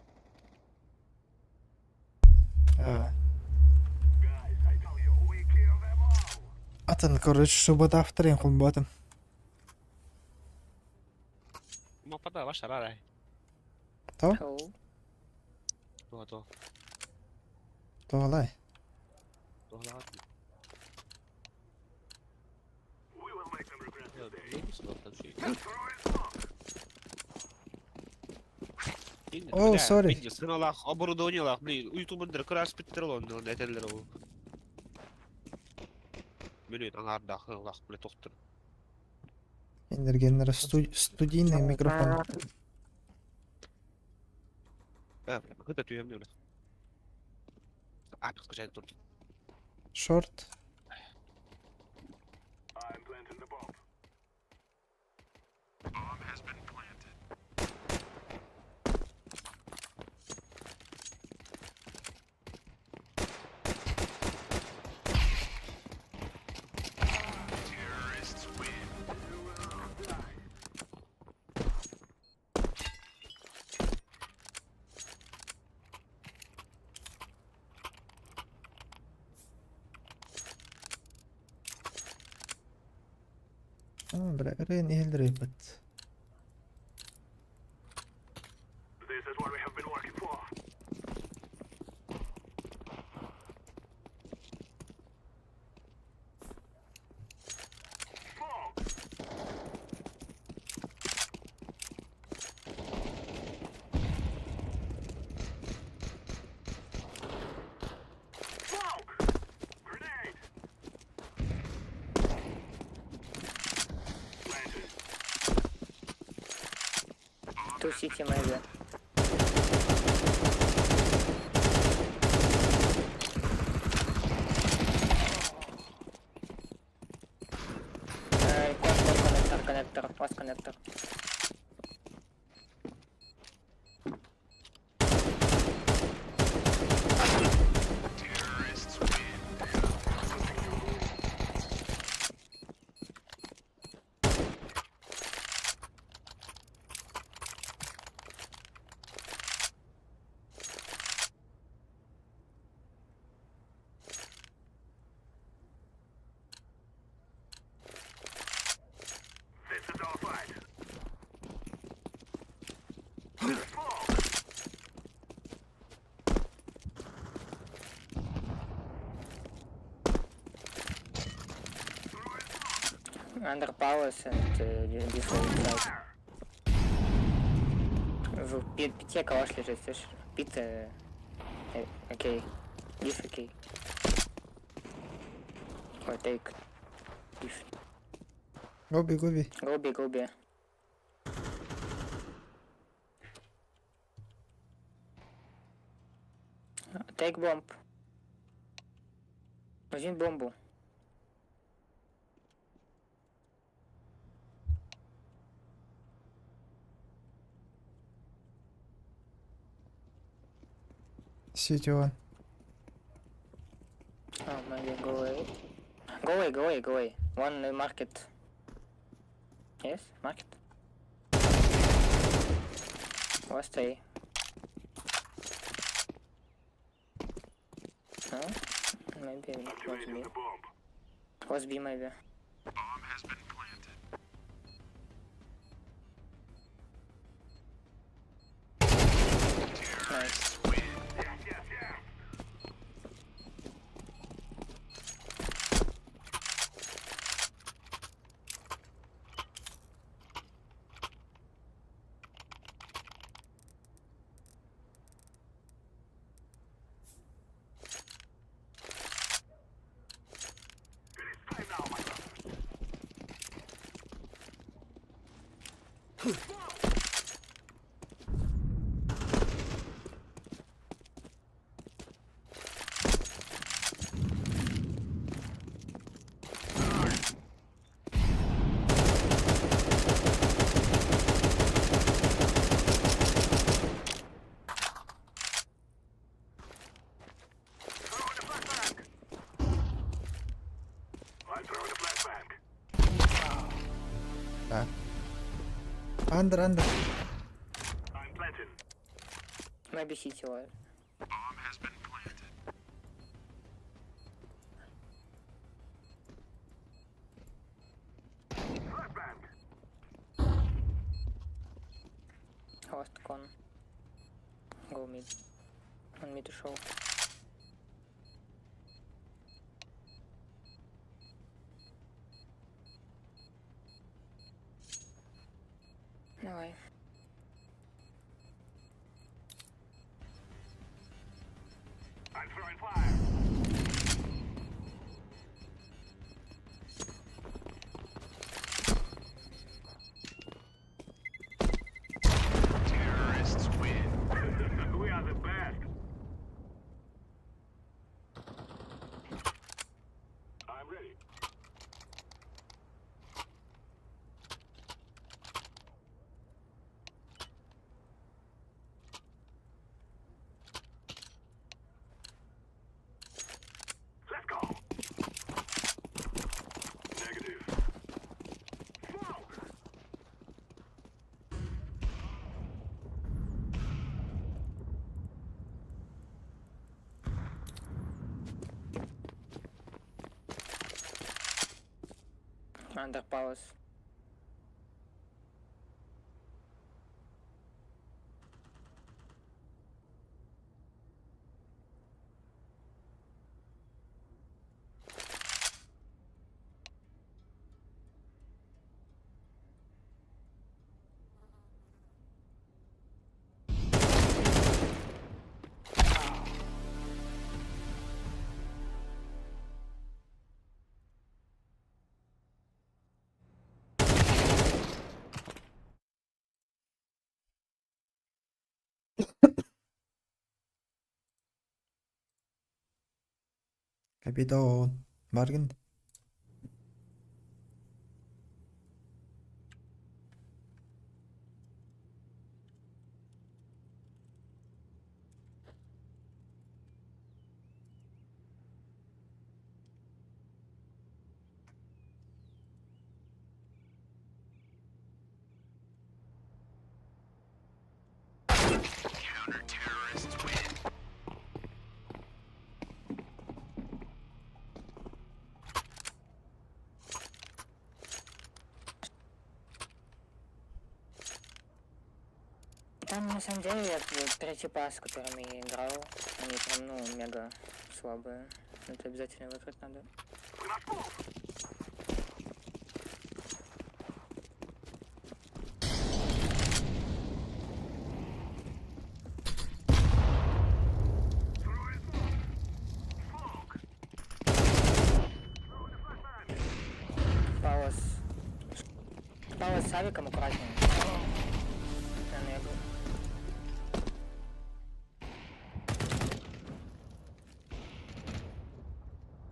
Атын, короче, суббота авторын холботым. Мапада ваша рара. То? То то. Тоҕолай. То Oh, sorry. Сыналаах, оборудованиелаах, блин, ютубердер кыраас питтер олонно, этеллер ол. Блин, аңардаах, ылах, блин, тохтор. Энергеннер студийный микрофон. Кыта түйемнер. А, скажи, тут. Шорт. А, бля, ырыан иһиллэр ыйбыт. This is what we have been working for. Two city maybe. Con, con, connector, connector, was connector. This is our fight. Under palace and default right. В пите калаш лежит, слышишь? Пит, окей. Диф, окей. Ой, take. Диф. Гоби, гоби. Go B, go B. Take bomb. Возьми бомбу. City one. Oh, maybe go away. Go away, go away, go away. One market. Yes, market. Last A. No? Maybe was B. Was B maybe. Да. Under, under. Maybe city or Last con. Go mid. On mid to show. Давай. We are the best. I'm ready. Let's go. Negative. Smoke. Under palace. Капитан. Баргын. Там на самом деле я третий пас, с которым я играл, они прям, ну, мега слабые. Это обязательно выиграть надо. Палас. Палас с авиком аккуратнее. Да, ну я был.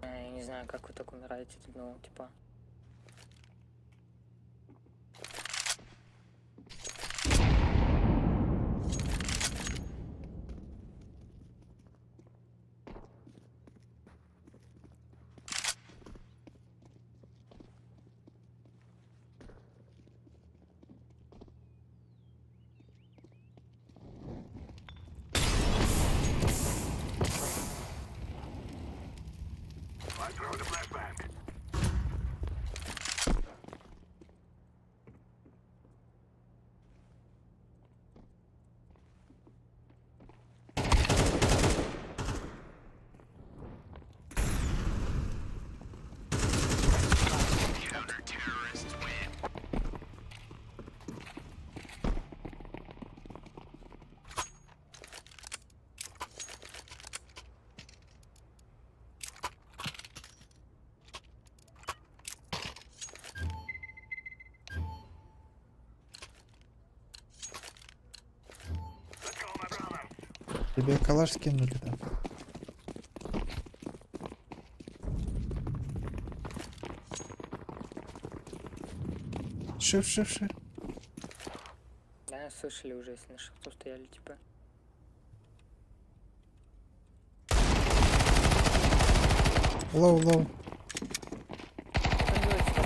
Я не знаю, как вы так умираете от одного типа. Тебе калаш скинули там. Шиф, шиф, шиф. Да, нас слышали уже, если на шахту стояли, типа. Лоу, лоу. Что делать, Зачем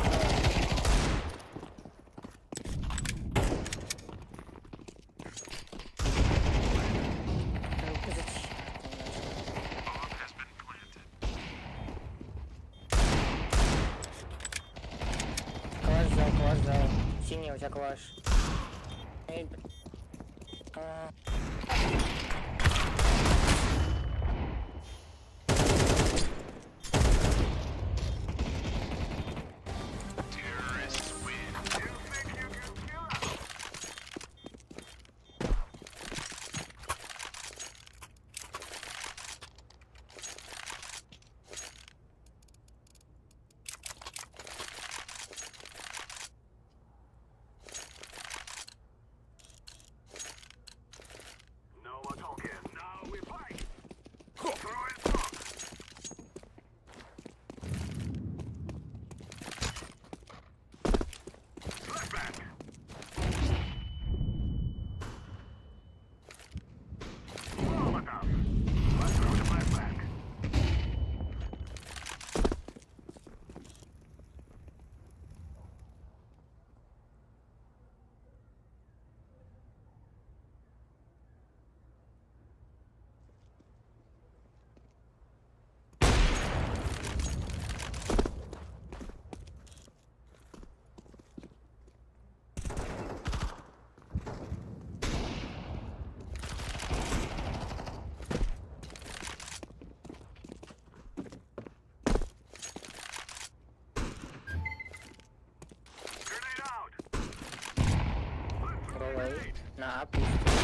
Калаш взял, калаш взял. Синий у тебя калаш. Эй, а. Ролей. На А пусть. На Б.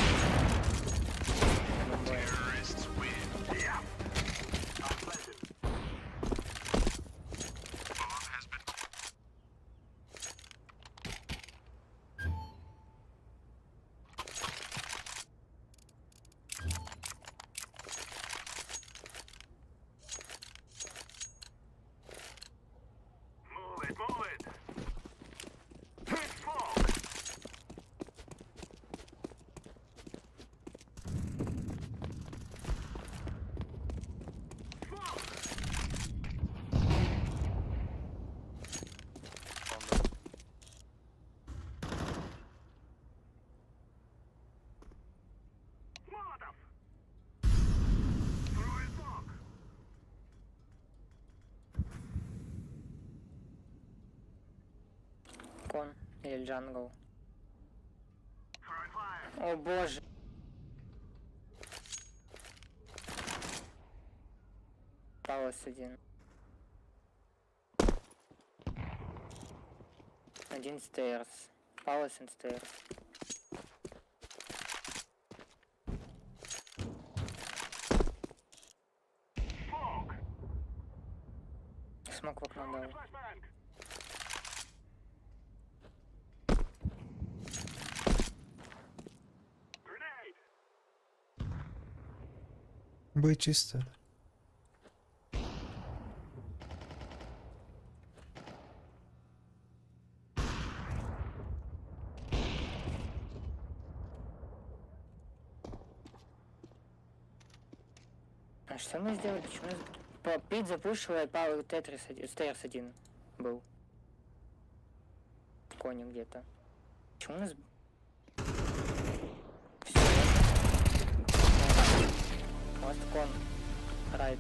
Кон или джангл. О боже. Палас один. Один stairs. Palace and stairs. Смок в окно дал. Б чисто. А что мы сделали? Почему нас... Пит запушила, и Пау Тетрис один, Stairs один был. В коне где-то. Почему у нас... Всё. Last con. Right.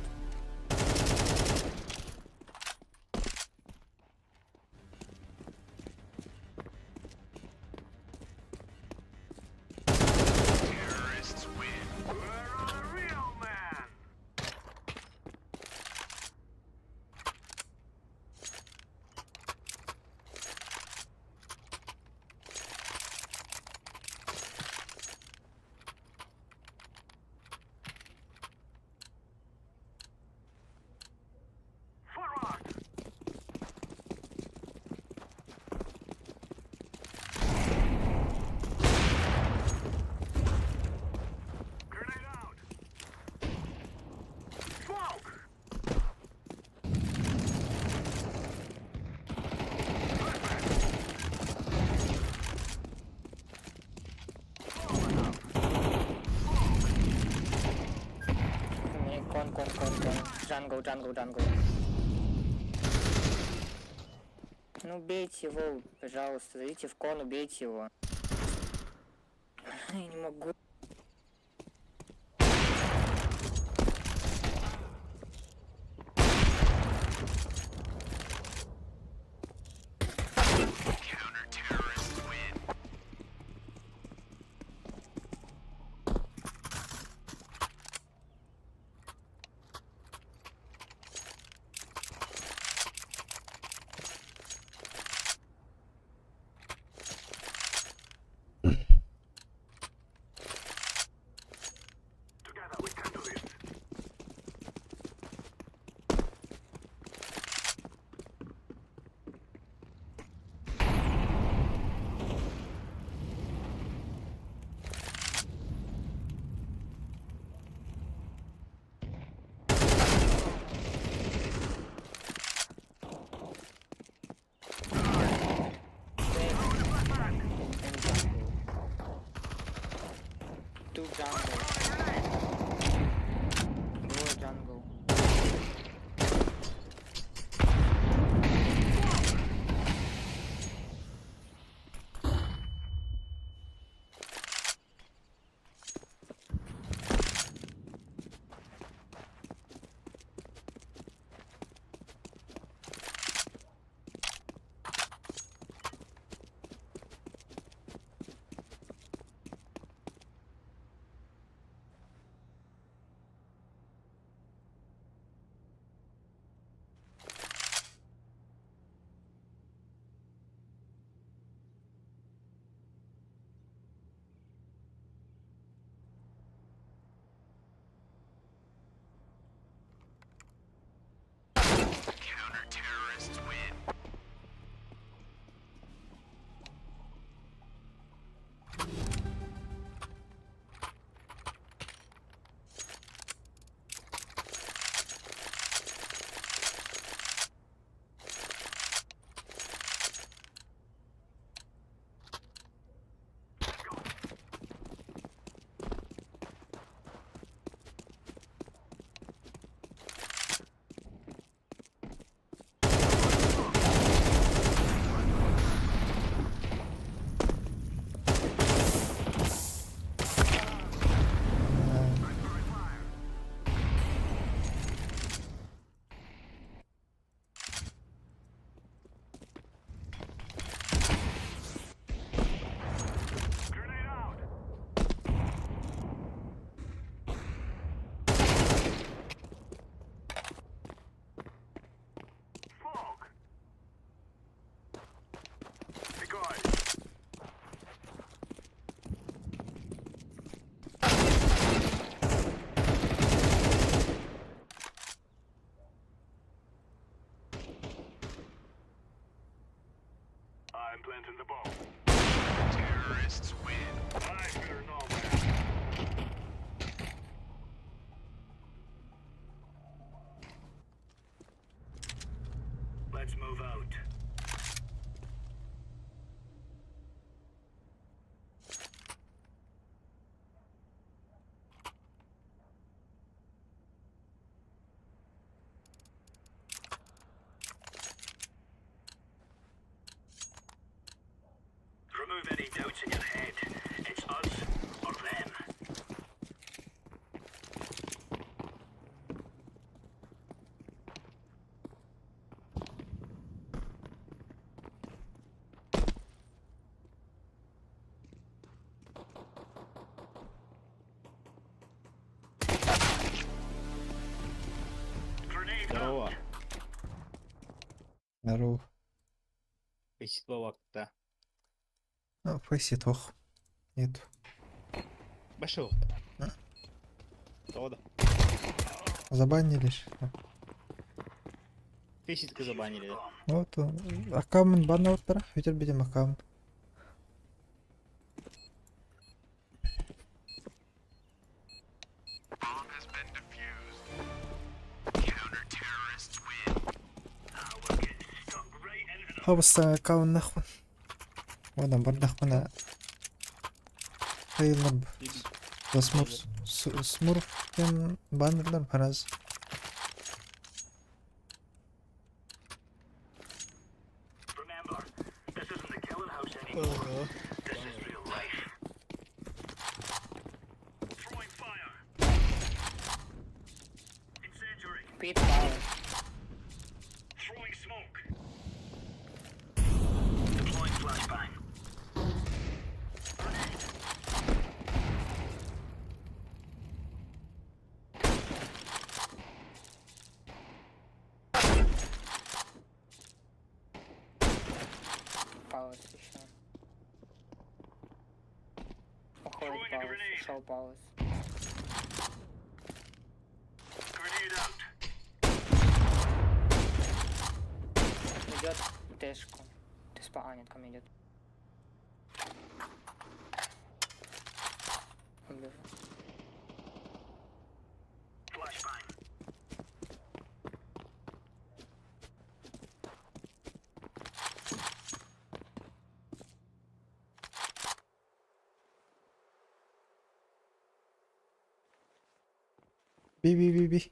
Jungle, jungle, jungle. Ну бейте его, пожалуйста, зайдите в con, убейте его. Я не могу. Two jungle. Двое jungle. I'm planting the bomb. Terrorists win. I fear no man. Let's move out. Remove any doubts in your head. It's us or them. Здорово. Здорово. Вещество А, Фейси тох. Нет. Башил. Тода. Забанили ж. Фейситка забанили, да? Вот он. Аккаунт баннауттара. Өтер бидем аккаунт. Хабыста аккаунт нахуй. Одан бардахпына. Хайлаб. За смурф. Смурф кем баннерлар параз. Пит палас. Палас еще. Уходит палас, ушел палас. Идет тэшку. Ты спа... А, нет, ко мне идет. Убежал. Би би би би.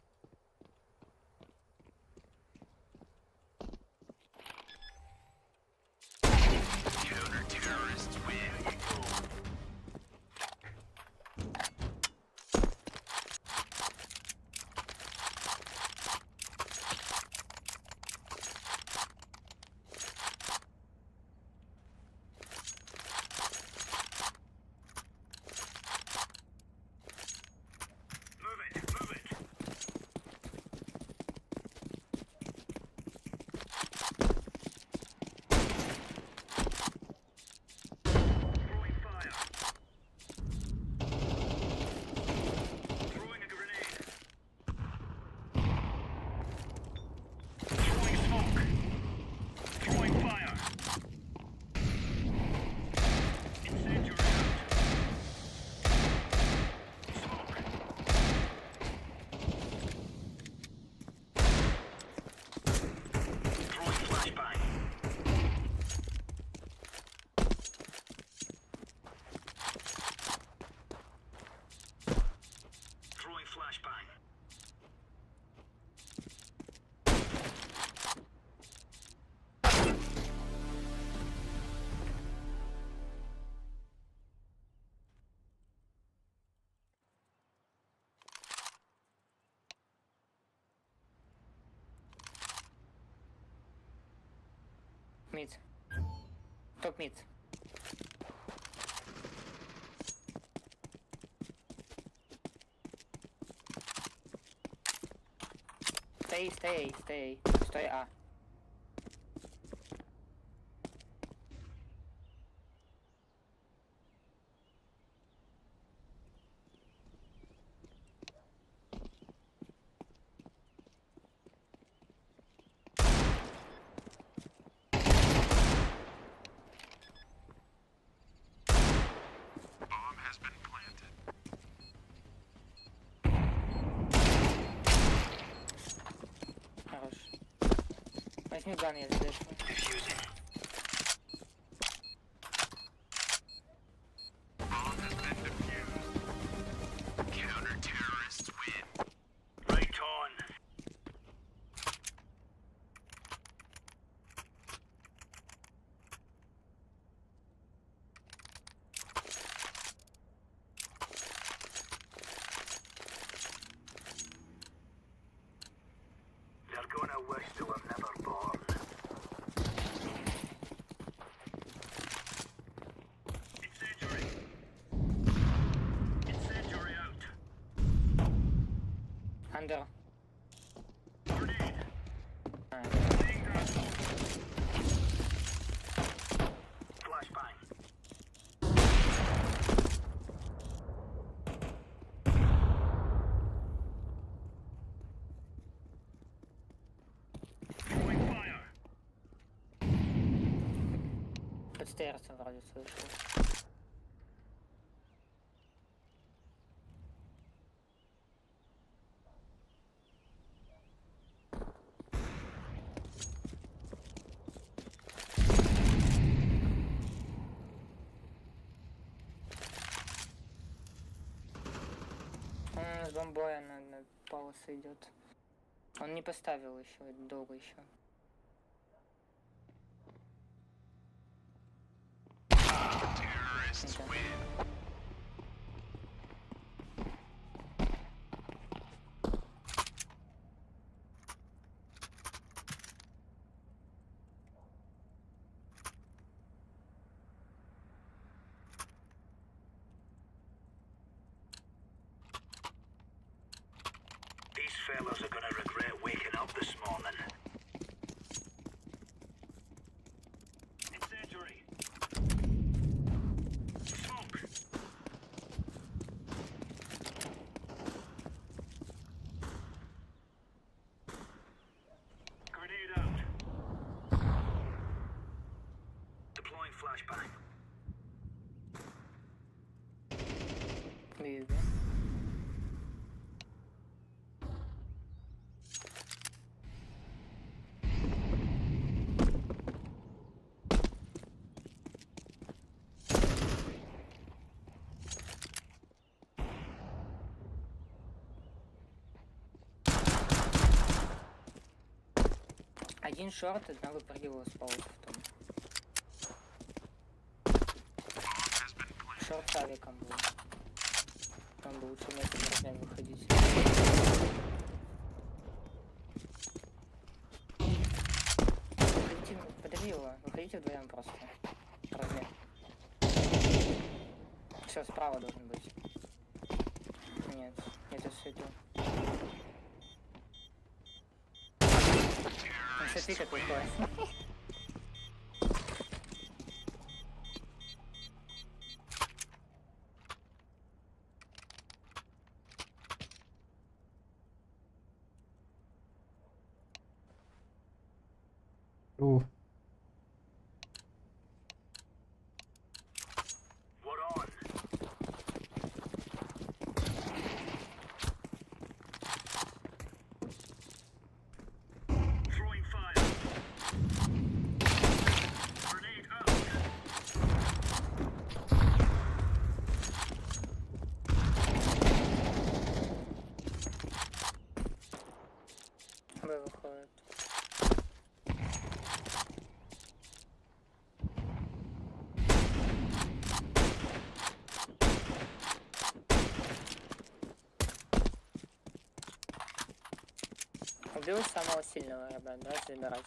Мид. Топ мид. Стой, стой, стой, стой, А. Хорош. Возьми ган, я задержу. Андер. Под стерсом вроде слышал. Он с бомбоя на полосы идет. Он не поставил еще, долго еще. fellas are gonna regret waking up this morning. Incendiary. Smoke. Grenade out. Deploying flashbang. Бьюби. Один шорт, одна выпрыгивала с полов в том. Шорт с авиком был. Там бы лучше на этот размен выходить. Выходите, подожди его, выходите вдвоем просто. Размен. Все, справа должен быть. Нет, нет, я светил. Ну, смотри, как выходит. У. We're on. Throwing fire. Grenade out. Б выходит. Убил самого сильного, ребят, давайте забирать.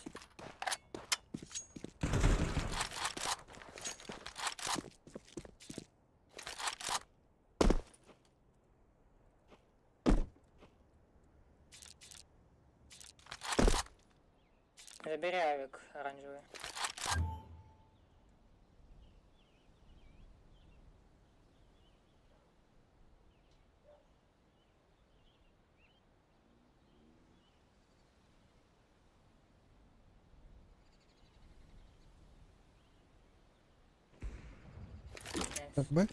Забери авик оранжевый. Так, Б?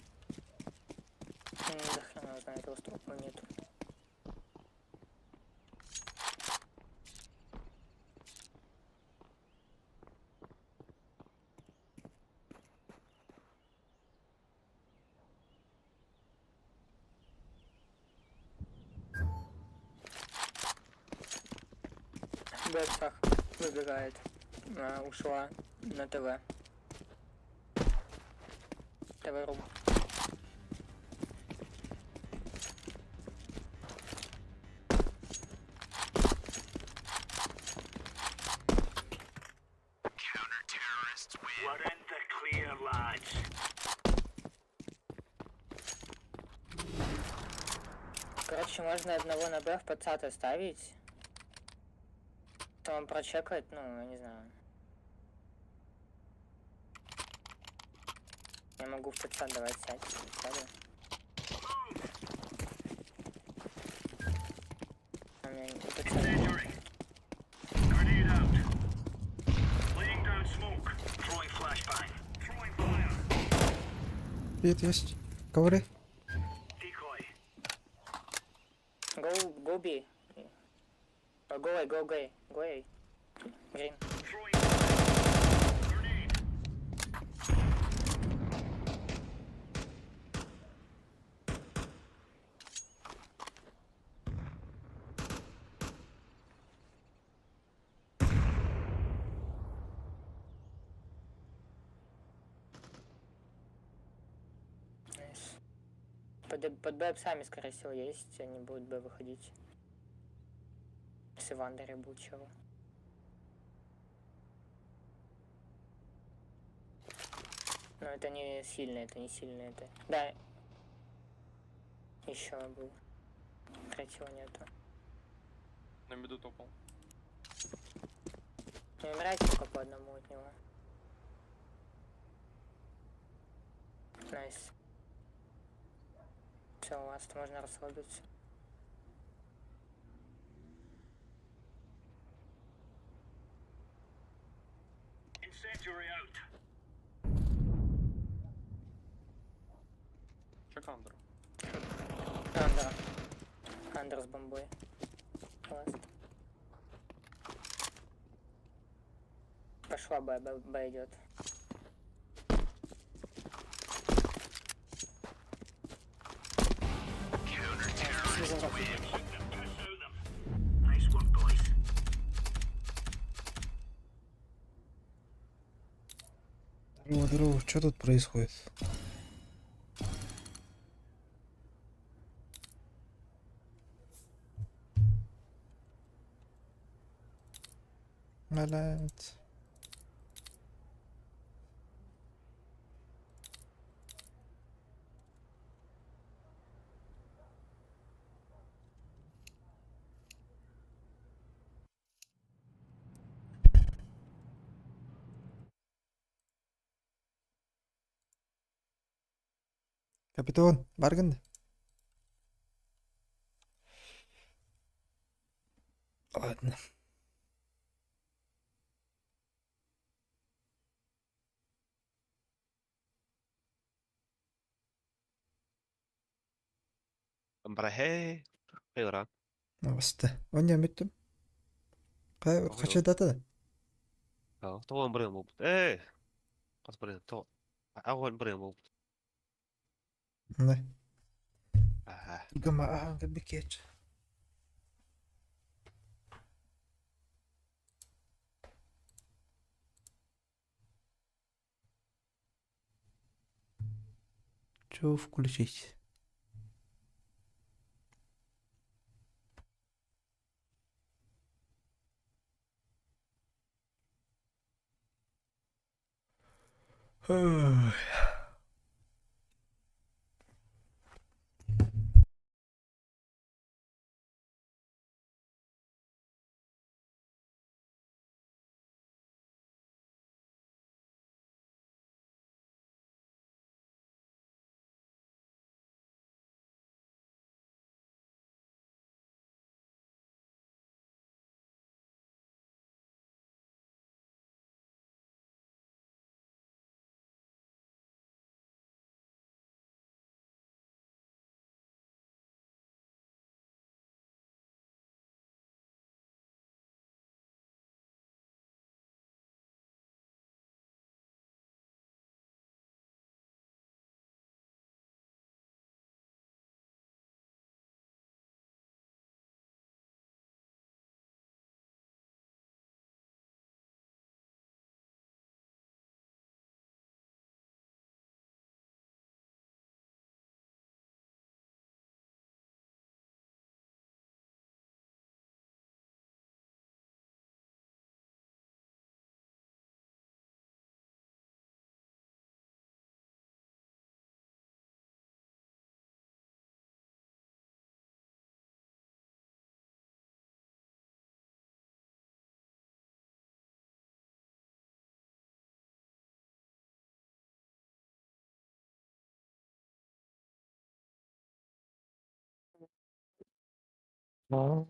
Да хрена его знает, его стопа нету. Бэксах выбегает. А, ушла на ТВ. ТВ рум. We're in the clear, lads. Короче, можно одного на Б в подсад оставить. Он прочекает, ну, я не знаю. Я могу в подсад давать сядь. Сяду. А у меня не подсад. Grenade out. Laying down smoke. Throwing flashbang. Throwing fire. Привет, есть. Ковры. Decoy. Go, go B. Go A, go A, go A. Green. Throwing fire. Grenade. Nice. Под Б сами, скорее всего, есть. Они будут Б выходить. С Ивандере был чего. Но это не сильно, это не сильно, это. Да. Еще был. Третьего нету. На миду топал. Не умирайте только по одному от него. Nice. Все, у вас можно расслабиться. Check under. Under. Under с бомбой. Last. Пошла Б, Б, Б идет. Снизу враг. Здорово, здорово, что тут происходит? Блять. Капитан, бааргын. Ладно. Браhe. Хайра. Новости. Он бүттүм. Кача дата? Тоҕон бырыам буолбут. Ээ. Хас бырыам? То. Аҕон бырыам буолбут. Не. Аа. Гама аһаан бикеч. Чё включить? Ой.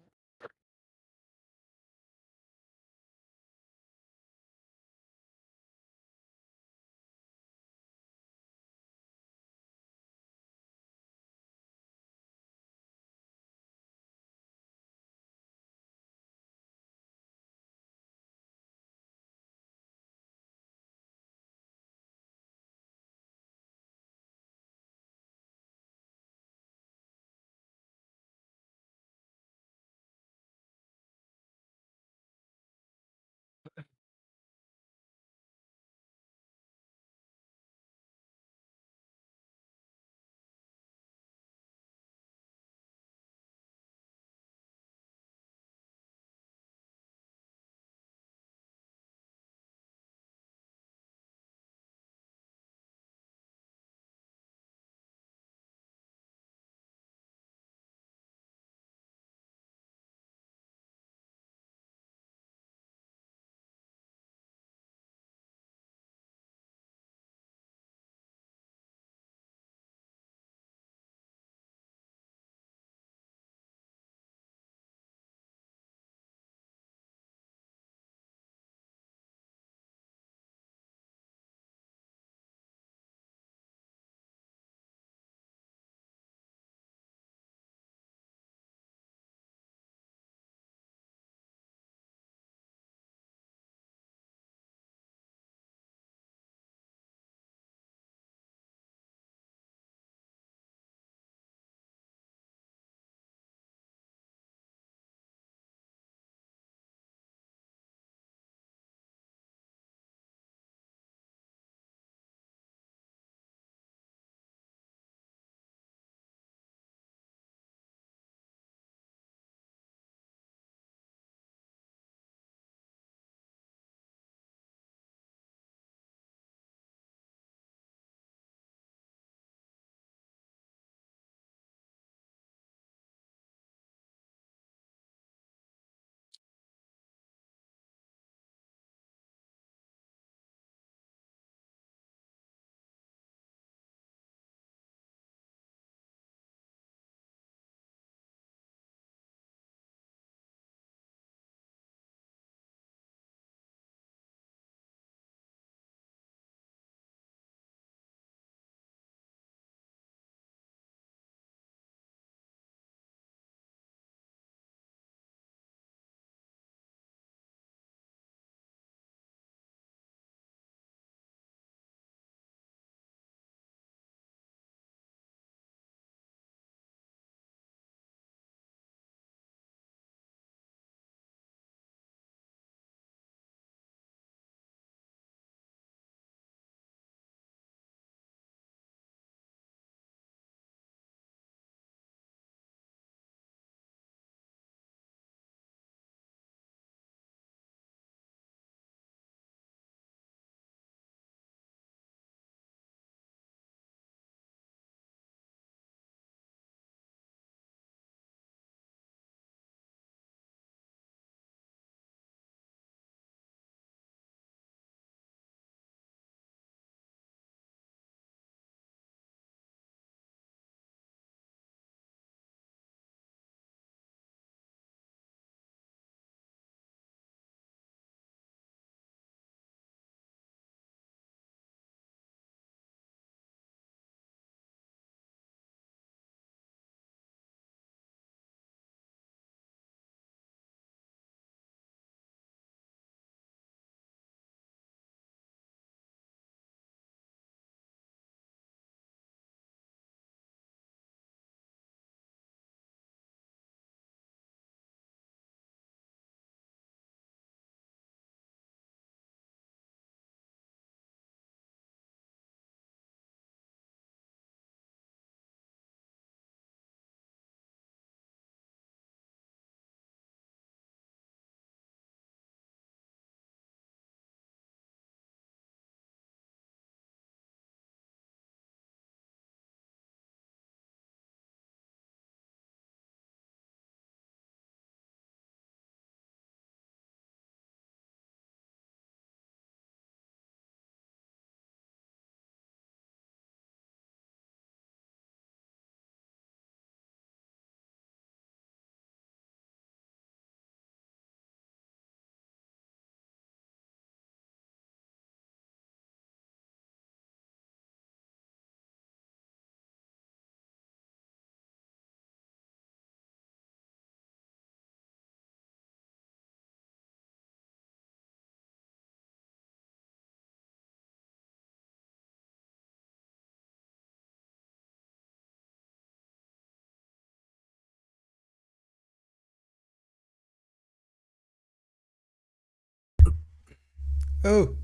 Оу.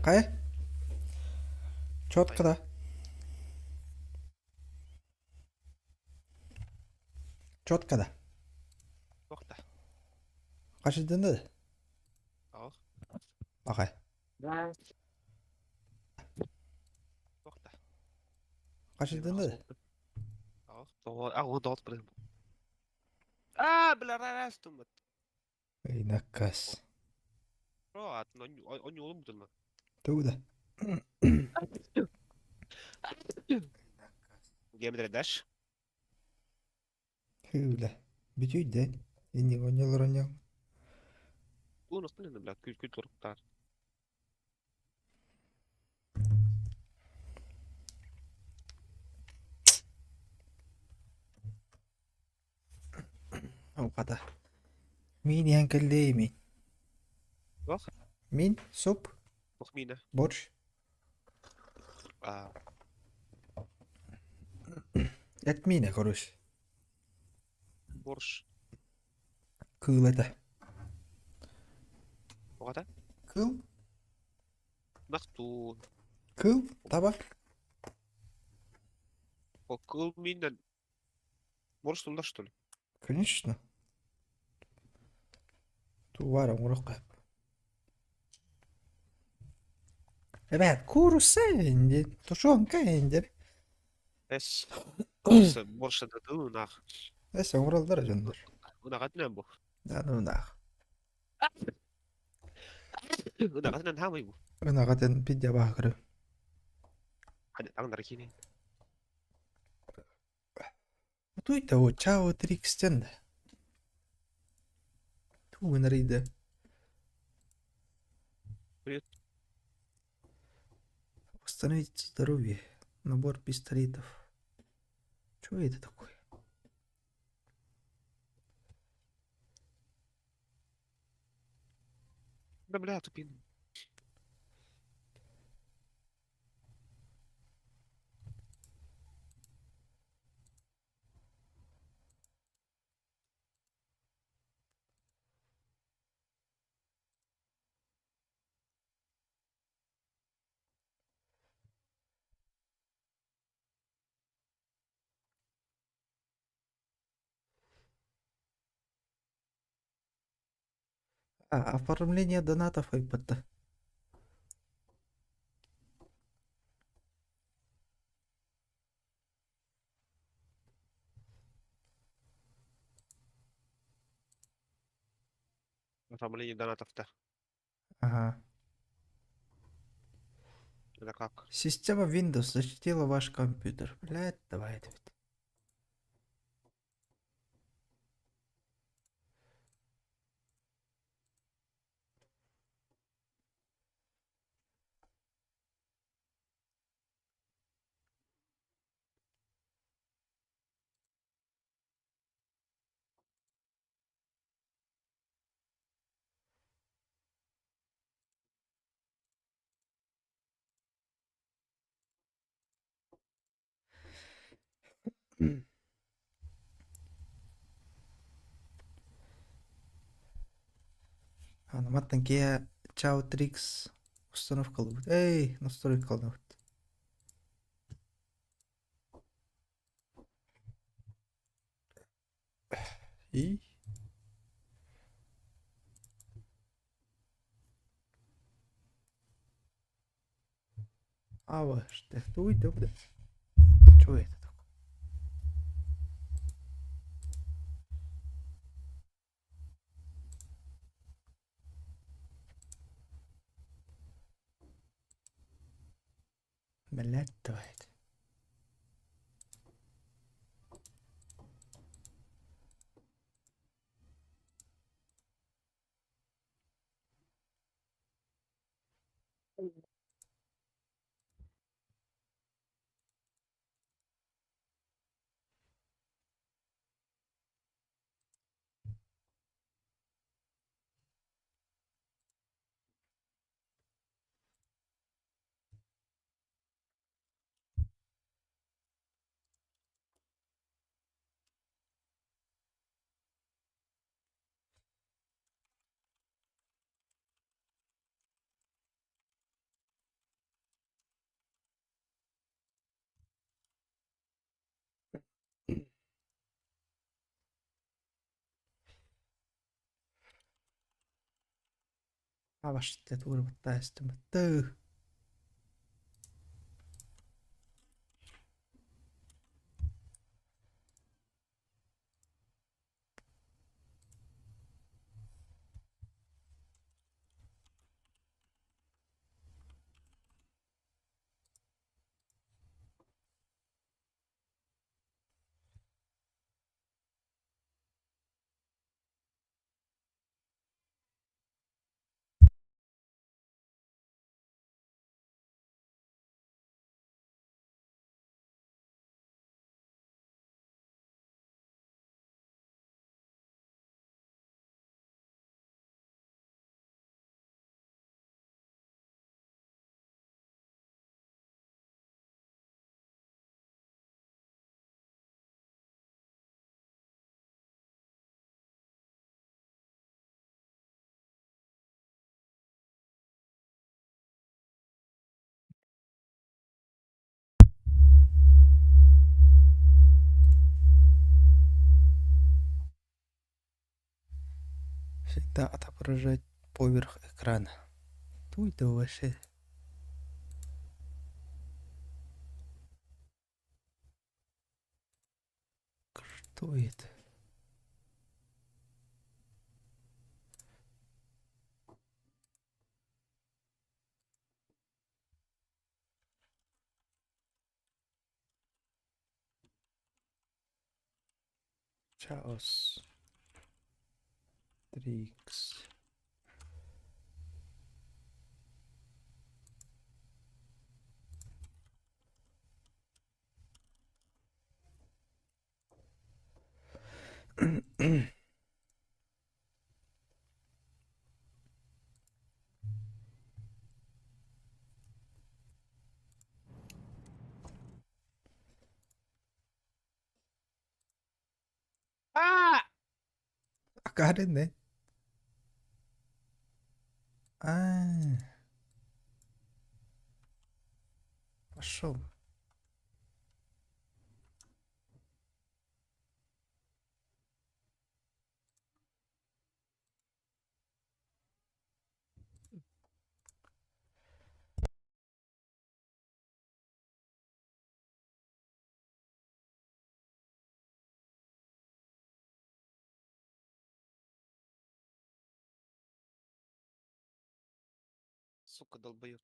Хайа? Четко да. Четко да. Туохта? Хашыдын да. Ох. Ахай. Туохта? Хашыдын да. Ох. Тоҕо доҕот бырым. Аа, бля, раз тумат. Эй, наказ. О, онньуулум бутунна. Тугу да. Гемдре даш. Хүүлэ. Бүтүйдэ. Инник онньолор онньол. Уунус бля, бля, күл күл туруктар. Хата. Мин иһэн кэллээ мин. Туох? Мин суп. Туох миинэ? Борщ. Аа. Эт миинэ, короче. Борщ. Кыыл этэ. Оҕата? Кыл. Нахтуун. Кыл, таба. О, кыл миинэн борщ туллар, что ли? Конечно. Тувара оҥоруохха. Эбээт, куурусса диэн, тушенка диэн. Эс. Борщ, борщ это ты нах. Эс оҥороллор дьоннор. Унаҕатынан бу. Унаах. Унаҕатынан хаамай бу. Ынаҕатын пидя баахыры. Аңнар кини. Туй того, чао трикстен да. Тугун арыйда. Привет. Восстановить здоровье. Набор пистолетов. Что это такое? Да бля, тупин. А, оформление донатов iPad. Оформление донатов-то. Ага. Это как? Система Windows защитила ваш компьютер. Блядь, давай это ведь. Аны маттан киэ Чао Трикс установкалыбыт. Эй, настройкаланабыт. И? Ава, что? Что это такое? Блядь, твою. Аваште turvattaistamatta. Всегда отображать поверх экрана. Туй да вообще. Что это? Chaos. Tricks. Акаарынай. А. Пошел. Сука, долбоёб.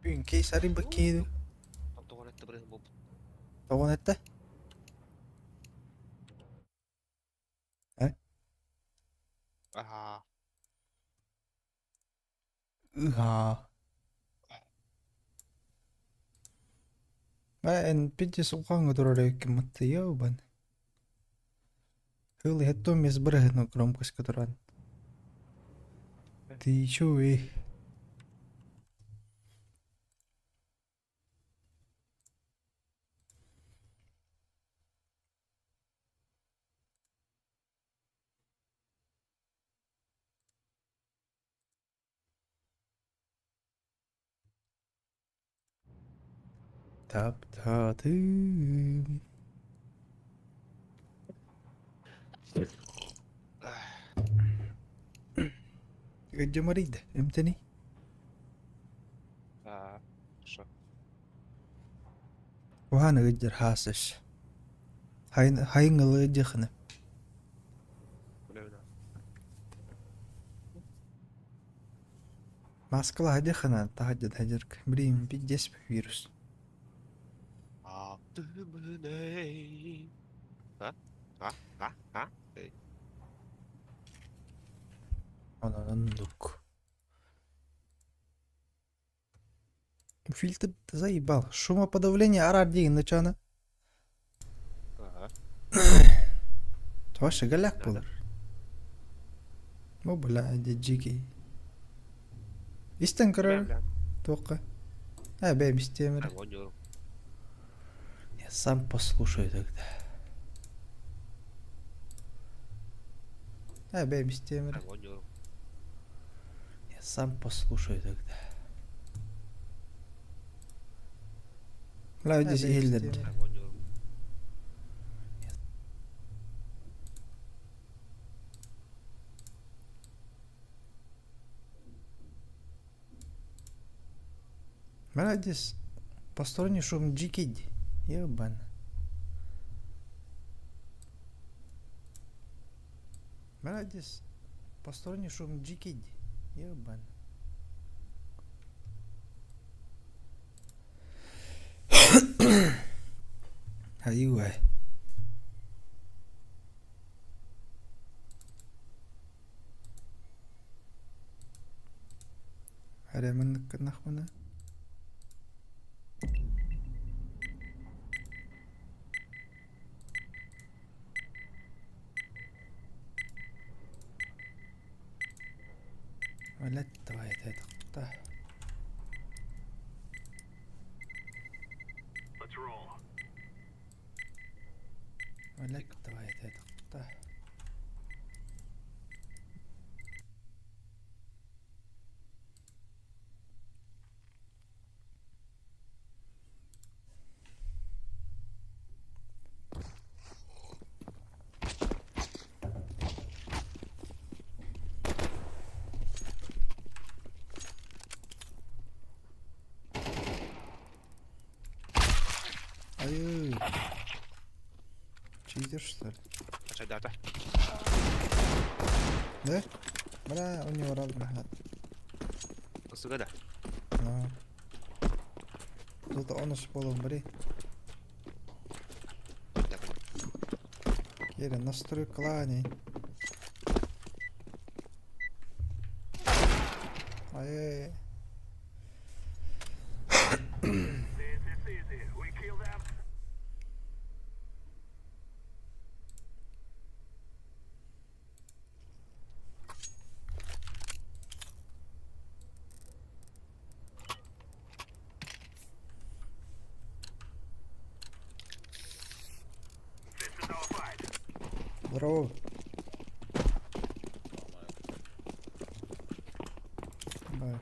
Бүгүн кейс арыйбыт киһи Тоҕон этте бырыһын буолбут. Тоҕон этте? Э? Аhaa. Ыһаа. Эн пидде сулҕаҥҥа турар эбиккин матта ёбан. Кыл иһэттон мес бырыһын громкость туран. Ты чё, эй? Таптаатым. Ыдьымарыйда, эмтэний? Аа, шо. Уһаан ыдьыр хаасыш. Хайын хайын ылы ыдьыхыны. Маскала хадьыхына таһадьа хадьырк. Блин, пиздец вирус. А? А? А? А? Эй. Онон Фильтр заебал. Шумоподавление арар деген начана. Ага. Тоша галяк болар. О, бля, дикий. Истен көрөр. Тоққа. А, бәй, истемер. Я сам послушаю тогда. А, бәй, истемер. Я сам послушаю тогда. Бля, здесь иһиллэр. Бля, здесь посторонний шум дикий. Ебан. Бля, здесь посторонний шум дикий. Ебан. Айуай. Эрэ маннык гыннахпына Блядь, давай это это. Блядь, давай это это. Ай, читер, что ли? Чайдата. Да? Бля, у него рад. Сугада. Да. Зато он с полом бри. Кире, настрой клани. Ай-яй-яй. Здорово. Бай.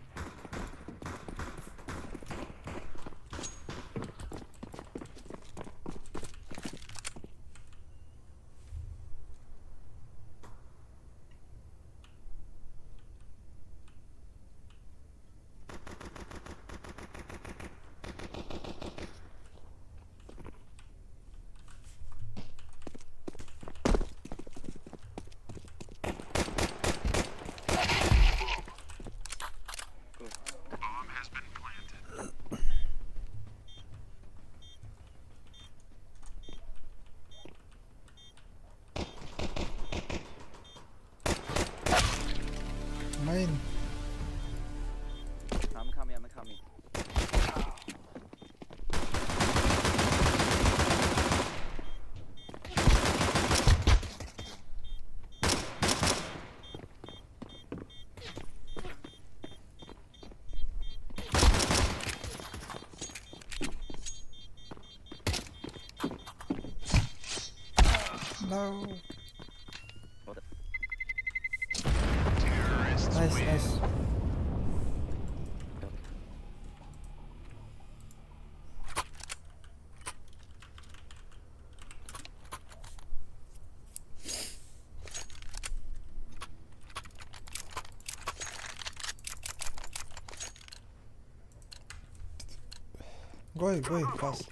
Main. I'm coming, I'm coming. No. Nice, nice. Go, go, fast.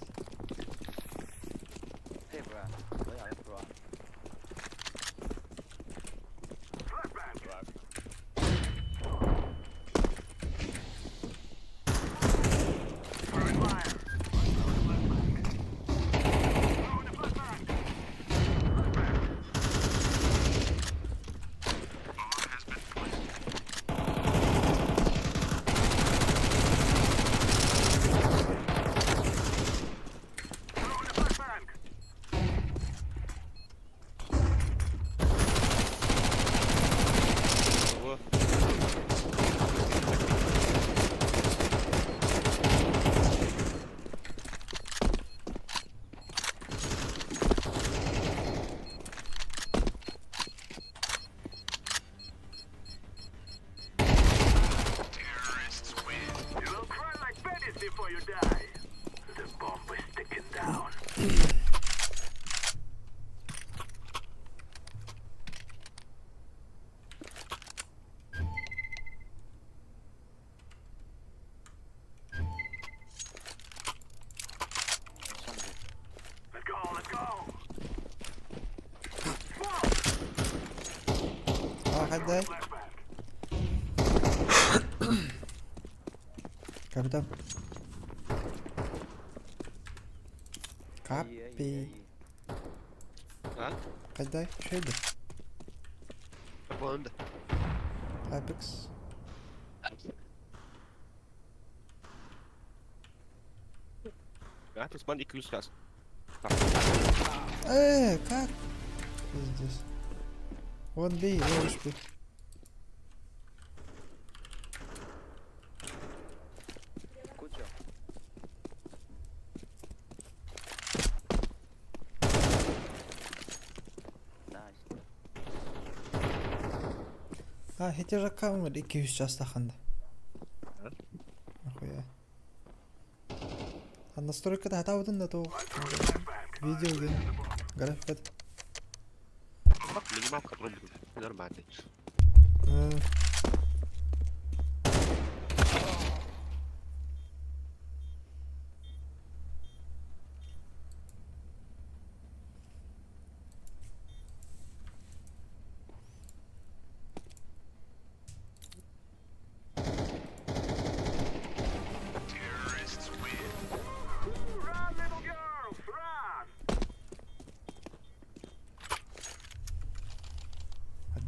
واحد Капитан. Капи. А? Кайдай, шейді. Болду. Апекс. Gratis man 200 час. Как? Пиздец. Вон бей, я уж бей. А, эти же камеры 200 частаханда. Нахуя. А настройка да хатабытын да то видео ген графика. Bak минималка вроде бы нормальный.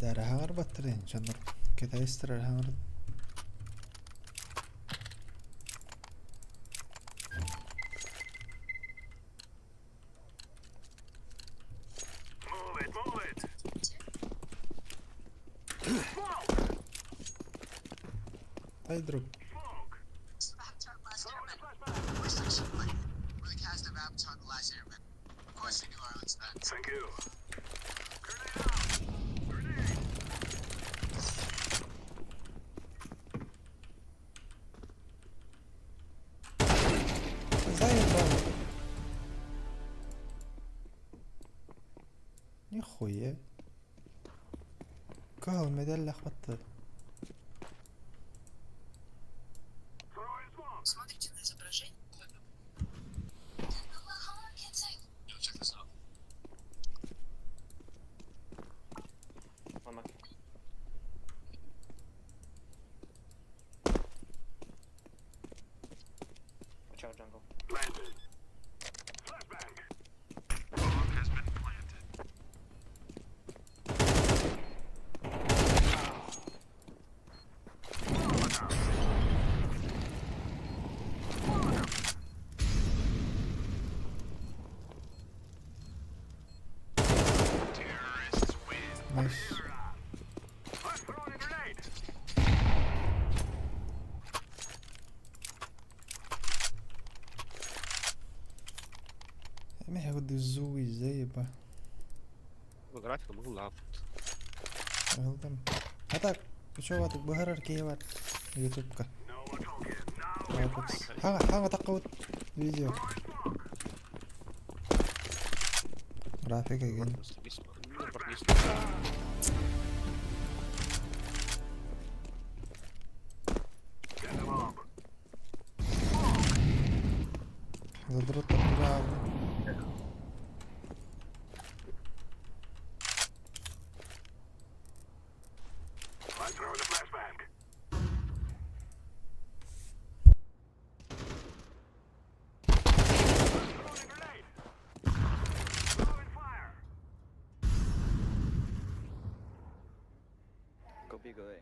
Дарахар баттырын жаныр китайстар хаңар. Дай друг. Заебал. Нихуя. Кал медаль хватает. Смотрите на изображение. Watch out, jungle. Nice. ما ياخد الزوي ازاي بقى. Графика быһыылаах. Ылдым. А так, учуобатык быһарар киһи бар ютубка. Apex. Хаҥа, хаҥа таххыбыт видео. График эгин. Задрот таххыбыт. Go B, go A.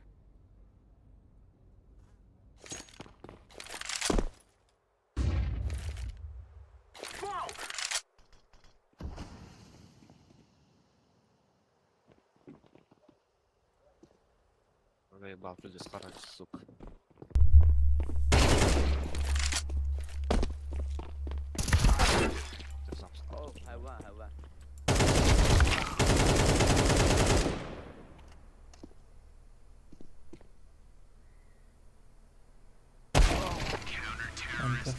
Заебал, люди схарали, сука. Ты сам Oh, I won, I won. Антон.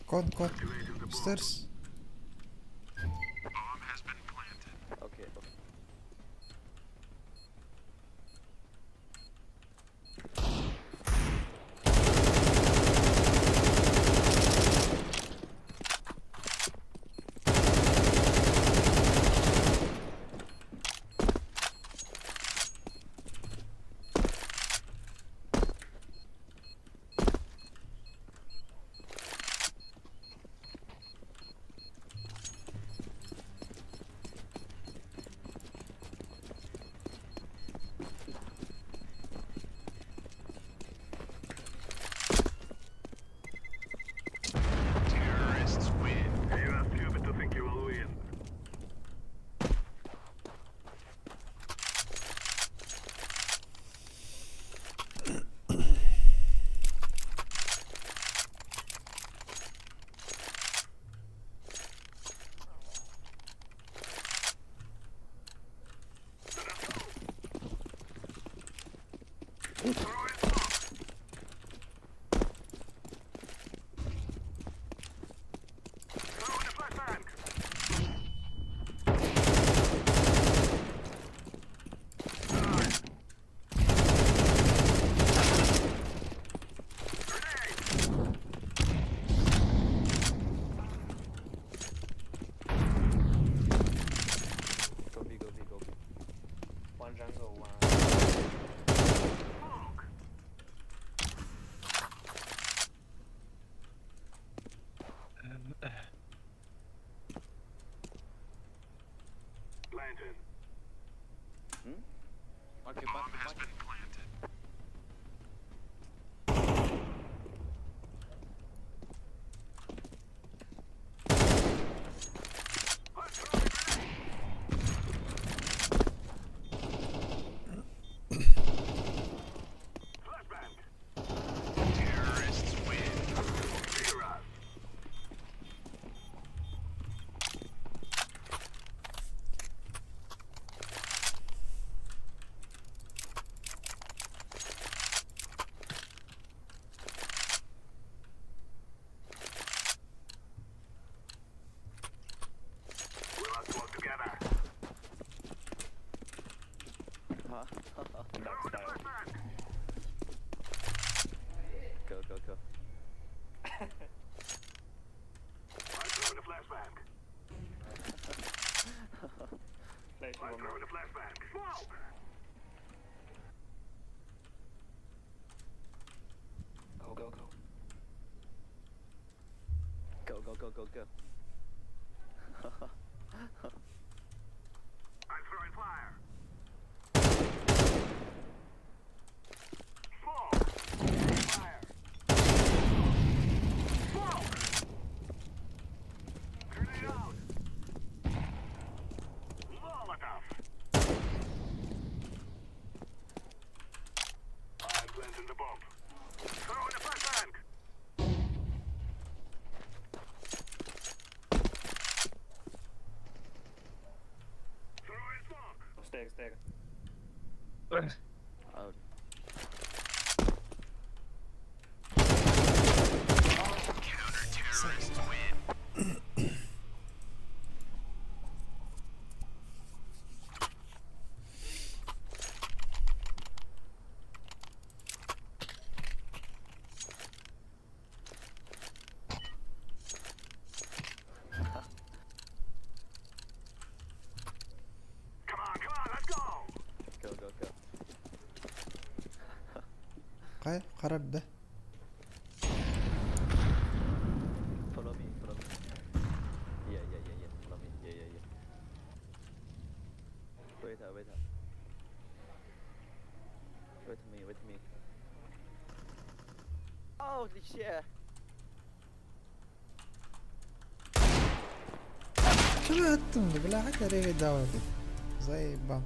Кон, кон. Stairs. Okay, okay. Go B, go B, go B. One jungle, one. Hmm? Okay, back, back. Go, go, go. I'm throwing fire. Smoke. Fire. Smoke. Grenade out. Molotov. I'm planting the bomb. Throwing a flashbang. Throwing smoke. Stairs, stairs. Out. Come on, come on, let's go. Go, go, go. Кай карабда. Follow me, follow me. Yeah. Follow me. Yeah. Wait, wait. Wait me, wait me. Holy shit! Чего аттым, бля, хотя реве давай. Заебал.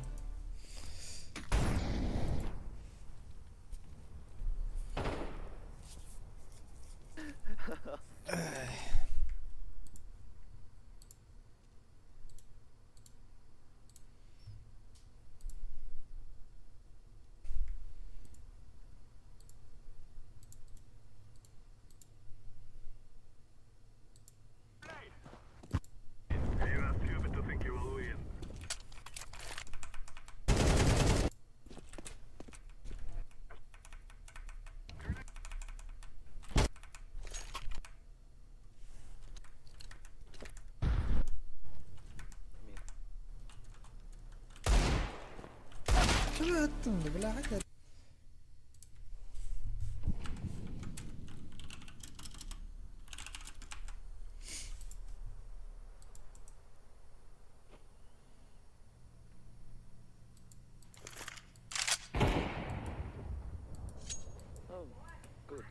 You are stupid to think you will win. Me. Чего аттым, бля, хотя Oh, good.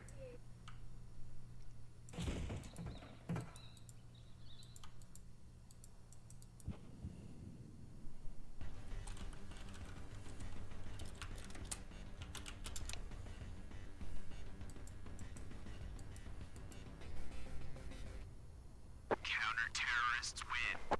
Counter-terrorists win.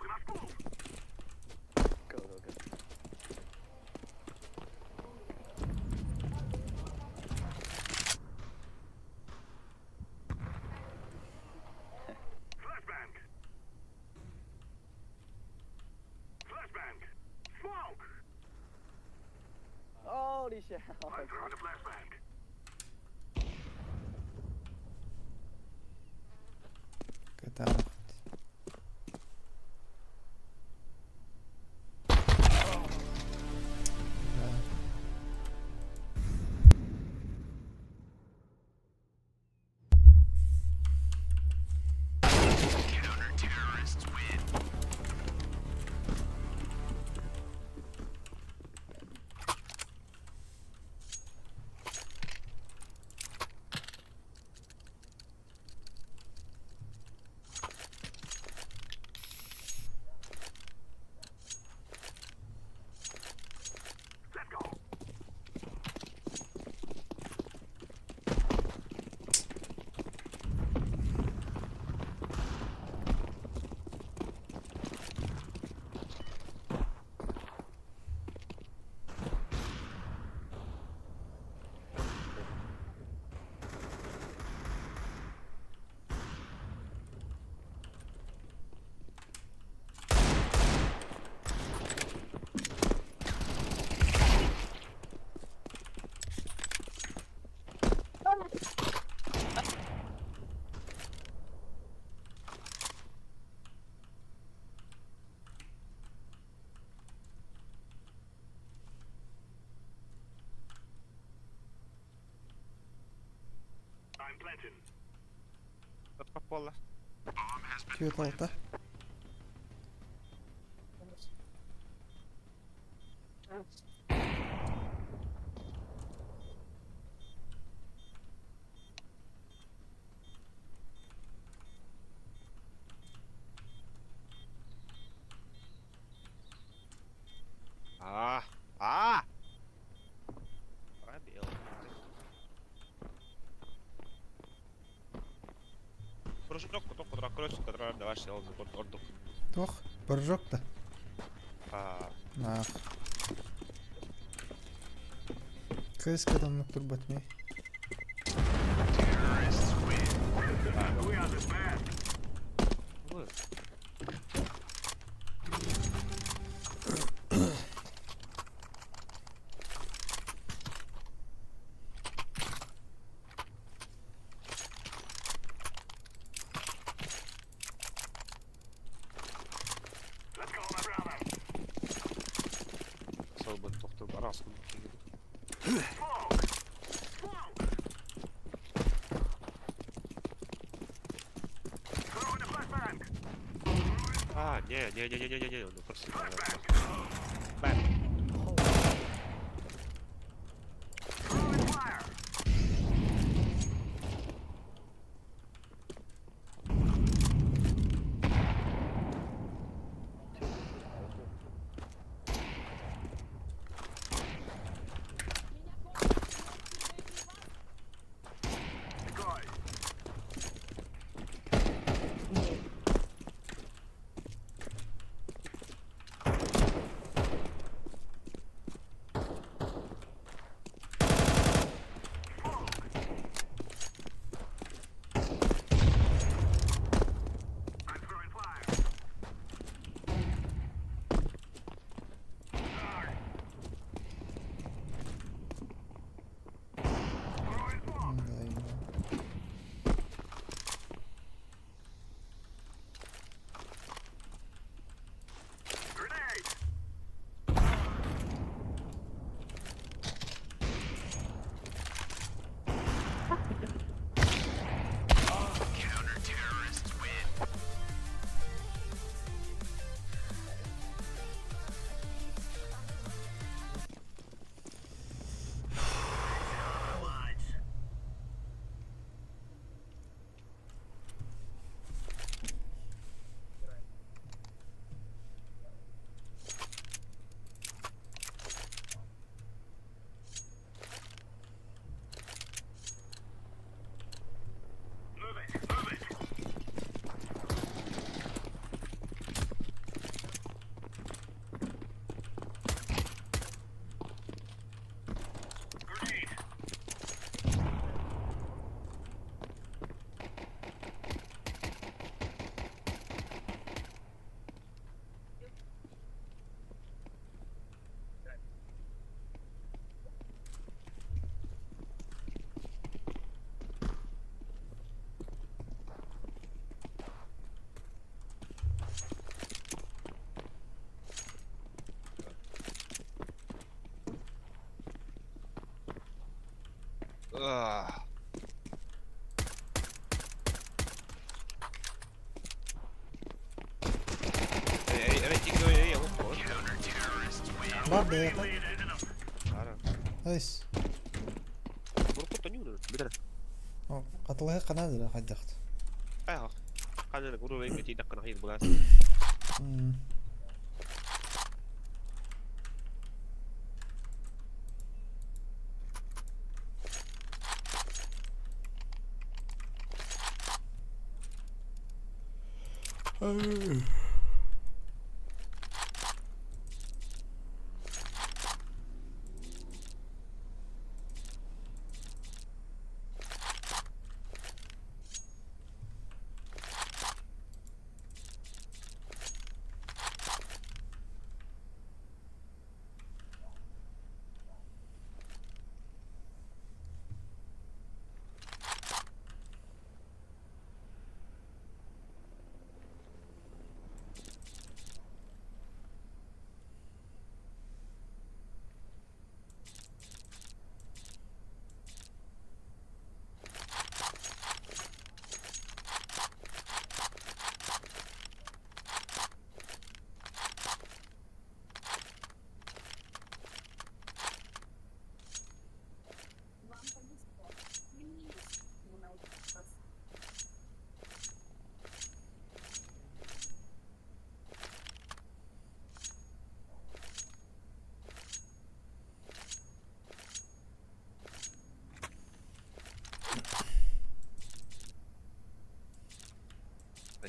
We must move. Go, go, go. Flashbang. Flashbang. Smoke. Holy shit! I'm throwing a flashbang. Катана. Да. Counter-terrorists win. Топ буолла. 4-6. А, а! Пробел. Прыжок, потом квадрокросс, который давай сел за борт ордук. Туох, прыжок да. А, Наах. Кыыс кытаннык турбат ми. вот. Сол бу тохтор араас А, не, не, не, не, не, не, не, ну просто. Бэм. Да, именно. А. Эй, эй, эй, эй, Бар бэйэтэ. Найс. Атылыһы канадыра хайдахт. Аа. Ханна гуру вейке ти даккана хайыр булас.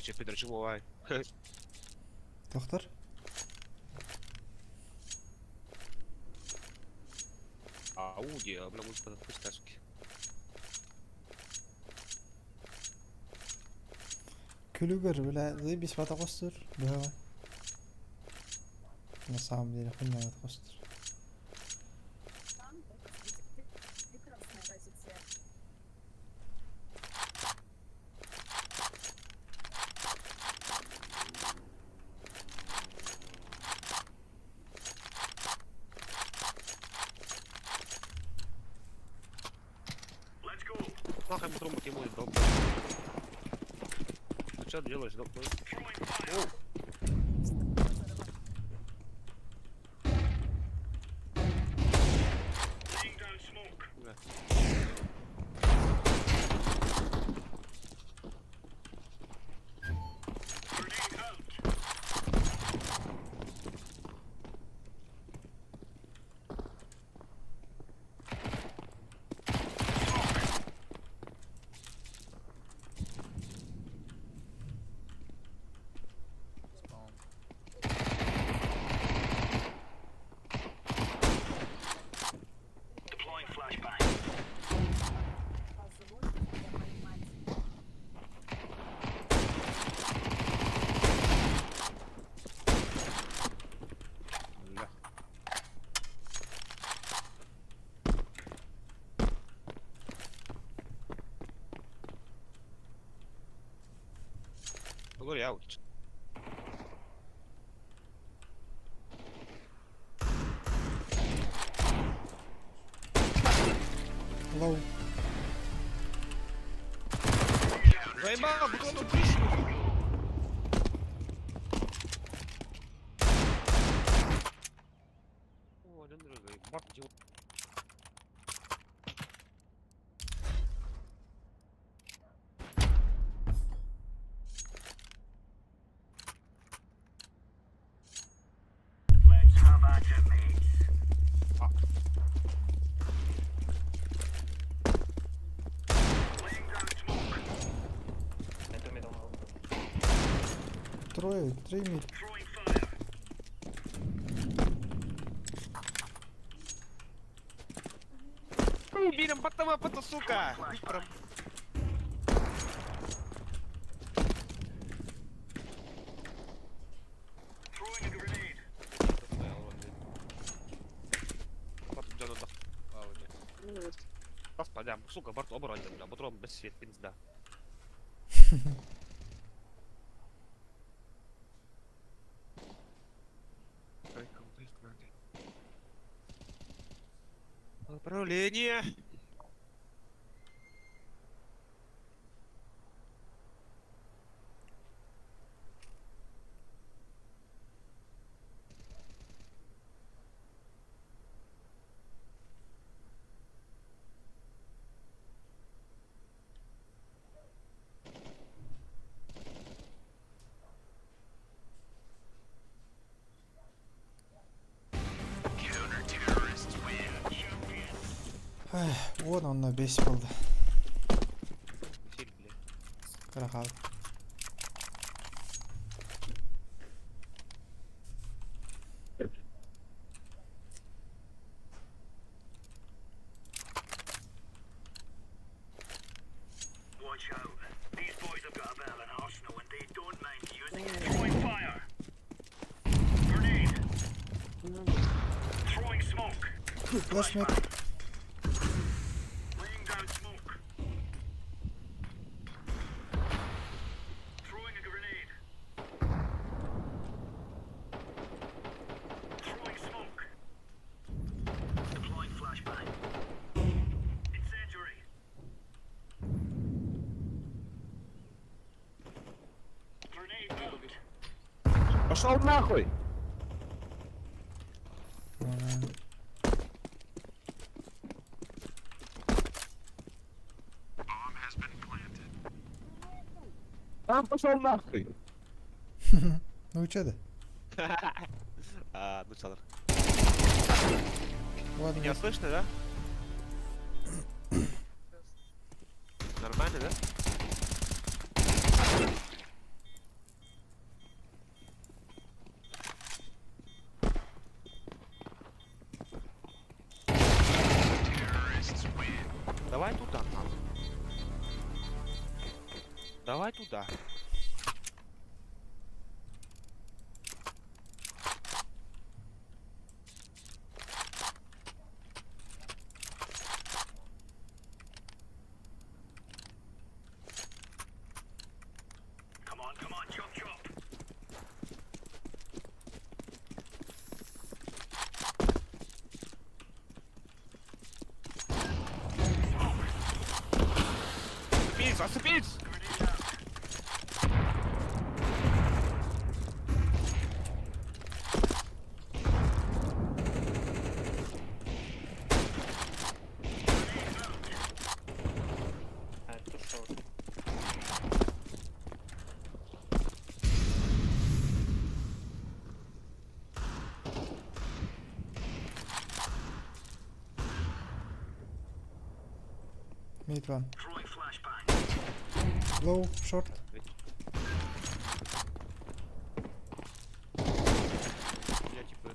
Короче, пидорчу бывай. Доктор? Ауди, а бля, музыка пусташки. Күлүгэр, бля, заебись вата костур, быһаҕа. На самом деле, хуйня вата костур. Нахуй трубу ему дал. Ты что делаешь, доктор? Бля. Говори, аут. Лоу. Заебал, буквально пришел. О, заебал, дело. Трое, три мид. Убили, потом, потом, сука! Сука, Барт оборотен, бля, патрон без свет, пизда. Управление. Вон он на бес болды. Карахал. Flash mid. Пошел нахуй! Там пошел нахуй! Ну че да? А, ну что, Ладно. Меня слышно, да? Нормально, да? туда, нахуй. Давай туда. Отцепись, отцепись! А, это шорт. Mid one. Low, short. Я типа...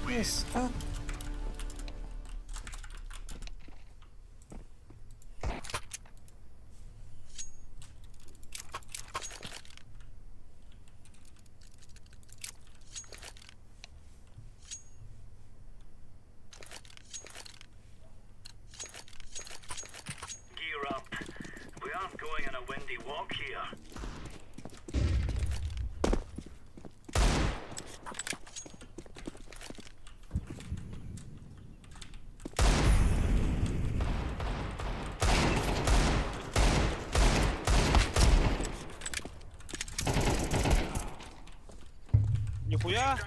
Yes, а. Gear up. We aren't going on a windy walk here. Нихуя!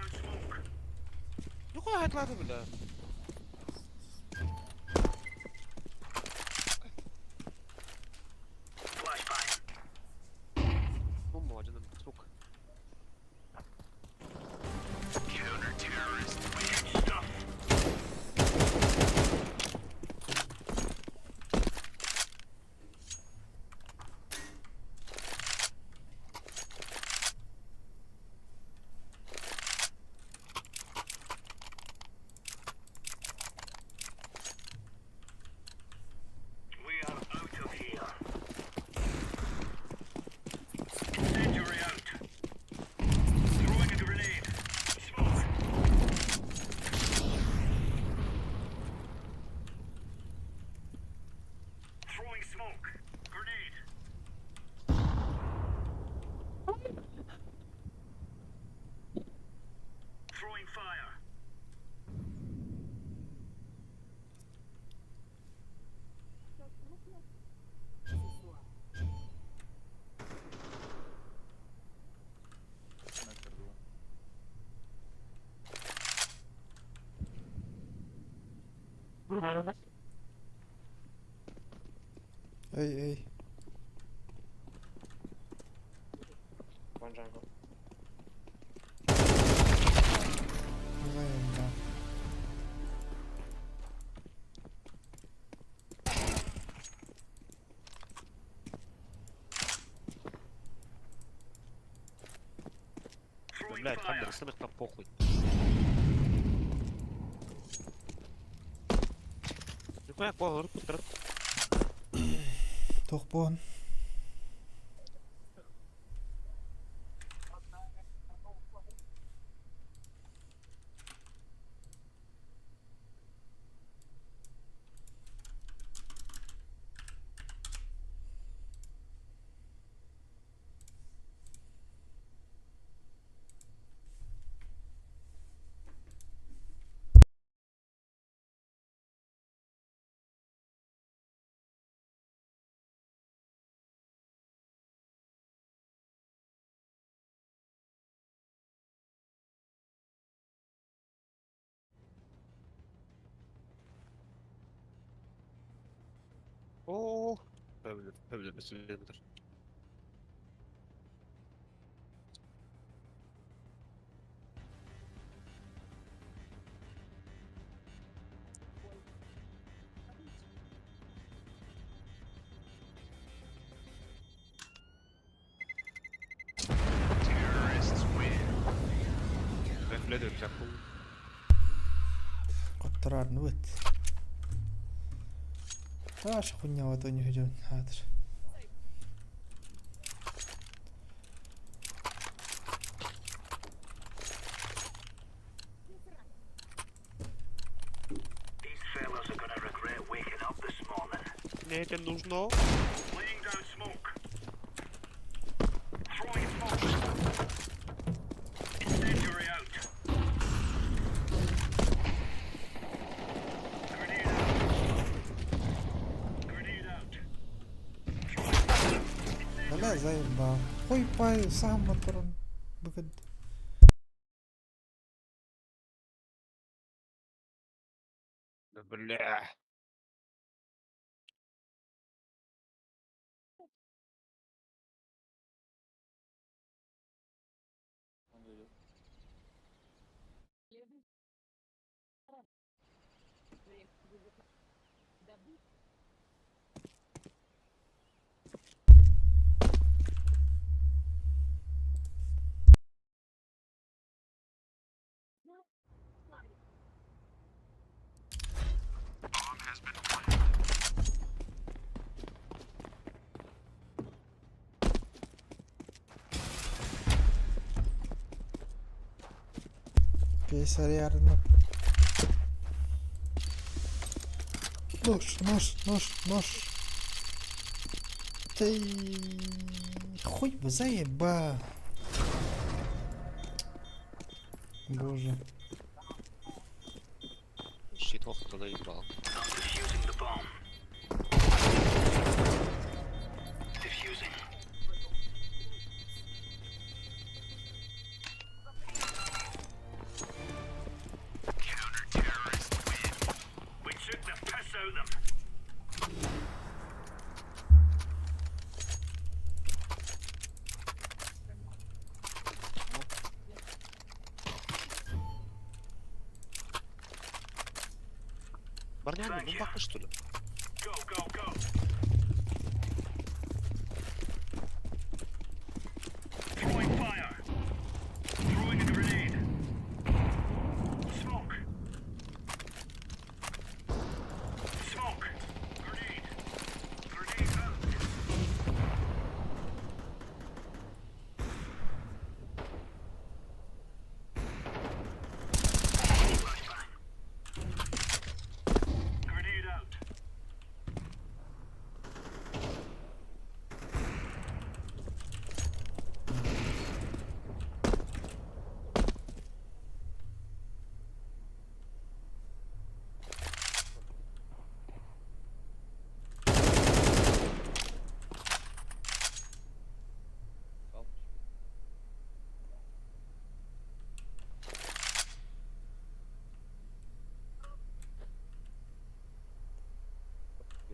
Нихуя, это ладно, бля. Ну, молодец, сука. We are out of here. Incendiary out. Throwing a grenade. Smoke. Throwing smoke. Grenade. Throwing fire. Эй, эй. One jungle. Взаимно. Блядь, Хандер, самых на похуй. Нихуя, похуй, руку Тохпон. О, Пөбле, Блядь, Хоттораарныбыт. Таша хуйня то не идет. Мне это нужно. Бля, заебал. Хуй пай, сам мотором. Выгод. Да бля. Песарярно. Нож, нож, нож, нож. Ты хуй бы заеба. Боже. Щит ох, кто наебал. Барняны, ну бака что ли?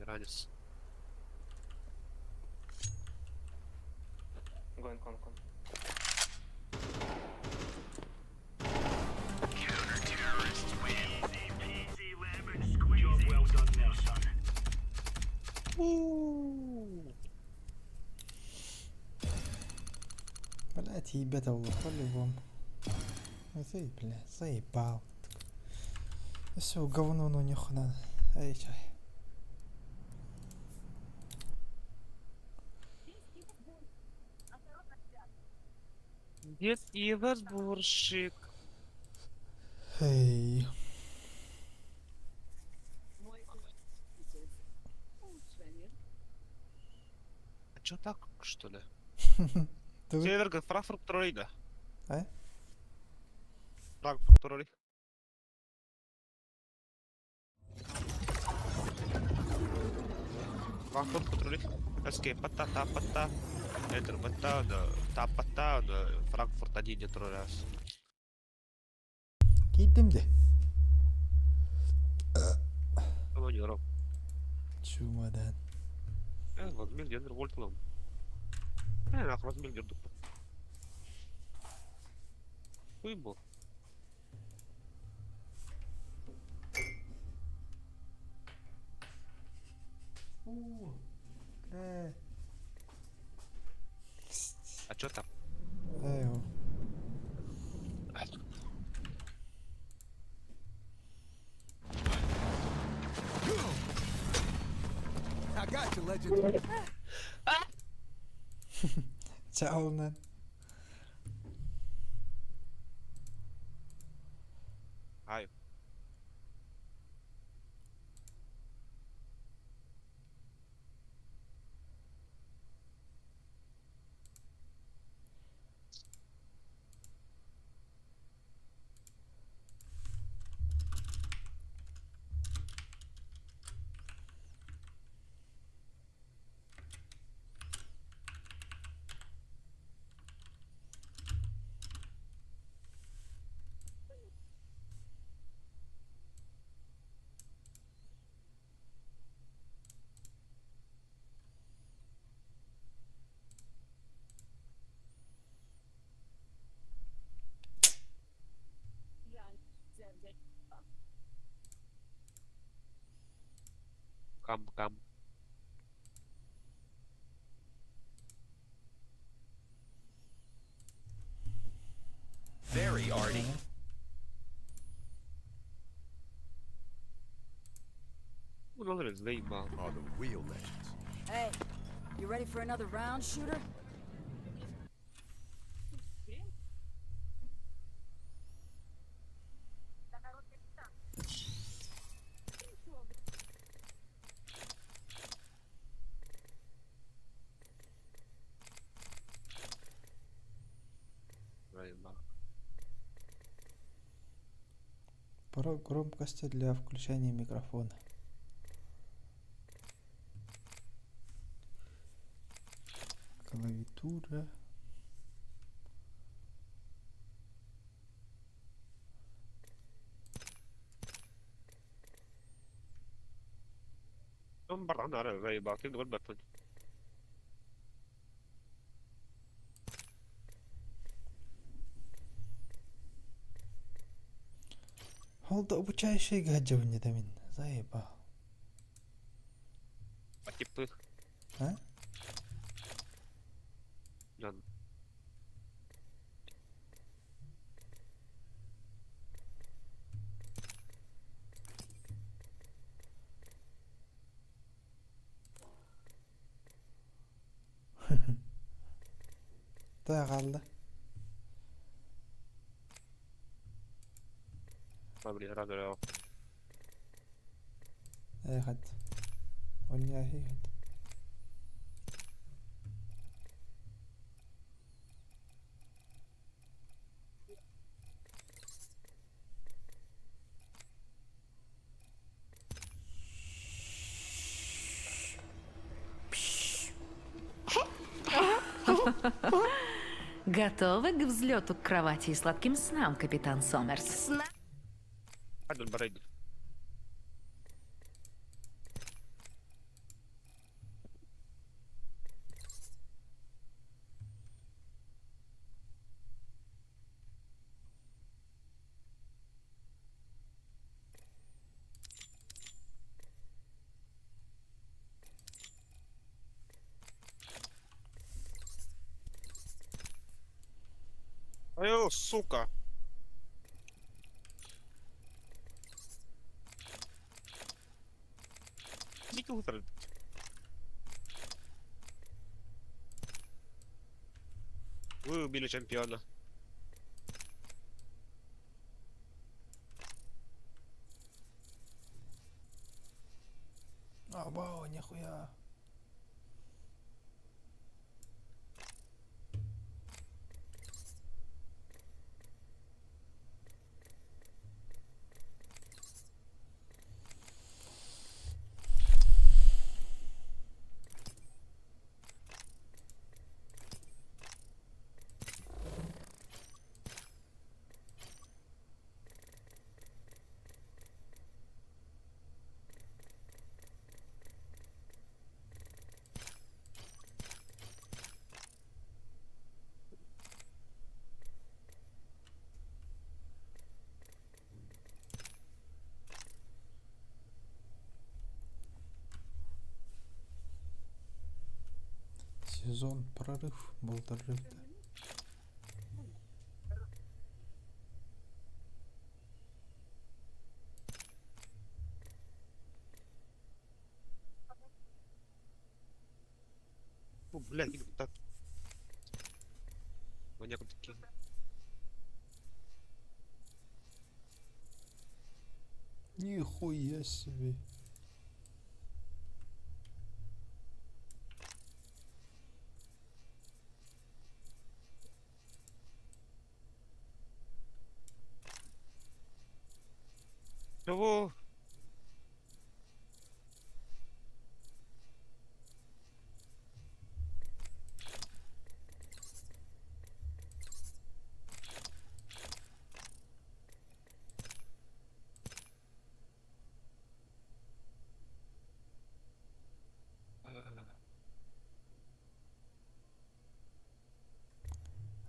Иранец. Going con con. Блять, ебета по-любому. Ты, блядь, заебал. Все, говно, ну нихуя надо. Эй, чай. Детский разборщик. Эй. А чё так, что ли? Ты Север Франкфурт Тройда. А? Франкфурт Тройда. Франкфурт Тройда. Эске пата та пата. Это пата да та пата да Франкфурт один тройда. Киирдим дии. Командиров. Чумадан. Владимир Гендер Вольтлом. Нахуй Владимир Гендер. Хуй был. Бля. А чё там? Эй, о. Legend. Чаунан. Ай. Кам кам. Very arty. Ну, он заебал. Are the real legends. Hey, you ready for another round, shooter? Заебал. Порог громкости для включения микрофона. Клавиатура. Он баран заебал. Ты говоришь, батон. Ол да обучающий гаджабын да мин. Заебал. А типы. А? Да. Так, алла. Блин, рано Эхат. Он не эхат. Готовы к взлету к кровати и сладким снам, капитан Сомерс? Пардон, барыги. Ай, сука. Утро. Вы убили чемпиона. А, вау, нихуя. Сезон прорыв был доживда. Бля, так. Маньяк такие. Нихуя себе. Чего?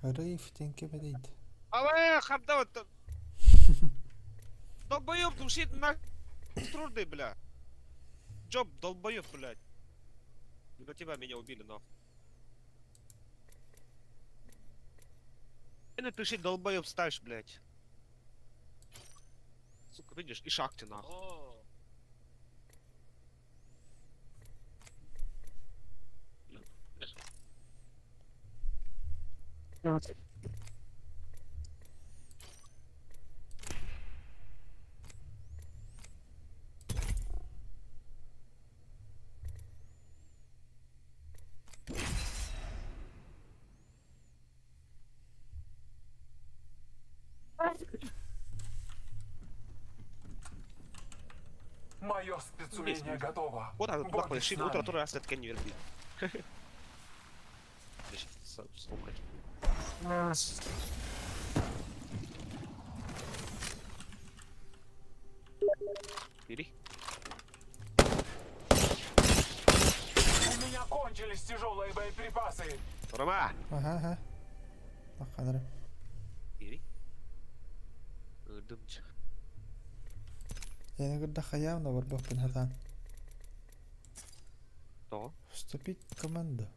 Рейв тенкебедейт. Алай, хабда вот. Долбоёб, душит на трудный, бля. Джоб, долбоёб, блядь. Из-за тебя меня убили, нахуй. Ты напиши, долбоёб ставишь, блядь. Сука, видишь, и шахте, нахуй. Мое спецумение готово. Вот она, Боги нахуй, с шип, нами. утро, раз это не верби. Сука. Бери. У меня кончились тяжелые боеприпасы. Рома! Ага, ага. Бакадыр. Бери. Дымчик. Я говорю, да хаявна барбахпын хатан. То? Вступить в команду.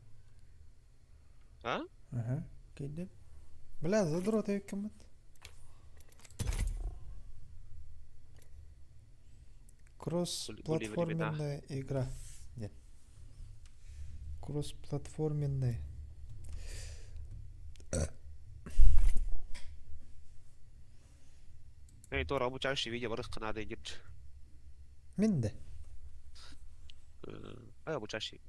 А? Ага. Кидеп. Бля, задрот я команд. Кроссплатформенная игра. Нет. Кроссплатформенная. Эй, то обучающий видео барых надо идет. Минде. А обучающий.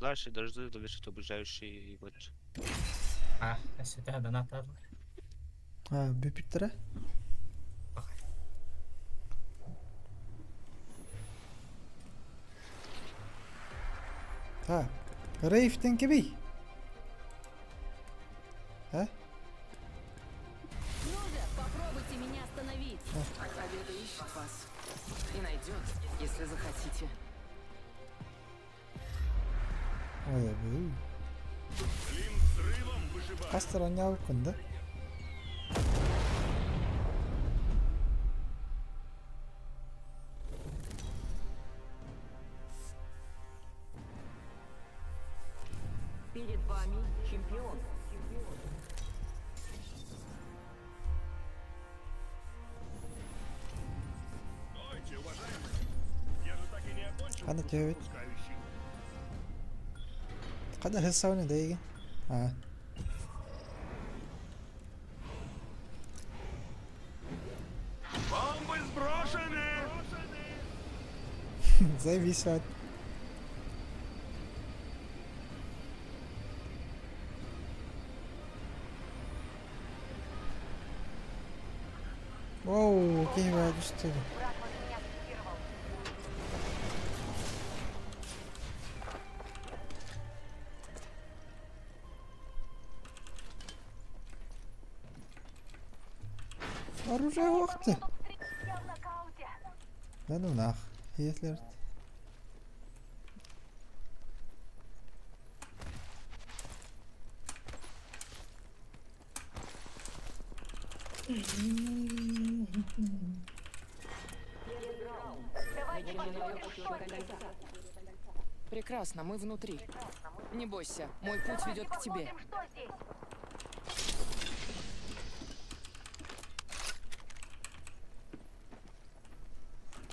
Дальше должны завершить обучающий матч. А, сюда донат А, бүпүттэрэ? Так. Рейфтен кебей. А? Ну же, попробуйте меня остановить. Победа ищет вас. И найдет, если захотите. Ой, бу. Кастер онял да? Перед вами чемпион. Стойте, уважаемый. Я же так и не окончил. Ана тебе Пускающий. Када хесауны дейги. А. Бомбы сброшены! Зависать. Оу, окей, что Оружие охты. Да ну нах, если. Прекрасно, мы внутри. Не бойся, мой путь ведет к тебе.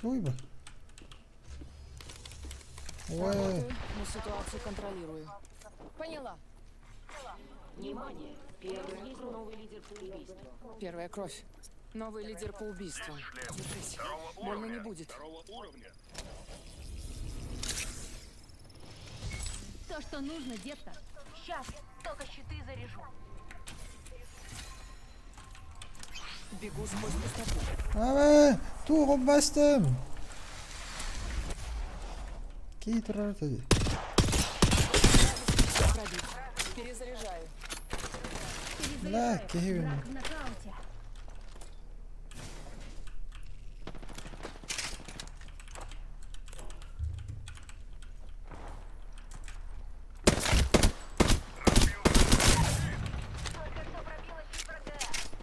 Ой бы. Ой. Работаю, но ситуацию контролирую. Поняла. Внимание! Первый есть новый лидер по убийству. Первая кровь. Новый лидер по убийству. Держись. Второго Больно не уровня. будет. Второго уровня. То, что нужно, детка. Сейчас, только щиты заряжу. Бегу сквозь пустоту. Абы, тугу бастым. Кей турар dedi. Пробить. Перезаряжаю. Бля, киһи Враг в нокауте.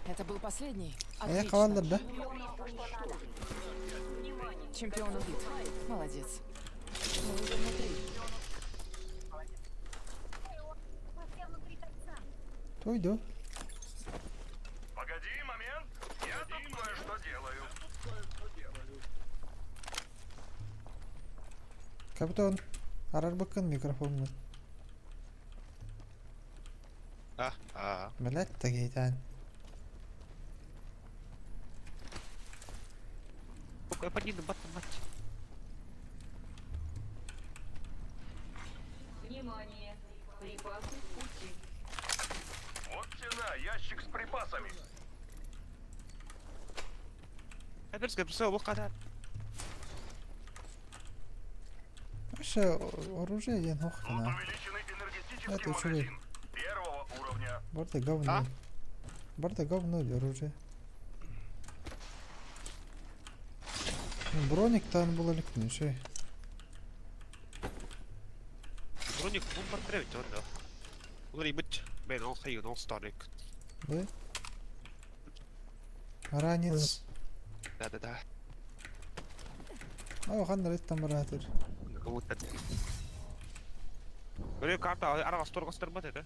Это был последний. Э, Отлично. хаваллар да. Чемпион убит. Молодец. Мы уже внутри. Тойду. Погоди момент. Я тут кое-что делаю. Капитан, арар бакын микрофонун. А, а. Блядь, тагейтан. Поди, бат, мать. Внимание! Припасы в пути. Вот цена, ящик с припасами. Вообще, оружие диэн хохтана. Увеличенный энергетический Это үчүгэй. магазин. Первого уровня. Барда говно. Барда говно оружие. Броник там было ликнуть, үчүгэй. Броник бу портрет онда. Улар ибит мен ол хайын ол старик. Да? Ранец. Да-да-да. Ау, ханна реттан баратыр. Как будто. Көрө карта ара астор гастар бат это.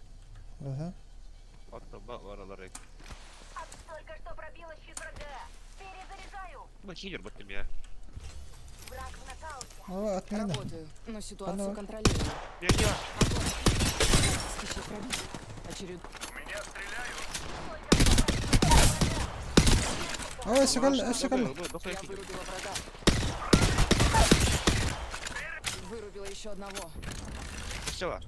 Аха. Атта ба баралар. Только что пробила щит врага. Перезаряжаю. Бу хилер бат я. Враг в нокауте. Ау, отмена. Работаю, но ситуацию Оно. контролирую. Не не. Щит пробит. Очеред... Меня стреляют. Ау, эссе калла, эссе калла. Я вырубила врага. Вырубила еще одного. Все.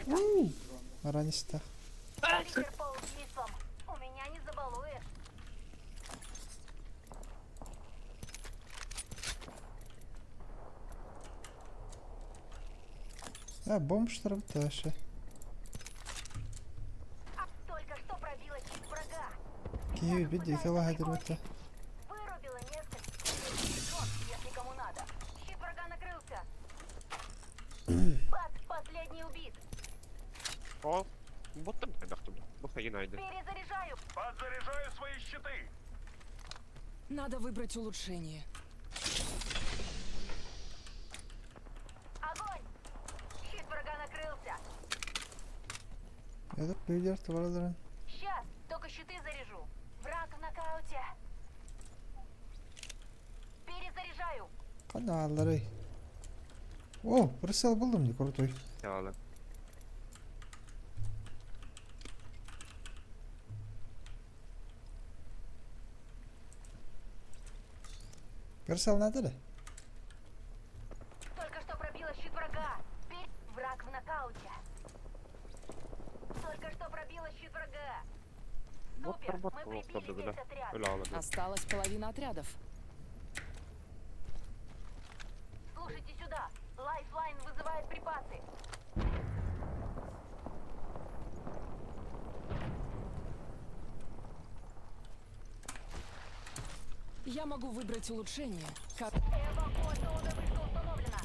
У, Ранец-та. Лидер по убийствам. У меня не забалуешь. А, бомж тарапта вообще. Только что пробила щит врага. Киви биди кала хадыр бата. Вырубила несколько. Вот, если кому надо. Щит врага накрылся. Бац, последний убит. О, вот там кайдактым. Бу хайын айды. Перезаряжаю. Подзаряжаю свои щиты. Надо выбрать улучшение. Огонь! Щит врага накрылся. Это лидер баралар. Сейчас, только щиты заряжу. Враг в нокауте. Перезаряжаю. Кана аллары. О, прицел булдым не крутой. Яла. Прицел надо ли? Только что пробила щит врага. Пер... Враг в нокауте. Только что пробила щит врага. Супер, мы прибили весь отряд. Осталась половина отрядов. Слушайте сюда. Лайфлайн вызывает припасы. Я могу выбрать улучшение. Как... Эвакуационная вышка установлена.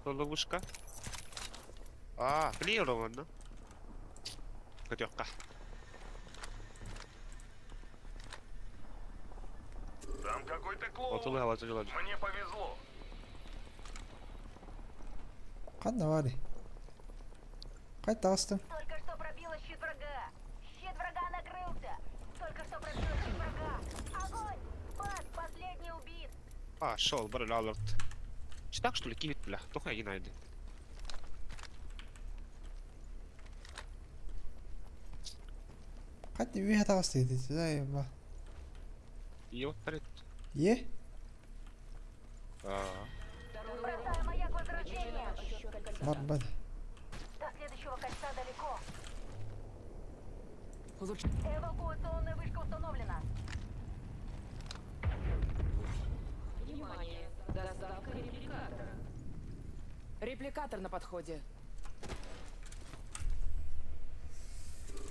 Ловушка. А, клеирован, Көтөкка. Там какой-то клоун. Отулы алачылар. Мне повезло. Кана вари. Кайта астым. Только что пробила щит врага. Щит врага накрылся. что пробила щит врага. Огонь! Спас! Последний убит! Пошел, брали алерт. Читак, что ли, кивит, бля? Только я не найду. Хат үһэ таҕыста ити ба. Его тарит. Е? А, Бросаю маяк возрождения! Барбад. До следующего кольца далеко. Эвакуационная вышка установлена. Внимание! Доставка репликатора. Репликатор на подходе.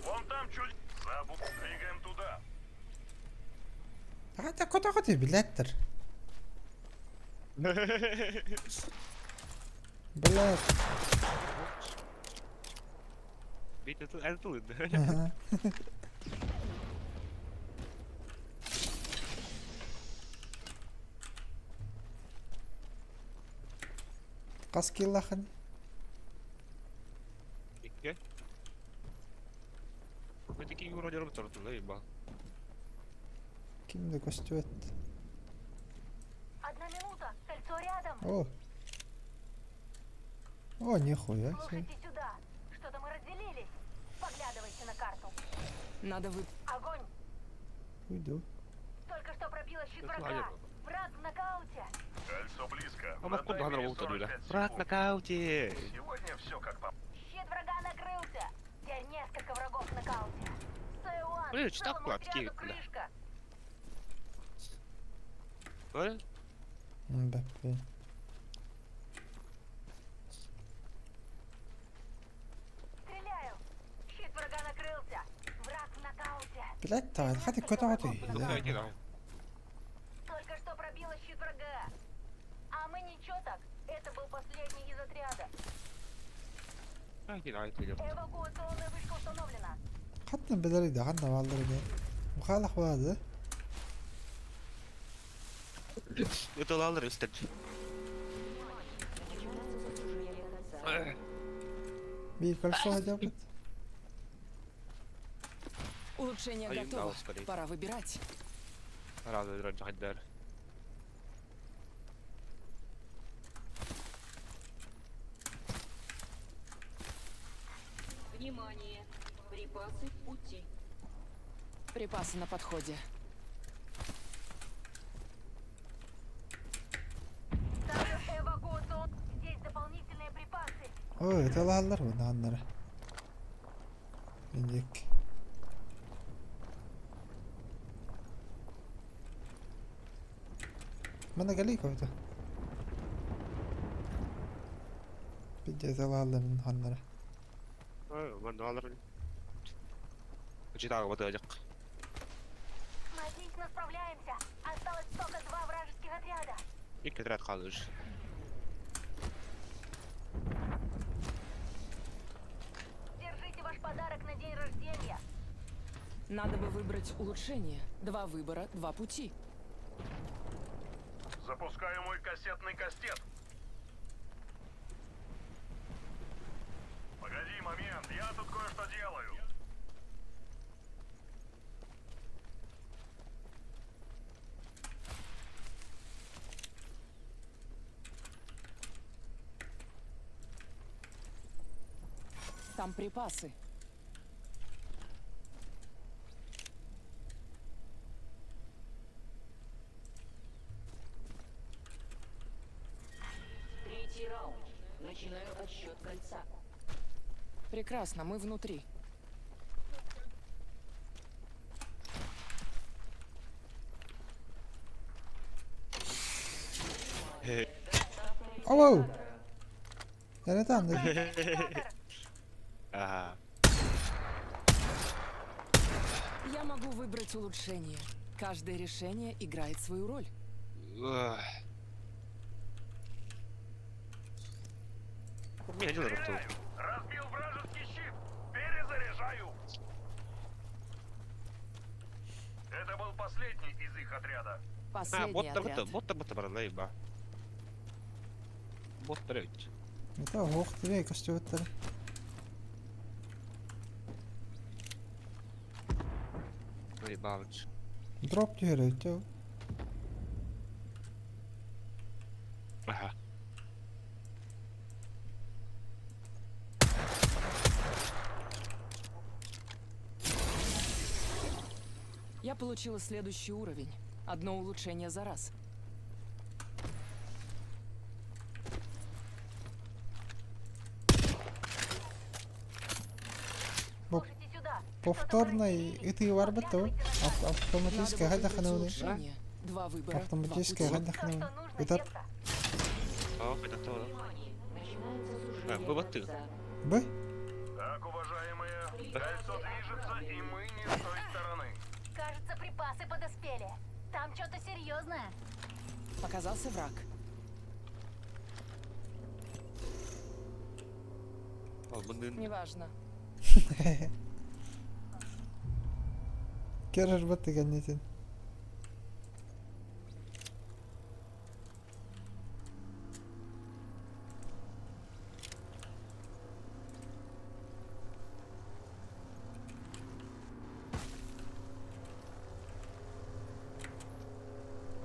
Вон там чуть... Забу... Двигаем туда. Хата кота билеттер. Блядь. Ведь это лыдно. Ага. Хас киллахан. Икки. Мы такие вроде работали, да, ебал. Ким да көстүбэт. Одна минута. Кольцо рядом. О. О, нихуя себе. Слушайте сюда. Что-то мы разделились. Поглядывайте на карту. Надо вы... Огонь! Уйду. Только что пробила щит Это врага. лагерь. Враг в нокауте. Кольцо близко. А На откуда она таймере работала, бля? 45 Враг секунд. в нокауте. Сегодня все как по... Щит врага накрылся. Теперь несколько врагов в нокауте. Сэуан, Блин, читал целому кладки, отряду бля. крышка. Да? Да, блин. Стреляю. Щит врага накрылся. Враг в нокауте. Блядь, та, хати кота Только я не дал. Только что пробила щит врага. А мы ничего так. Это был последний из отряда. А, не дал, это идет. Эвакуационная вышка установлена. Хатна билер иди, ханна баллар иди. Мухалах бады. Это лалер, кстати. Bir кольцо хотя бы. Улучшение А им готово. дал скорее. Пора выбирать. Рада раньше Внимание! Припасы в пути. Припасы на подходе. Ставлю эвакуацион. Здесь дополнительные припасы. Ой, это лаллар bu nanlara. Индик. Мана гали какой-то. Пиздец, лаллар ханнара. Ман алыр. Читал вот этих. Мы отлично справляемся. Осталось только два вражеских отряда. Икки отряд қалды Держите ваш подарок на день рождения. Надо бы выбрать улучшение. Два выбора, два пути. Запускаю мой кассетный кастет. Погоди момент, я тут кое-что делаю. Там припасы. Третий раунд. Начинаю отсчет кольца. Прекрасно, мы внутри. Оу! Это там, да? Ага. Я могу выбрать улучшение. Каждое решение играет свою роль. Ох. Меня не работает. Разбил вражеский щит. Перезаряжаю. Это был последний из их отряда. А, Последний боттар отряд. бітті, боттар бітті бар, лейба. Боттар өт. Это ох, тебе костюмтер. Прибавить. Дроп түһэр өттө. Ага. Я получила следующий уровень. Одно улучшение за раз. Бу повторный ытыы барбыт то автоматически Надо хайда выбрать ханауны. улучшение. Два выбора, два Автоматически пути. хайда ханауны. Ытар. О, это то. А, вывод ты. Б? Так, уважаемые, кольцо движется, и мы не с той стороны. Кажется, припасы подоспели. Там что-то серьезное. Показался враг. О, блин. Неважно. Керер бат деген нетен.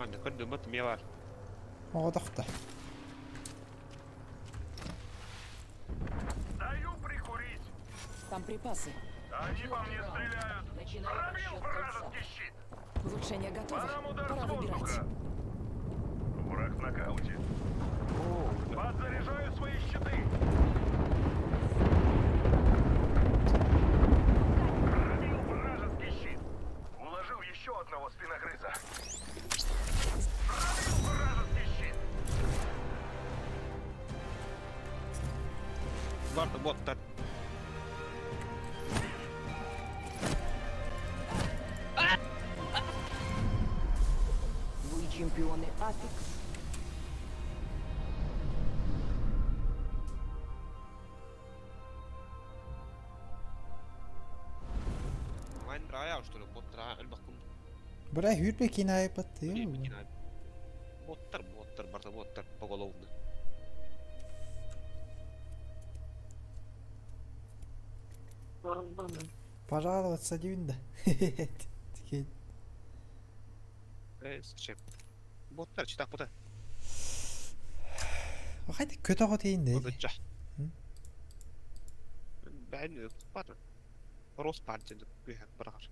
Анда көрдүм бат мия бар. Оҕотохто. Даю прикурить. Там припасы. Они по мне стреляют. Пробил вражеский щит. Улучшение готово. По нам удар Пора с выбирать. воздуха. Враг в нокауте. Подзаряжаю свои щиты. Пробил вражеский щит. Уложил еще одного спиногрыза. Пробил вражеский щит. Бар боттар. Вы чемпионы Апекс. Майн рая, что ли, боттар элбакум. Бра хүрбе кинай батты. Боттар, боттар, барда боттар, поголовно. Пожаловаться дивин да. Тикин. Зачем? Боттар, читак бота. Хайда көтөҕө тиин да. Бодуча. Бәйн бар. Рос партия күйәк барар.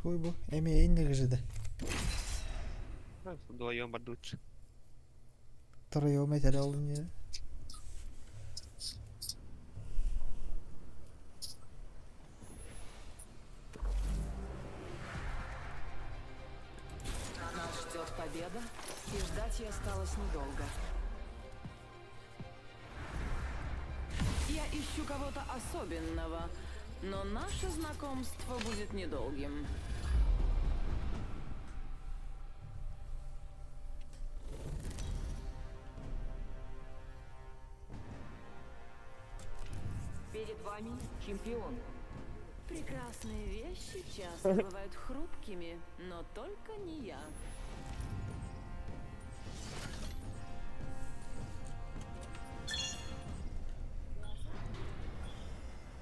Хуй бу. Эми иннигижиде. Вдвоем бардучи. Троем этер алдын я. Нас ждет победа, и ждать ей осталось недолго. Я ищу кого-то особенного, но наше знакомство будет недолгим. Перед вами чемпион. Прекрасные вещи часто бывают хрупкими, но только не я.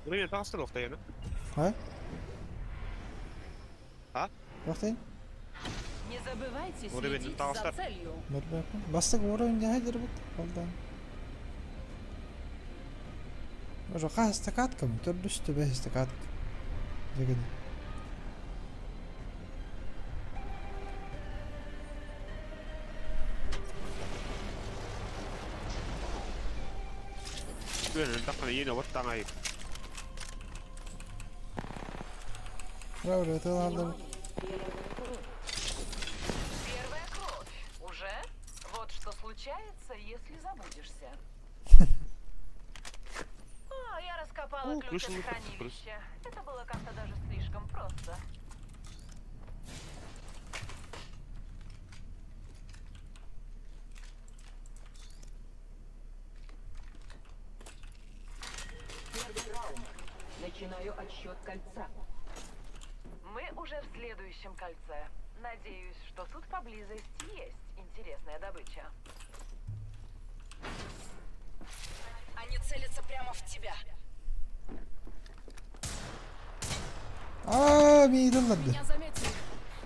Время тағыстыр оқтайны. А? А? Вақтайын? Не забывайте Уровень следить за тағыстыр. целью. Бастык уровень хайдыр бут. Алдан. Уже хастакаткам, төрдүстү бэстакатк. Деген. Күн таққан ене оттаңай. Бра, это Первая кровь. Уже? Вот что случается, если забудешься. А, я раскопала О, ключ ключ от лучше, хранилища. Это было как-то даже слишком просто. Первый раунд. Начинаю отсчет кольца. Мы уже в следующем кольце. Надеюсь, что тут поблизости есть интересная добыча. Они целятся прямо в тебя. Аа, миигин ылларды. Меня заметили.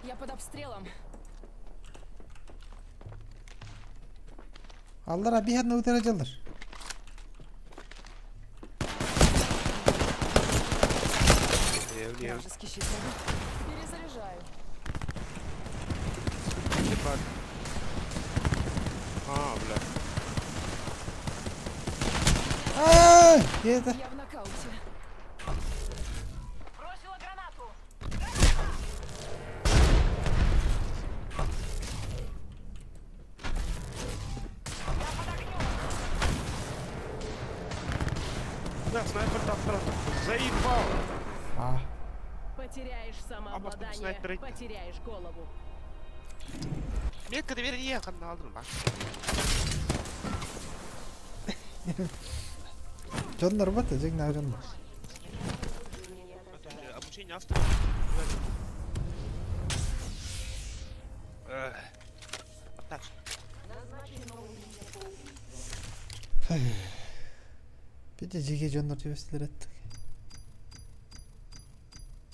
Я под обстрелом. Аллар биһэр утара дьаллар. Вражеский щит забит. Перезаряжаю. Ебать. А, бля. Аа, это. Я в нокауте. Бросила гранату. Да, снайпер там просто заебал. А. Потеряешь самообладание, снайпер. потеряешь голову. Метка дверь не алдым ба. Дьоннор бата, дьиҥнээх дьоннор. Обучение авто. Эх. Так. Бите жеке дьоннор түбэстилэр эттик.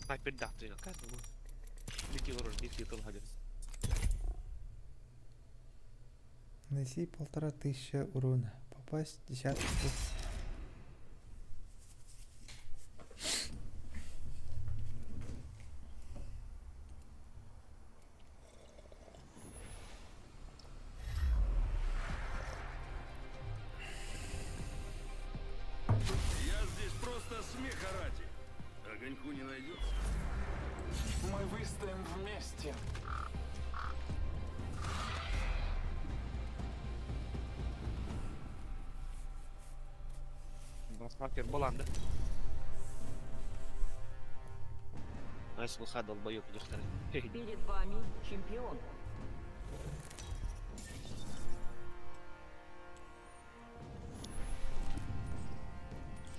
Снайпер дактырын. Бити урur, бити тыл хадис. Неси 1500 урона. Попасть в десятку. Я здесь просто смеха ради. Огоньку не найдется. Мы выстоим вместе. Снайпер баланды. Найс луха долбоёб дохтар. Перед вами чемпион.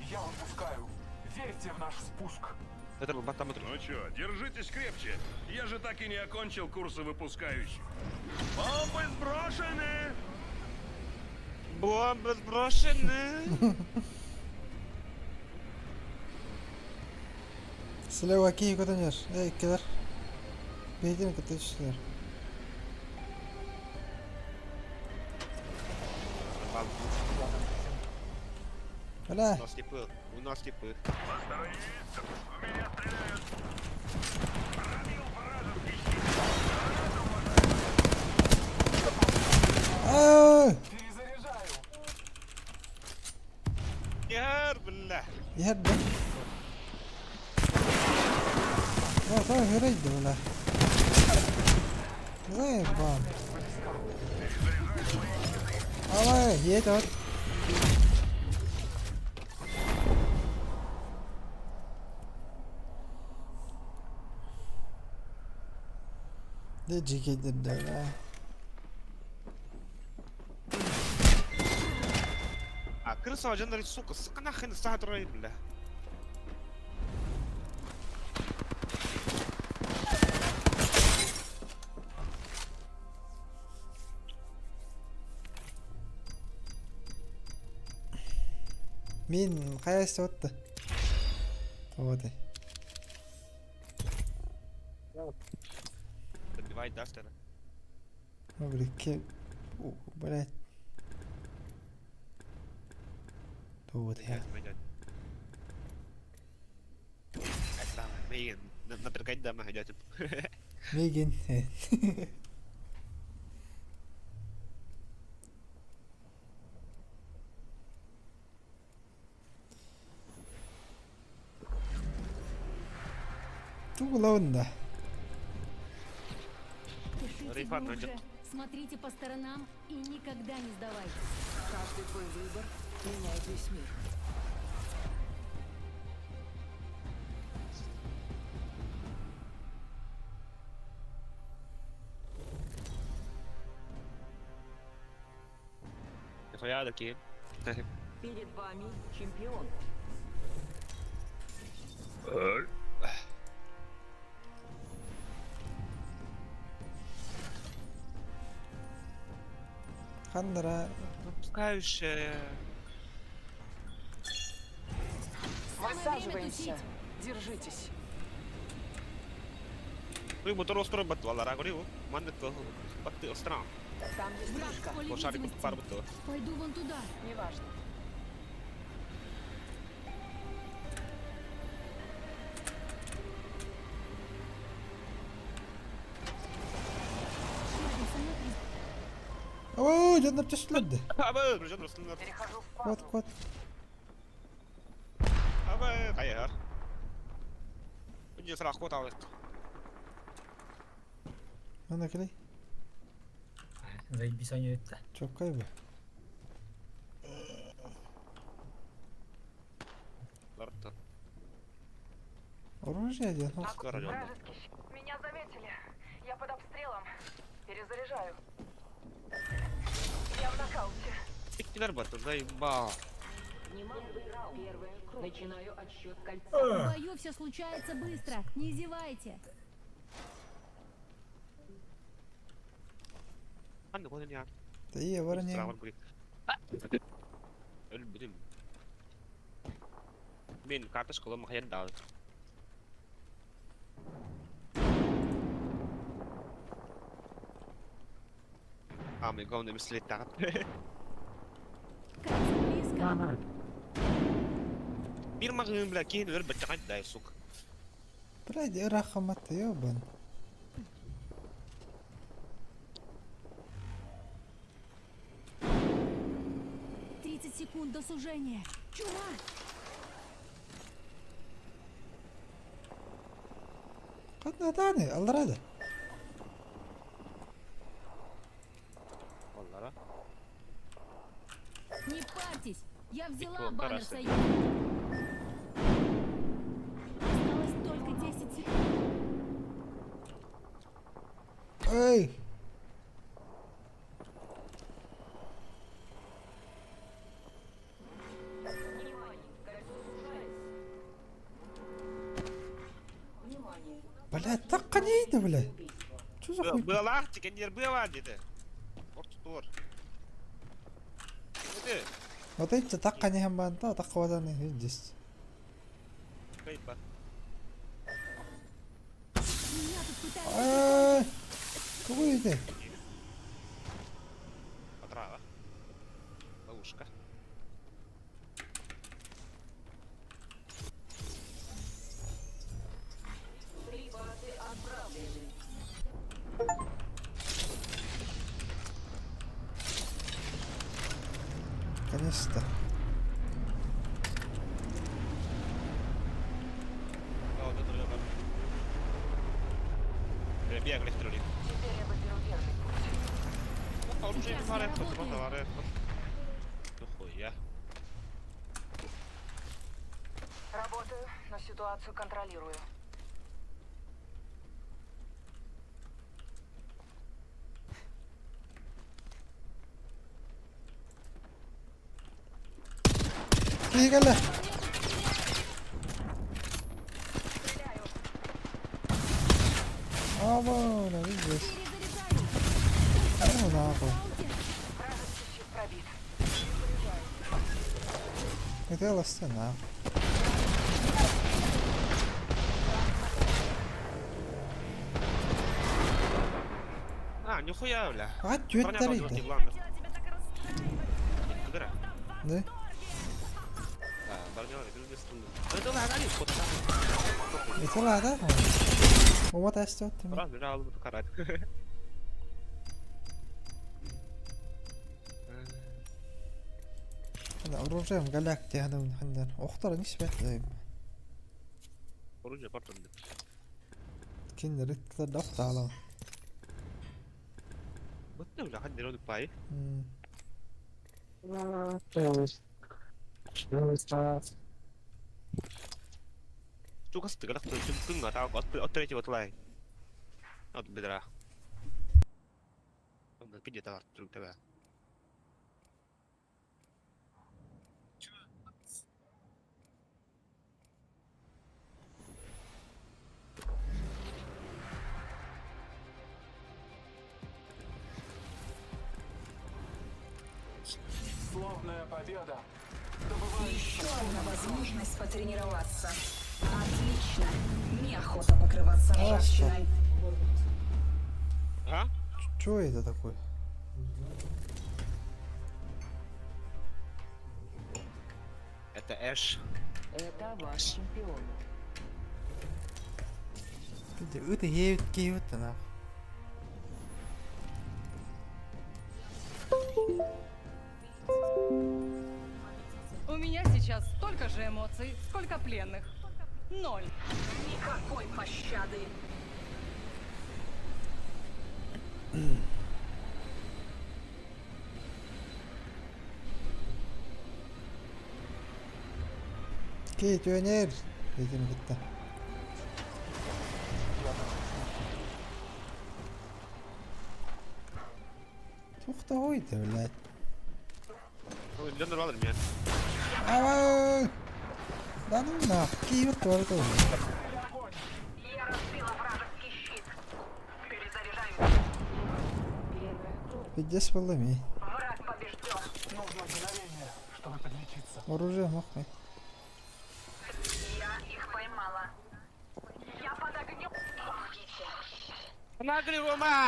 Я выпускаю. Верьте в наш спуск. Это был батам Ну чё, держитесь крепче. Я же так и не окончил курсы выпускающих. Бомбы сброшены! Бомбы сброшены! Слева киһи көтөнөр. Эй, кэлэр. Бэйдин кытта түстүлэр. Бля. У нас типы, у нас типы. Аа! Яр, бля. Иһэр да. О, той хөрөйдө бля. Заебал. Давай, едь вот. Дэ жигедер да бля. А, крыса жандар, сука, сука нахрен садрой, бля. Мин хайасы отты. Вот. Добивай Дастера. Ну, блин, ке... О, блядь. Вот я. Мейген, напрягать дама идет. Мегин. Тугулаунда. Дышите Рейфан глубже, идет. смотрите по сторонам и никогда не сдавайтесь. Каждый твой выбор меняет весь мир. Нихуя такие. Перед вами чемпион. Ханнара Выпускающая. Высаживаемся. Держитесь. Ну, мотор остро батвалара, говорю, манны батты остра. Там есть Враг вышка. в поле Лошарик видимости. пар бутыл. Пойду вон туда. Неважно. Рядом со мной Оо, дьоннор түстүлэр Абы, друзья, просто. Перехожу в Кот, фазу. кот. Абы, кайыр. Үндэ сырақ кот алык. Ана келей. Заебись они это. Чоккай бу. Ларта. Оружие диэн. Вражеский. Меня заметили. Я под обстрелом. Перезаряжаю. Я в нокауте. Иккилер батты, заебал. Внимание, первая кровь. Начинаю отсчет кольца. В бою все случается быстро. Не зевайте. Анны кодын я. Тайя бар не. Өлбүтүм. Мен карточкалым хаян дал. А, мне главное мыслить так. Кольцо близко. Бир магын, бля, кейин өлөр баттаган дай, сука. Блядь, рахамат ёбан. 30 секунд до сужения. Чума! Кадна таны, алларада. Аллара. Не парьтесь. Я взяла Прикол, баннер карасы. союза. Осталось только 10 секунд. Эй! Блядь, так коней-то, блядь. Что за хуй? Была, тикендер была где-то. Ортур. Это, Вот эти так коней хамбанта, так хватаны здесь. кайпа. Меня тут пытаются Эй! Какой это? Отрава. Ловушка. Наконец-то. О, да, да, да. Бегали в тролли. Теперь я выберу верный путь. Оружие Сейчас пары, я работаю. Нихуя. Работаю, но ситуацию контролирую. Кигеле. А, вон, здесь. Ну нахуй. Вражеский щит пробит. Это стена. А, нихуя, бля. А, чё это тарит? Кыдыра. Да? Да, броня, Это ладно, они вот Это ладно. Вот это вот. Раз, бежал, буду карать. Оружием галяк тяну хандар. Охтар не свет. Оружие потом. Киндер итлер дафтала. Вот ты, бля, хандер он пай. Чугас ты, когда ты кынга, та от третьего тлай. От бедра. Он где-то друг тебя. Славная победа. Еще одна возможность потренироваться. Отлично. Неохота покрываться ржавчиной. А? Чё это такое? Это Эш. Это ваш чемпион. Ыт иһиэбит киһибит да У меня сейчас столько же эмоций, сколько пленных. Ноль. Никакой пощады. Киһи Этим кытта. Туохтаҕый да, блядь? Дьоннор баалар эмиэ. Ава! Да ну нах, киһи туора Я разбила вражеский щит. Перезаряжаюсь. Пиздец буолла эмиэ. Враг побежден. Нужно мгновение, чтобы подлечиться. Оружие мохмай. Я их поймала. Я под огнем. Помогите.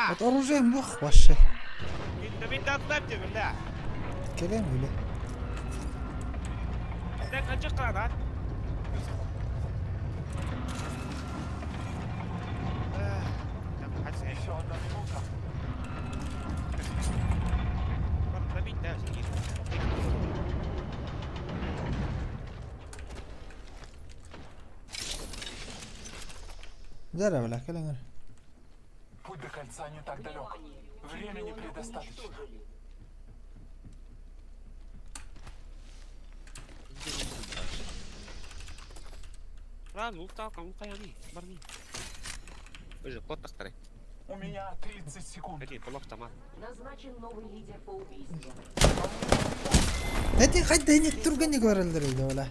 Вот оружие мох вообще. Бля. Кэлэн үлэ. Так, ачык калан, Еще одна минута. Дьэ бля, кэлэн Путь до кольца не так далек. Времени предостаточно. Ран, ултал, кому каяни, барни. Уже кот тахтары. У меня 30 секунд. Один, полуавтомат. Назначен новый лидер по убийству. Эти хайда не түргэнник бараллар эбит бля.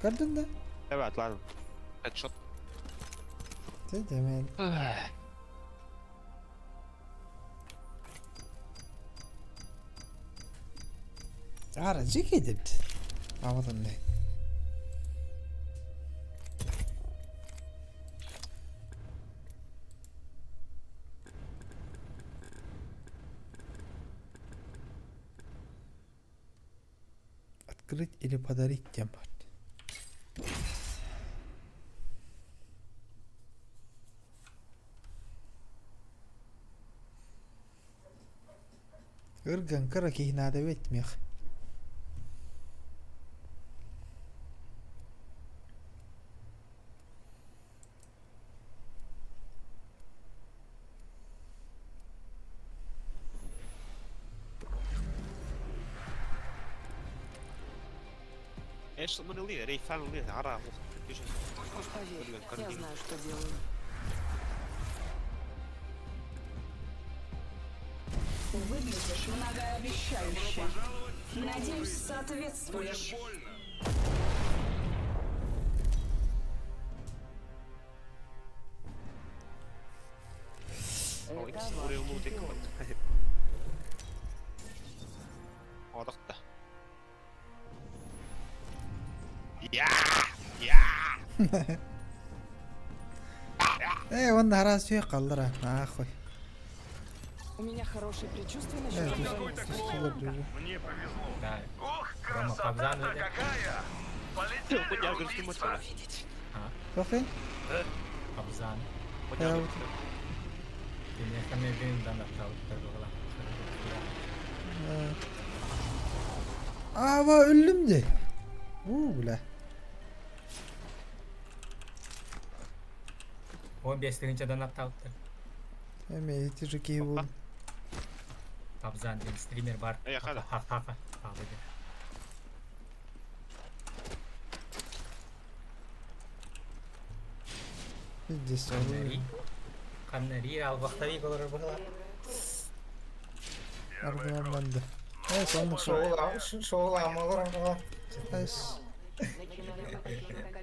Көрдүн да? Давай, ладно. Headshot. Ты демен. Ара, жеке депти. Абатан не. Открыть или подарить тем Ырган кыра киһи наада эбит миэх. Эш, мы рей фан ли, ара. Уж поверь, я знаю, что делаю. Выглядишь многообещающе. Надеюсь, соответствуешь. Одохта. Я! Я! Ээ, уонна араас үө қаллара, нахуй. У меня хорошее предчувствие Э, насчет түс- этого түс места. түстүлэр дуу. Мне повезло. Да. Ох, Рома Кобзан красота-то выйдет. какая! Полетели рубиться! Туохый? Кобзан. Э, Киниэхэ мебин данаттал көрбөҕүлэ. Ава өллүм дии. Уу, бля. 15 тыһыынча данаттаабыттар. Эми ити же киһи буоллум. Кобзан диэн стример бар. Эй, хада. Ха-ха-ха. Хаалыга. Пиздец, Каннари. Каннари албахтари олорор быһыылаах. Аргуманнанды. Э, соннук Шоула олорор быһыылаах. Эс.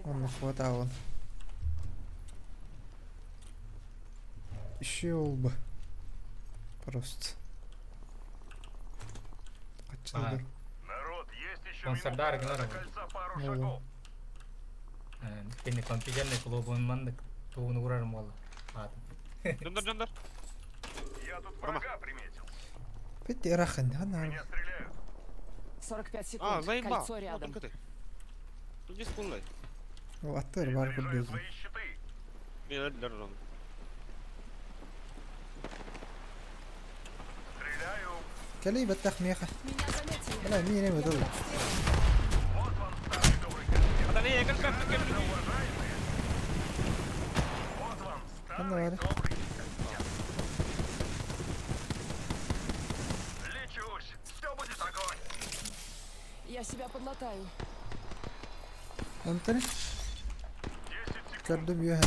Оннук хватаон. Еще олба. Просто. Чылды. Спонсордар гынар. Ну, Кини компьютерный клубун маннык тууну урарым буолла. Аатым. Дьондар, дьондар. Рома. приметил. Бит ирахын, хана. 45 секунд. А, заебал. Кольцо Вот рядом. только ты. Тут здесь полный. Аттыр бар курдук. Мен өлдөррөм. Кэлий баттах меха. Бля, мин эме дыл. Батарея, как как как Ханна бар. Лечусь. Все будет огонь. Я себя подлатаю. Антон. Көрдүм юһэ.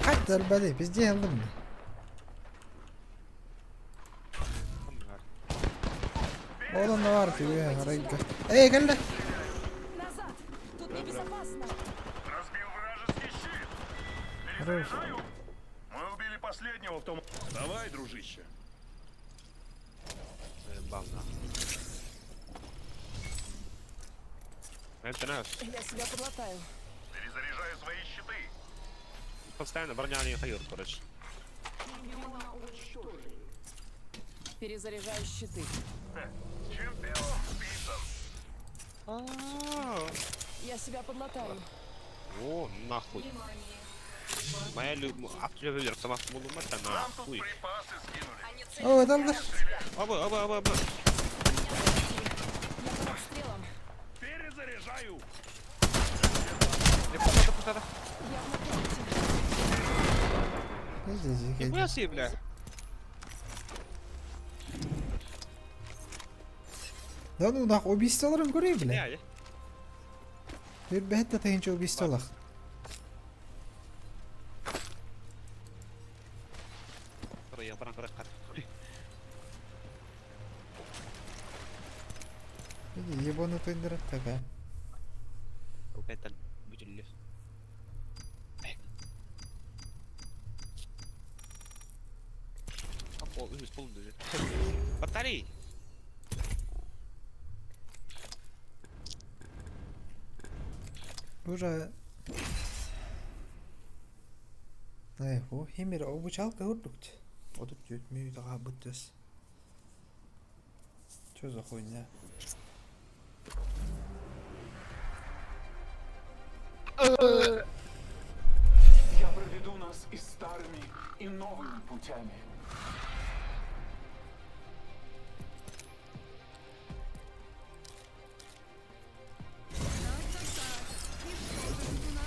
Хат албады, везде алдым. Oğlum ne var ki юһэ арайга. Эй, кэллэ. Назад! Тут небезопасно! Разбил вражеский щит. Хорош. Мы убили последнего в том... Давай, дружище. Заебал, нахуй. Это наш. Я себя подлатаю. Перезаряжаю свои щиты. Постоянно броня не хайр, короче. Перезаряжаю щиты. Чемпион списан. Я себя подлатаю. О, нахуй. Моя любимая. сама буду мать, нахуй. О, далдар. Оба, оба, оба, оба. Я под обстрелом. Перезаряжаю. Пустата, пустата. Я в нокауте. Нихуя себе, бля. Да ну нах убийстволарын көрөй бля. Я, я. Bir бэхэтэ тыгынча убийстволах. Я баран баран кар. Ебану тындырат такая. Это бүтүллү. Пол, пол, Батарей. Уже... Эй, бу химер обучалка урдукт. Одуп түтмүй дага буттас. Чё за хуйня? Я проведу нас и старыми, и новыми путями.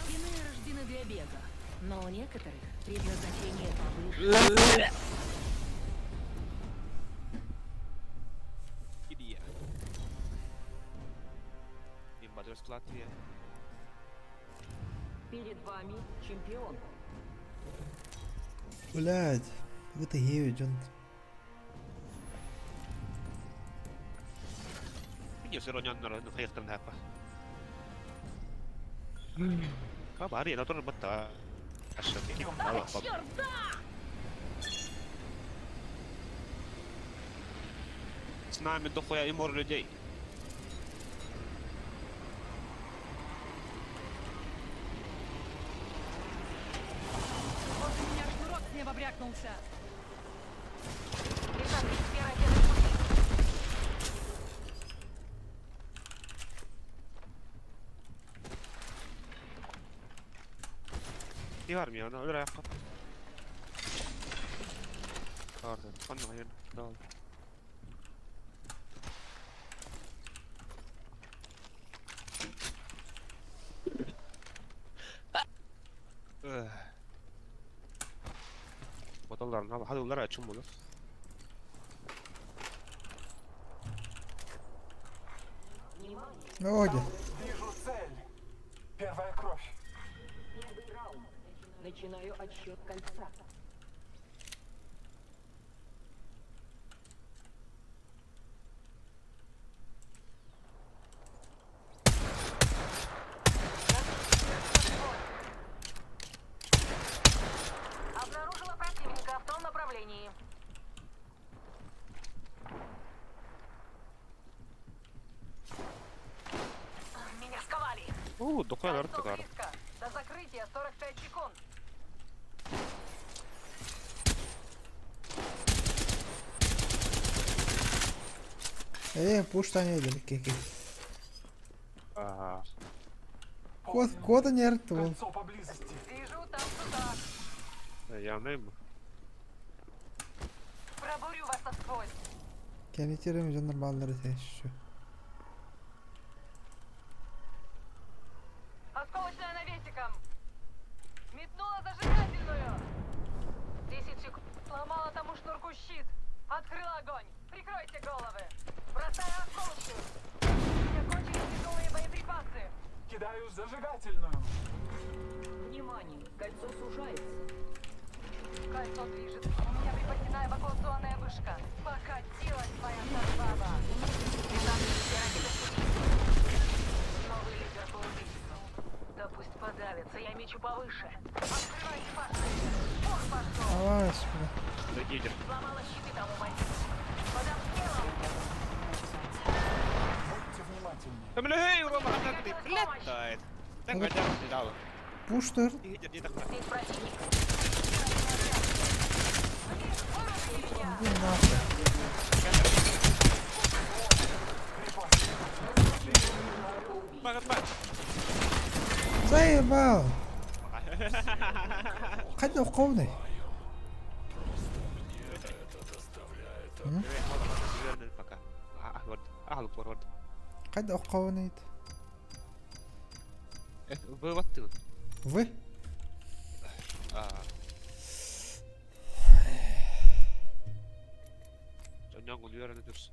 Иные рождены для бега, но у некоторых предназначение повыше. Иди. Ебать, Латвия. Перед вами чемпион. Блядь, это гею жон. Иди все равно на хайхтан хапа. Кабари, на тоже бата. Черт, да! С нами дохуя и мор людей. Вот у меня шнурок с неба брякнулся. И армия, она өлөр Pardon, anna Да. Баталларын hadi ular açın bunu. Оде. Вижу цель. Первая кровь. Первый раунд. Начинаю отсчет кольца. Обнаружила противника в том направлении. У, дохуя народ такар. До закрытия 45 секунд. Э, пуштан едели кеки. Аа. Код, кода не артул. Кольцо поблизости. Вижу там сюда. Явно им. Пробурю вас насквозь. Кәнетерем жанр баллары тәшші. Осколочная навесиком. Метнула зажигательную. 10 секунд. Сломала тому шнурку щит. Открыла огонь. Прикройте головы. Бросаю осколочную. У меня кончились тяжелые боеприпасы. Кидаю зажигательную. Внимание, кольцо сужается. Кольцо движется. У меня припасена эвакуационная вышка. Покатилась твоя баба. ракета в пути. Новый лидер по убийству. Да пусть подавится, я мечу повыше. Открывай паши. Ох, пошел. Давай, сюда. Лидер. Сломала щиты тому бандиту. Под обстрелом. Будьте внимательнее. Да бля, эй, Рома, она ты, блядь, тает. Так, не дал. Пуштыр. Лидер, не так. Здесь противник. Иди нахуй. Бак, бак. Заебал. Қайда оқауны? Пока. Қайда оқауны? Вы вот ты. Вы? Аа. Ньонгул үөрэнэ түрс.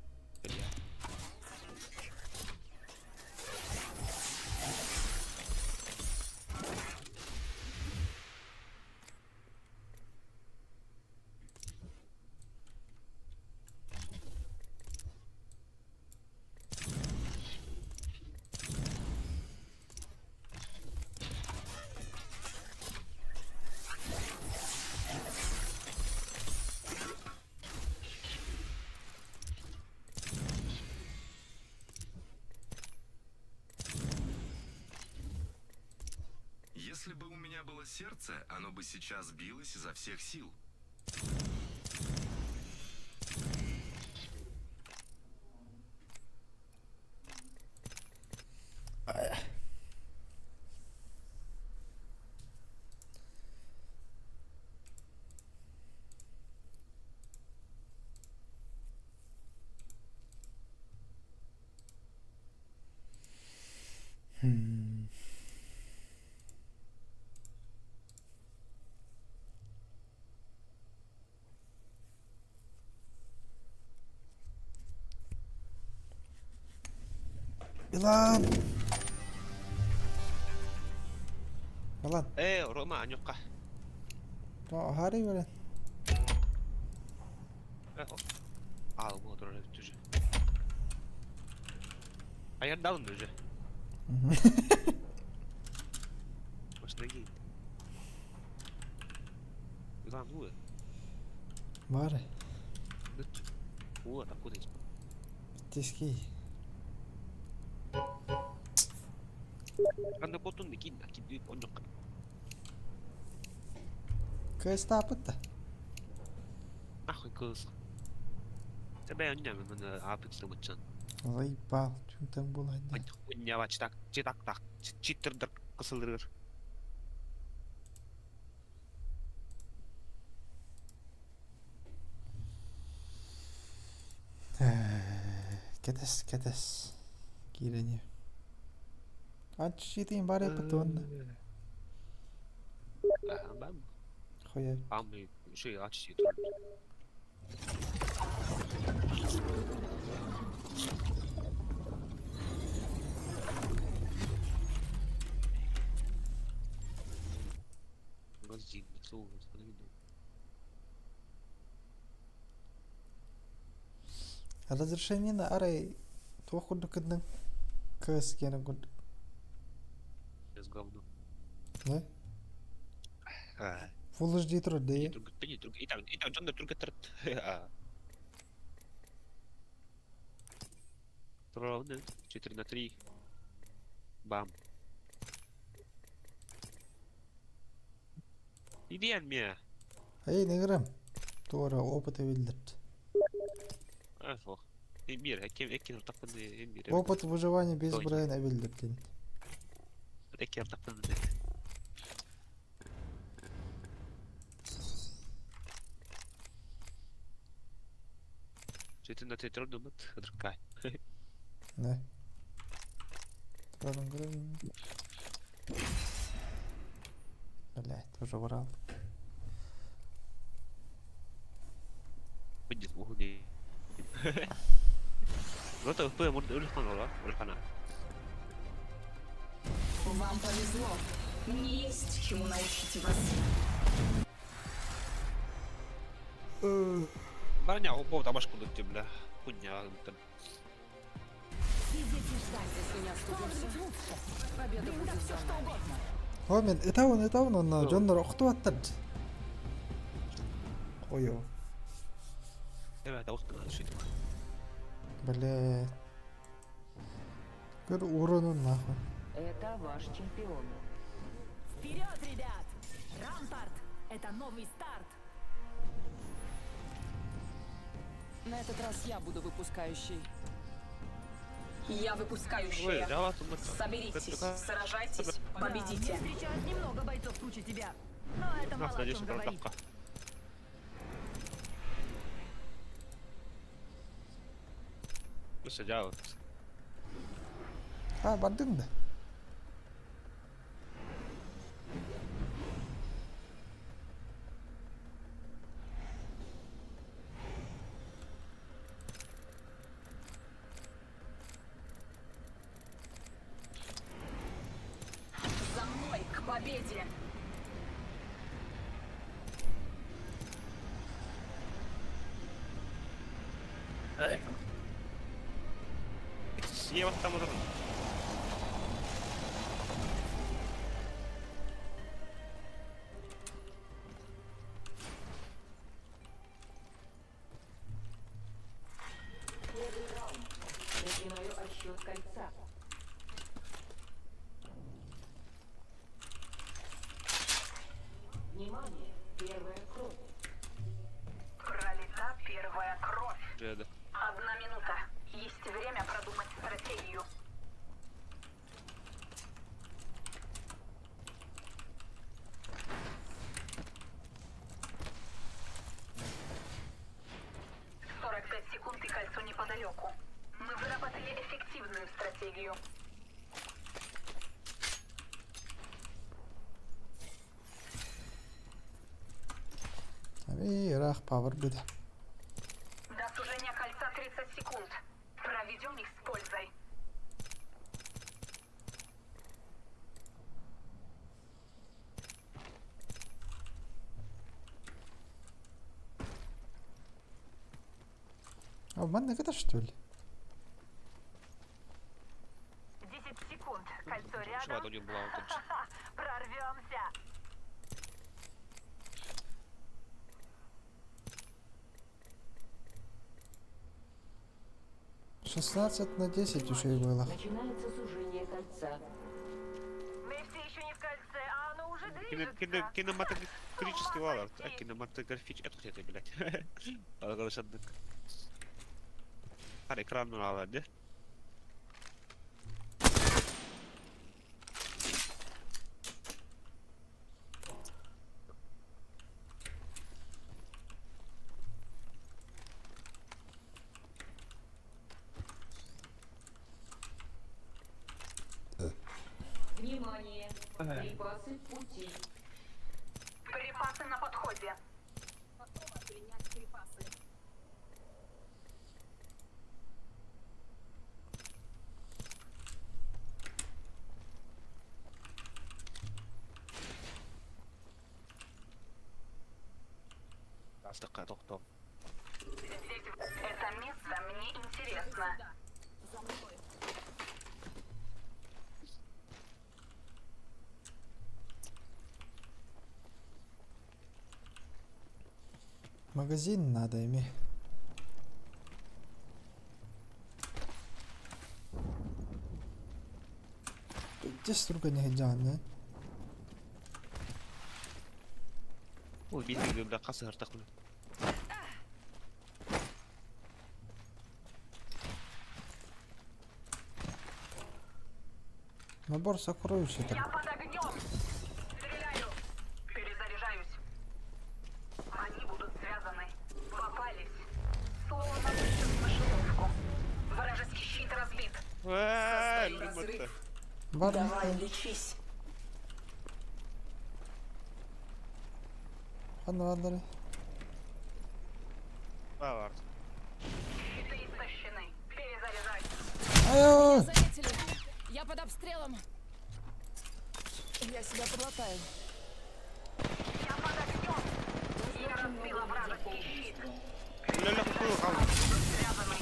Если бы у меня было сердце, оно бы сейчас билось изо всех сил. Хм. Билан! Билан. Э, Рома, анюкка. Хари билан. Ал, вот уже. А я даун уже. Может, ноги. Билан, уэ. Бар. Вот, откуда здесь? Тески. Анда потун микин, акиди оньок. Кэс тапытта. Нахуй кыз. Тебе онья мен апыт мычан. Заебал, чем там было? Оньява читак, читак так, читтырдыр кысылдырыр. Кетес, кетес. Кирене. Ачитин баре патонна. Бам. Хуя. Бам, еще и ачити. Магазин, Разрешение на арай туох курдук кыдның кыс кенен курдук. Без говно. Да? Full HD турар да? Ровно 4 на 3. Бам. Иди меня. Эй, неграм. Туора опыты биллэрт. А, суох. Мир, эккин ортақпын мир. Опыт выживания без Брайана биллэрдин. Эккин ортақпын. Сөйтін да тетрон думат, ыдыркай. Не. Турарым көрөбүн. Блядь, тоже врал. Выйдет мугуни. Зато ФП может ульхан ола, ульхана. Вам повезло. Мне есть чему научить вас. Барня, опа, табашку дать бля. Хуйня, там. Сидеть и ждать, если не отступимся. Победа будет все что угодно. О, мен ытабын, ытабын, онно дьоннор охтубаттар. Ой, Evet, avuktan düşüydüm. Блядь. Көр уронун нахуй. Это ваш чемпион. Вперед, ребят! Рампарт! Это новый старт! На этот раз я буду выпускающей. Я Ой, выпускающая. давай, тут Соберитесь, сражайтесь, победите. Да, мне встречалось немного бойцов круче тебя. Но это мало о чем говорит. Nasıl cevap? А, бардың да. За мной к победе! Niye baktım o zaman? Первый раунд. Начинаю отсчет кольца. Внимание! Первая кровь. Пролита первая кровь. Dedi. Одна минута. Есть время продумать стратегию. Сорок пять секунд и кольцо неподалеку. Мы выработали эффективную стратегию. Ами, рах, павар беда. До сужения кольца 30 секунд. Проведем их с пользой. А манна это что ли? 10 секунд. Кольцо Şu рядом. an oyun bulamadım. Прорвемся! Шестнадцать на 10 еще и было. Начинается сужение кольца. Мы все еще не в кольце, а оно уже движется. Кинематографический var. Кинематографич. Это где блядь. Arkadaşlar. Hani ekrandan aldı. Внимание! Припасы в пути. Припасы на подходе. Готово принять припасы. Astıkka doktor. Здесь это место мне интересно. За мной. Магазин надо ими. Здесь друга не да? Ол биир бля хасыһартахпына. Набор сокровищ это. Я под огнем! Стреляю! Перезаряжаюсь. Они будут связаны. Попались. Словно в мышеловку. Вражеский щит разбит. Ээ, Разрыв. Бар. Давай, лечись. Ханна бардары. Бар. Щиты истощены. Перезаряжаюсь. Ай-ой! Заметили. Я под обстрелом. Я себя подлатаю. Я под огнем! Я разбила вражеский щит. Ля-ля, хуй, хал. Связаны.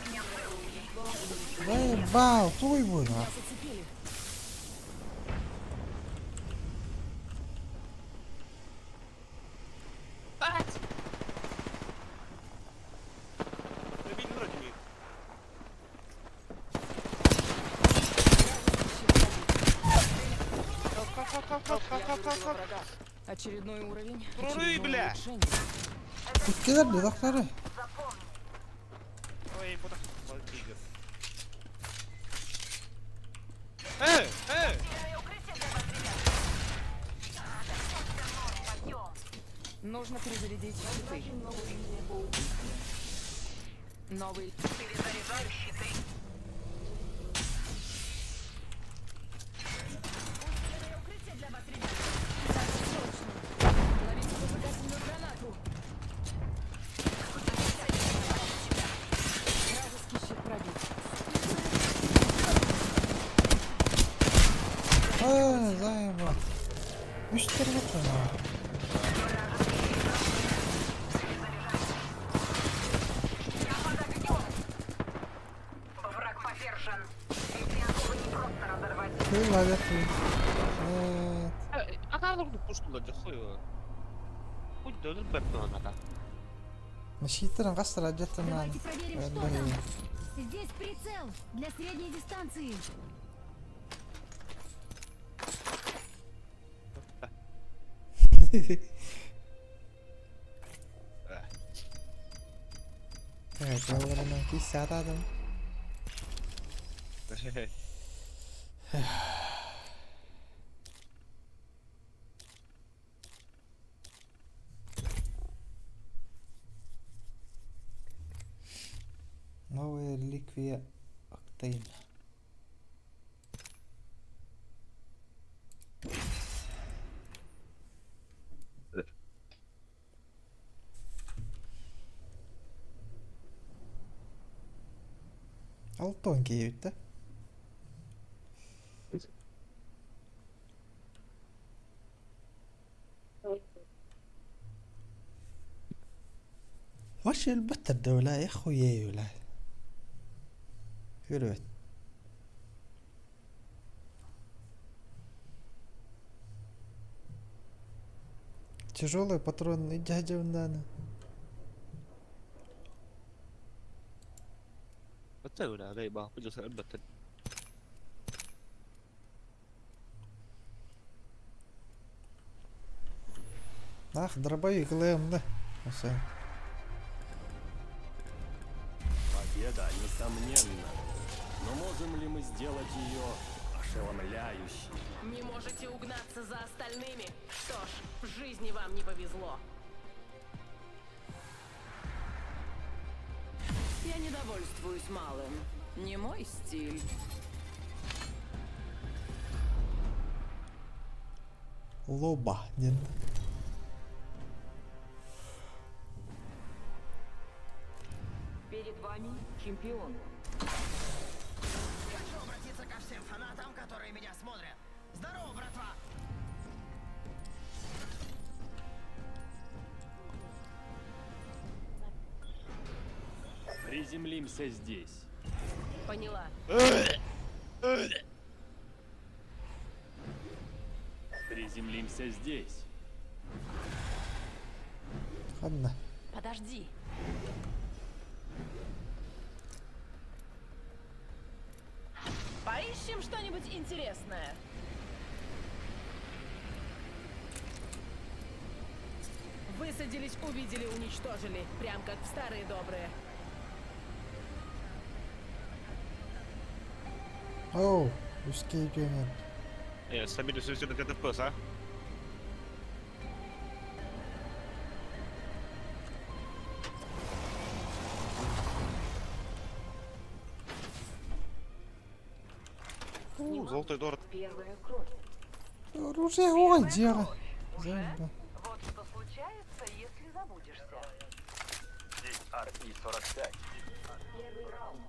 Меня вырубили. Заебал, туй буй Меня зацепили. Били вроде не. Я вырубила врага. Очередной уровень. Прорыв, очередное бля! улучшение. Иккилер де дактары. Ой, вот так тигр. Э, э! Нужно перезарядить щиты. Новый. Перезаряжаю щиты. Укрытие для вас, ребят. Так, срочно. Ловите зажигательную гранату. Вражеский щит пробит. Ай, заебал. Үстер бутына. Я под огнем! Враг повержен. Эти оковы не просто разорвать. Кый лавят. Нет. Ата ну пуштула же хуй. Хуй дөлөр бэппен ата. Щиттерин кастыр ажеттым мен. Давайте проверим, что там. Здесь прицел для средней дистанции. Так, аларына кис атадым. Новая реликвия Октейна. Алтон киевит да? وش البتر ولا يا خويا ولا يلوت Тяжелый патрон и дядя надо. Баттер да ба, пусть баттер. Ах, дробовик ЛМ, да. Всё. Победа, несомненно. Но можем ли мы сделать ее ошеломляющей? Не можете угнаться за остальными? Что ж, в жизни вам не повезло. Я не довольствуюсь малым. Не мой стиль. Лоба, не. Перед вами чемпион. Хочу обратиться ко всем фанатам, которые меня смотрят. Здорово, братва! Приземлимся здесь. Поняла. Приземлимся здесь. Ладно. Подожди. Поищем что-нибудь интересное. Высадились, увидели, уничтожили. Прям как в старые добрые. Оу, үскей төнөр. Стабильно все это FPS, а? У, золотой дорог. Первая кровь. Оружие, ой, дело. Зомби. Вот что случается, если забудешься. Здесь RP-45. Первый раунд.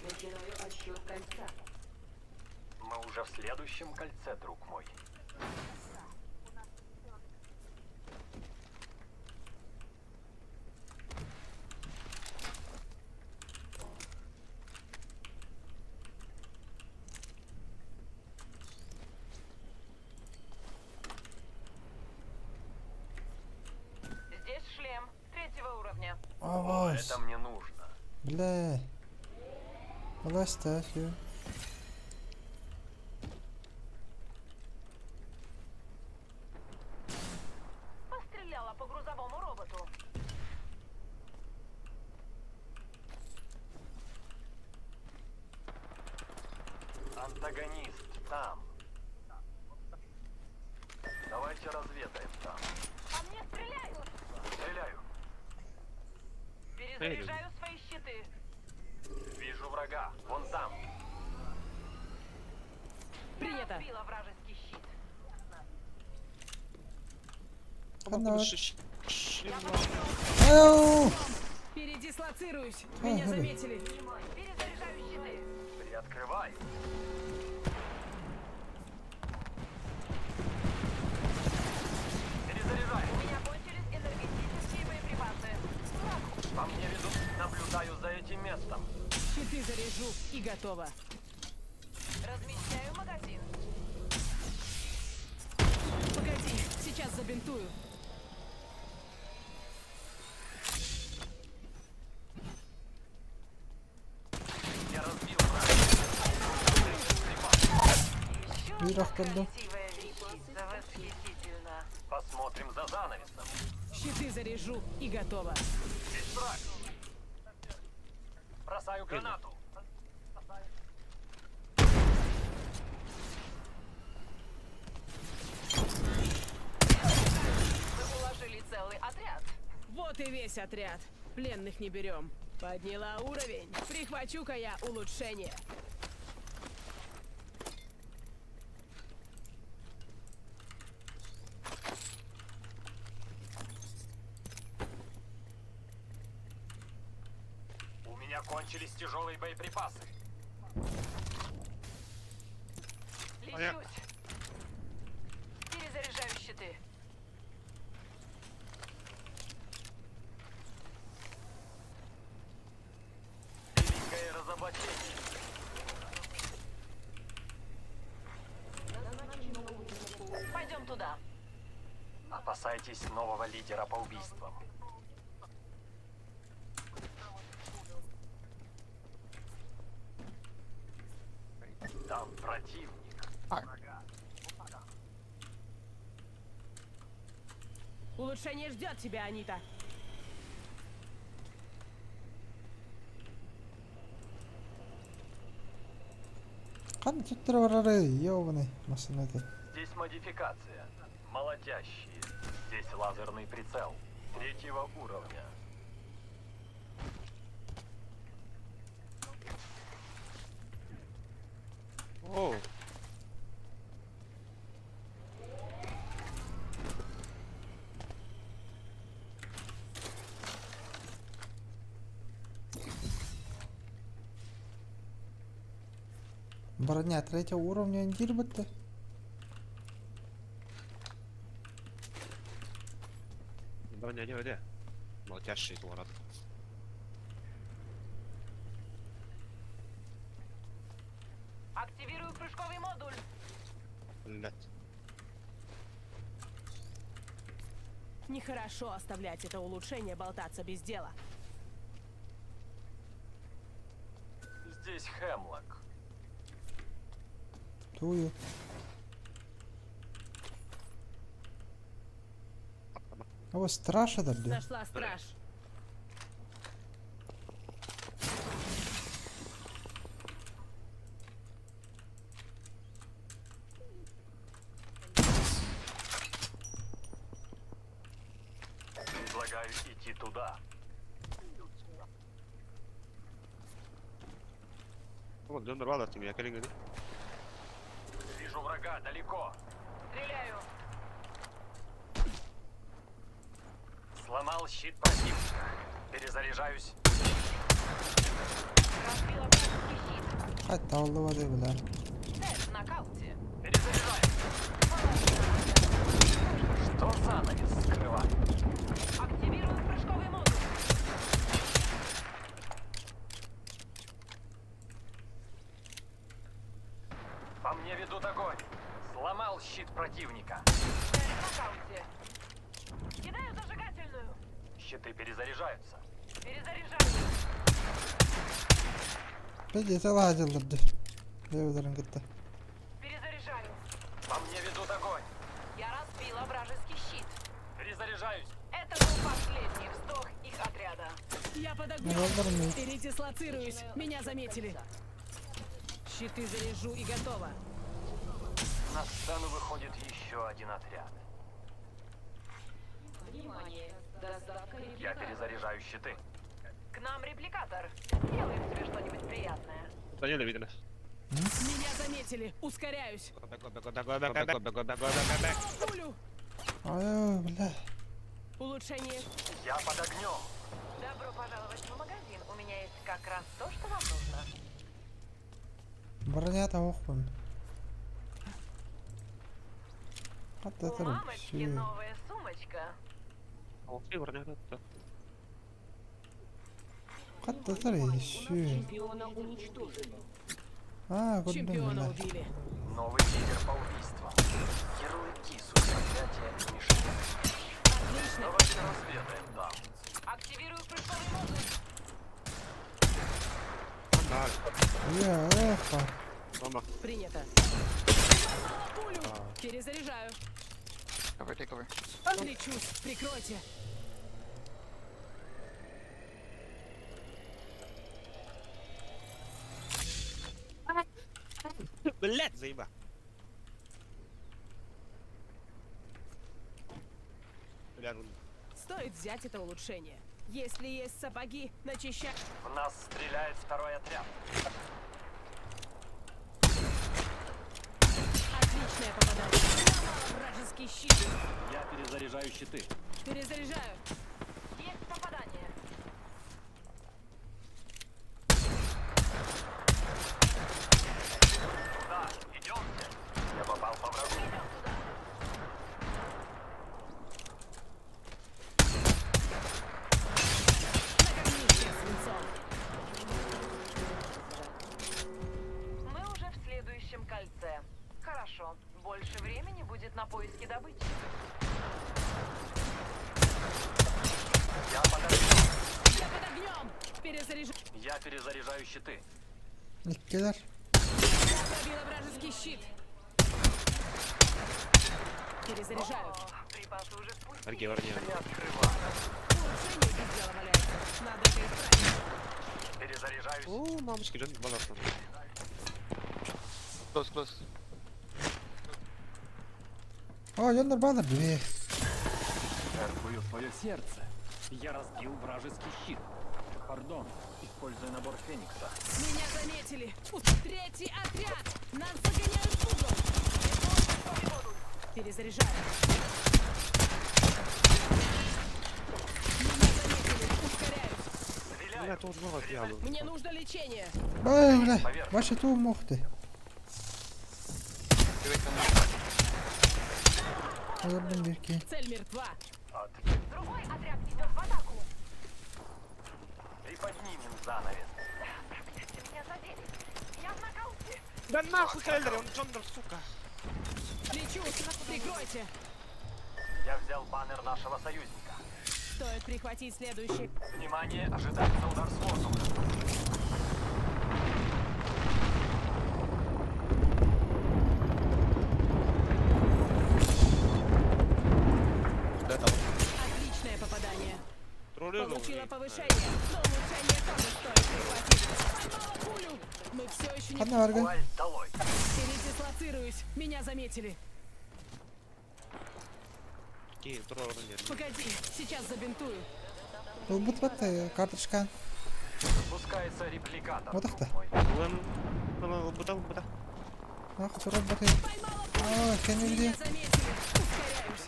Начинаю отсчет кольца. Мы уже в следующем кольце, друг мой. Здесь шлем третьего уровня. Авось. Это мне нужно. Бля. Власть ё. Постреляла по грузовому роботу. Антагонист там. Давайте разведаем там. По мне стреляют! Стреляю. Перезаряжаю свои щиты. Вижу врага. Вон там. Принято. Разбила вражеский щит. Хана. Ау! Передислоцируюсь. Меня Ага. заметили. Перезаряжаю щиты. Приоткрывай. Перезаряжаю. У меня кончились энергетические боеприпасы. По мне ведут. Наблюдаю за этим местом. Щиты заряжу и готово. Размещаю магазин. Погоди, сейчас забинтую. Я разбил врага. Bir aktardı. Красивая вещица, восхитительно. Посмотрим за занавесом. Щиты заряжу и готово. Здесь враг. Бросаю гранату. Мы уложили целый отряд. Вот и весь отряд. Пленных не берем. Подняла уровень. Прихвачу-ка я улучшение. У меня кончились тяжелые боеприпасы. Лечусь. Перезаряжаю щиты. Великое разоблачение. Пойдем туда. Опасайтесь нового лидера по убийствам. Там противник. Улучшение ждет тебя, Анита. Қан түттір барары, ёбаный машина это. Здесь модификация. Молотящие. Здесь лазерный прицел. Третьего уровня. Оу. Броня третьего уровня индир бітті. Броня не öyle. Молотящие туарат. Активирую прыжковый модуль. Блять. Нехорошо оставлять это улучшение болтаться без дела. Здесь Хемлок. Тую. О, страша да Нашла страж. Предлагаю идти туда. Вот, дьон бар тимия кэлиҥ Вижу врага далеко. Стреляю. Сломал щит противника. Перезаряжаюсь. Разбила вражеский щит. Хат аллы бар бля. Цель в нокауте. Перезаряжаюсь. Что занавес скрывает? Активирую прыжковый модуль. По мне ведут огонь. Сломал щит противника. Цель в нокауте. Кидаю зажигательную. Щиты перезаряжаются. Перезаряжаю. Били талаадылар ды. Левелерин кытта. Перезаряжаю. По мне ведут огонь. Я разбила вражеский щит. Перезаряжаюсь. Это был последний вздох их отряда. Я под Ну, ладно, огнем. ну. Передислоцируюсь. Меня заметили. Щиты заряжу и готово. На сцену выходит еще один отряд. Внимание! Доставка Я перезаряжаю щиты. К нам репликатор. Сделаем тебе что-нибудь приятное. Даниэль видно. Меня заметили. Ускоряюсь. Пулю. Ай, бля. Улучшение. Я под огнем. Добро пожаловать в магазин. У меня есть как раз то, что вам нужно. Броня там охуй. Хат У мамочки новая сумочка. Хат татар еще. Чемпиона уничтожили. А, вот Чемпиона бля. убили. Новый лидер по убийствам. Ярлыки с проклятия мишени. Отлично. Давайте разведаем дам. Активирую прыжковый модуль. Я, эхо. Принято. Пулю. Перезаряжаю. Cover, take over. Лечусь. Прикройте. Блять, заеба. Бля, ну, Стоит взять это улучшение. Если есть сапоги, начищай. В нас стреляет второй отряд. Отличное попадание. Сломала Вражеский щит. Я перезаряжаю щиты. Перезаряжаю. Есть попадание. Туда, идемте. Я попал по врагу. Накорми всех свинцом. Мы уже в следующем кольце. Хорошо. Больше времени будет на поиски добычи. Я под огнем. Я под огнем. Перезаряжаю. Я перезаряжаю щиты. Иккилер. Я пробила вражеский щит. Перезаряжаю. Припасы уже в пути. Арги, варни. Приоткрываю. Улучшение без дела валяется. Надо это исправить. Перезаряжаюсь. О, мамочки, жен, базар. Close, close. О, дьоннор баалар бля. Жертвую свое сердце. Я разбил вражеский щит. Пардон, используя набор Феникса. Меня заметили. Третий отряд. Нас загоняют в угол. Перезаряжаю. Меня заметили. Ускоряюсь. Бля, тут два пьяну. Мне нужно лечение. Бля, бля. Ваша ту мохты. Алырдым бирки. Цель мертва. Другой отряд идет в атаку. Приподнимем занавес. Проклятие, меня задели. Я в нокауте. Да нахуй, Кэллер, он Джондер, сука. Лечусь. Прикройте. Я взял баннер нашего союзника. Стоит прихватить следующий. Внимание, ожидается удар с воздуха. Получила повышение, но улучшение тоже стоит прихватить. Поймала пулю! Мы все еще не... Ханна баргын. Долой. Передислоцируюсь. Меня заметили. Ки, тура орын бердим. Погоди, сейчас забинтую. Ылбыт бат карточка. Запускается репликатор. Отахта. Ылан, ылан, быта, быта. Ах, турар бат. Аа, кенни Меня биле. заметили. Ускоряюсь.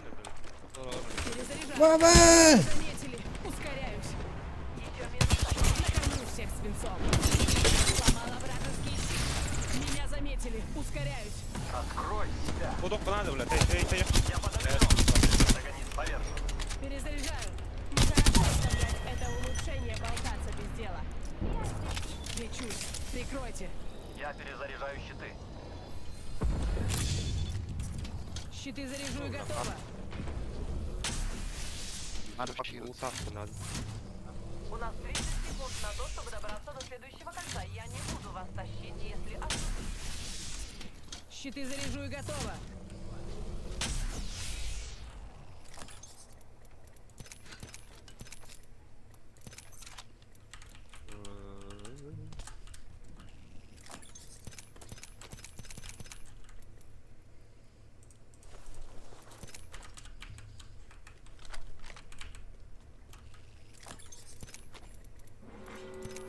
Перезаряжаю. Баба! Заметили. Ускоряюсь. Накормлю всех свинцом. Сломала вражеский щит. Меня заметили. Ускоряюсь. Открой себя. Удок надо, бля, тэй, тэй, тэй. Я под огнем. Антагонист повержен. Перезаряжаю. Нехорошо оставлять это улучшение болтаться без дела. Лечусь. Прикройте. Я перезаряжаю щиты. Щиты заряжу и готово. Ултах надо. У нас 30 секунд на то, чтобы добраться до следующего кольца. Я не буду вас тащить, если... Щиты заряжу и готово.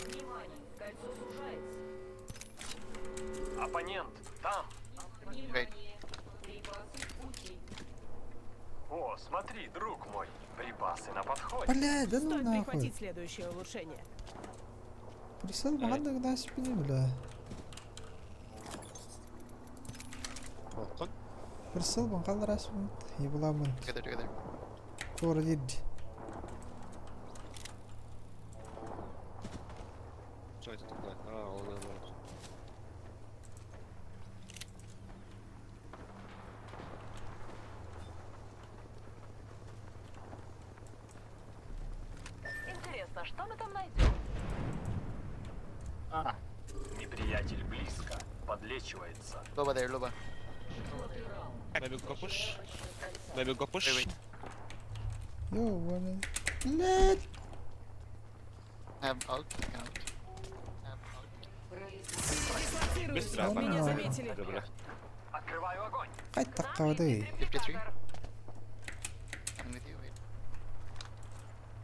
Внимание, кольцо сужается. Оппонент там. Внимание, припасы в пути. О, смотри, друг мой, припасы на подходе. Бля, да ну Стоит нахуй. прихватить следующее улучшение. Присел баганда гына спини, бля. Окон. Присел багал раз ебламын. Together, together. Тура дид. Что это такое? А, он, он, он. Интересно, что мы там найдем? Неприятель близко, подлечивается. Loba there, Loba. Maybe go push. Maybe go push. Wait, wait. Йо, вон. Блядь. I have ult. Out. Have ult. Передислоцируюсь. Быстро, Меня Ага. заметили. Бля. Открываю огонь. Кайт таккавады. 53. I'm with you, wait.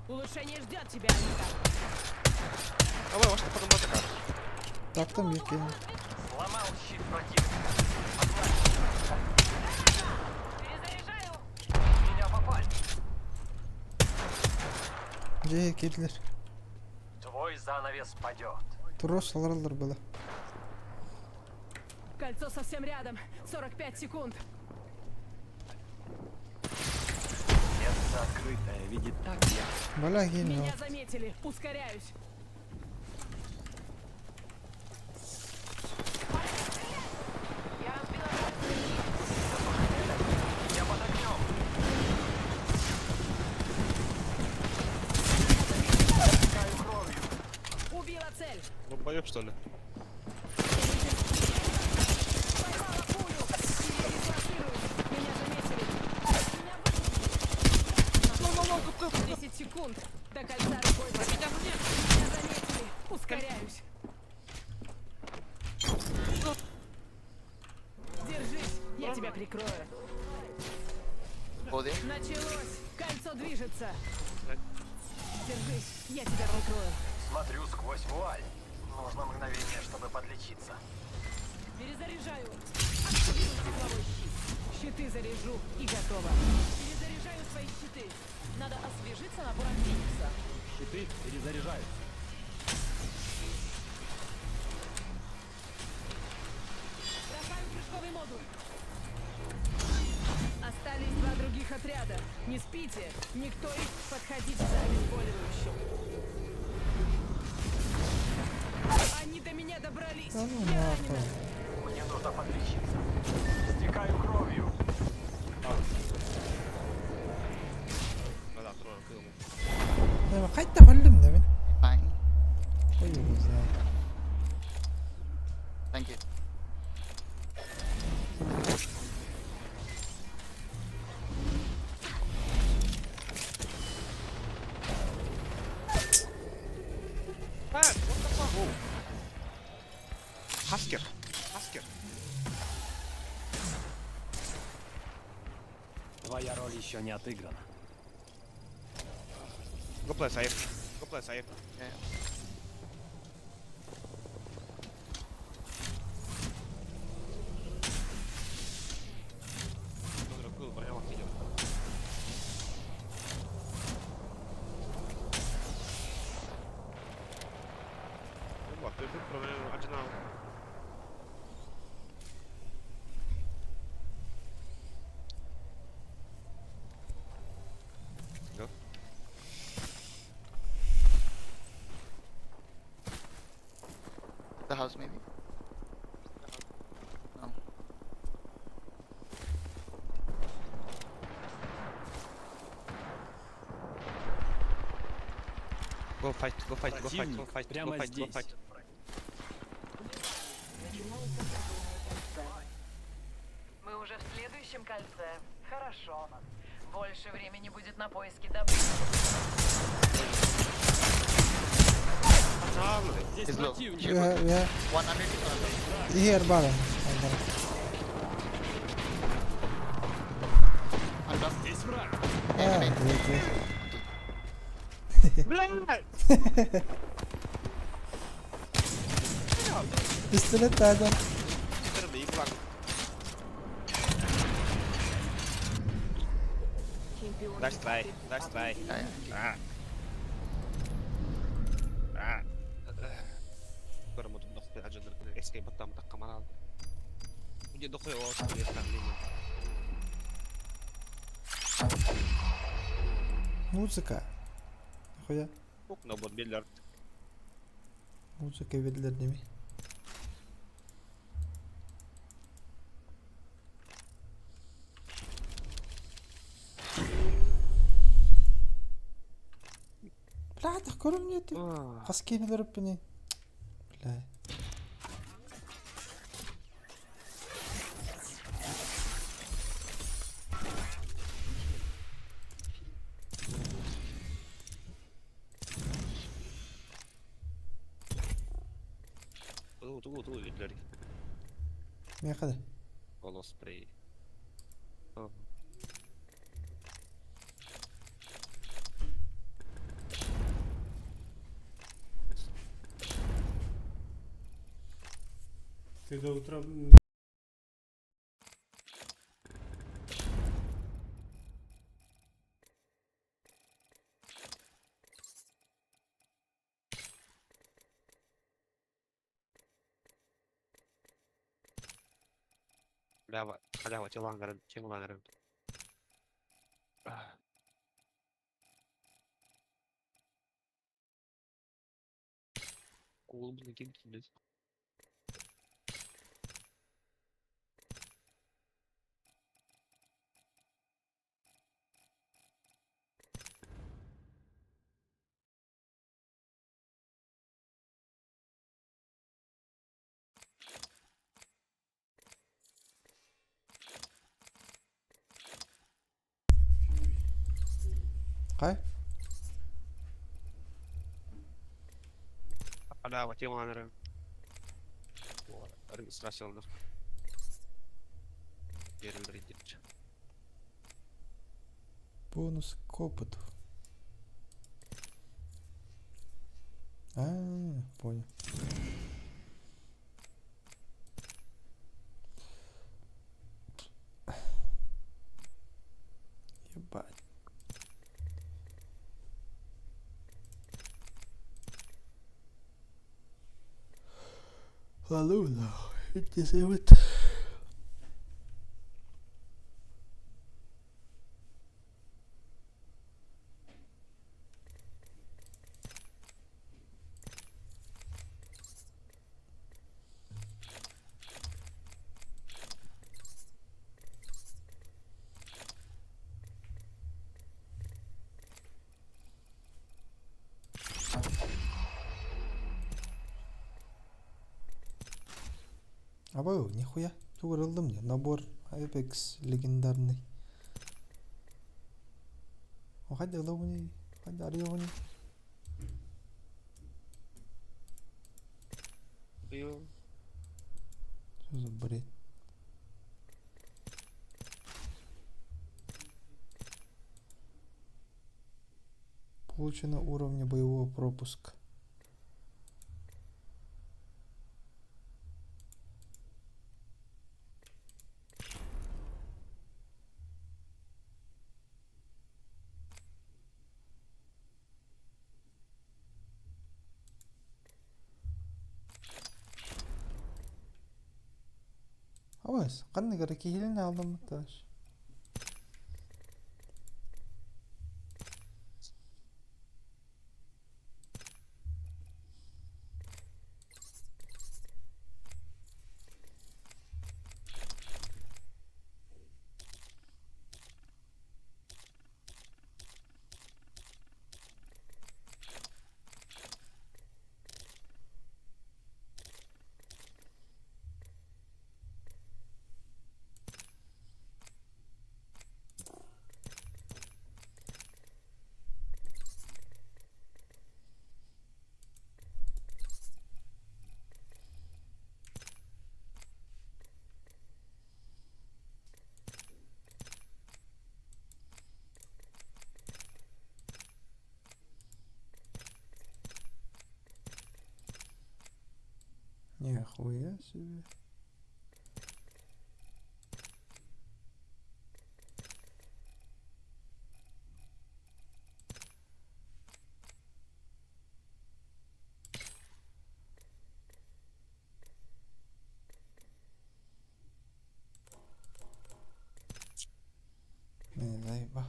Улучшение ждет тебя, Анита. Давай, может, потом атака. Так там екен. Сломал щит противника. Перезаряжаю. Меня попали. Же кидлер. Твой занавес падет. Турос аларалар было. Кольцо совсем рядом. 45 секунд. Сердце открытое видит так я. Бля, гений. Меня заметили. Ускоряюсь. Я разбила Я под огнем. Истекаю кровью. Убила цель. Долбоёб, что ли? Поймала пулю. Передислоцируюсь. Меня заметили. Меня 10 секунд. До кольца рукой подать. Меня заметили. Ускоряюсь. Держись, я тебя прикрою. Go there. Началось. Кольцо движется. Держись, я тебя прикрою. Смотрю сквозь вуаль. Нужно мгновение, чтобы подлечиться. Перезаряжаю. Активирую тепловой щит. Щиты заряжу и готово. Перезаряжаю свои щиты. Надо освежиться набором Феникса. Щиты перезаряжаются. Бросаю прыжковый модуль. Остались два других отряда. Не спите. Никто их подходите за обезболивающим. Они до меня добрались. Да ну Я нахуй. ранена. Мне нужно подлечиться. Истекаю кровью. Да, тура, кылым. Кайта болдум да мен. Fine. Ой, не знаю. Thank you. What the fuck? Хаскер. Хаскер. Твоя роль еще не отыграна. Go play safe. Go play safe. Go. The house, maybe? No. Go fight, go fight, go fight, go Противник fight, go прямо fight, go здесь. fight. Начинается кольце. Мы уже в следующем кольце. Хорошо. Больше времени будет на поиски добычи. Здесь He's low. противник. Yeah, yeah. One under, one under. Here, bottom. On top. Здесь враг. А, wait, Блядь! wait. Пистолет рядом. Nice try, nice try. Ah. Ah. Музыка. Нахуя? Музыка берилер деми. Бля, так мне ты. Хаски не Бля. Мехада. Голоспрей. Ты до утра Халява, халява, телангерен, телангерен. Кулбны кинуть. Кай? Халява, телангерен. Регистрация. Бонус к опыту. А, понял. Ебать. Ладно, иди вот. Абау, нихуя. Тугрылдым мне. Набор Apex легендарный. Хайда ловни, хайда арьевни. Ё. Что за бред? Получено уровня боевого пропуска. Абас, ханнык эрэ киһилин аалламмыттааш. Нихуя себе. Не, заеба.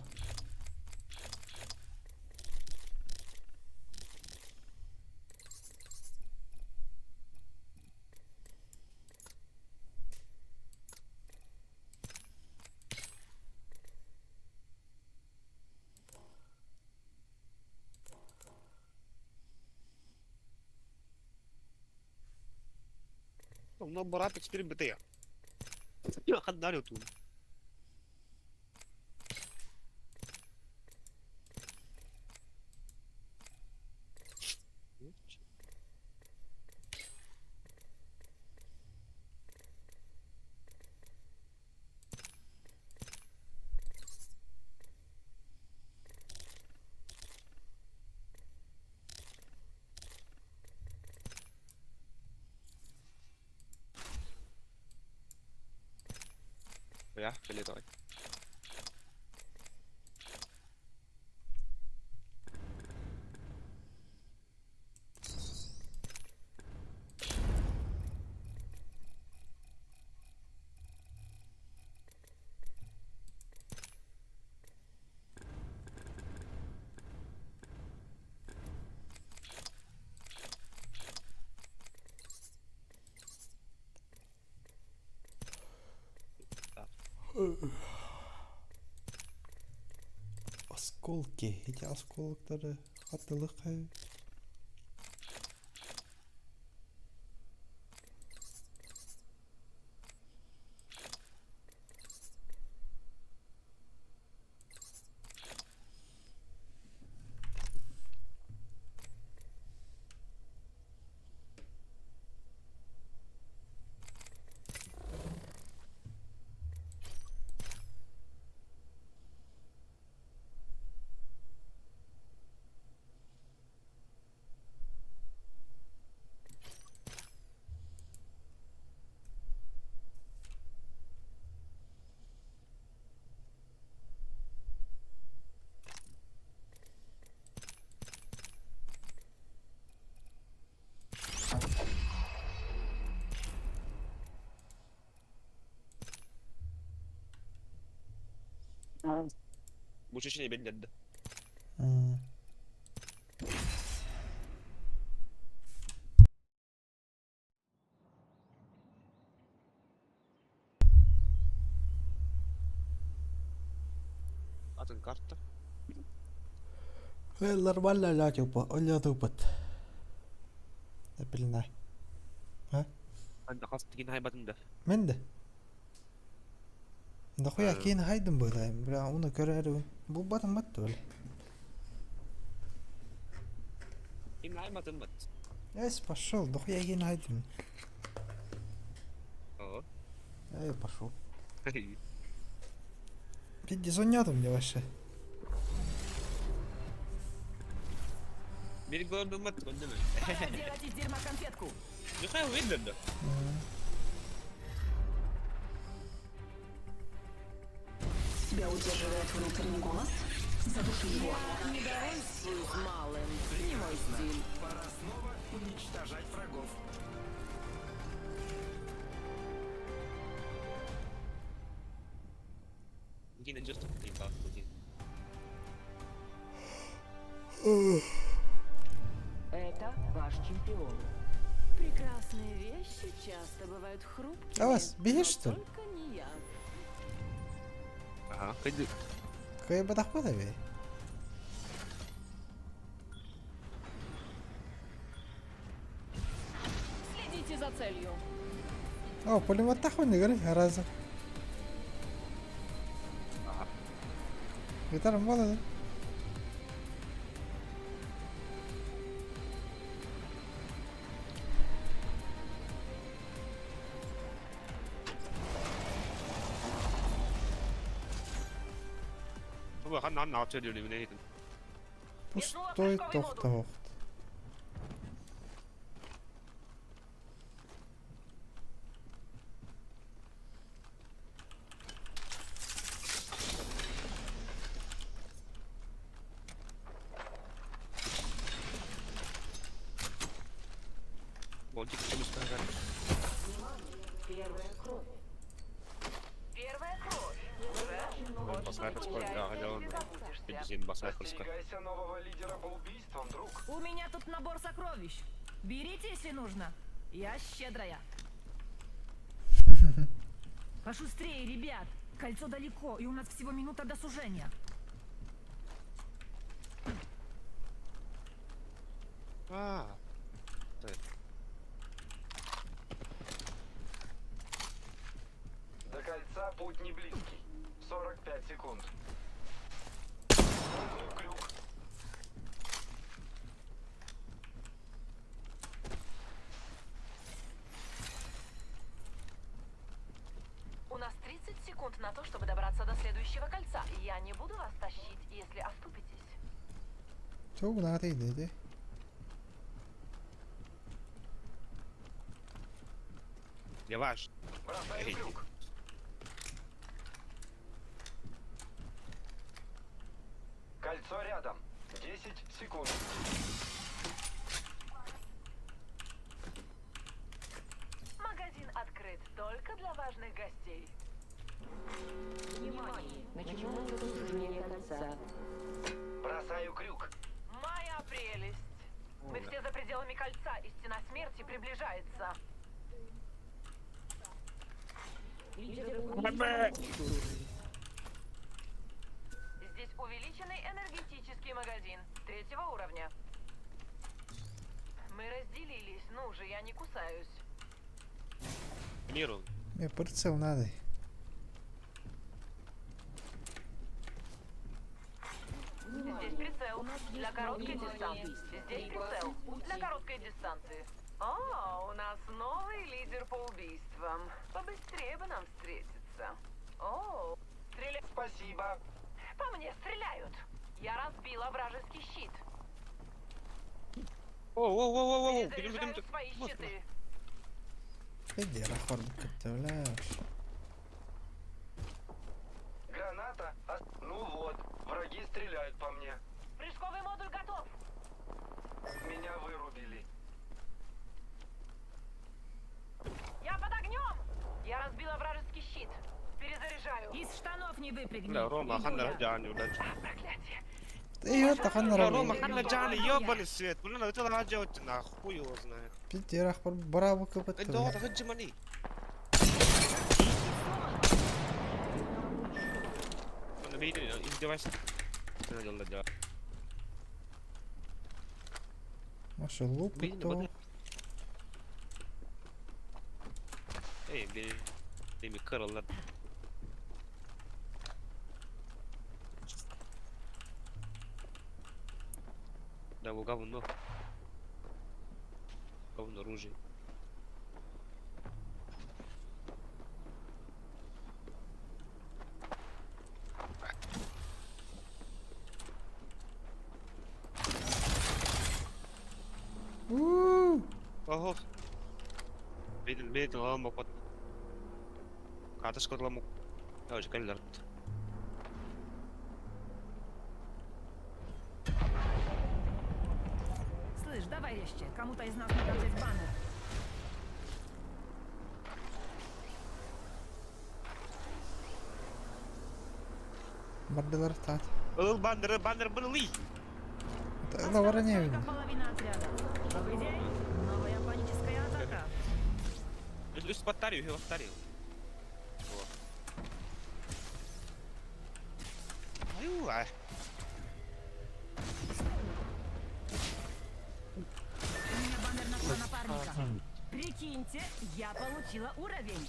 Онно барап эксперимент бітея. Хаддарю тут. Ja, фиолетовый. Осколки. Эти осколоктары хатылык. Бучечini belirledi. Атын карта. Нормально лятупат. Блин, а? Анда хас тигин хайбатында. Мен де. Дохуя киин хайдым быһыйм, бля, уну көрөөрү булбатым батты бля. Ким хайбатын бат. Эс, пошел, дохуя я найдем. О. Эй, пошел. Пизде сонньоотум дьэ вообще. Бир гордуммат онно Пора делать из дерьма конфетку. Михаил видно да? Тебя удерживает внутренний голос? Задуши его. Я не довольствуюсь малым. Не мой стиль. Пора снова уничтожать врагов. Гина just impossible. Это ваш чемпион. Прекрасные вещи часто бывают хрупкими. Авас, беги, но что ли? Только не я. Ага, ходи. Кыайбатахпыт эбии. Следите за целью. О, пулеметтахпын дигэр аразы. Гитарам буолла Пустой тохтоох. Первая кровь. Первая кровь. Остерегайся нового лидера по убийствам, друг. У меня тут набор сокровищ. Берите, если нужно. Я щедрая. Пошустрее, ребят. Кольцо далеко, и у нас всего минута до сужения. А. До кольца путь не близкий. 45 секунд. Использую крюк. У нас 30 секунд на то, чтобы добраться до следующего кольца. Я не буду вас тащить, если оступитесь. Тугу наада иди. Yavaş. Бросаю Эй. крюк. Кольцо рядом. 10 секунд. Магазин открыт только для важных гостей. Внимание! Начинается сужение кольца. Бросаю крюк. Моя прелесть. Мы все за пределами кольца, и стена смерти приближается. Здесь увеличенный энергетический магазин третьего уровня. Мы разделились, ну же, я не кусаюсь. Миру. Мне прицел надо. Здесь прицел для короткой дистанции. Здесь прицел для короткой дистанции. О, у нас новый лидер по убийствам. Побыстрее бы нам встретиться. О, стреля... Спасибо. По мне стреляют. Я разбила вражеский щит. О, о, о, о, о, Перезаряжаю свои щиты. Иди, рахор, представляешь? Граната. Ну вот, враги стреляют по мне. Прыжковый модуль готов. Меня вырубили. Я под огнем! Я разбила вражеский щит. Перезаряжаю. Из штанов не выпрыгни. لا روما Иду خلنا я. رجع عني ولا Проклятие. Ты это لا روما خلنا رجعني يابا نسيت ولا طلع جوتنا اخوي знает. Пизде, рахор, браво капот. انت هو تهجمني انا بيدي издевайся. يلا جا. Маша лук Блин, то. вот Ey benim beni kırılır. Да, говно. Оружие. Уу! Ого. Бейт ламок. Катышка ламок. Давай, кэллэр. Слышь, давай резче. Кому-то из нас надо взять баннер. Бардылар тат. Ыл баннер, баннер был Лавара не видно. Половина отряда. Новый день, новая паническая атака. Үс батарею, үс батарею. Аюа. У меня баннер нашего напарника. Прикиньте, я получила уровень.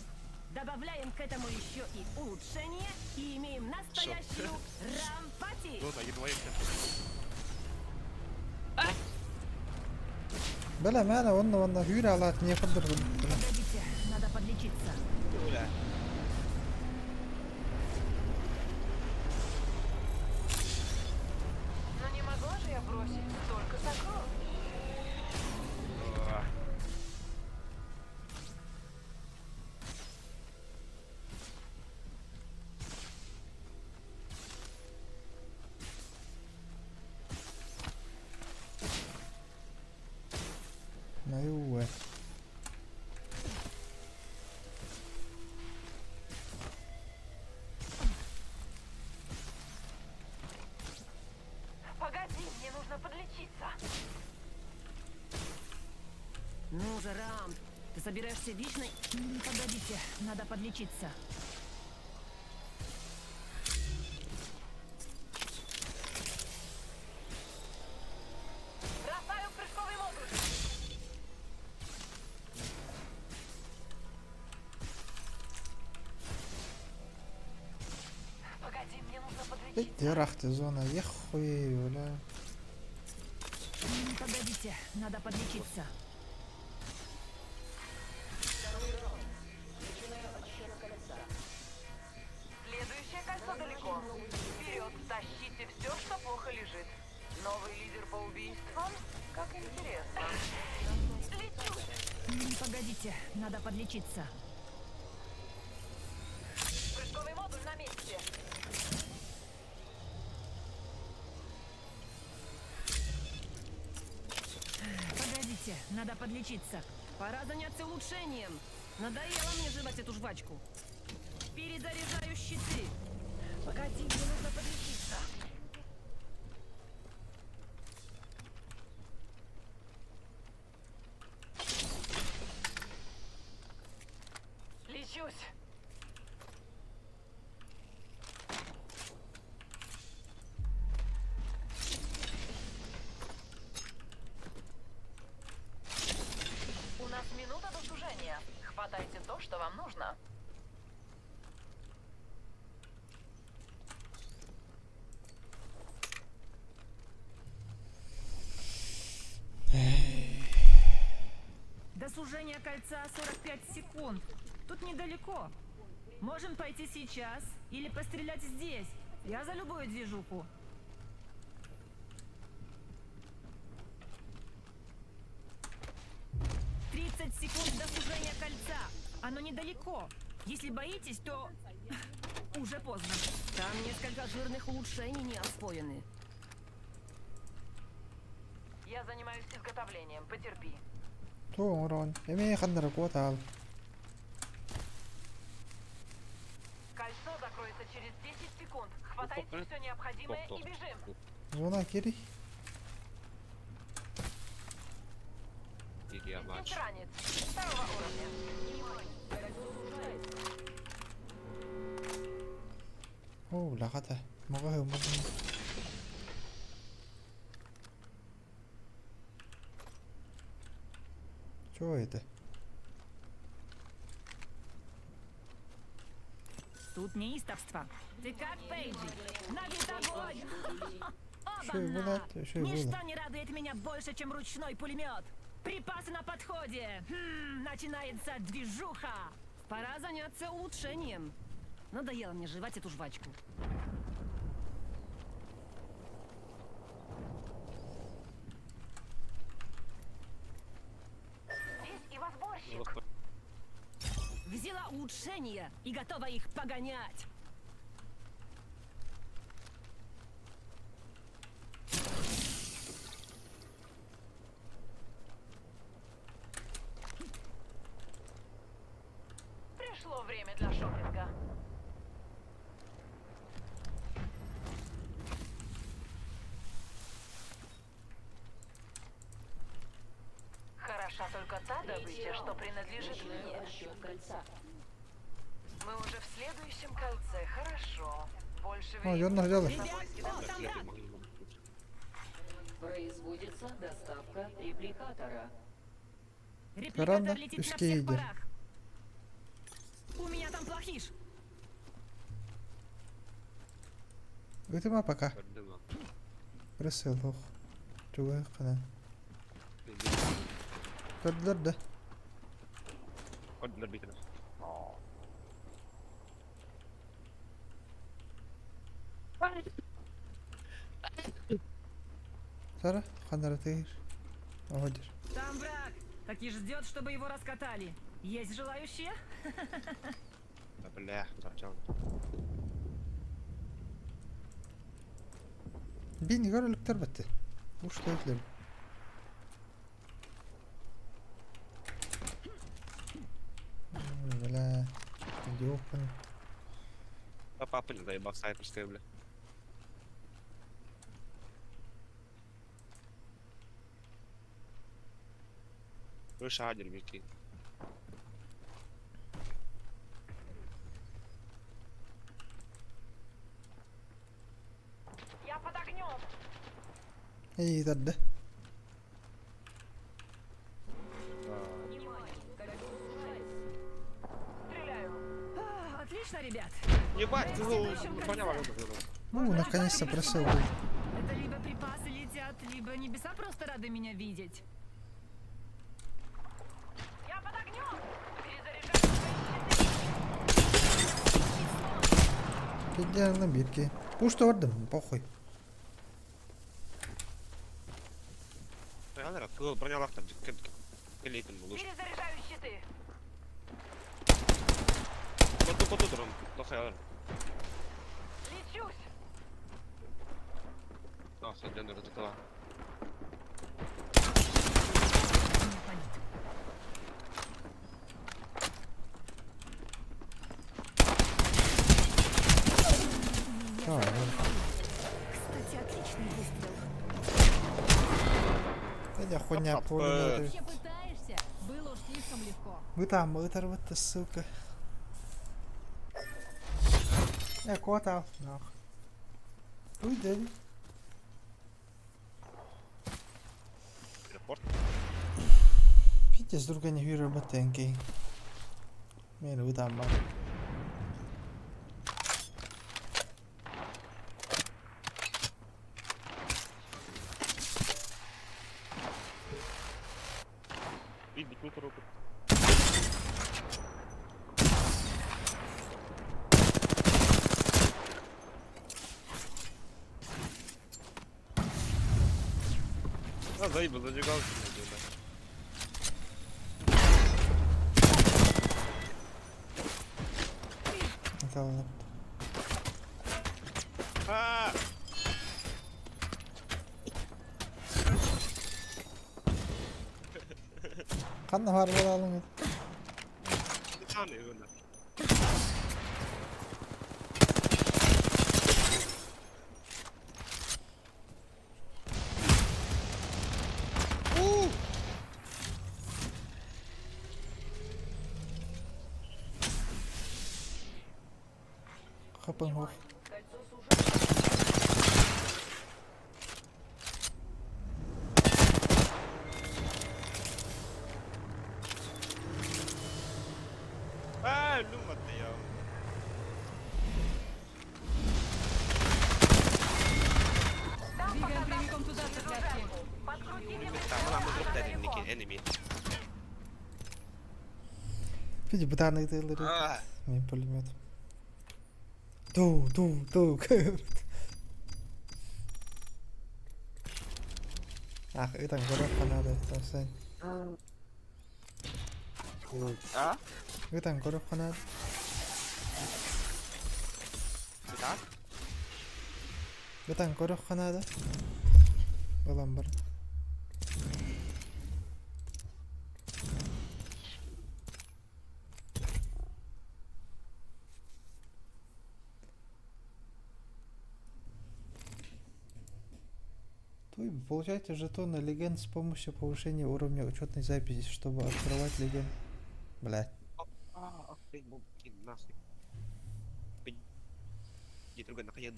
Добавляем к этому еще и улучшение и имеем настоящую рампати. Ну да, едва я. Бля, мана онна онна hür алат не қыдыр. Погодите, надо подлечиться. Бля. Но не могла же я бросить столько сокровищ. Аюа. Погоди, мне нужно подлечиться. Ну же, Рам, ты собираешься вечно... Погодите, надо подлечиться. Бросаю прыжковый модуль. Погоди, мне нужно подлечиться. Ярахты зона, ехуй, бля. Погодите, надо подлечиться. Следующее кольцо далеко. Вперед, тащите все, что плохо лежит. Новый лидер по убийствам? Как интересно. Лечу! Погодите, надо подлечиться. Прыжковый модуль на месте. Погодите, надо подлечиться. Пора заняться улучшением. Надоело мне жевать эту жвачку. Перезаряжаю щиты. Погоди, мне нужно подлечиться. Лечусь. У нас минута до сужения. Хватайте то, что вам нужно. До сужения кольца 45 секунд. Тут недалеко. Можем пойти сейчас или пострелять здесь. Я за любую движуху. 30 секунд до сужения кольца. Оно недалеко. Если боитесь, то уже поздно. Там несколько жирных улучшений не освоены. Я занимаюсь изготовлением, потерпи. То урон. Эме ханнар кватал. Кольцо закроется через 10 секунд. Хватайте все необходимое и бежим. Зона кири. Здесь ранец. Второго уровня. О, лахата. Мага мага. Чё это? Тут неистовство. Ты как, Пейджи? На вид огонь! Шо и Оба-на! было, шо и было. Ничто не радует меня больше, чем ручной пулемет. Припасы на подходе. Хм, начинается движуха. Пора заняться улучшением. Надоело мне жевать эту жвачку. Здесь и возборщик. Взяла улучшения и готова их погонять. Пришло время для шопинга. Хороша только та добыча, что принадлежит мне. Мы уже в следующем кольце. Хорошо. Больше О, дьоннор дьалар. Производится доставка репликатора. Көрөн Репликатор да, летит на үскэ всех иһийдер. парах. У меня там плохиш. Ытыма пока. Прысыл ох. Чугай кана. Көрдүлэр да. Көрдүлэр битini. Сара, ханара тыгыр. Оҕодьор. Там враг. Так и ждет, чтобы его раскатали. Есть желающие? Да бля, торчал. Бин көрөлүктөр батты. Уш төтлөр. Бля, ёпан. А папа не заебал снайперская, бля. Выше адер, Микки. Я под огнем. Эй, тарды. Стреляю. А, отлично, ребят. Ебать, Мы ты в следующем ну, кольце. поняла, Ну, наконец-то просил был. Это либо припасы летят, либо небеса просто рады меня видеть. Я под огнем. Перезаряжаю. Кедерна бирки. Пушта бардым, похуй. Реально, кыл бронялар там, келейтин булуш. Перезаряжаю щиты. Поту поту дрон, дохай. Лечусь. Ах, дендер затала. А, Кстати, отличный выстрел. Это хуйня полная. Вообще пытаешься? Было уж слишком легко. Вы там, это сука. Я кота, нах. Уйди. Телепорт. Пиздец, друга не вижу ботинки. Мен вы там бар. И битну руку. А, заебал, задвигался. Это ладно. А! Қанна бар бола алың. Tane öyle. Хапын хох. А, люма ты я. Двигаем прямиком туда, цыплятки. Tamam, bu grup dedin Niki. Enemy. Види, бытааны ытыыллар. А. Мен пулемет. Ту, ту, ту. Ах, ытан көрөх ханада тасен. А? Ытан көрөх ханада. Да? Ытан көрөх ханада. Ылан бар. Туй, получайте жетоны легенд с помощью повышения уровня учетной записи, чтобы открывать легенд. Блядь. А, окей, мумкин, нахуй. Иди, другой, нахуй, я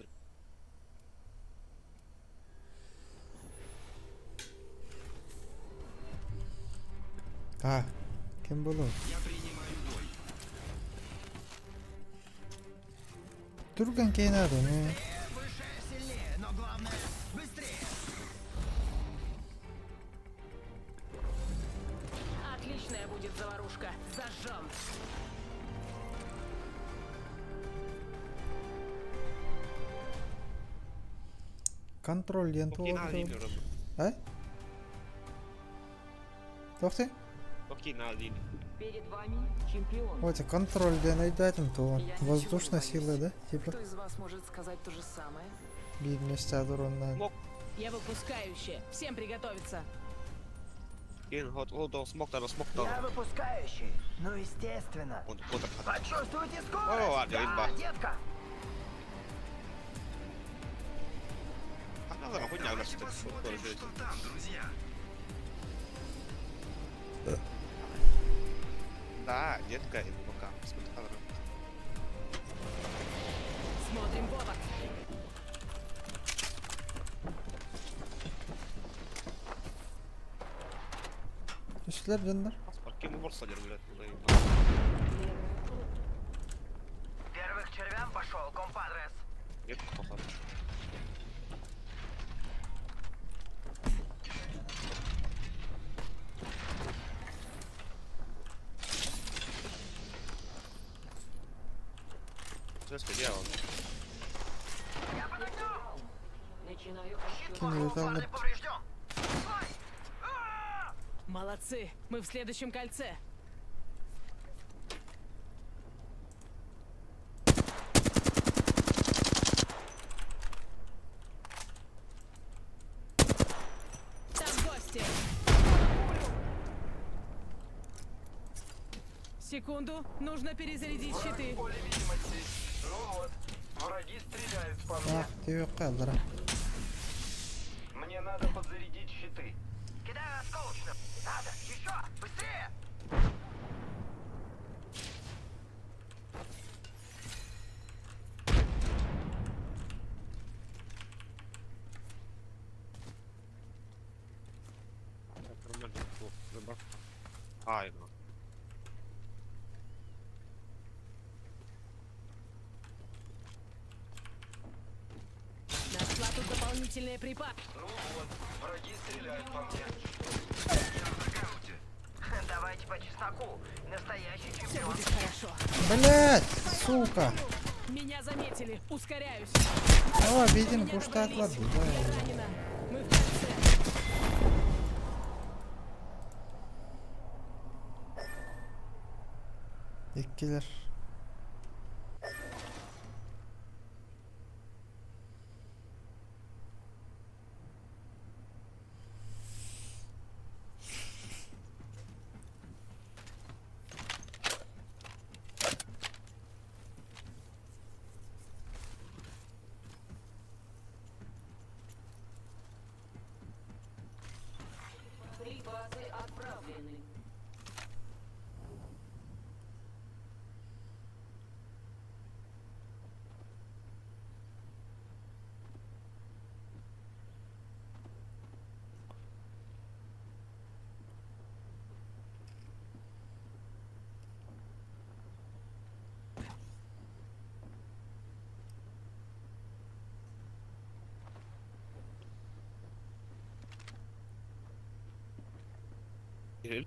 А, кем было? Түргэн кейнады, не? Сильнее, но главное, быстрее! Отличная будет заварушка. Зажжем. Контроль ленту. Окей, на линию, Рома. А? Тоқты? Окей, на линию. Перед вами чемпион. Вот, контроль диэн өйдөөтүм то. Я ничего Воздушная не сила, да? Типа Кто из вас может сказать то же самое? биир месте дуроннан. Я выпускающая. Всем приготовиться. Кин, хот, о, да, смок, да, смок, Я да. выпускающий. Ну, естественно. Он, вот, Почувствуйте скорость! О, ладно, да, имба. детка! А надо, хуйня, у Что там, друзья? Да, детка, и пока. Смотри, Смотрим в оба. Үстілер дьоннор. Кем уборса блядь, Первых червям пошел, компадрес. Нет, похоже. Сейчас где он? Начинаю Ким ыталлар. Молодцы. Мы в следующем кольце. Там гости. Секунду. Нужно перезарядить щиты. Ну вот, враги стреляют по мне. Ах, ты калдыра. Мне надо подзарядить щиты. Кидаю осколочным. Надо, еще, быстрее! Ай, ну. Нашла тут дополнительные припасы. Ну вот, враги стреляют по мне. Давайте по чесноку. Настоящий Все чемпион. будет хорошо. Блять, сука. Меня заметили. Ускоряюсь. О, видим, Меня кушта добрались. отлады. Да. Я ранена. Мы в кольце. Иккилер. Припасы отправлены. Бля.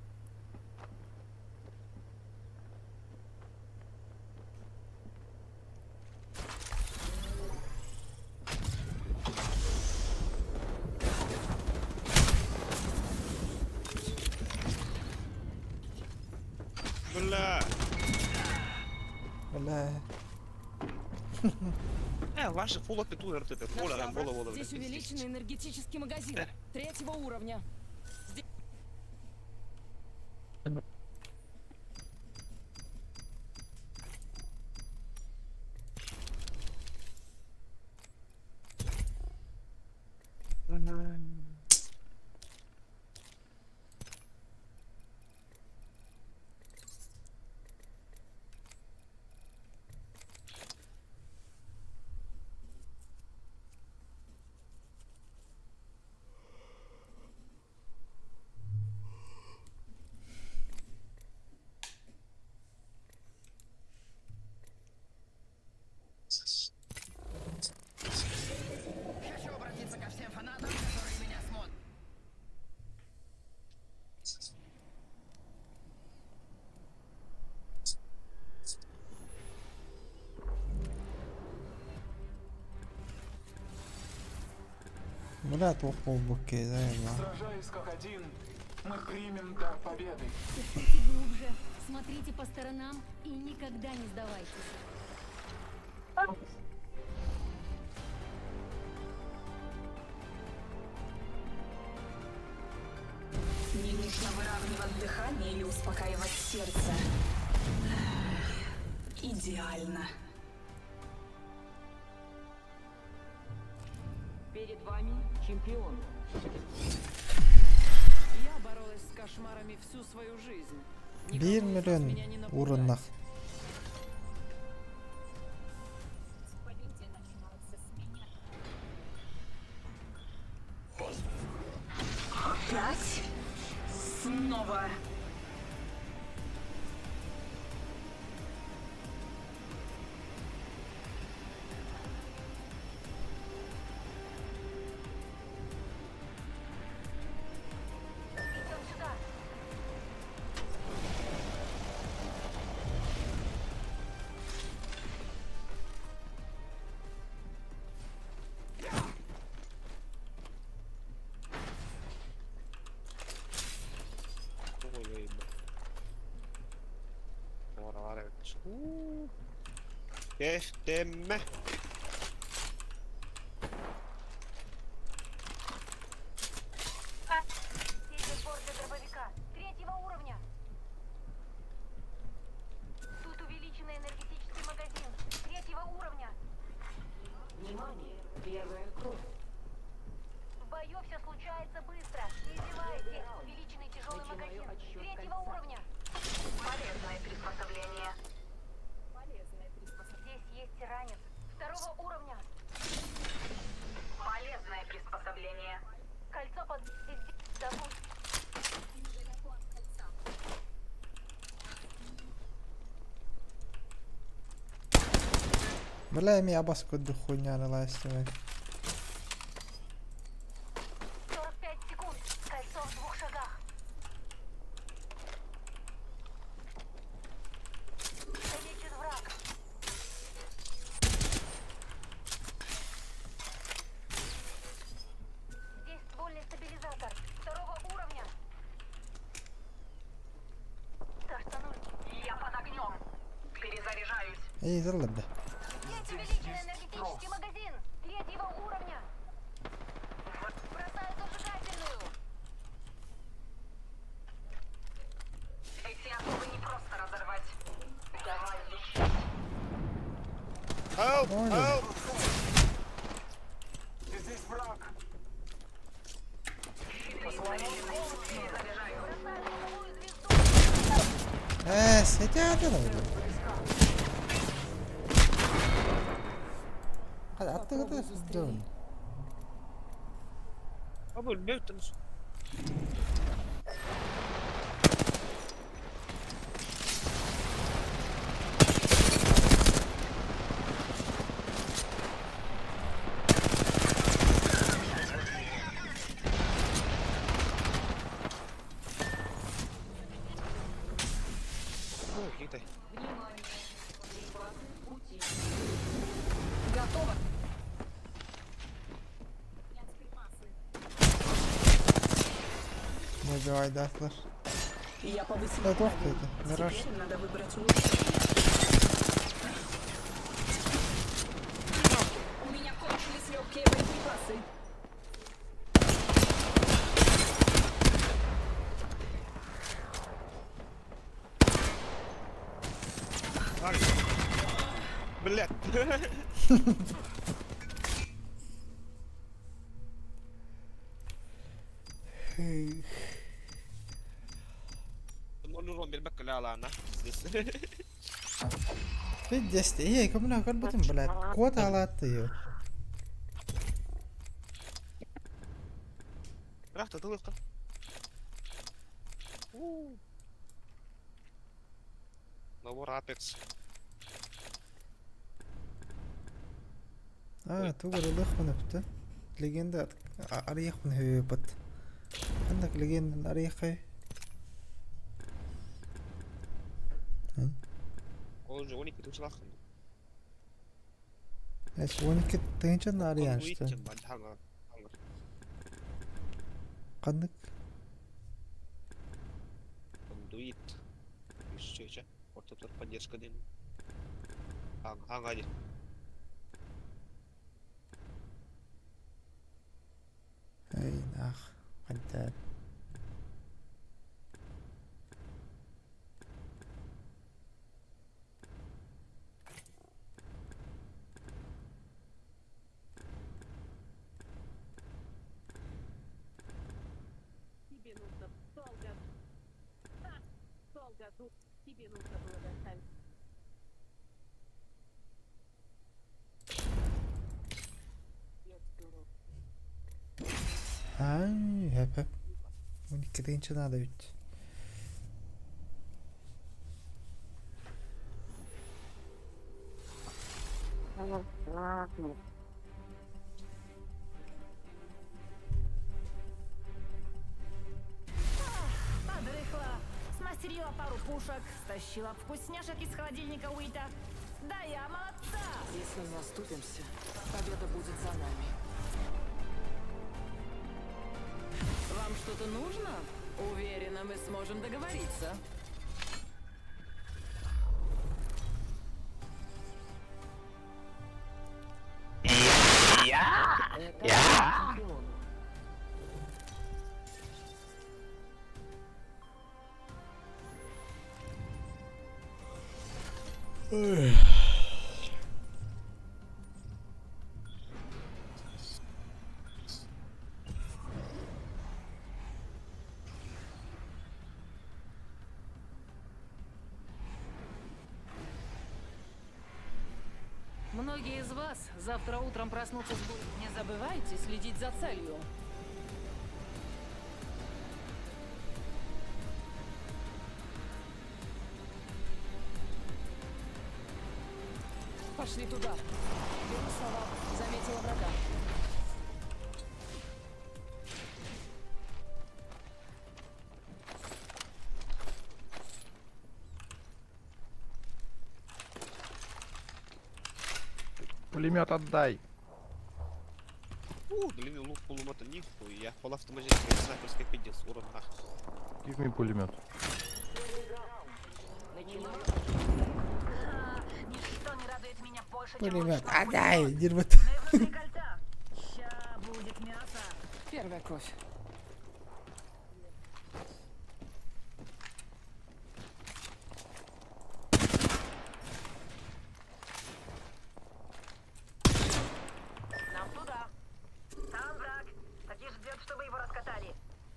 Бля. Ваши фул опи ту РТП. Нашла Поля, враг. бола, бола, Здесь увеличенный энергетический магазин третьего уровня. Здесь... Хочу обратиться ко всем фанатам, которые меня смотрят. Бля, туох буолбут киһи Сражаясь как один, мы примем дар победы. Дышите глубже, смотрите по сторонам и никогда не сдавайтесь. Не нужно выравнивать дыхание или успокаивать сердце. Идеально. Перед вами чемпион. Я боролась с кошмарами всю свою жизнь. Биир Никого из вас миллион меня не напугать. ууруннах. События начинаются с меня. Опять? Снова. Идем сюда. Kehtemme. Здесь сбор для дробовика третьего уровня. Тут увеличенный энергетический магазин третьего уровня. Внимание, первая кровь. В бою все случается быстро. Не зевайте. Увеличенный тяжелый Начинаю магазин отсчет третьего кольца. уровня. Полезное приспособление. Полезное приспособление. Здесь есть ранец второго уровня. Полезное приспособление. Кольцо под... Зовут. Недалеко от кольца. Бля, ми абас курдук хуйня лайстымай. 45 секунд. Кольцо в двух шагах. Замечен враг. Здесь ствольный стабилизатор второго уровня. То, что нужно. Я под огнем. Перезаряжаюсь. Эй, зарлабда. Здесь увеличенный энергетический магазин третьего уровня. Бросаю зажигательную. Эти оковы не просто разорвать. Давай лечить. Help! Help! Здесь враг. Перезаряжаю. Сетя Hadi attı kadar dön. Abi ölmüyorsunuz. китай. Внимание! Припасы в пути. Готово. Модьуайдаахтар. Я повысила Да туох уровень. диэтэ? Мираж. Теперь надо выбрать улучшение. У меня кончились легкие боеприпасы. Блядь. Ноль урон бербек ла Здесь. Пиздец, эй, кому көрбүтүм, блядь. Кот алаатты. Рах, ты тылых Набор Apex. Аа, тугу ылыахпын өптө. Легенда арыйахпын хөйөпөт. Ханнык легендан арыйаххай? Ол уже 12 тучлах. Эс 12 тыһыынчаны арыйаан что? Ханнык? Кондуит. Еще Ортотор поддержка ден. Ага, ди. Эй, нах. Хантар. Тебе нужно долго... Ха! Долго тут. Тебе нужно было доставить. Ай, хөп хөп. 12 тыһыынча наада эбит. Подрыхла, смастерила пару пушек, стащила вкусняшек из холодильника Уита. Да я молодца! Если не оступимся, победа будет за нами. Вам что-то нужно? Уверена, мы сможем договориться. Это чемпион. Многие из вас завтра утром проснутся с болью. Не забывайте следить за целью. Пошли туда. Беру слова. Заметила врага. Пулемет отдай. У, длинный лук полумата нихуя. Пол автоматический снайперский пиздец. Урон нах. Give me пулемет. Ничто не радует меня больше, чем Пулемет. ручной Отдай, пулемет. дербат. Мы внутри кольца. Ща будет мясо. Первая кровь. Нам туда. Там враг. Так и ждет, чтобы его раскатали.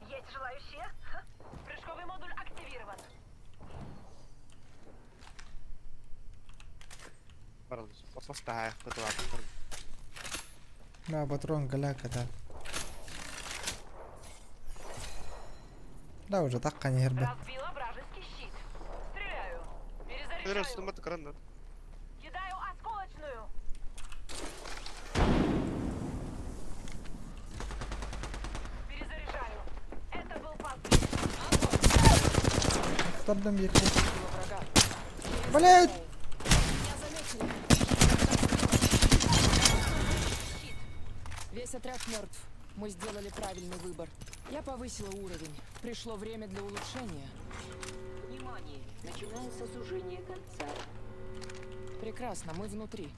Есть желающие? Ха. Прыжковый модуль активирован. Пардон, поставь, На, патрон галяка, да. Да, уже так не хербе. Разбила вражеский щит. Стреляю. Перезаряжаю. Кидаю осколочную. Перезаряжаю. Это был последний. Табдам екі. Врага. Блять! Меня заметили. Весь отряд мертв. Мы сделали правильный выбор. Я повысила уровень. Пришло время для улучшения. Внимание! Начинается сужение кольца. Прекрасно, мы внутри.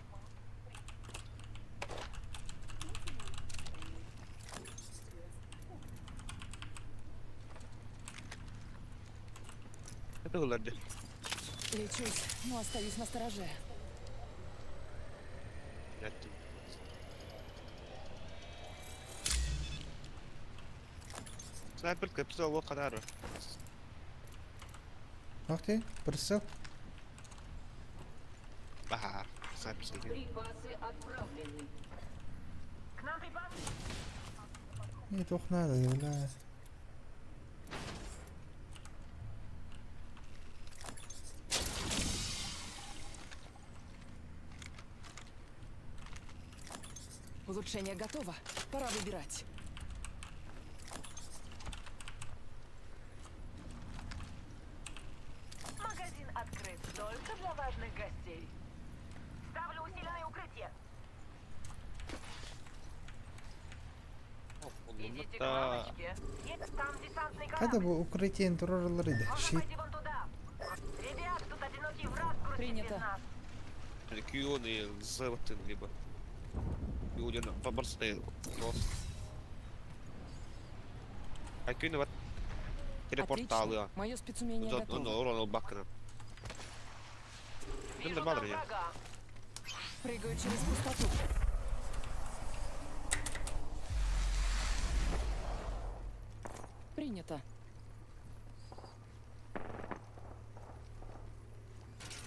Это ылар дии. Лечусь, но остаюсь на стороже. Снайпер капитал лох ханара. Ах ты, прицел. Бахар. Снайперский. Припасы отправлены. К нам припасы. Не, туох надо, бля. Улучшение готово. Пора выбирать. Магазин открыт только для важных гостей. Ставлю усиленное укрытие. Идите к мамочке. Есть там десантный Хата корабль. бу укрытиен турарылар иде. Можно Щит. пойти вон туда. Ребят, тут одинокий враг грустит без Принято. нас. Q и Z либо. Q поборстей. А Q вот телепорталы. Отлично. Мое спецумение Он готово. урон бакна. Вижу нормально, там я. врага. Прыгаю через пустоту. Принято.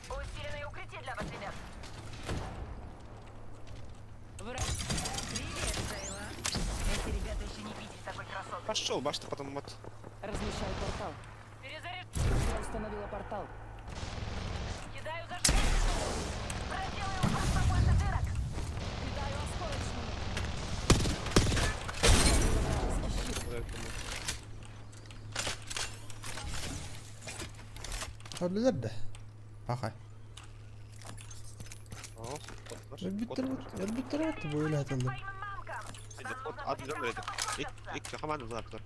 Усиленное укрытие для вас, ребят. Враг. Привет, Зейла. Эти ребята еще не видели такой красоты. Пошел, башта потом вот. Размещаю портал. Перезаряж... Я установила портал. Кидаю зажигалку. Проделаю у вас побольше дырок. Кидаю осколочную. Öldüler de. Bakay. Өлбүттэр бу бу өлө атылды. Ик хаман знактор.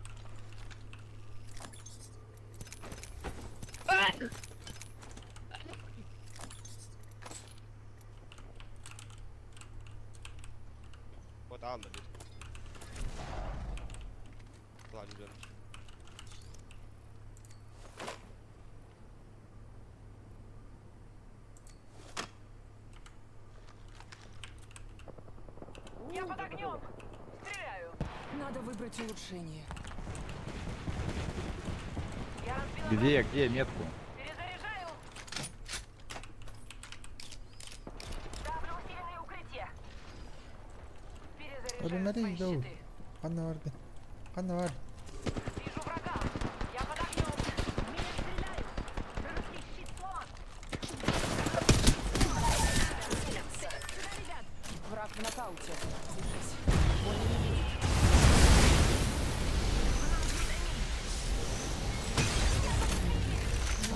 Вот алла бит. Ладно, бер. Я под огнем. Стреляю. Надо выбрать улучшение. Я разбила Где, где метку? Перезаряжаю. Ставлю усиленное укрытие. Перезаряжаю Ölümleri свои iyi de щиты. Kanna vardı. Kanna var. Вижу врага. Я под огнем. В Меня стреляют. Вражеский щит сломан. Сюда, ребят! Враг в нокауте. Держись. Больно не будет.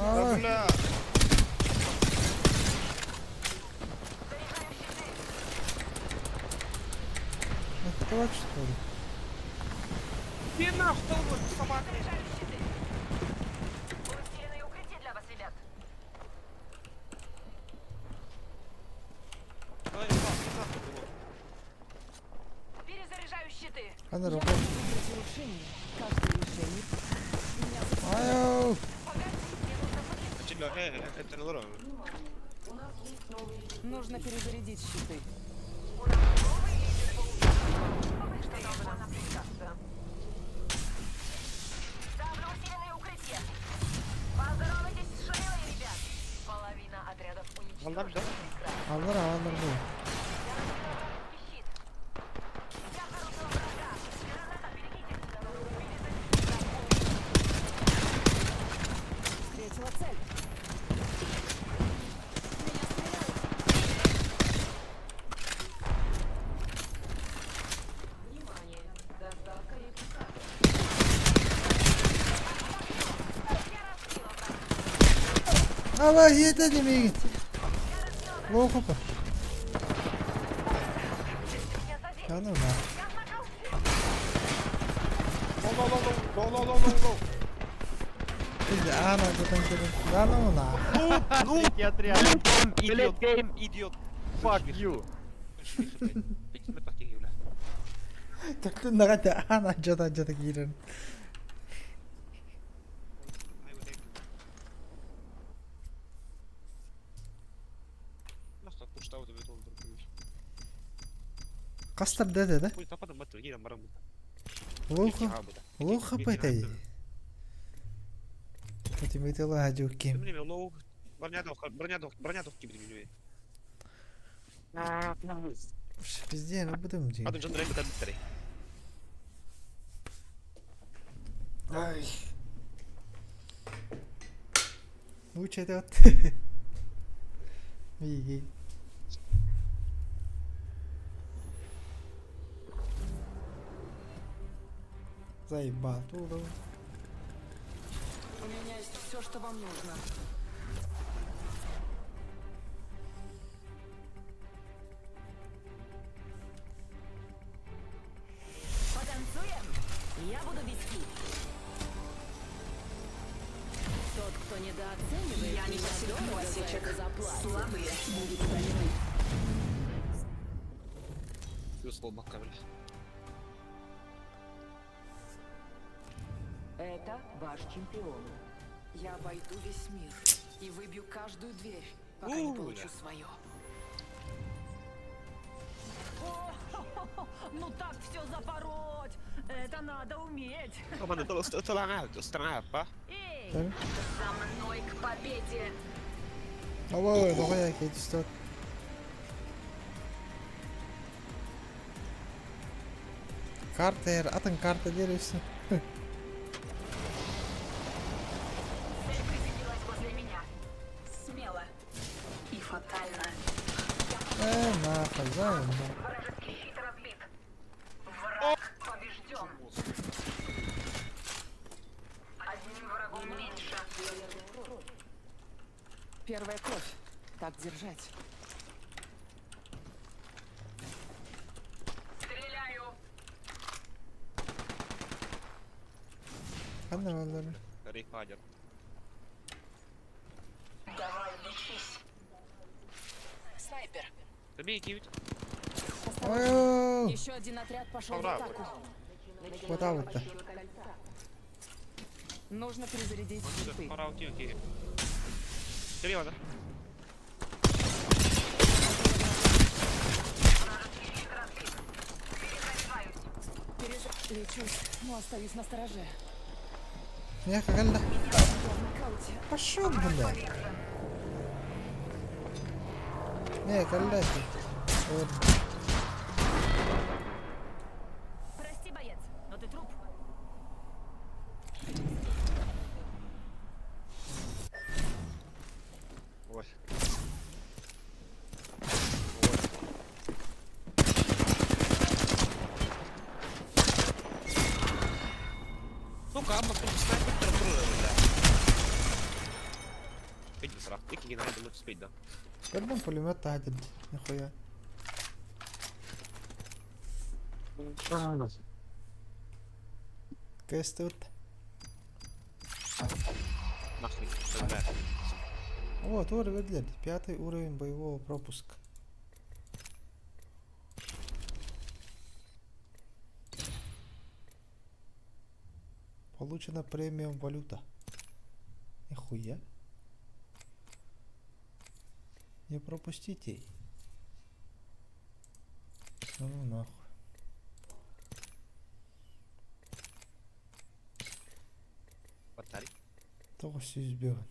Aa, Бля! это что ли? Ты нахуй, долбой, собака! Заряжаю щиты. Усиленное укрытие для вас, ребят. Ай, нахуй, было. Перезаряжаю щиты. Kanna Я robot. буду выбрать улучшение. Каждое решение. Меня Ayo. Чили, это не лорно. Нужно перезарядить щиты. У нас новый лидер по убийствам. Что должно нам приказ? Ставлю усиленное укрытие. Поздоровайтесь с Шейлой, ребят. Половина отрядов уничтожена. Аллах, да? Прекрасно. Allar allar bu. Я разбила вражеский щит. Я обнаружила врага. Граната, берегитесь. Встретила цель. Меня стреляют. Внимание! Доставка репликатора. Ала иэтэ димигит. Лоохопа. Аны на. Low, low, low, low, low, low, low, low. Ана кутан кэлэн. Аны на. Ну, отряд. Idiot game, idiot. Fuck you. Кэлтин наҕа аана жата жата киирэн. Хастар да да? Лоха лоха пэтэй. Этимитела хажукким. Везде, ну будем день. Ай. Лучше это вот. Беги. Заебал. У меня есть все, что вам нужно. Потанцуем? Я буду вести. Тот, кто недооценивает, Я не меня потерплю дорого за осечек. это заплатит. Слабые будут удалены. Это ваш чемпион. Я обойду весь мир и выбью каждую дверь, пока не получу свое. О, ну так все запороть! Это надо уметь! Эй, За мной к победе! Ой, давай я кетістет. Карта, атын карта деревся. Цель приземлилась возле меня. Смело и фатально. Нахуй, заебал. Вражеский щит разбит. Враг побежден. Одним врагом меньше. Первая кровь. Так держать. Стреляю. Ханна баллары. Давай, лечись. Снайпер. Ой, Еще один отряд пошел в атаку. Вот а вот-то. Нужно перезарядить щиты. Лечусь, но остаюсь на стороже. Я калла. Я в нокауте. Пошел, блядь. Не, калла. Вот. прости, боец, но ты труп. Көрдüm пулемет тағдыр. Нихуя. КС тут. Вот, уровень для. Пятый уровень боевого пропуска. Получена премиум валюта. Нихуя. Не пропустите. Ну нахуй. Тоҕус сүүс бөҕөн.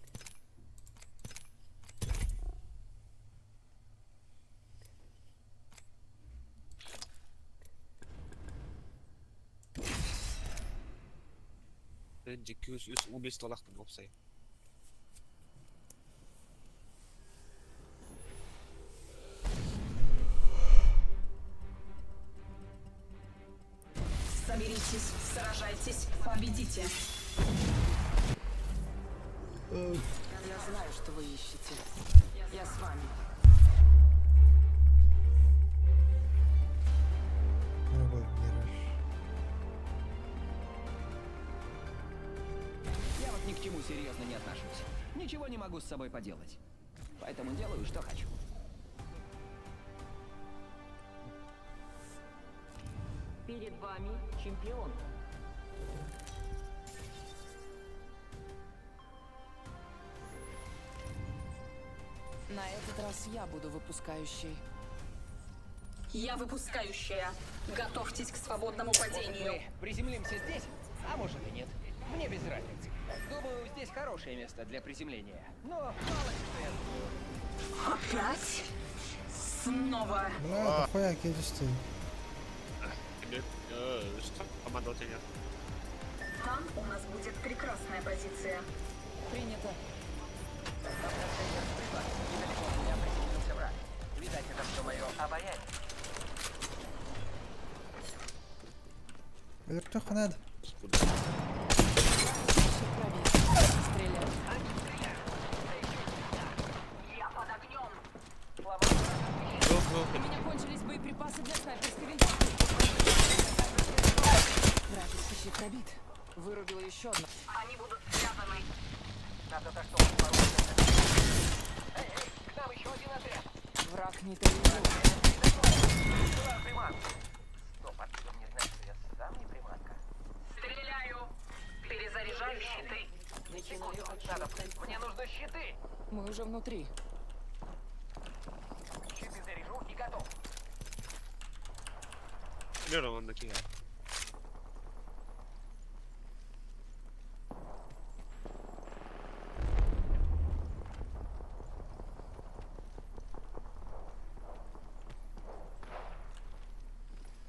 Соберитесь, сражайтесь, победите. Я знаю, что вы ищете. Я с вами. Новый мираж. Я вот ни к чему серьезно не отношусь. Ничего не могу с собой поделать. Поэтому делаю, что хочу. Перед вами чемпион. На этот раз я буду выпускающей. Я выпускающая. Готовьтесь к свободному падению. Мы приземлимся здесь, а может и нет. Мне без разницы. Думаю, здесь хорошее место для приземления. Но мало ли что я думаю. Опять? Снова. Бля, дохуя киристи. Тебе, что? Команда у тебя. Там у нас будет прекрасная позиция. Принято. Недалеко от меня приземлился враг. Видать, это все мое обаяние. Өлөртөх надо. Стреляй. Я под огнем. У меня кончились боеприпасы для снайперской винтовки. Вражеский щит пробит. Вырубила еще одну. Они будут связаны. Надо заштопать пару дырок. Эй, эй, к нам еще один отряд. Враг нейтрализован. Была приманка. Стоп, откуда мне знать, что я сам не приманка? Стреляю. Перезаряжаю щиты. Секунду, надо. Мне нужны щиты. Мы уже внутри. Щиты заряжу и готов. Лера, он накидает.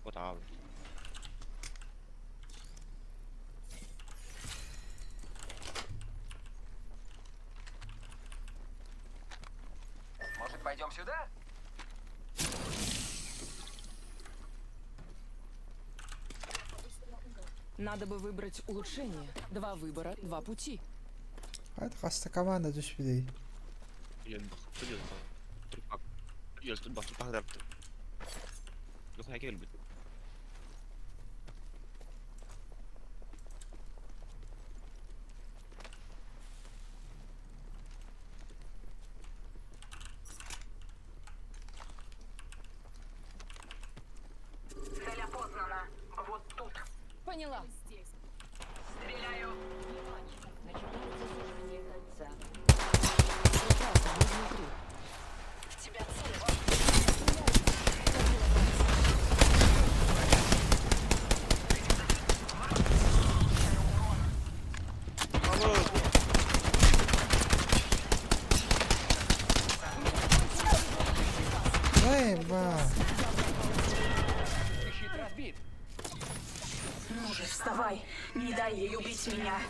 Вот а. Может, пойдем сюда? Надо бы выбрать улучшение. Два выбора, два пути. Хайт хаста команда түспүдэй. Дохуя кэлбит. Цель опознана. Вот тут. Поняла. Стреляю. Начинается сужение кольца. Прекрасно, мы внутри. В тебя цель. Эй, ба. Щит разбит. Ну же, вставай. Не дай ей убить меня.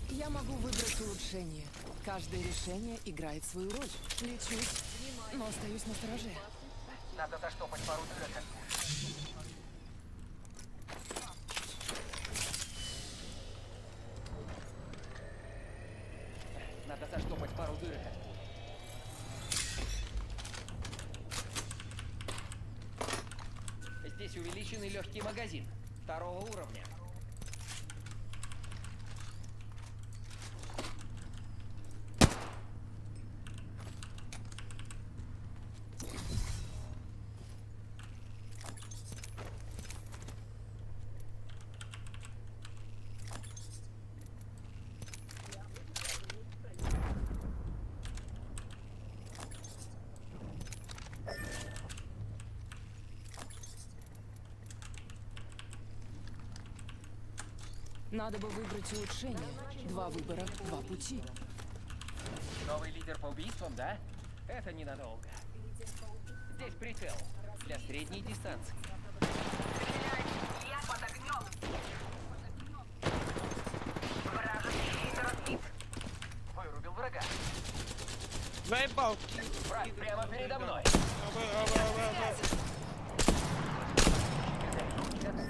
Я могу выбрать улучшение. Каждое решение играет свою роль. Лечусь, но остаюсь на стороже. Надо заштопать пару дырок. Надо заштопать пару дырок. Здесь увеличенный легкий магазин второго уровня. Надо бы выбрать улучшение. Два выбора, два пути. Новый лидер по убийствам, да? Это ненадолго. Здесь прицел для средней дистанции. Я под огнем. Вражеский щит разбит. Вырубил врага. Заебал! Враг прямо передо мной.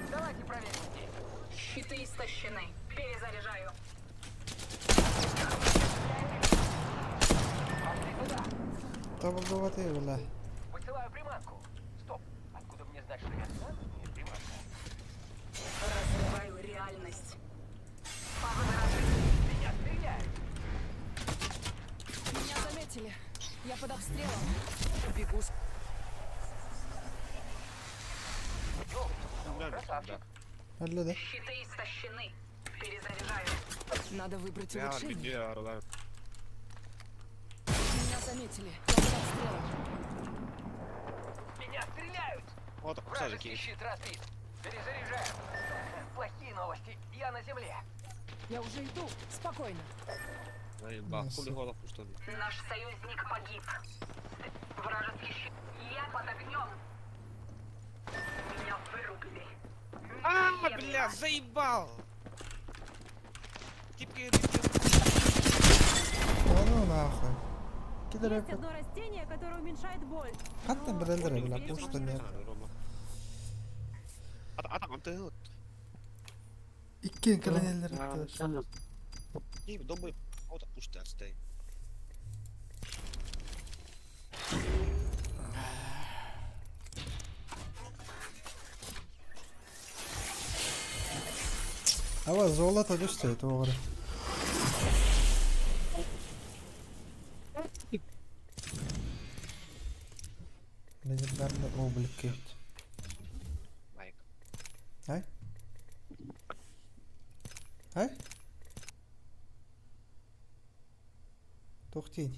Давайте проверим здесь. Щиты истощены. Перезаряжаю. Табыллыбата бля. Высылаю приманку. Стоп. Откуда мне знать, что я сам не приманка? Разрываю реальность. Меня стреляют. Меня заметили. Я под обстрелом. Бегу с Красавчик. Хәлле дә. Щиты истощены. Перезаряжаю. Надо выбрать улучшение. Меня заметили. Я под обстрелом. Меня стреляют. Вот, Вражеский щит разбит. Перезаряжаю. Плохие новости. Я на земле. Я уже иду. Спокойно. Наш союзник погиб. Вражеский щит. Я под огнем. Меня вырубили. А, бля, заебал! Типки Да ну нахуй. Кидер Есть одно растение, которое уменьшает боль. Хатта бирелер бля, пушта нет. Иккен колонеллер аттылар. Ава золото түстө тоғры. Легендарный облик кет. Майк. Ай? Ай? Тоқтейін.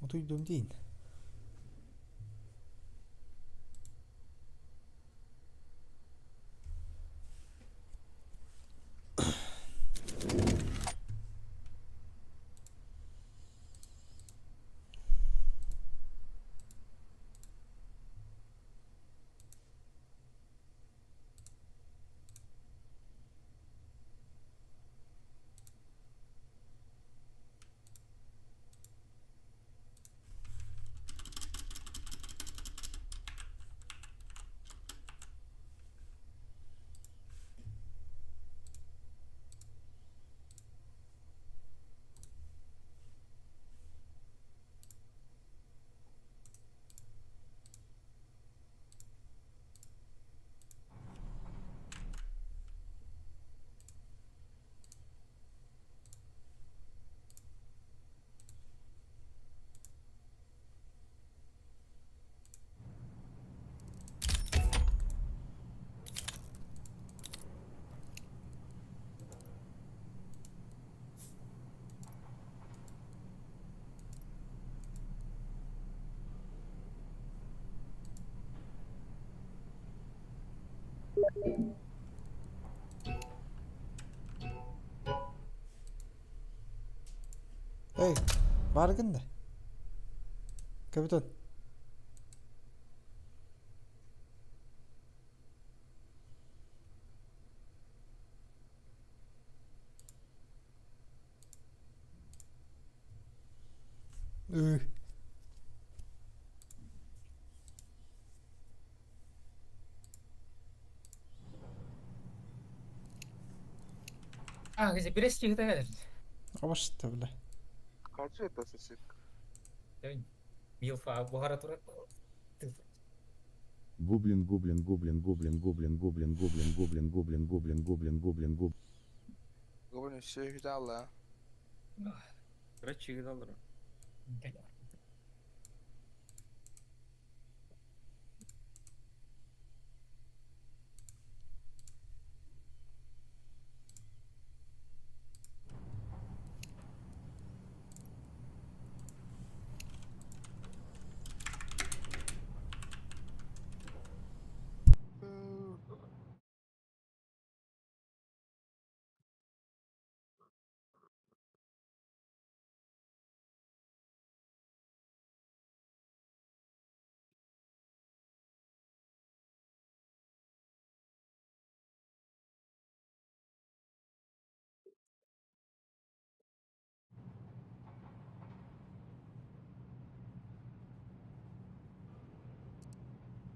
Утуйдум дейін. Эй, баргын да. Капитан. Үй. А, где березки это? Абашты бля. Скажи это соседка. Милфа, бугара турат. Гоблин, гоблин, гоблин, гоблин, гоблин, гоблин, гоблин, гоблин, гоблин, гоблин, гоблин, гоблин, гоблин. Гоблин все видала. Короче, видал.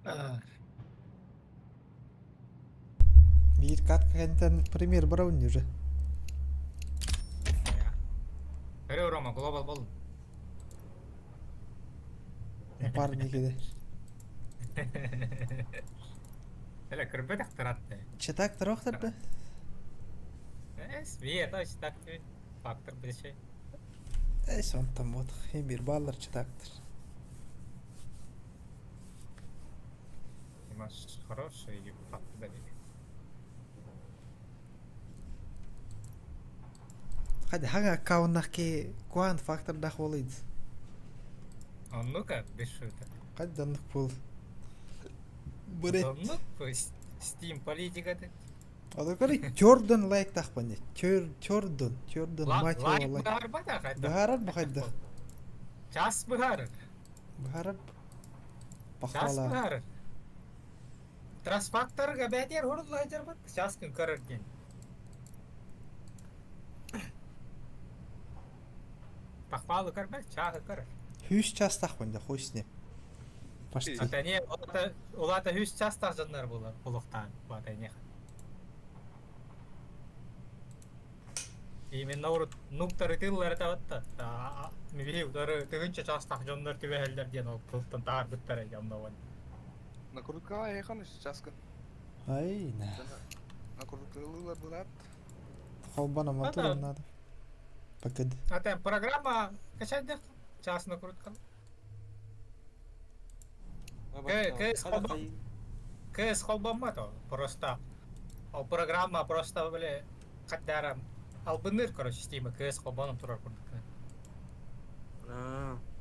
А. Биир катка кэнниттэн премьер барабын уже. Көрө Рома, глобал бол. Напарник иде. Эле көрбөтөх таратты. Читак тарохтар да? Эс, бие, то читак фактор бишей. Эс, онтон вот, хем бир баллар читактыр. Маш хороший фактор да Хadi хага аккауннах ки куан фактордах болыйд. Оннука без шуток. Хadi пул. Бүрет. Оннук Steam политика ты. Ада көрі Jordan лайк тахпан. Jordan, Jordan мать его Лайк лайк. быһаарбата хайда. Быһаарар бу хайда. Час быһаарар. Быһаарар. Час Похвала. быһаарар. Трасфакторга бәтер хоруллайдыр бат. Час күн көрөрген. Похвалы көрбәт, чағы көрөр. Хүс час тахпан да хуй с ним. Почти. Ата не, улата улата хүс час тахжаннар булар, булуктан. Бата не. Именно урут нуктары тыллары табатта. Мибихи удары тыгынча час тахжаннар түбәһеллер диэн ол тылтан таар буттар ямнауан. Накрутка яхан сейчас. Ай, на. Накруткалыла брат. Холбана мотор да. надо. Пакет. Ата программа качать час накрутка. КС холбам. КС холбамма то просто. Ол программа просто биле каддарам албыныр короче Steam КС холбаном турар курдук.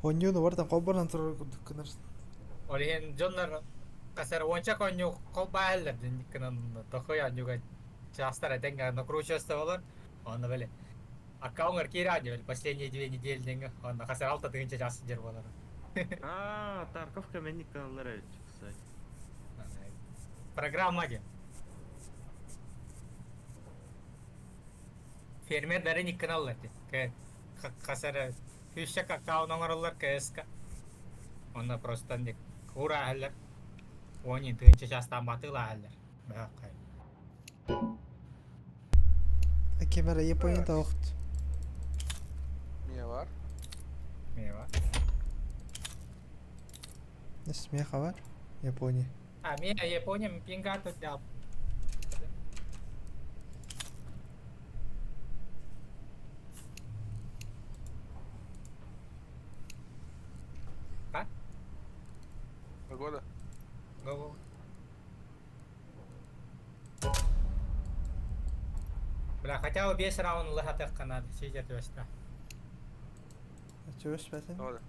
Оньюну бартан холбанан турар курдук кынар. Олиһин дьоннор касар уонча конню холбааллар динниккынан тохой анюга частар этенга накручиваться болар. Онно биле аккаунтар киирани били последние 2 недели деньги. Онно касар алта тыгынча час жер болар. А, Тарков каменник каналлар кстати. Программа де. Фермер дары никканаллар ди. Касар хүшчә аккаунт оңороллар КСК. Онно просто ник кура ахаллар. Они тыгынча частан батыла ахаллар. Бакай. Кемера Японияда оқыт. Не бар? Мева. Не смеха бар? Япония. А, мен Япония пинга тут да. А? Погода. Го. Бля, хотя бы 5 раунд лыхатых канады, сидят веста. Чего спятын? Погода.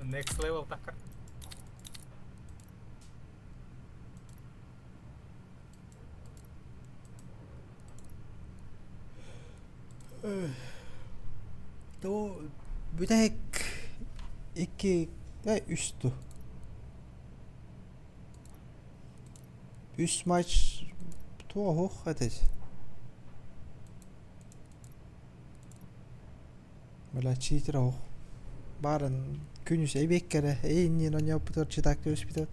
Next level так. То бүтэк икки үсту. Үс матч туа хух этет. Бля читер хух. Барын күнүс эбеккере эйнин оньоппутор читак төспүтөт.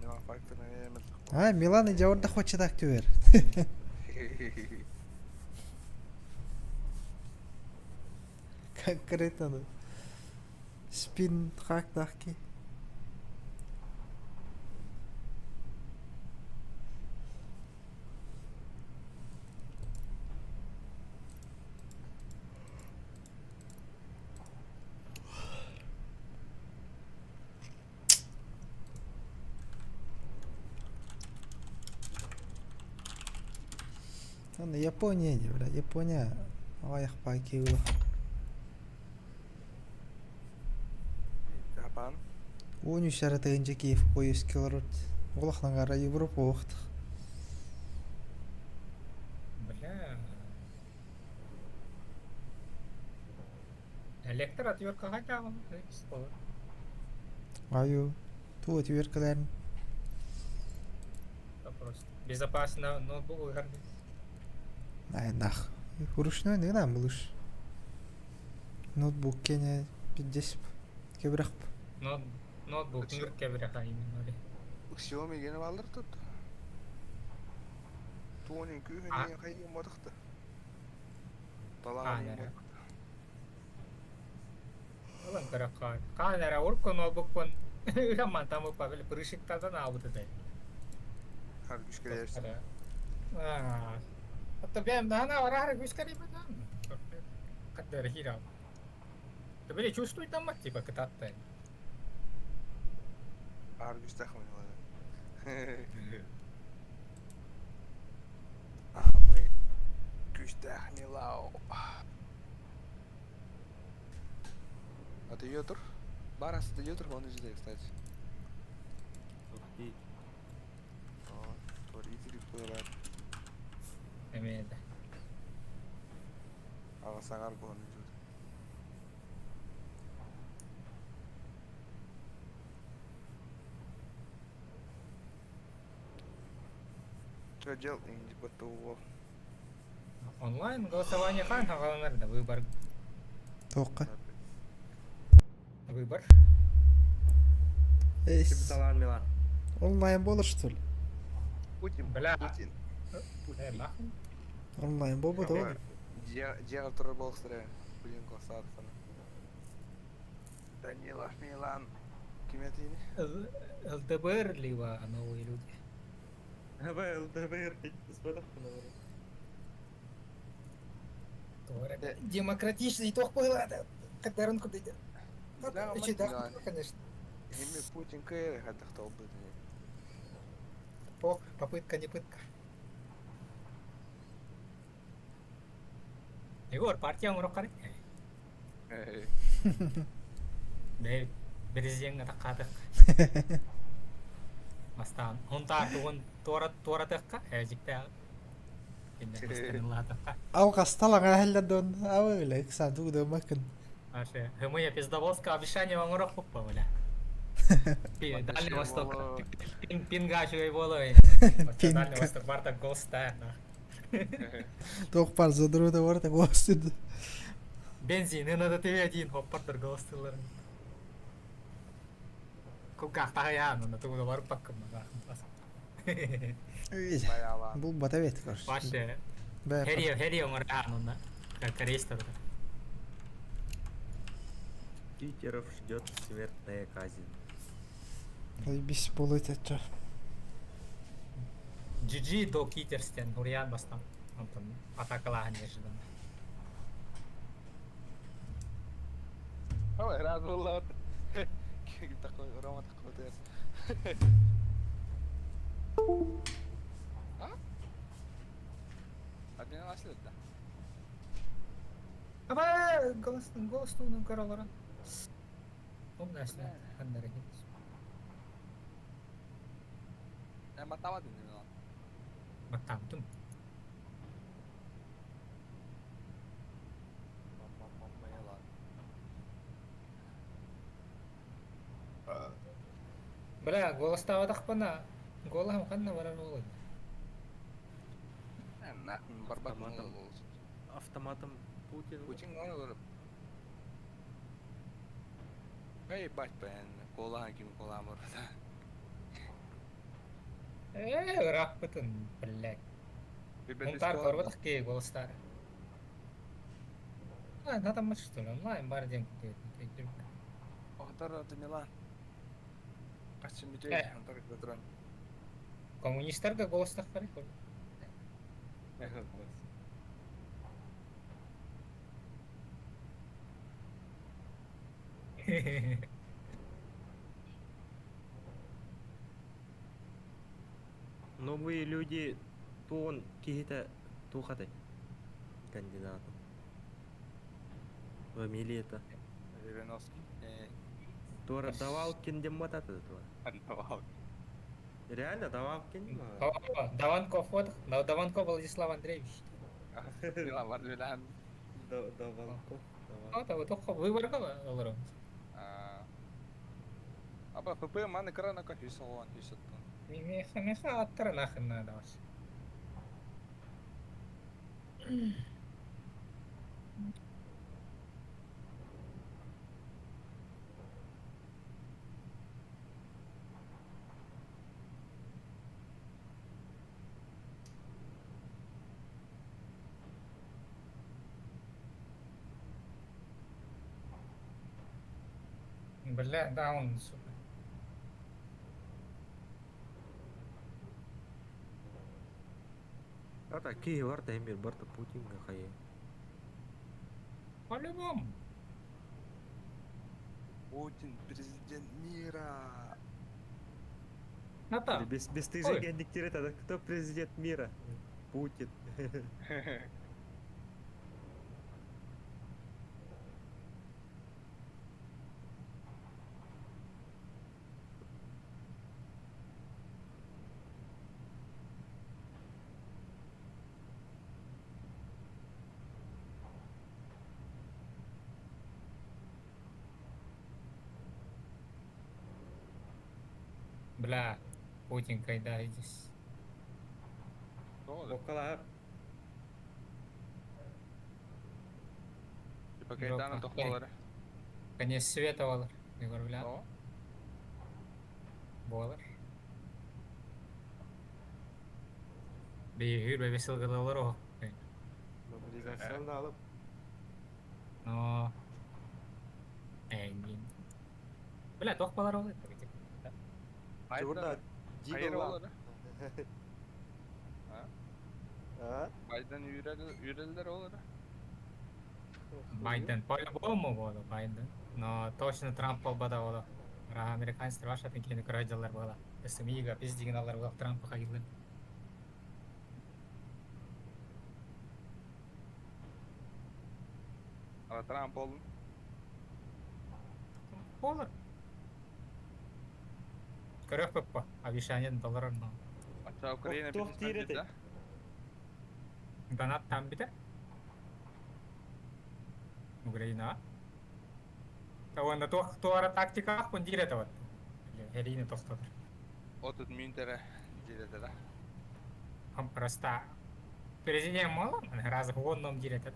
Милан фактор наверное. А, Милан и жаворда хочет так түбер. Конкретно. Спин трак дахки. Аны Япония ди, бля, Япония. Аяқ кеула. Japan. Он үш ара тыгынча Киев поезд килорот. Олахнангара Европа оқтық. Бля. Электр отвертка хотя бы. Аю. Ту отверткаларын. Просто безопасно ноутбук выгорный. Ай, нах. Ручной не нам лучше. Ноутбук кене пиздец. Кебрах. Ноутбук кебрах именно. Xiaomi gene alır tut. Туонин күүһүн хайы мотохта. Талаан. Алан каракка. Камера урко ноутбукпун. Хаман там упа били прышыктардан аабыт этэй. Хар күскелерсин. Аа. Атта бэм даана барар күскери бадан. Каддар хира. Ты били чувствуй там типа кататта. Хар күстэх Мы күстэх милау. А ты йотур? Барас, ты йотур, он из кстати. Ух ты. Эмеде. Ага, сагар гон идет. Что делать, типа того. Онлайн голосование хан хагаланар выбор. Тоққа. Выбор. Капиталан Милан. Онлайн болар что ли? Путин. Бля. Путин. Путин. Онлайн боба да? Дья турар болсыра. Блин, голосарсana. Данилов Милан. Ким этини? ЛДБР либо новые люди. ЛДБР, Демократичный тох было, когда рынку дойдет. Очень да, конечно. Ими Путин кайры хадахтал бы. Ох, попытка не пытка. Егор, партия урок Бэй, президентка таккадык. Бастан, онтар тугун туора туоратыкка, эжикте. Алғасталаң әһелләрдән авы биле, кса дугда макын. Аше, мы пиздоболска обещание вам урок пупа, бля. Дальний Восток. Пинга чуй болой. Дальний Восток барта голста. Тоқ бар задыруда бар так голостыды. Бензин, надо тебе один, хоп, партер голостылар. Куках тагаян, на тугуда бар паккым. Бұл бата бет, короче. Ваше. Хери, хери оңыр на. Корейстер. Читеров ждет смертная казнь. Бис болот это. GG до китерстен, Урьян бастан. Антон атакалахан неожиданно. Ой, раз было. Такой, Рома такой вот А? Обменялась ли, да? Аба, голос, голос туунун көрөлөрөн. Умнасына, ханнары кетс. Я матавадын Милан. Маттамтым. Милан. Бля, голоставадах бана. Голахам ханна барар болот. Нахуй, барбак Автоматом. Путин. Путин говорит. Эй, бать, бен, кола ким кола мурда. Э, рахпытын, блядь. Мунтар көрбөтөх ки голостар. А, надо мы что ли, онлайн бар ден күтөт. Охтар это Милан. Качы митей, антар кадрон. Коммунисттарга голостах бар. Новые люди туон кихите тухаты кандидатом. Фамилия это. Жириновский. Тура давал киндемататы тура. Давал. Реально давал кин? Даванков вот, Даванков Владислав Андреевич. Милан Милан. Даванков. Это вот только выбор олорон. Аба ФП маны крана как висолон висот. Меха меха аттара нахрен надо вас. Бля, даун, сука. А такие варта эмир барта Путинга хае. По-любому. Путин президент мира. Ната. Без Ой. бесстыжие тогда кто президент мира? Путин. Бля, Путин когда здесь. Около Типа Кайдана тохтолары. Конец света олар. Егор, бля. Болар. Бейгір бәбесіл ғылалар о. Мобилизацияны алып. Но... Әйнин. Бля, тоқ балар ол. Жуырда Хайыр Дидола. олары. А? А? Байден үйрелдер олары. Байден. По-любому болды Байден. Но точно Трамп болбада болды. Ра американецтер ваша тенкені көрәділер болды. СМИ-ға біз деген алар болды Трампқа қайылды. Ала Трамп болдun. Болар. Көрөк көп па. Обещание доллар но. Ача Украина Тох бизнесмен тирети. да? Донат там бите. Украина. Тауанда туох туара тактика кун дире тават. Херини тохтотор. Отут мюнтере дирети да. Он просто президент мало, раз в год нам дире тат.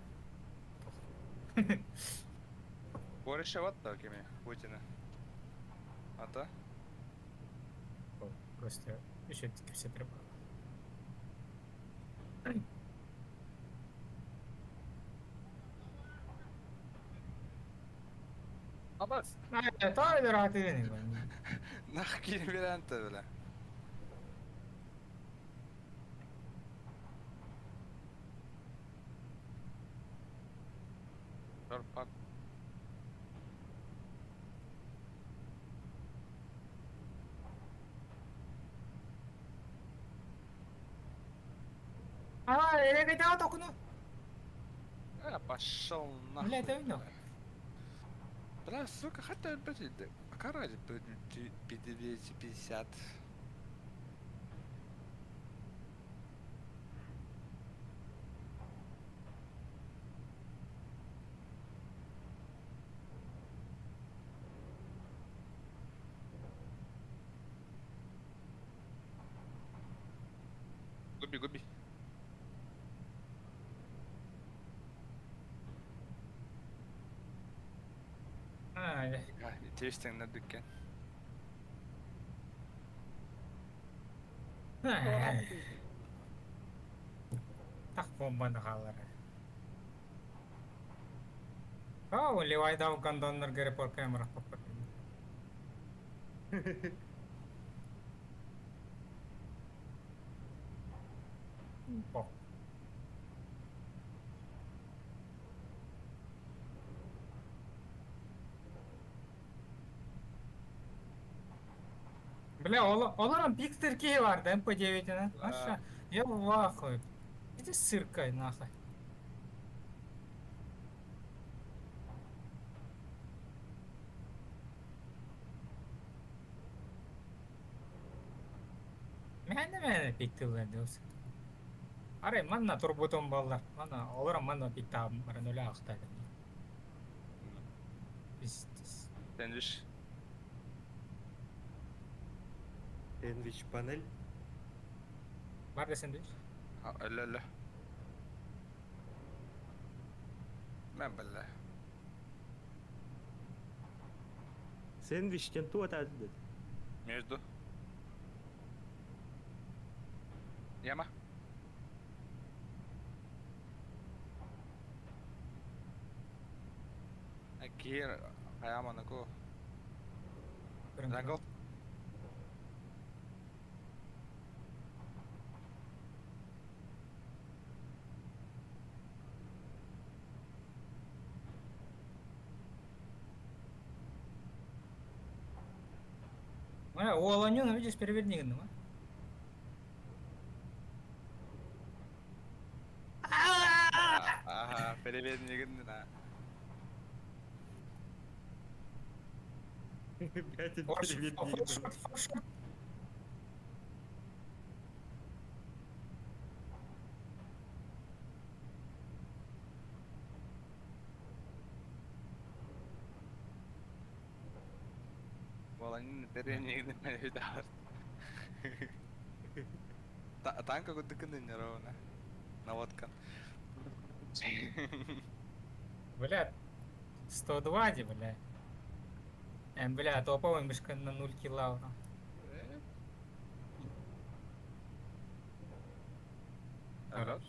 Боришеват да кеми Путина. Ата? Просто еще все треба. Абас. Той раты Нах кирберанты бля. Шарпак. А, я хотел только ну. А, пошел нахуй. Бля, это видно. Бля, сука, хотя, блядь, какая разница, 250. Губи, губи. А, Тестинг на дыке. Так бомбаны қалар. Ау, левайдав гандоннар керек бол камера қопыр. Бо. Бля, оларым пиктерки бар, да, МП9, Аша, я в ахуе. Иди сыркай нахуй. Мәне мәне пиктилер диyorsun. Арай манна турбутон баллар. Манна олар манна пикта баран өлө актады. Пиздец. Сэндвич. Сэндвич панель. Бар да сэндвич? А, өлө өлө. Мен биле. Сэндвич тенту атады. Между. Яма. Кир, Аяма нако. Jungle. Бля, уоланньын, видишь, переверни гынным, а? Ага, переверни гыннын, а. Блядь, переверни гынным. Уоланньын переверни гынным, өйдөөр. Танка курдук гыннын ровно. Наводка. Бля, 102 ди, бля. Бля, топовый мышка на 0 килла. Хорош.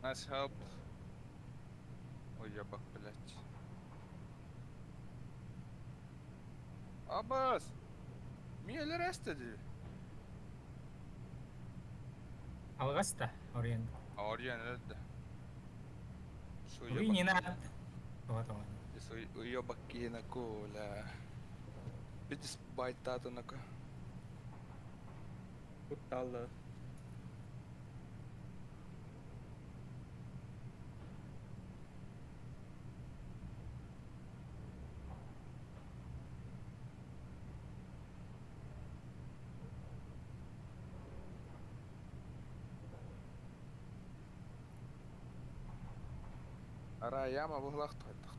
Nice help. Уебок, блядь. Абас! Миэлэр эстэ дии. Алгаста, Ориен. Ориен өлдө. Уй, не надо. Вот он. Уебок киһини бля. Видишь, байтатынака. Кутталлы. Ара яма быһлах туһаттах.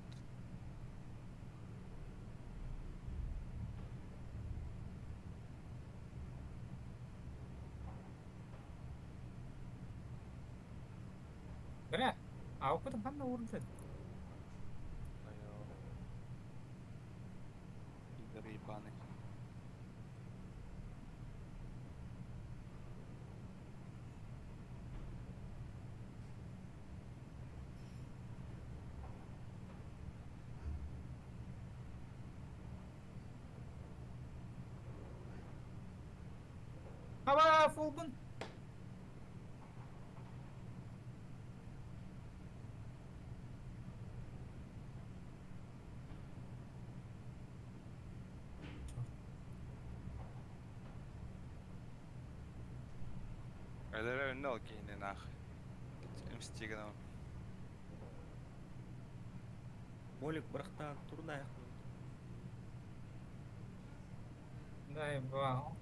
Бля, а у ханна урдын. Пидор ебаный. Аба, фулбун. Өлөрө өннө ол киһини нах. Мстигнам. Молик бырахтаан турна Дай бал.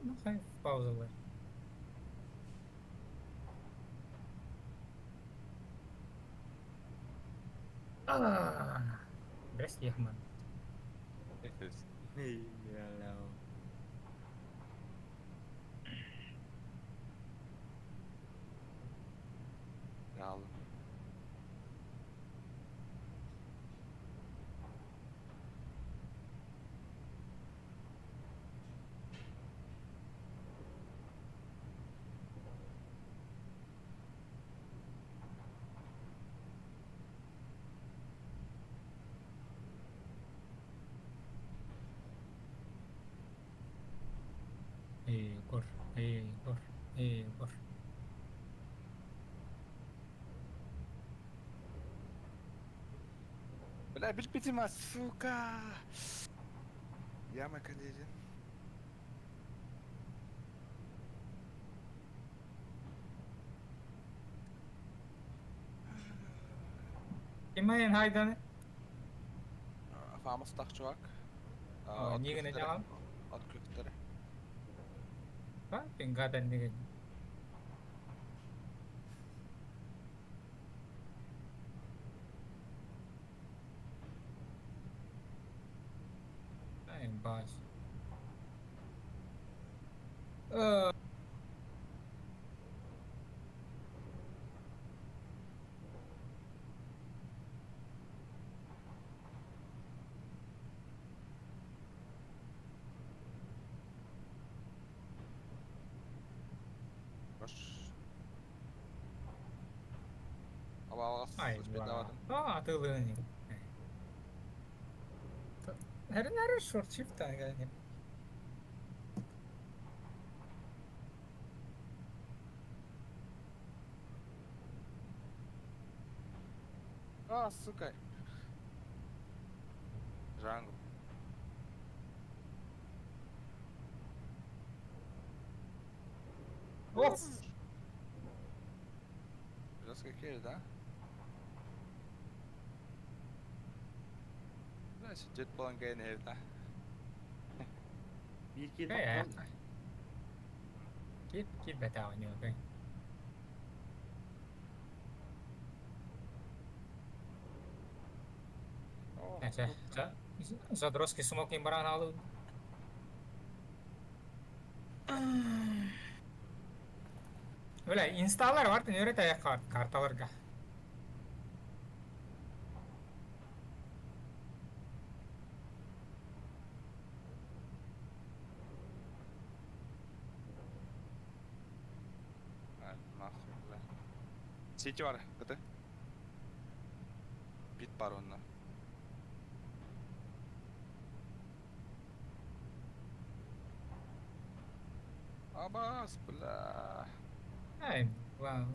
Ну, хай в паузу лежить. Здрасте, Яхман. Реально. Егор, Егор, Егор. Бля, билбитим сука! Яма калерин. Кимайын хайданы? Фамастах чувак. Нигене жагам? Открыттары. Пингатан нигене. Ебать. Баш. Абаҕас Ай, успейдаабатым. А, атылыын. Эрин шорт shift ага. А, сука. Jungle. Ох! Жестко керри, да? Значит, дед балан кайын да. Bir kill Э. тапкан. Кип кип бета у него. Задроски смок им баран алу. Бля, инсталлар бар, нөрөт аяк карталарга. А, нахуй, бля. Сити бар, кыты. Бит бар онна. Абас, бля. Ай, вау.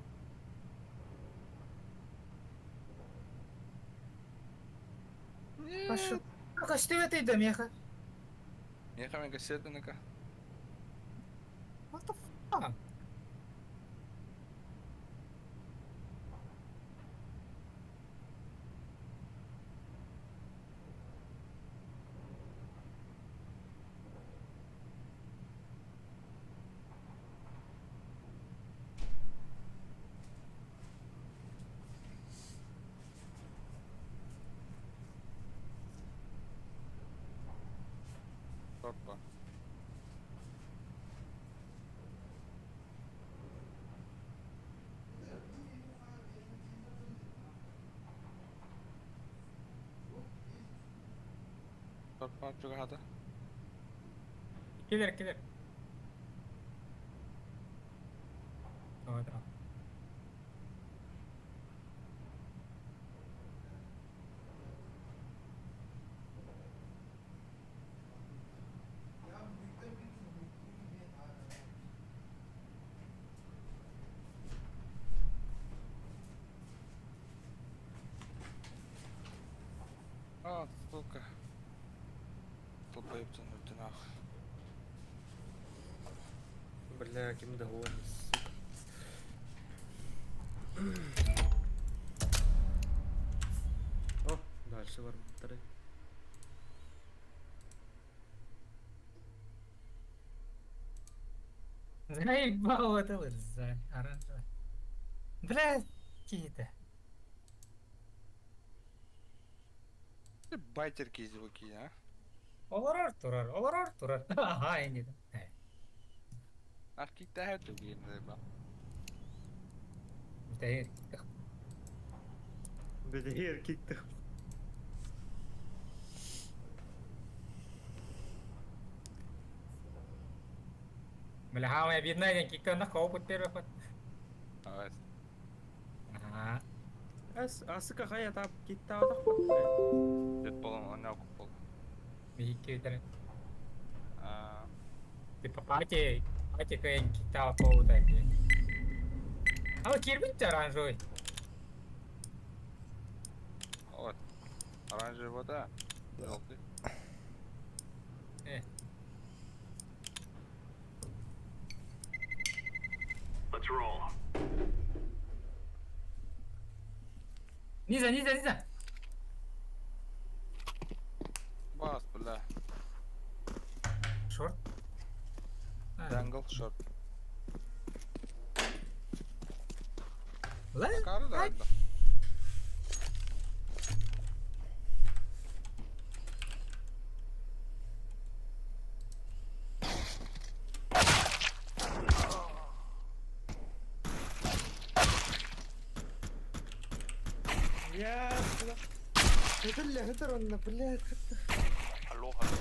Паша, что это да меха? Меха мен кассетыныка. What the fuck? Опа. Опа, чугахата. Киллер, киллер. Давай, давай. А, сука. Долбоеб ты нахуй. Бля, ким догонит, сука. О, дальше var второй. Заебал это за оранжевый. Бля, какие-то. Байтерки звуки, а? Олорор турар, олорор турар. Ага, инди. Архитектор заебал. Бля, Бля, кикты. Бля, хамай объединение, кикты на опыт первый ход. Давай. Ага. Ас, асыка хая тап кикта атак. Дед болон, он пол. Бики А, Типа пати, пати кыйын кикта полудай. А кирбит оранжевый. Вот. Оранжевый вода. Желтый. Э. Let's roll. Низа, низа, низа. Бас, бля. Шорт. Jungle, шорт. Ла? Кары да. Бля. Хытыр хытыр онно, блядь. Алло, алло.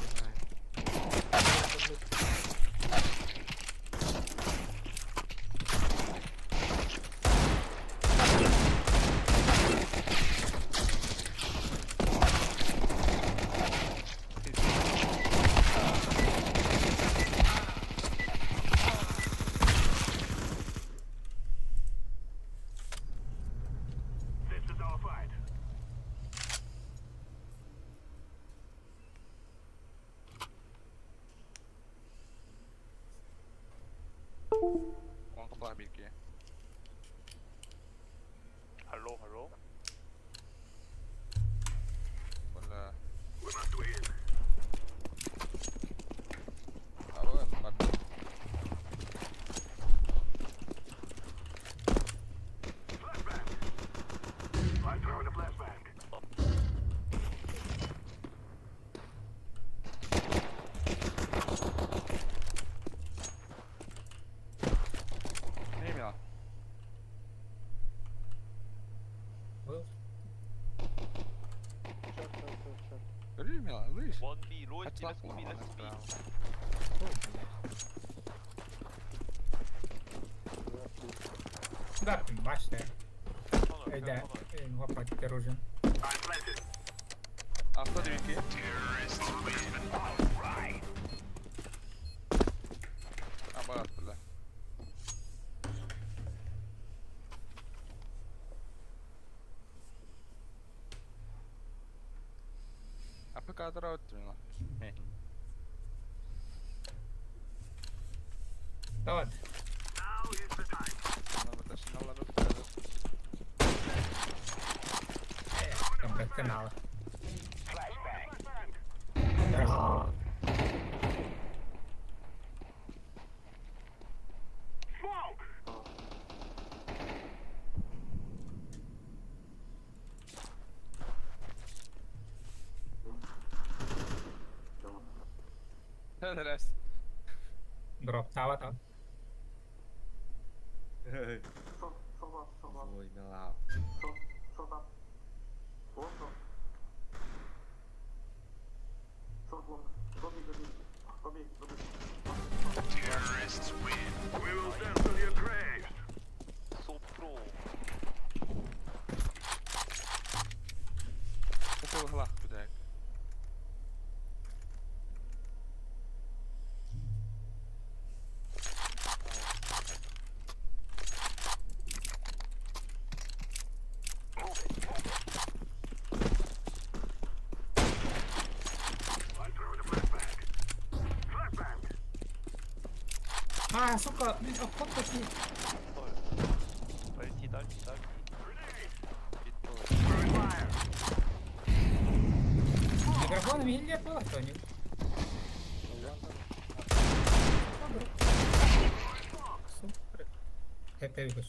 Он капла бирки. Алло, алло. Бля. А вон, мат. Не имела. Был. Говори, Мила, слышь? One B, let's B, let's B, let's B. Да, бачите. Йде. Він лопать оружие. А что двики? А, багат, бля. А пока дроут, Мила. Давай. Там как каналы. Здрасте. Дроп, тава там. Ой, Мила. So pro. Это в углах куда? А, сука, блин, обход пошли. 딸티, 딸티, 딸티. Микрофон вилля было, кто-нибудь? Супер. Это еще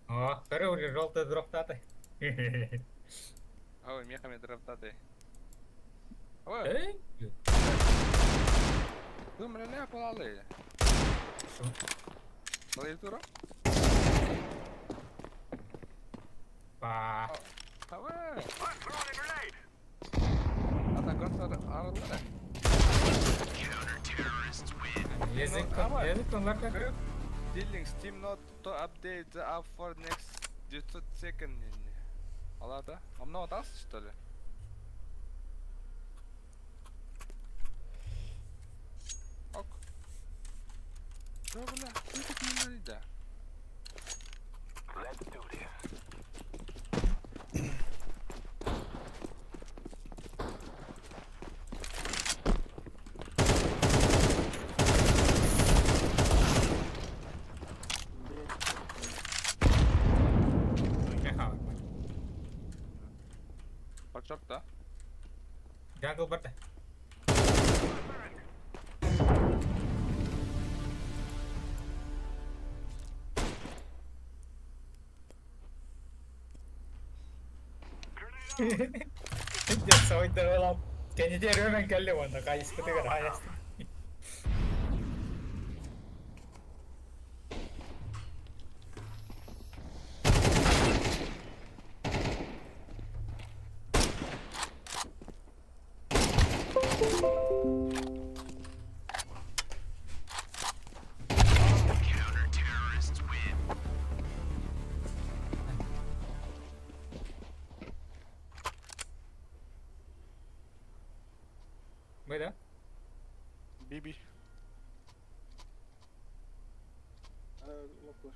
О, второй желтый дроп таты. Ой, мехами дроптаты. Ой. Эй? Думали, не полали. Клавиатура? Па. Давай. А так он Язык, язык он лака. Dealing Steam not to update the app for next 900 second. Алада. А много даст, что ли? Ок. Что, бля? Ну тут не надо. Меха. Подшоп, да? Джангл барда. Дьэ, сойдоҕолоох. Кэннитигэр өмөн кэллэ уонна хайыспытыгар хайастым. Быда? Биби. Локлар.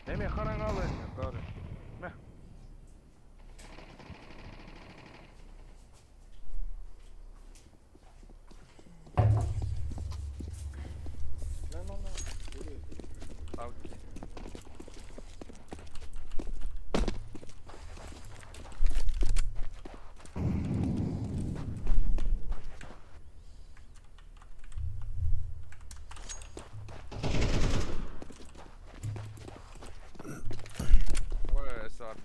Эме хараҥалы. Бары. Мэ. No, no, no. Окей. Ой, сар.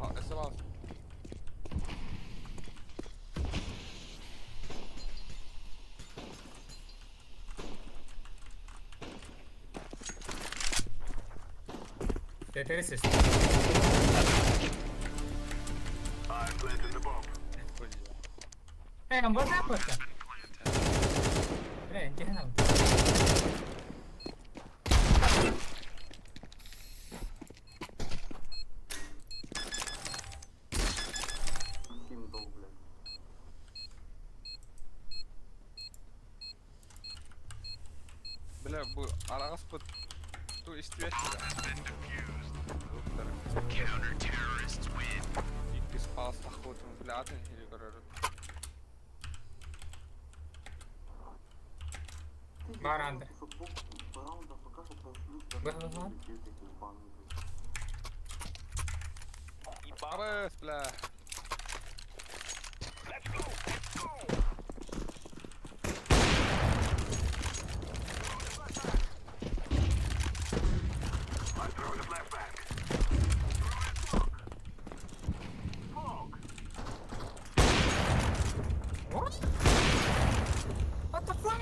А, СЛА. Тетерис. Э, вот так вот. Бля, интересно. Сим дол, блядь. Бля, бу араҕаспыт ту истибэт. Иккис паас тахпытым, бля, атын хири көрөр. Баранды. Б-б-б. Барыс, бля. What? What the fuck?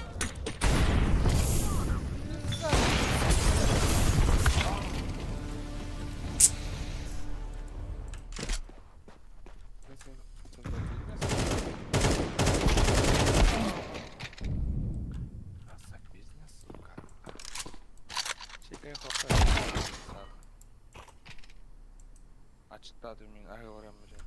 Бизнес, сука. Чекай, хохой. Ачыктады мин аһыгырам бile.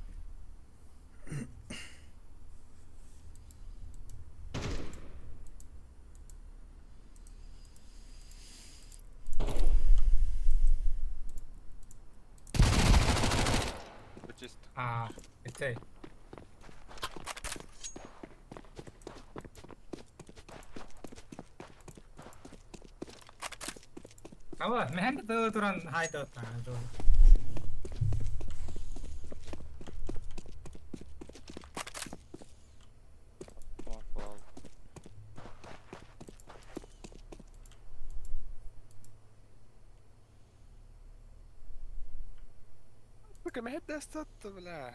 Чисто. А, это. Ава, мен тылы туран хайда оттан. Сука, ما حد استط бля.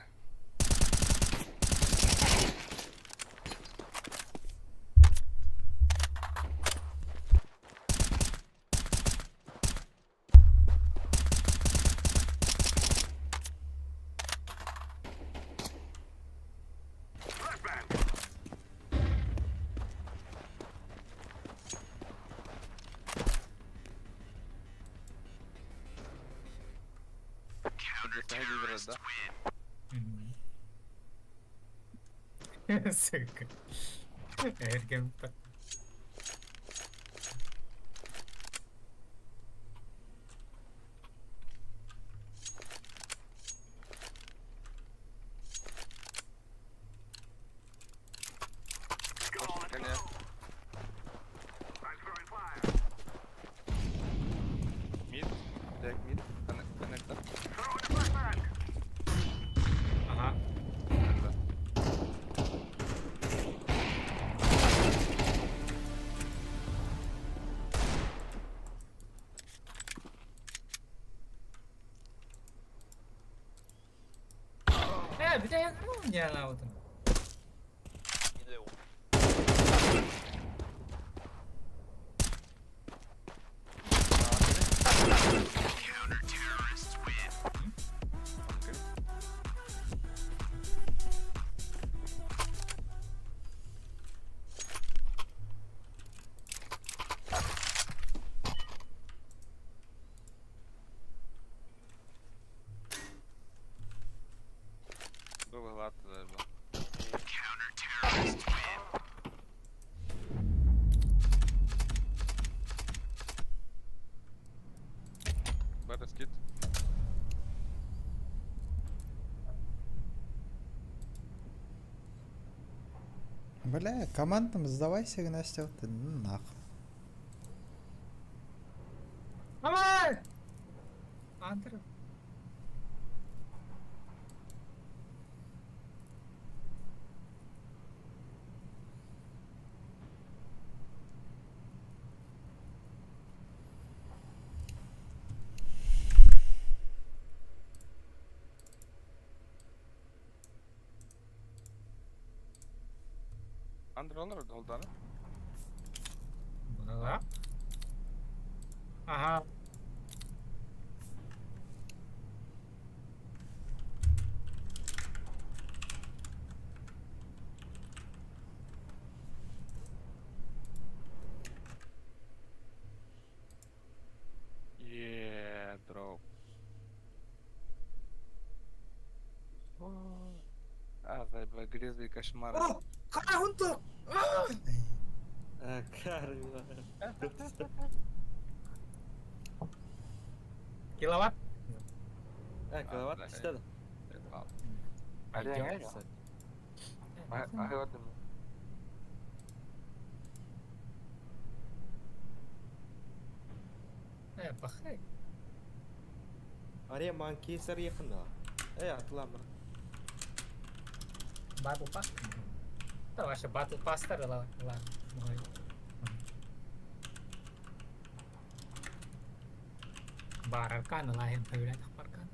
Где-то да? Сука. Эргем так. Конечно. Мид, так, мид, Бля, ну, не она вот. Бу быһылааттылар бу. Бары скид. Бля, командам сдавайся, Настя, ты нах. Амай! Антер. Андр олар долдары. Была. Ага. Yeah, дроп. А, бля, грязный кошмар. О! Хара унтук! А, карма. Киловатт? А, киловатт 50. Пойдёт. Ахыватым. Пахай. Аре ман кейсер якында. Эй, атлама. Battle Pass? Да, ваша Battle Pass ла, ла, мой. Бар аркана, лахен появляет аркан.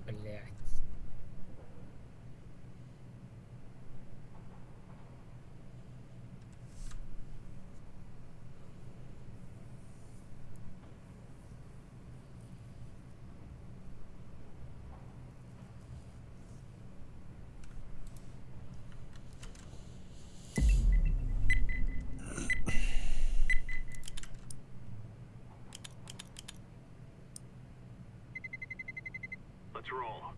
Блять. Let's roll.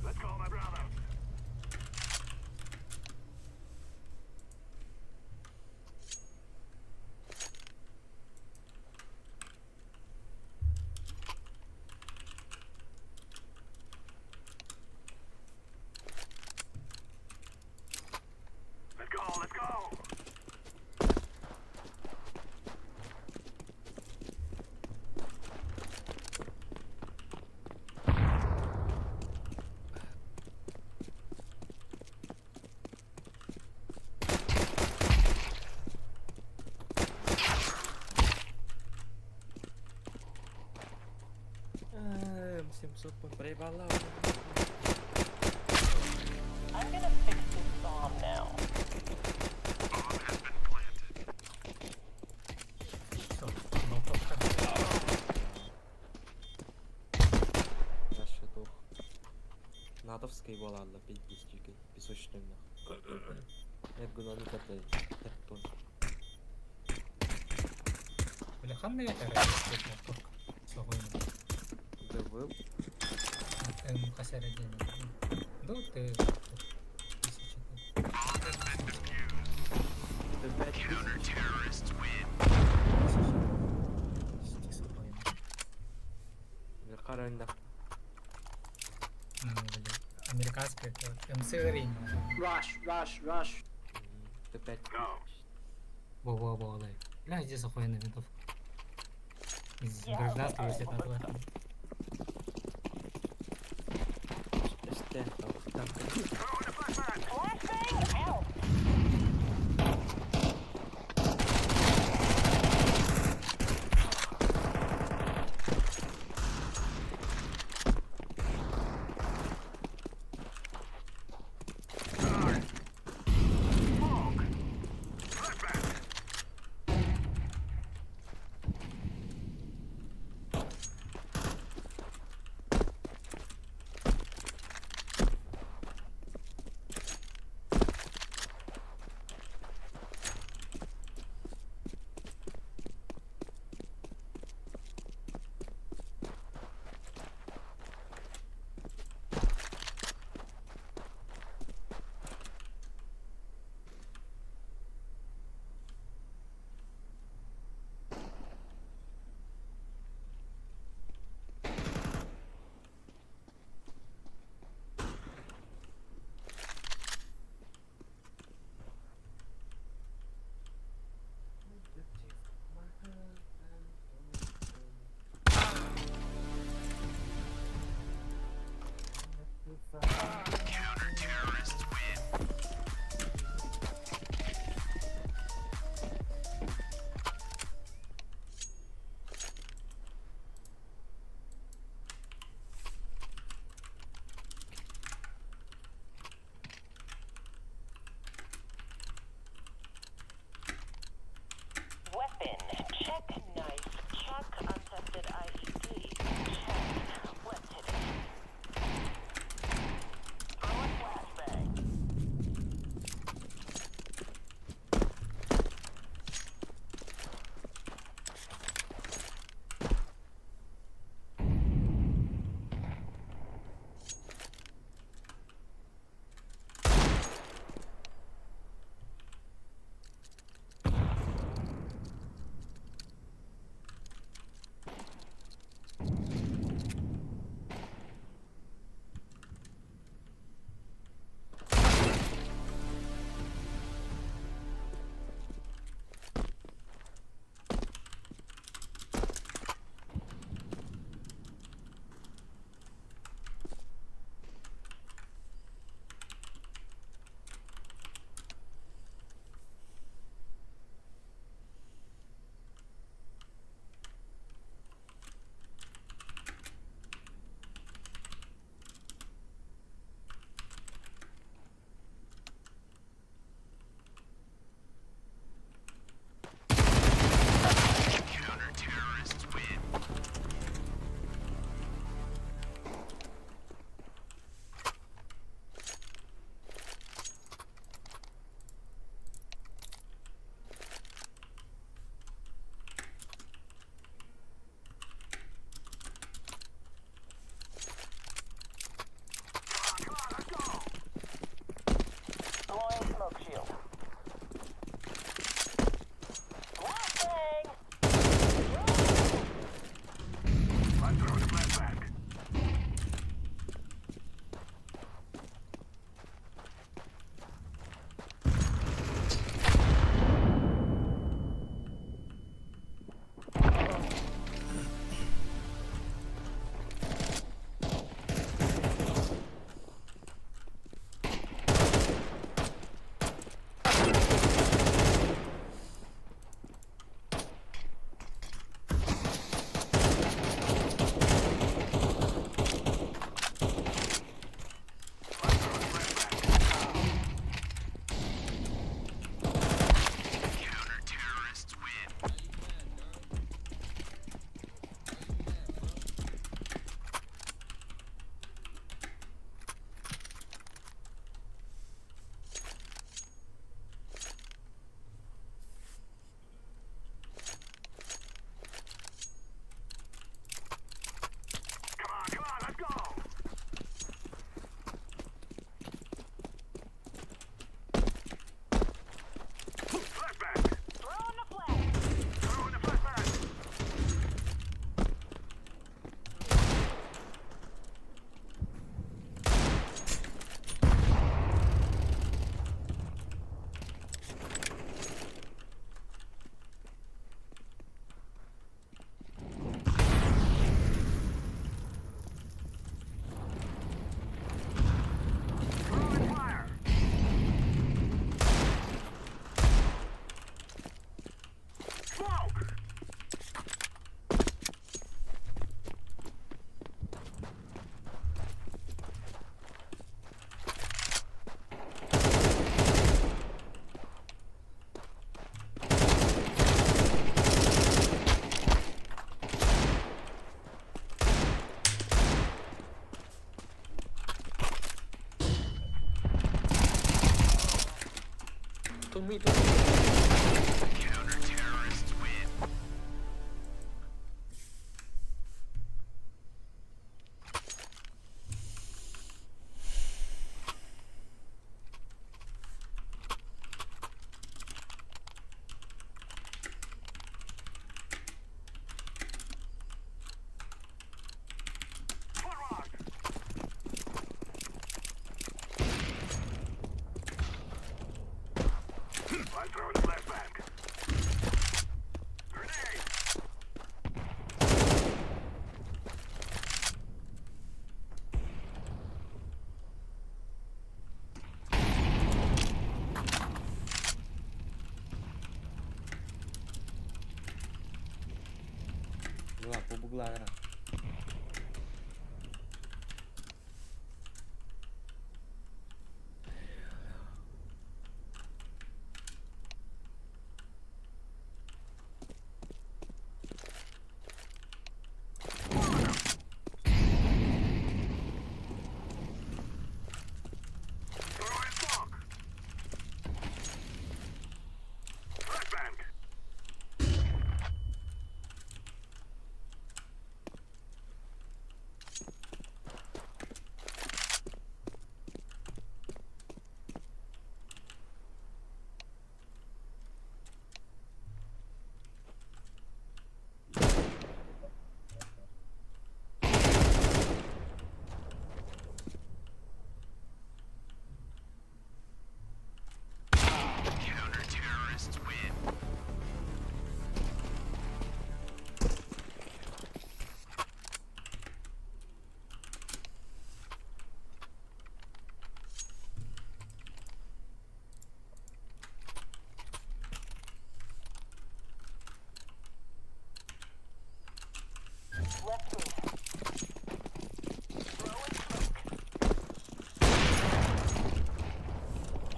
Let's go, my brother. Let's go, let's go. М700 проебала. I'm gonna fix this bomb now. Всё, кнопка. Натовскай буолааллар пиздец песочный Эргономиката тартон. Бля, ханна это Соҕуйун. Забыл. Хас эрэ диэн. Ду ты. Это 5000. Қараңда. Американская МС Рин. Rush, rush, rush. Это 5000. Во-во-во, лай. Бля, здесь охуенная винтовка. Из гражданского университета. СТ. Там. Weapon. Check knife. Check untested IED. Check. Let's hit it. On me, on me. Була, побугла гра.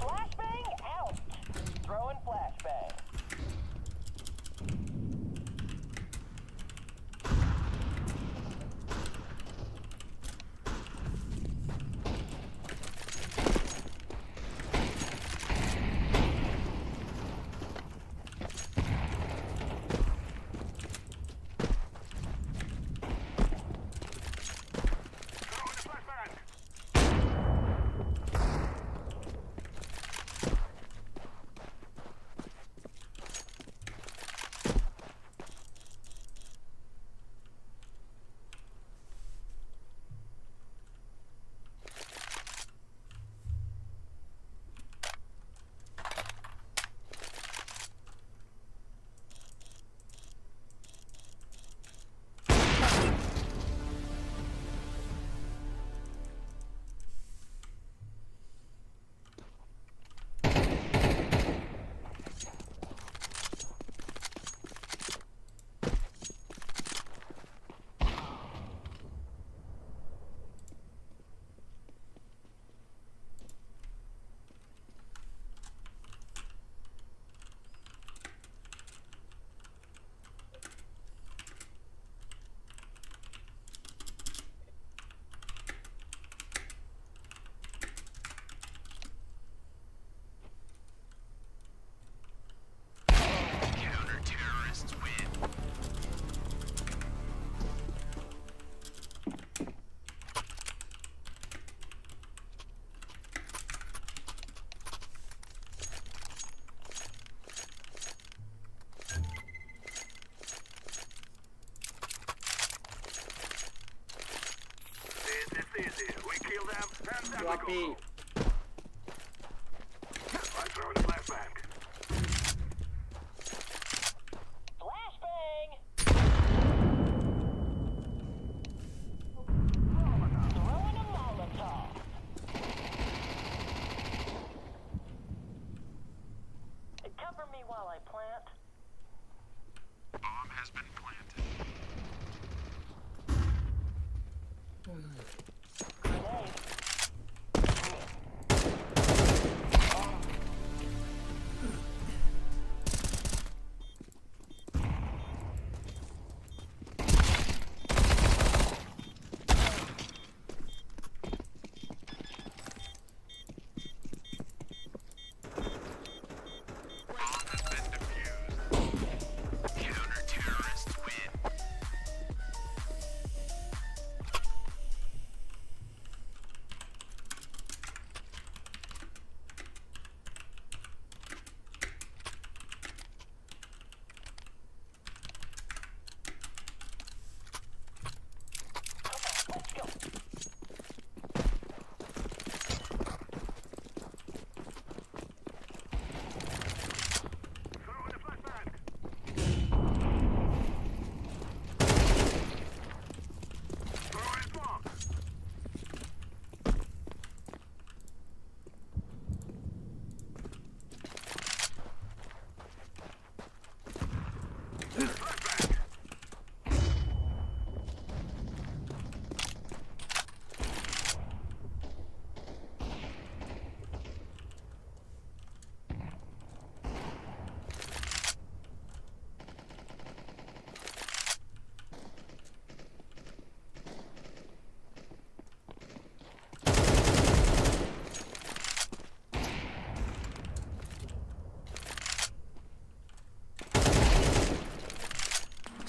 Flashbang out. Throwing flashbang. Drop B. Flashbang. Throwing a Molotov. Cover me while I plant. Bomb has been planted. Grenade.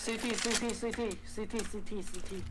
CT CT CT CT CT CT.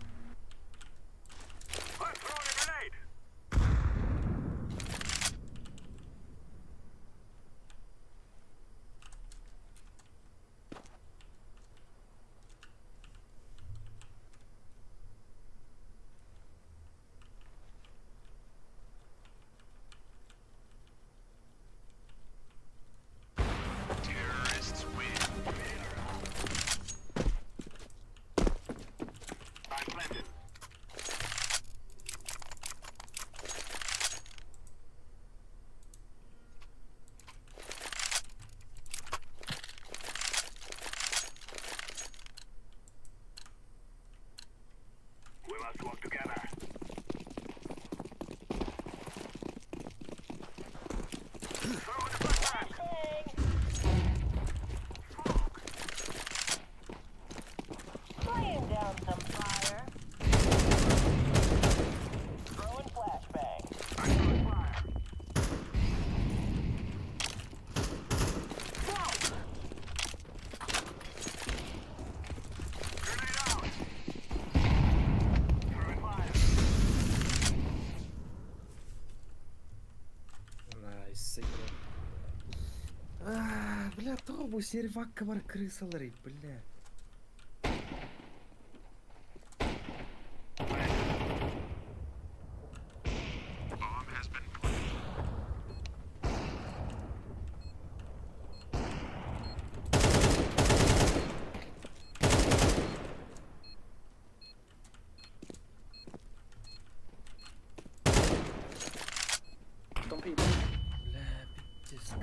Laying down some fire. Throwing flashbang. Найс. А, бля, тоҕо бу сервакка бар крысалары, бля. Don't peek. Бля, пиздец,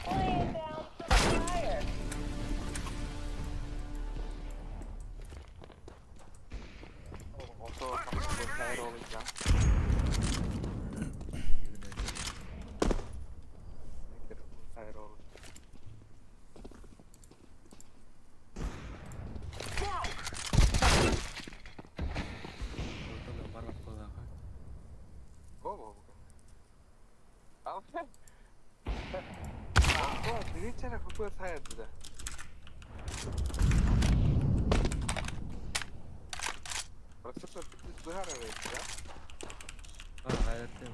Laying down some fire. А, это...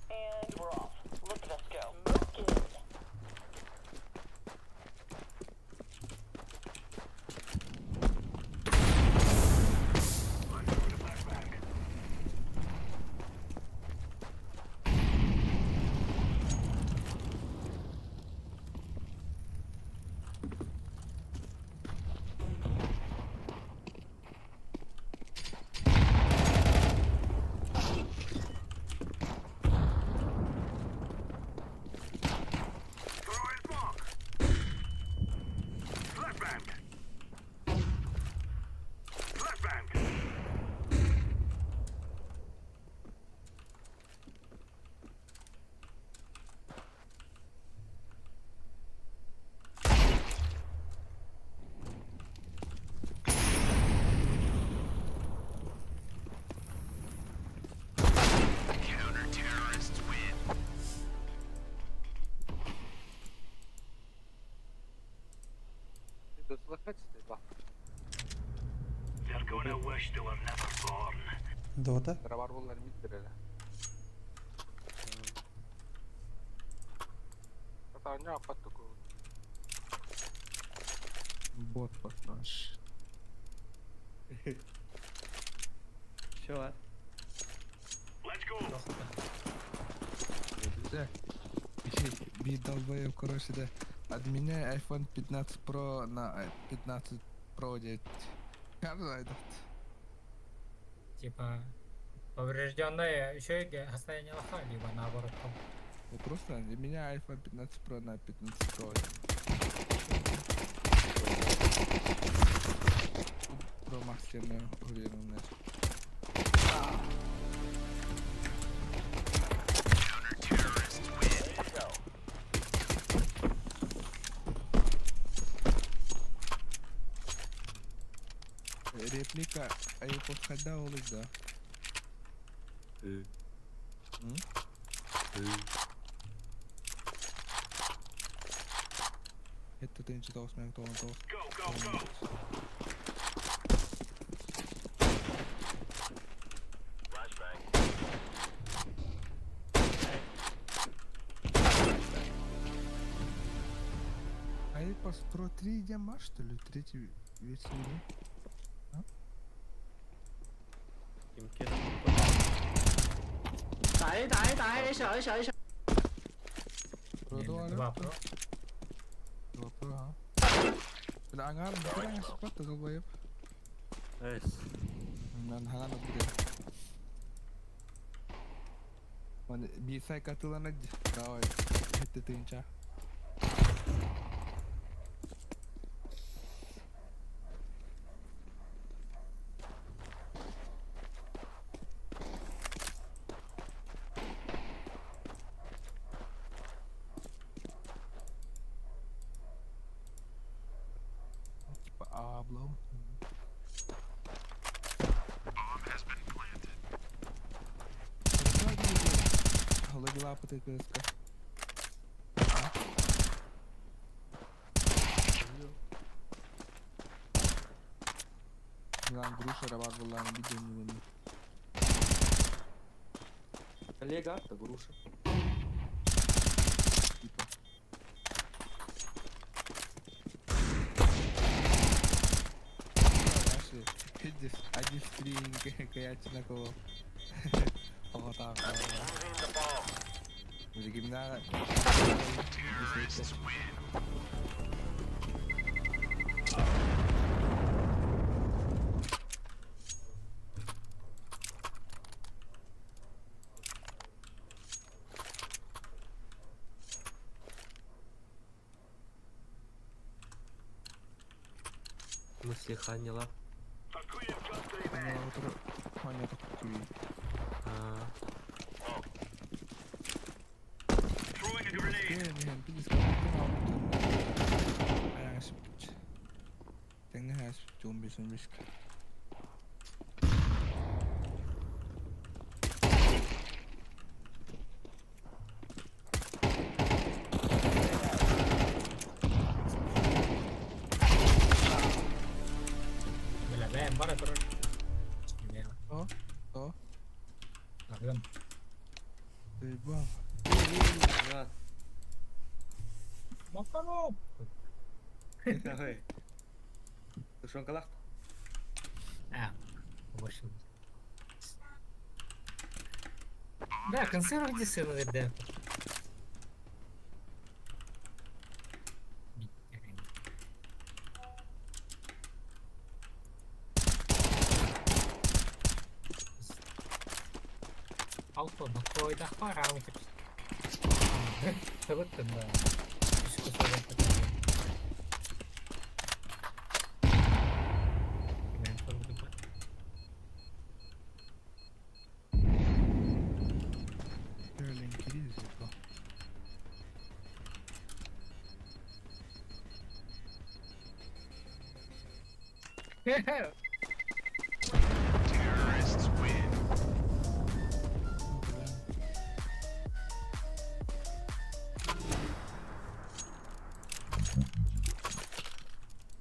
And we're off. Look at us go. Smoking. Дота? Бот наш. Чё? Let's go. Биир долбоеб, короче, да, обменяй iPhone 15 Pro на 15 Pro диэт. Как этот? Типа поврежденное еще и состояние лоха, либо наоборот. Там. Ну просто меняй iPhone 15 Pro на 15 Pro. Pro Max диэн уверен. Реплика AirPods хайда олуй да? М? Это тынчы тоғыз мың тоғыз тоғыз. AirPods Pro 3 диэн баар что ли? Третью версию не? 打一打一打一，小一小一小。 Pro 2 Два Pro. 2 Pro ha. Бля, аңар бутыран спат долбоеб. Эс. Мен ханан отбирем. Маны биир катылана давай. Это тынча. Типа облом. Лапы кыска. Милан груша рабат буллан видео не Коллега, это груша. Типа. Наши пиздец, один стрим, каячина кого. Вот так. Уже гимнара. В смысле ханила? А, Бля, бэм, бара турар. О, о. Агым. Заебал. Да. Макаров! Давай. Тушенка лах. А, вышел. Да, консервы где сына да. Алто, на пара, да.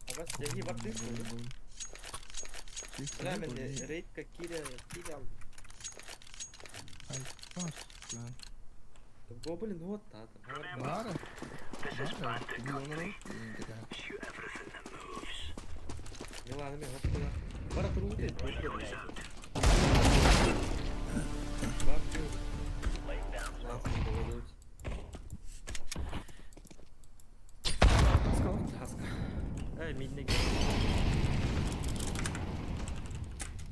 А вас я не воды. Бля, мен рейдка киря киря. Ай, пас, да. Гоблин вот так. Бара? Бара? Милана мен вот туда. Бара труды. Бар.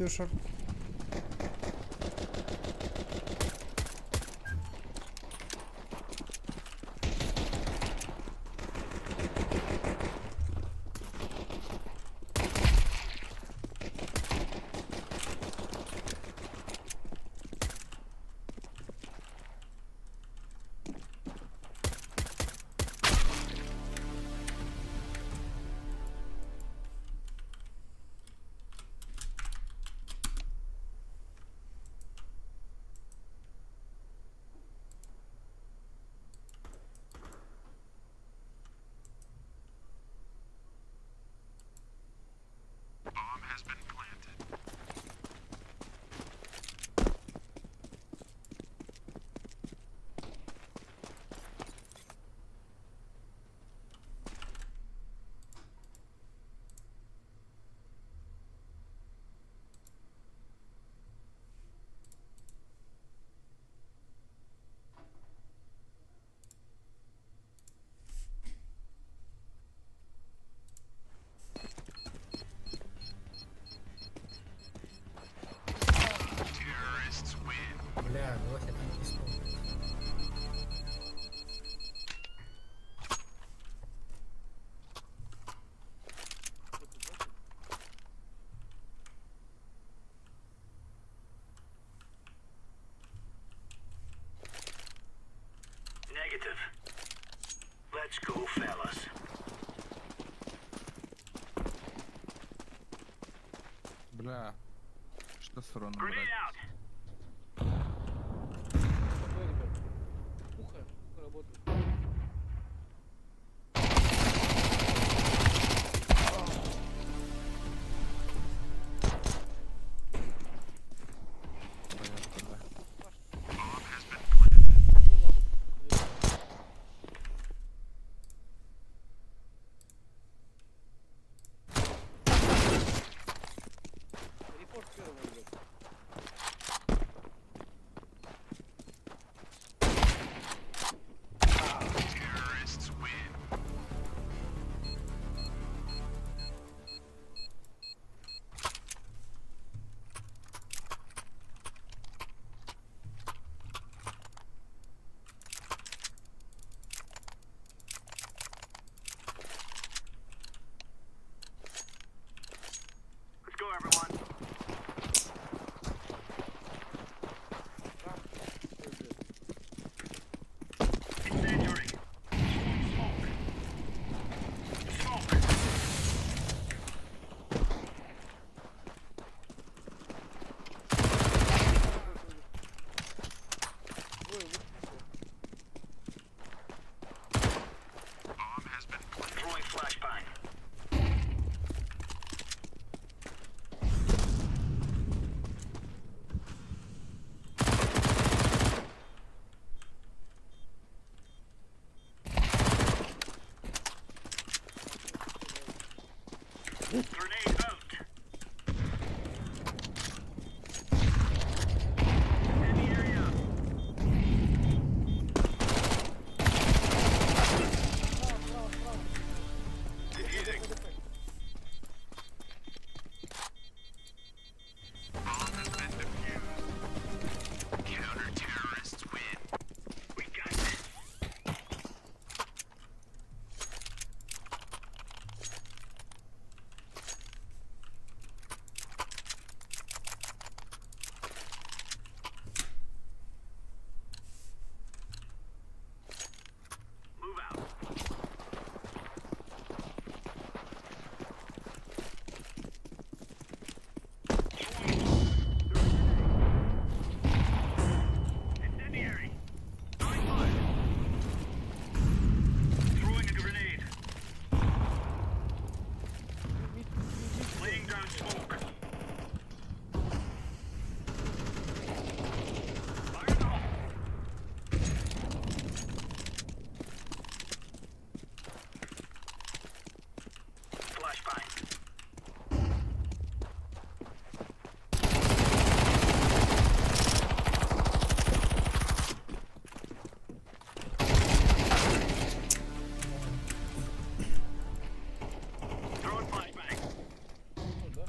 Two short. Бля, вот я танкист. Negative. Let's go, fellas. Бля. Что с уроном, брать? Ухо работает. Понятно, да. Репорт первого, блядь. Let's go, everyone. Incendiary. Smoke. Smoke. Throwing flashbang. Grenade out. Incendiary out. Defusing. Counter-terrorists win. We got this. Move out. Incendiary. Throwing fire. Throwing a grenade. Laying down smoke. Fire in the hole. Flashbang. Throwing flashbang. Ну да.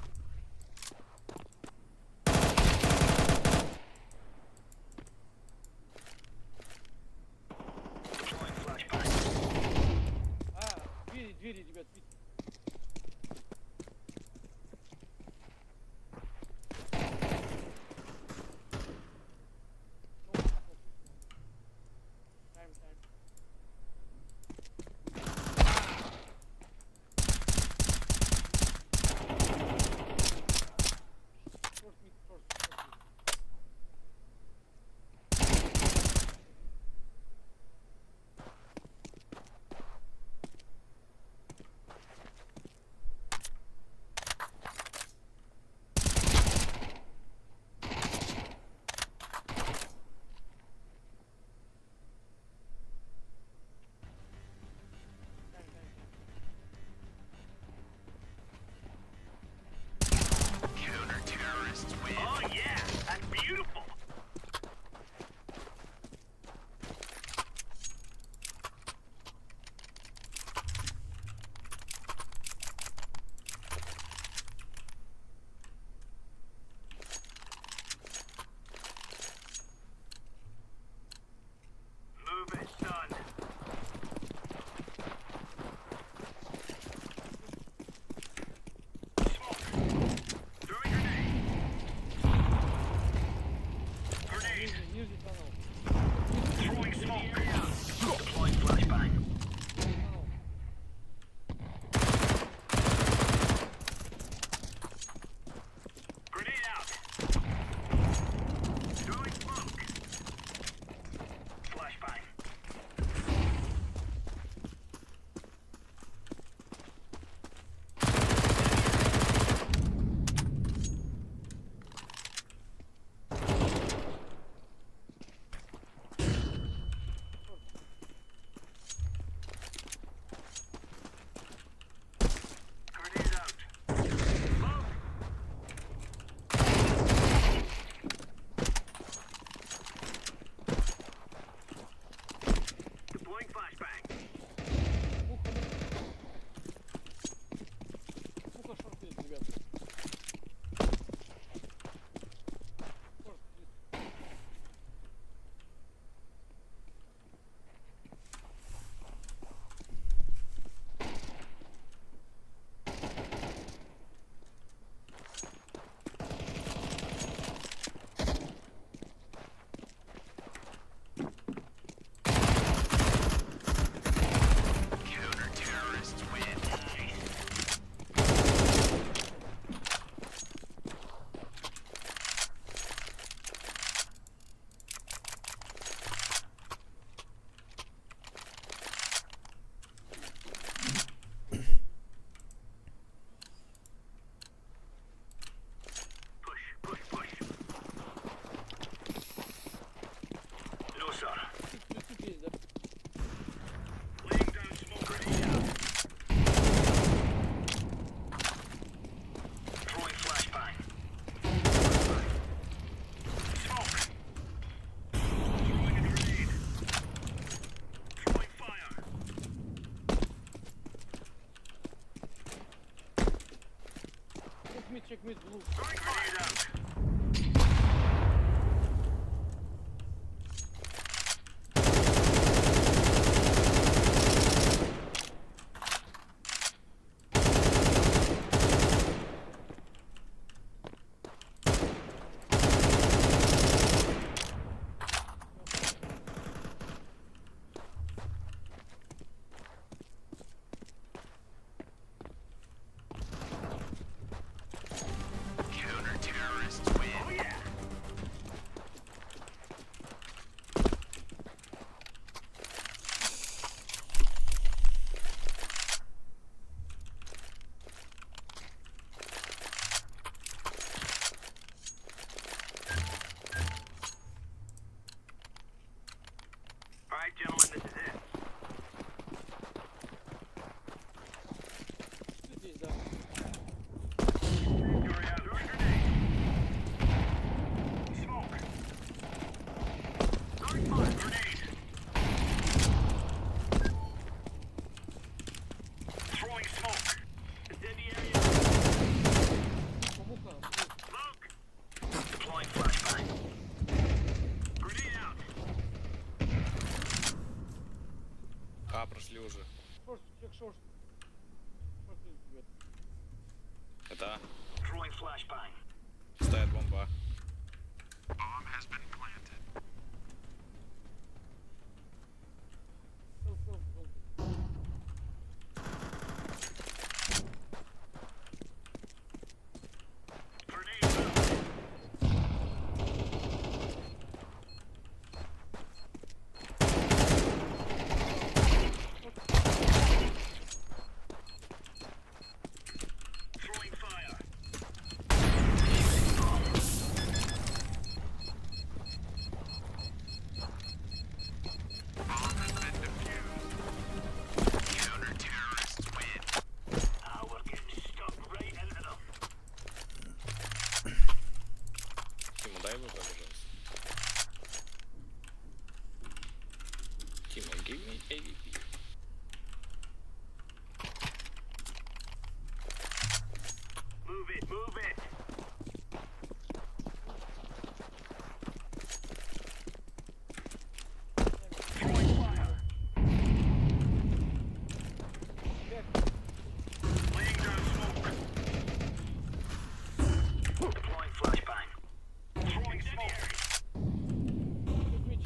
mid, check mid, blue. Здесь, да. А, прошли уже. Short, check short. Short is good. Это А. Ставит бомба. Sell, sell, sell. Тима, дай ВП, пожалуйста. Тима, give me AVP.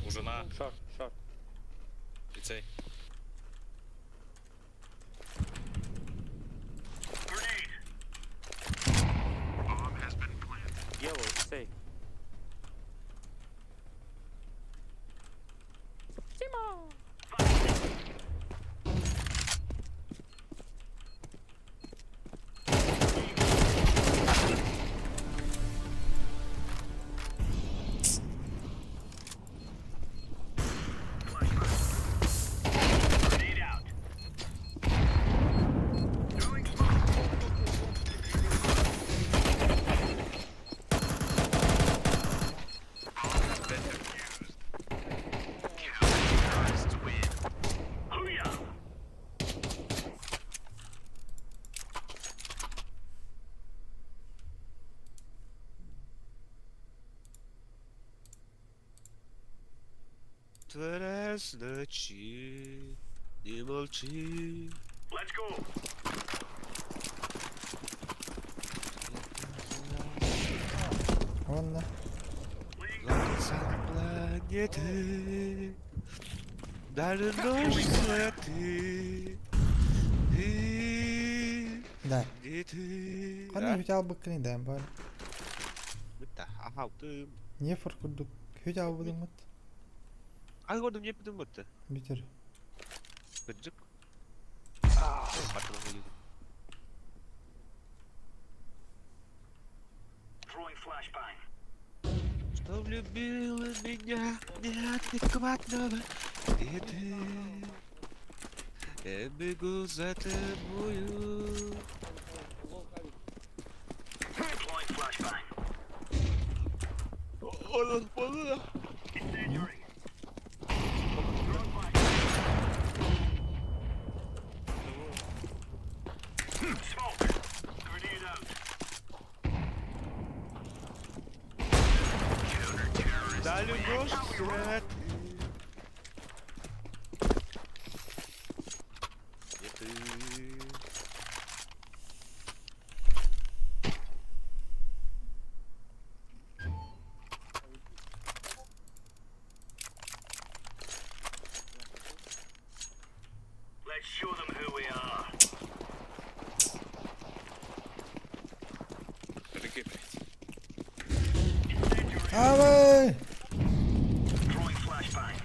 Уже на. Short, short. Лицей. Yellow, say. Творец ночи, не молчи. Онна. Глаза планеты, даже ночь ты. Ты, Да. не ты. Ханна хүт албыккын да бар. Мытта, ага, ты. Не фор курдук. Хүт албыдымыт. А годом не подумать-то. Бүтер. Кыджык. Батыл Что влюбила меня неадекватного, и ты, я бегу за тобою. Он отпал. Моя любовь, это ты. Не ты. Let's show them who we are. Прыгай, блядь. Авай! Throwing flashbang.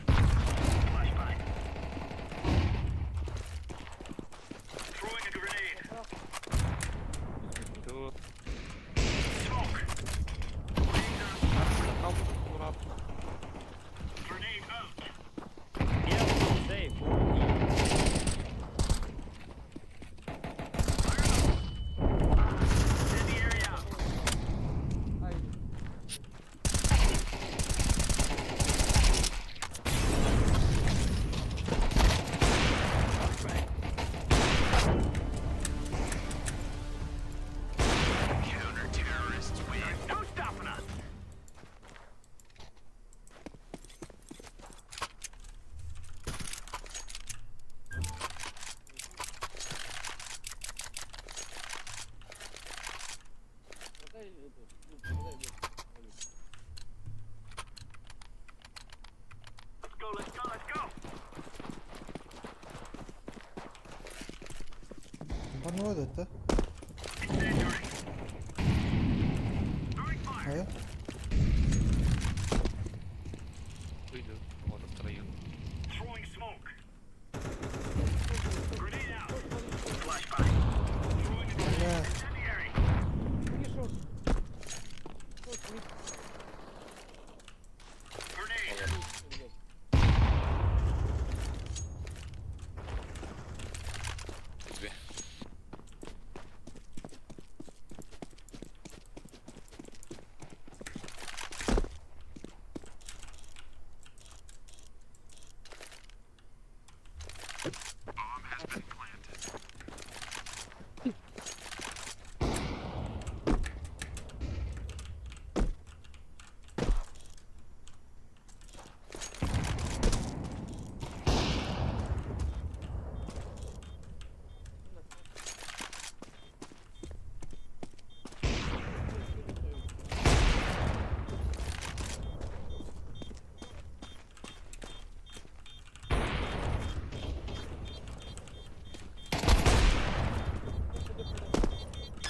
Flashbang. Throwing a grenade. Тут. Smoke. Там аккуратно. Grenade out. Сейф. Incendiary out. Counter-terrorists win. No stopping us. Let's go, let's go, let's go. Барнова да? Incendiary. Throwing fire. Хайа? Выйду. Вот втроем. Throwing smoke. Grenade out. Flashbang. Throwing a Бля. incendiary. Grenade. Тебе.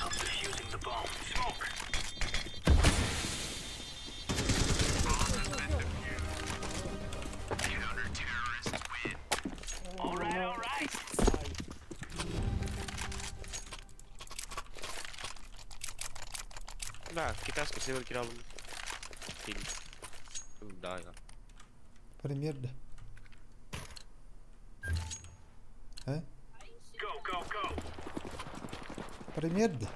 I'm defusing the bomb. Smoke. Counter-terrorists win. All right, all right. Да, китайский сервер кидал. Фильм. Да, да. Премьер да. А? Go, go, go. Премьер да.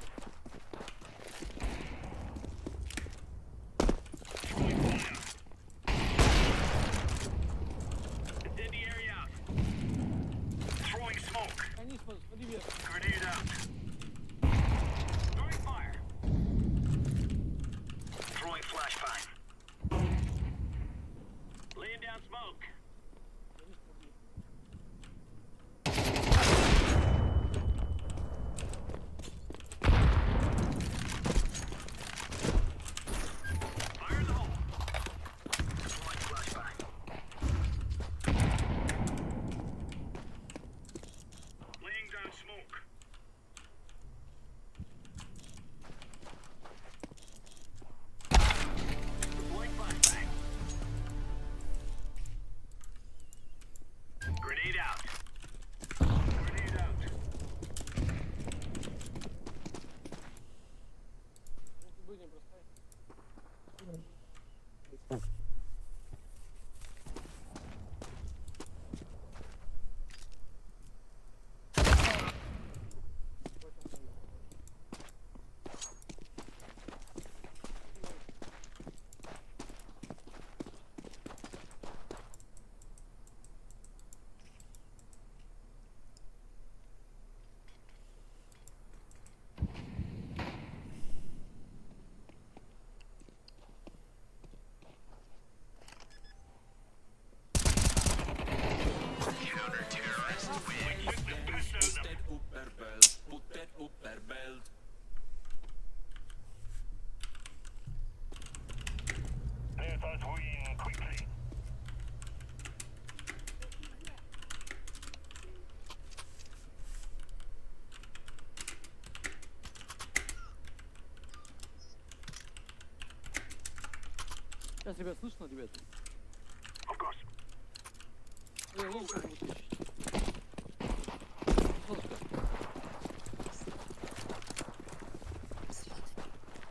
Throwing fire. Incendiary out. Throwing smoke. Grenade out. Throwing fire. Throwing flashbang. Laying down smoke. Fire in the hole. Deploying flashbang. Laying down smoke. Deploying flashbang. Grenade out. Grenade out. Сейчас, ребят, слышно, ребят? Эй, лом как вытащить. Солнышко.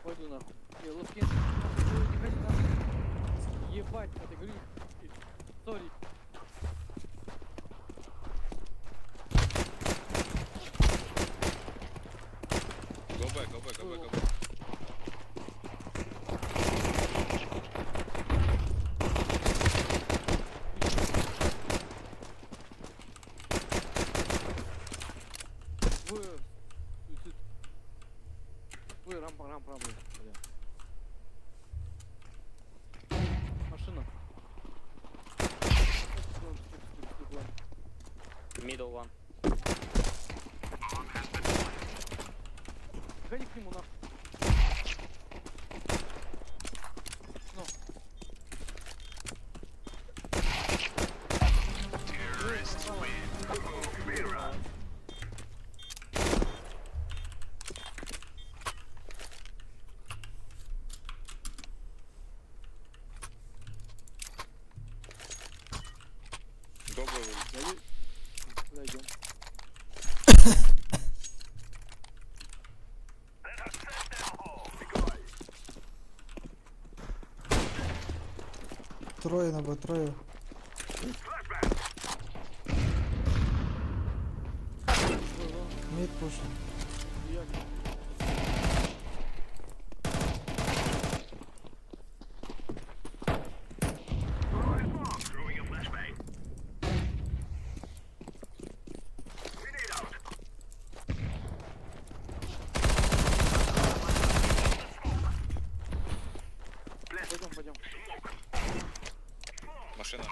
Пойду нахуй. Эй, ловки. Ой, не ходи нахуй. Ебать, это говорю. Сори. Go back, go back, go back, go back. Двое. Суицид. Двое, рампа, рампа, рампа. Бля. Машина. Middle one. Ходи к нему нахуй. Ну. Go, go, go. Куда идем? Трое на Б, трое. Мид пушит. Пойдем, пойдем. Машина.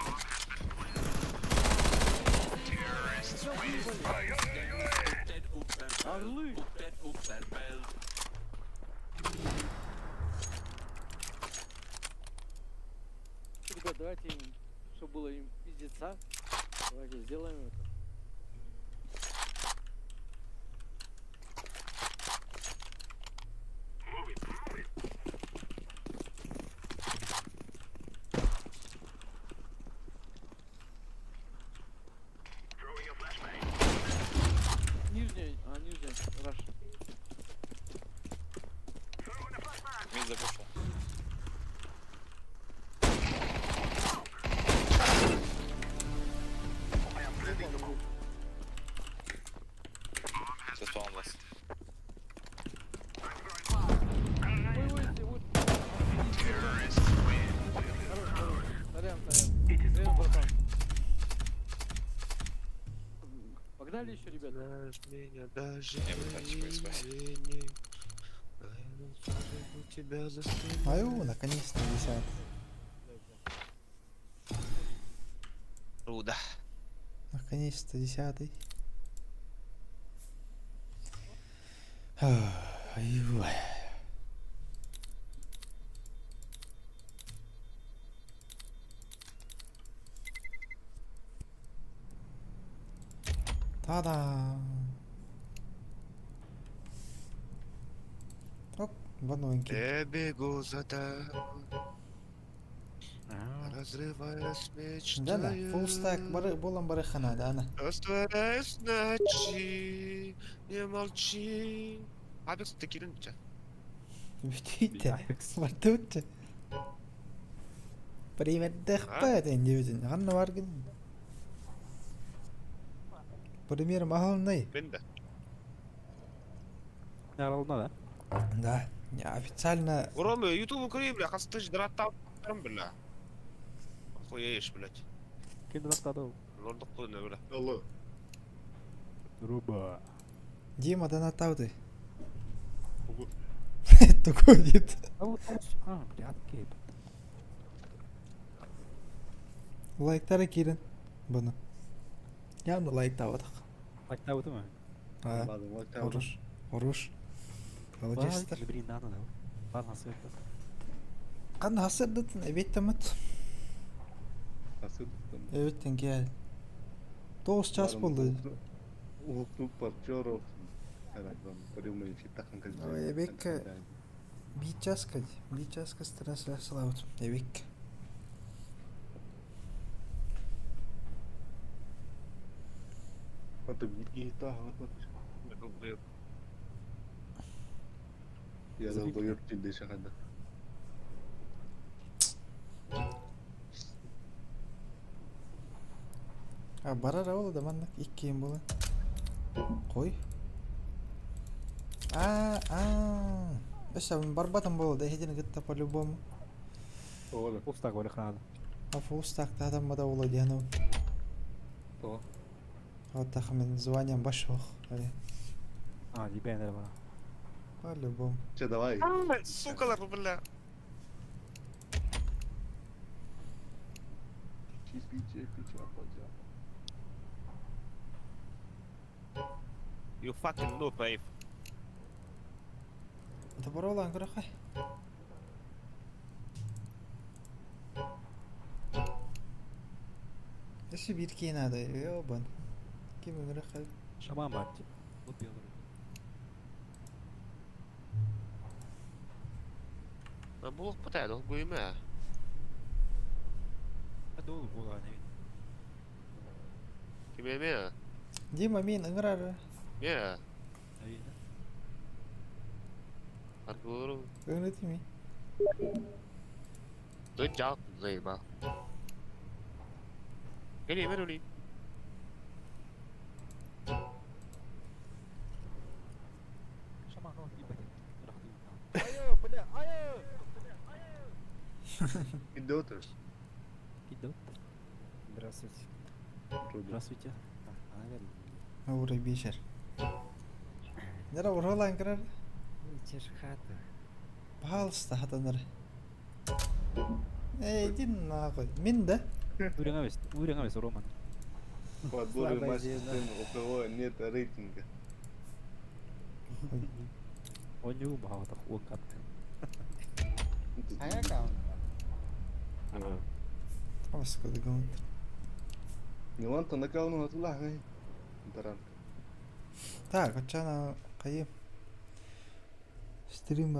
Орлы! Ребят, давайте им, чтобы было им пиздеца, давайте сделаем это. Нижняя, а, нижняя, раш. Мид запушил. Заспаун вас. Ой, ой, ой, Хорош, хорош. Сорян, сорян. Привет, братан. Погнали еще, ребят. Знаешь меня даже Не буду тачку искать. извини. У тебя за спиной. Аю, наконец-то десятый. Руда. Наконец-то десятый. Аю. Та-дам! Оп, в новенький. Я бегу за тобой. Разрываясь мечтаю. Да-да, full stack бары, болан бары хана, да, она. Растворяюсь в ночи, не молчи. Апекс, ты киринча. Бүтүйті. Бартутча. Примердэх пэтэн дибитин. Ханна бар гин. Пример махалнай. Бенде. Нарална, да? Да. Не, Официально Рома, ютуб укрый, бля, хастыш дратап, бля. Охуеешь, блядь. Ким дратадыл? Лордық қойны, бля. Алло. Руба. Дима донатауды. Ого. Такой дит. А вот он... А, блядь, кейп. Лайктары кирин. Бұны. Явно лайк табадық. Лайк табыты ма? А, Ладно, лайк табадым. Хорош. Хорош. Молодецтер. Блин, надо, да. Ладно, свет. Қандай асырдытын эбеттемет. Асырдытын. Эбеттен кел. 9 час болды. Уктуп партнеров. Прямой эфир Ой, эбекке бир час кад. Бир час трансляциялабыт. Эбекке. Это гитара. Я долбоёб тебе шахада. А барар ол да маннык иккиэн буолан. Кой. А, а. Өссө барбатым буолла да эһитини кытта по-любому. Устак бар ханада. А фустак таатаммата буолуо диэн ол. То. Оттах мен званием башох. А, дибен бар. По-любому. Че, давай. Сука, бля. Чипи, чипи, чапа, чапа. You fucking noob, Abe. Это баролан көрөхай. Өссө биир киһи наада, ёбан. Ким ыҥырахай? Шаман бар. Лупил. Булок пытайды, ол гуйма. Дол була не. Киме Дима мин ыҥырар. Ме. Аргуру. Ыҥырытыми. Ты жал заебал. Кели верули. Шаман ол ибет. Айо, бля, айо! Идёт. Идёт. Здравствуйте. Здравствуйте. Аура вечер. Нера уролан көрөр. Вечер хата. Пожалуйста, хатанар. Эй, иди нахуй. Мин да? Уреңавес, уреңавес Роман. По отбору Слабая матч звезда. у кого нет рейтинга. Оню баҕатах уон кат. Хайа аккаунт. Господи, гон. Милан-то нокаунул от Лагай. Даран. Так, очана кайы. Стрим.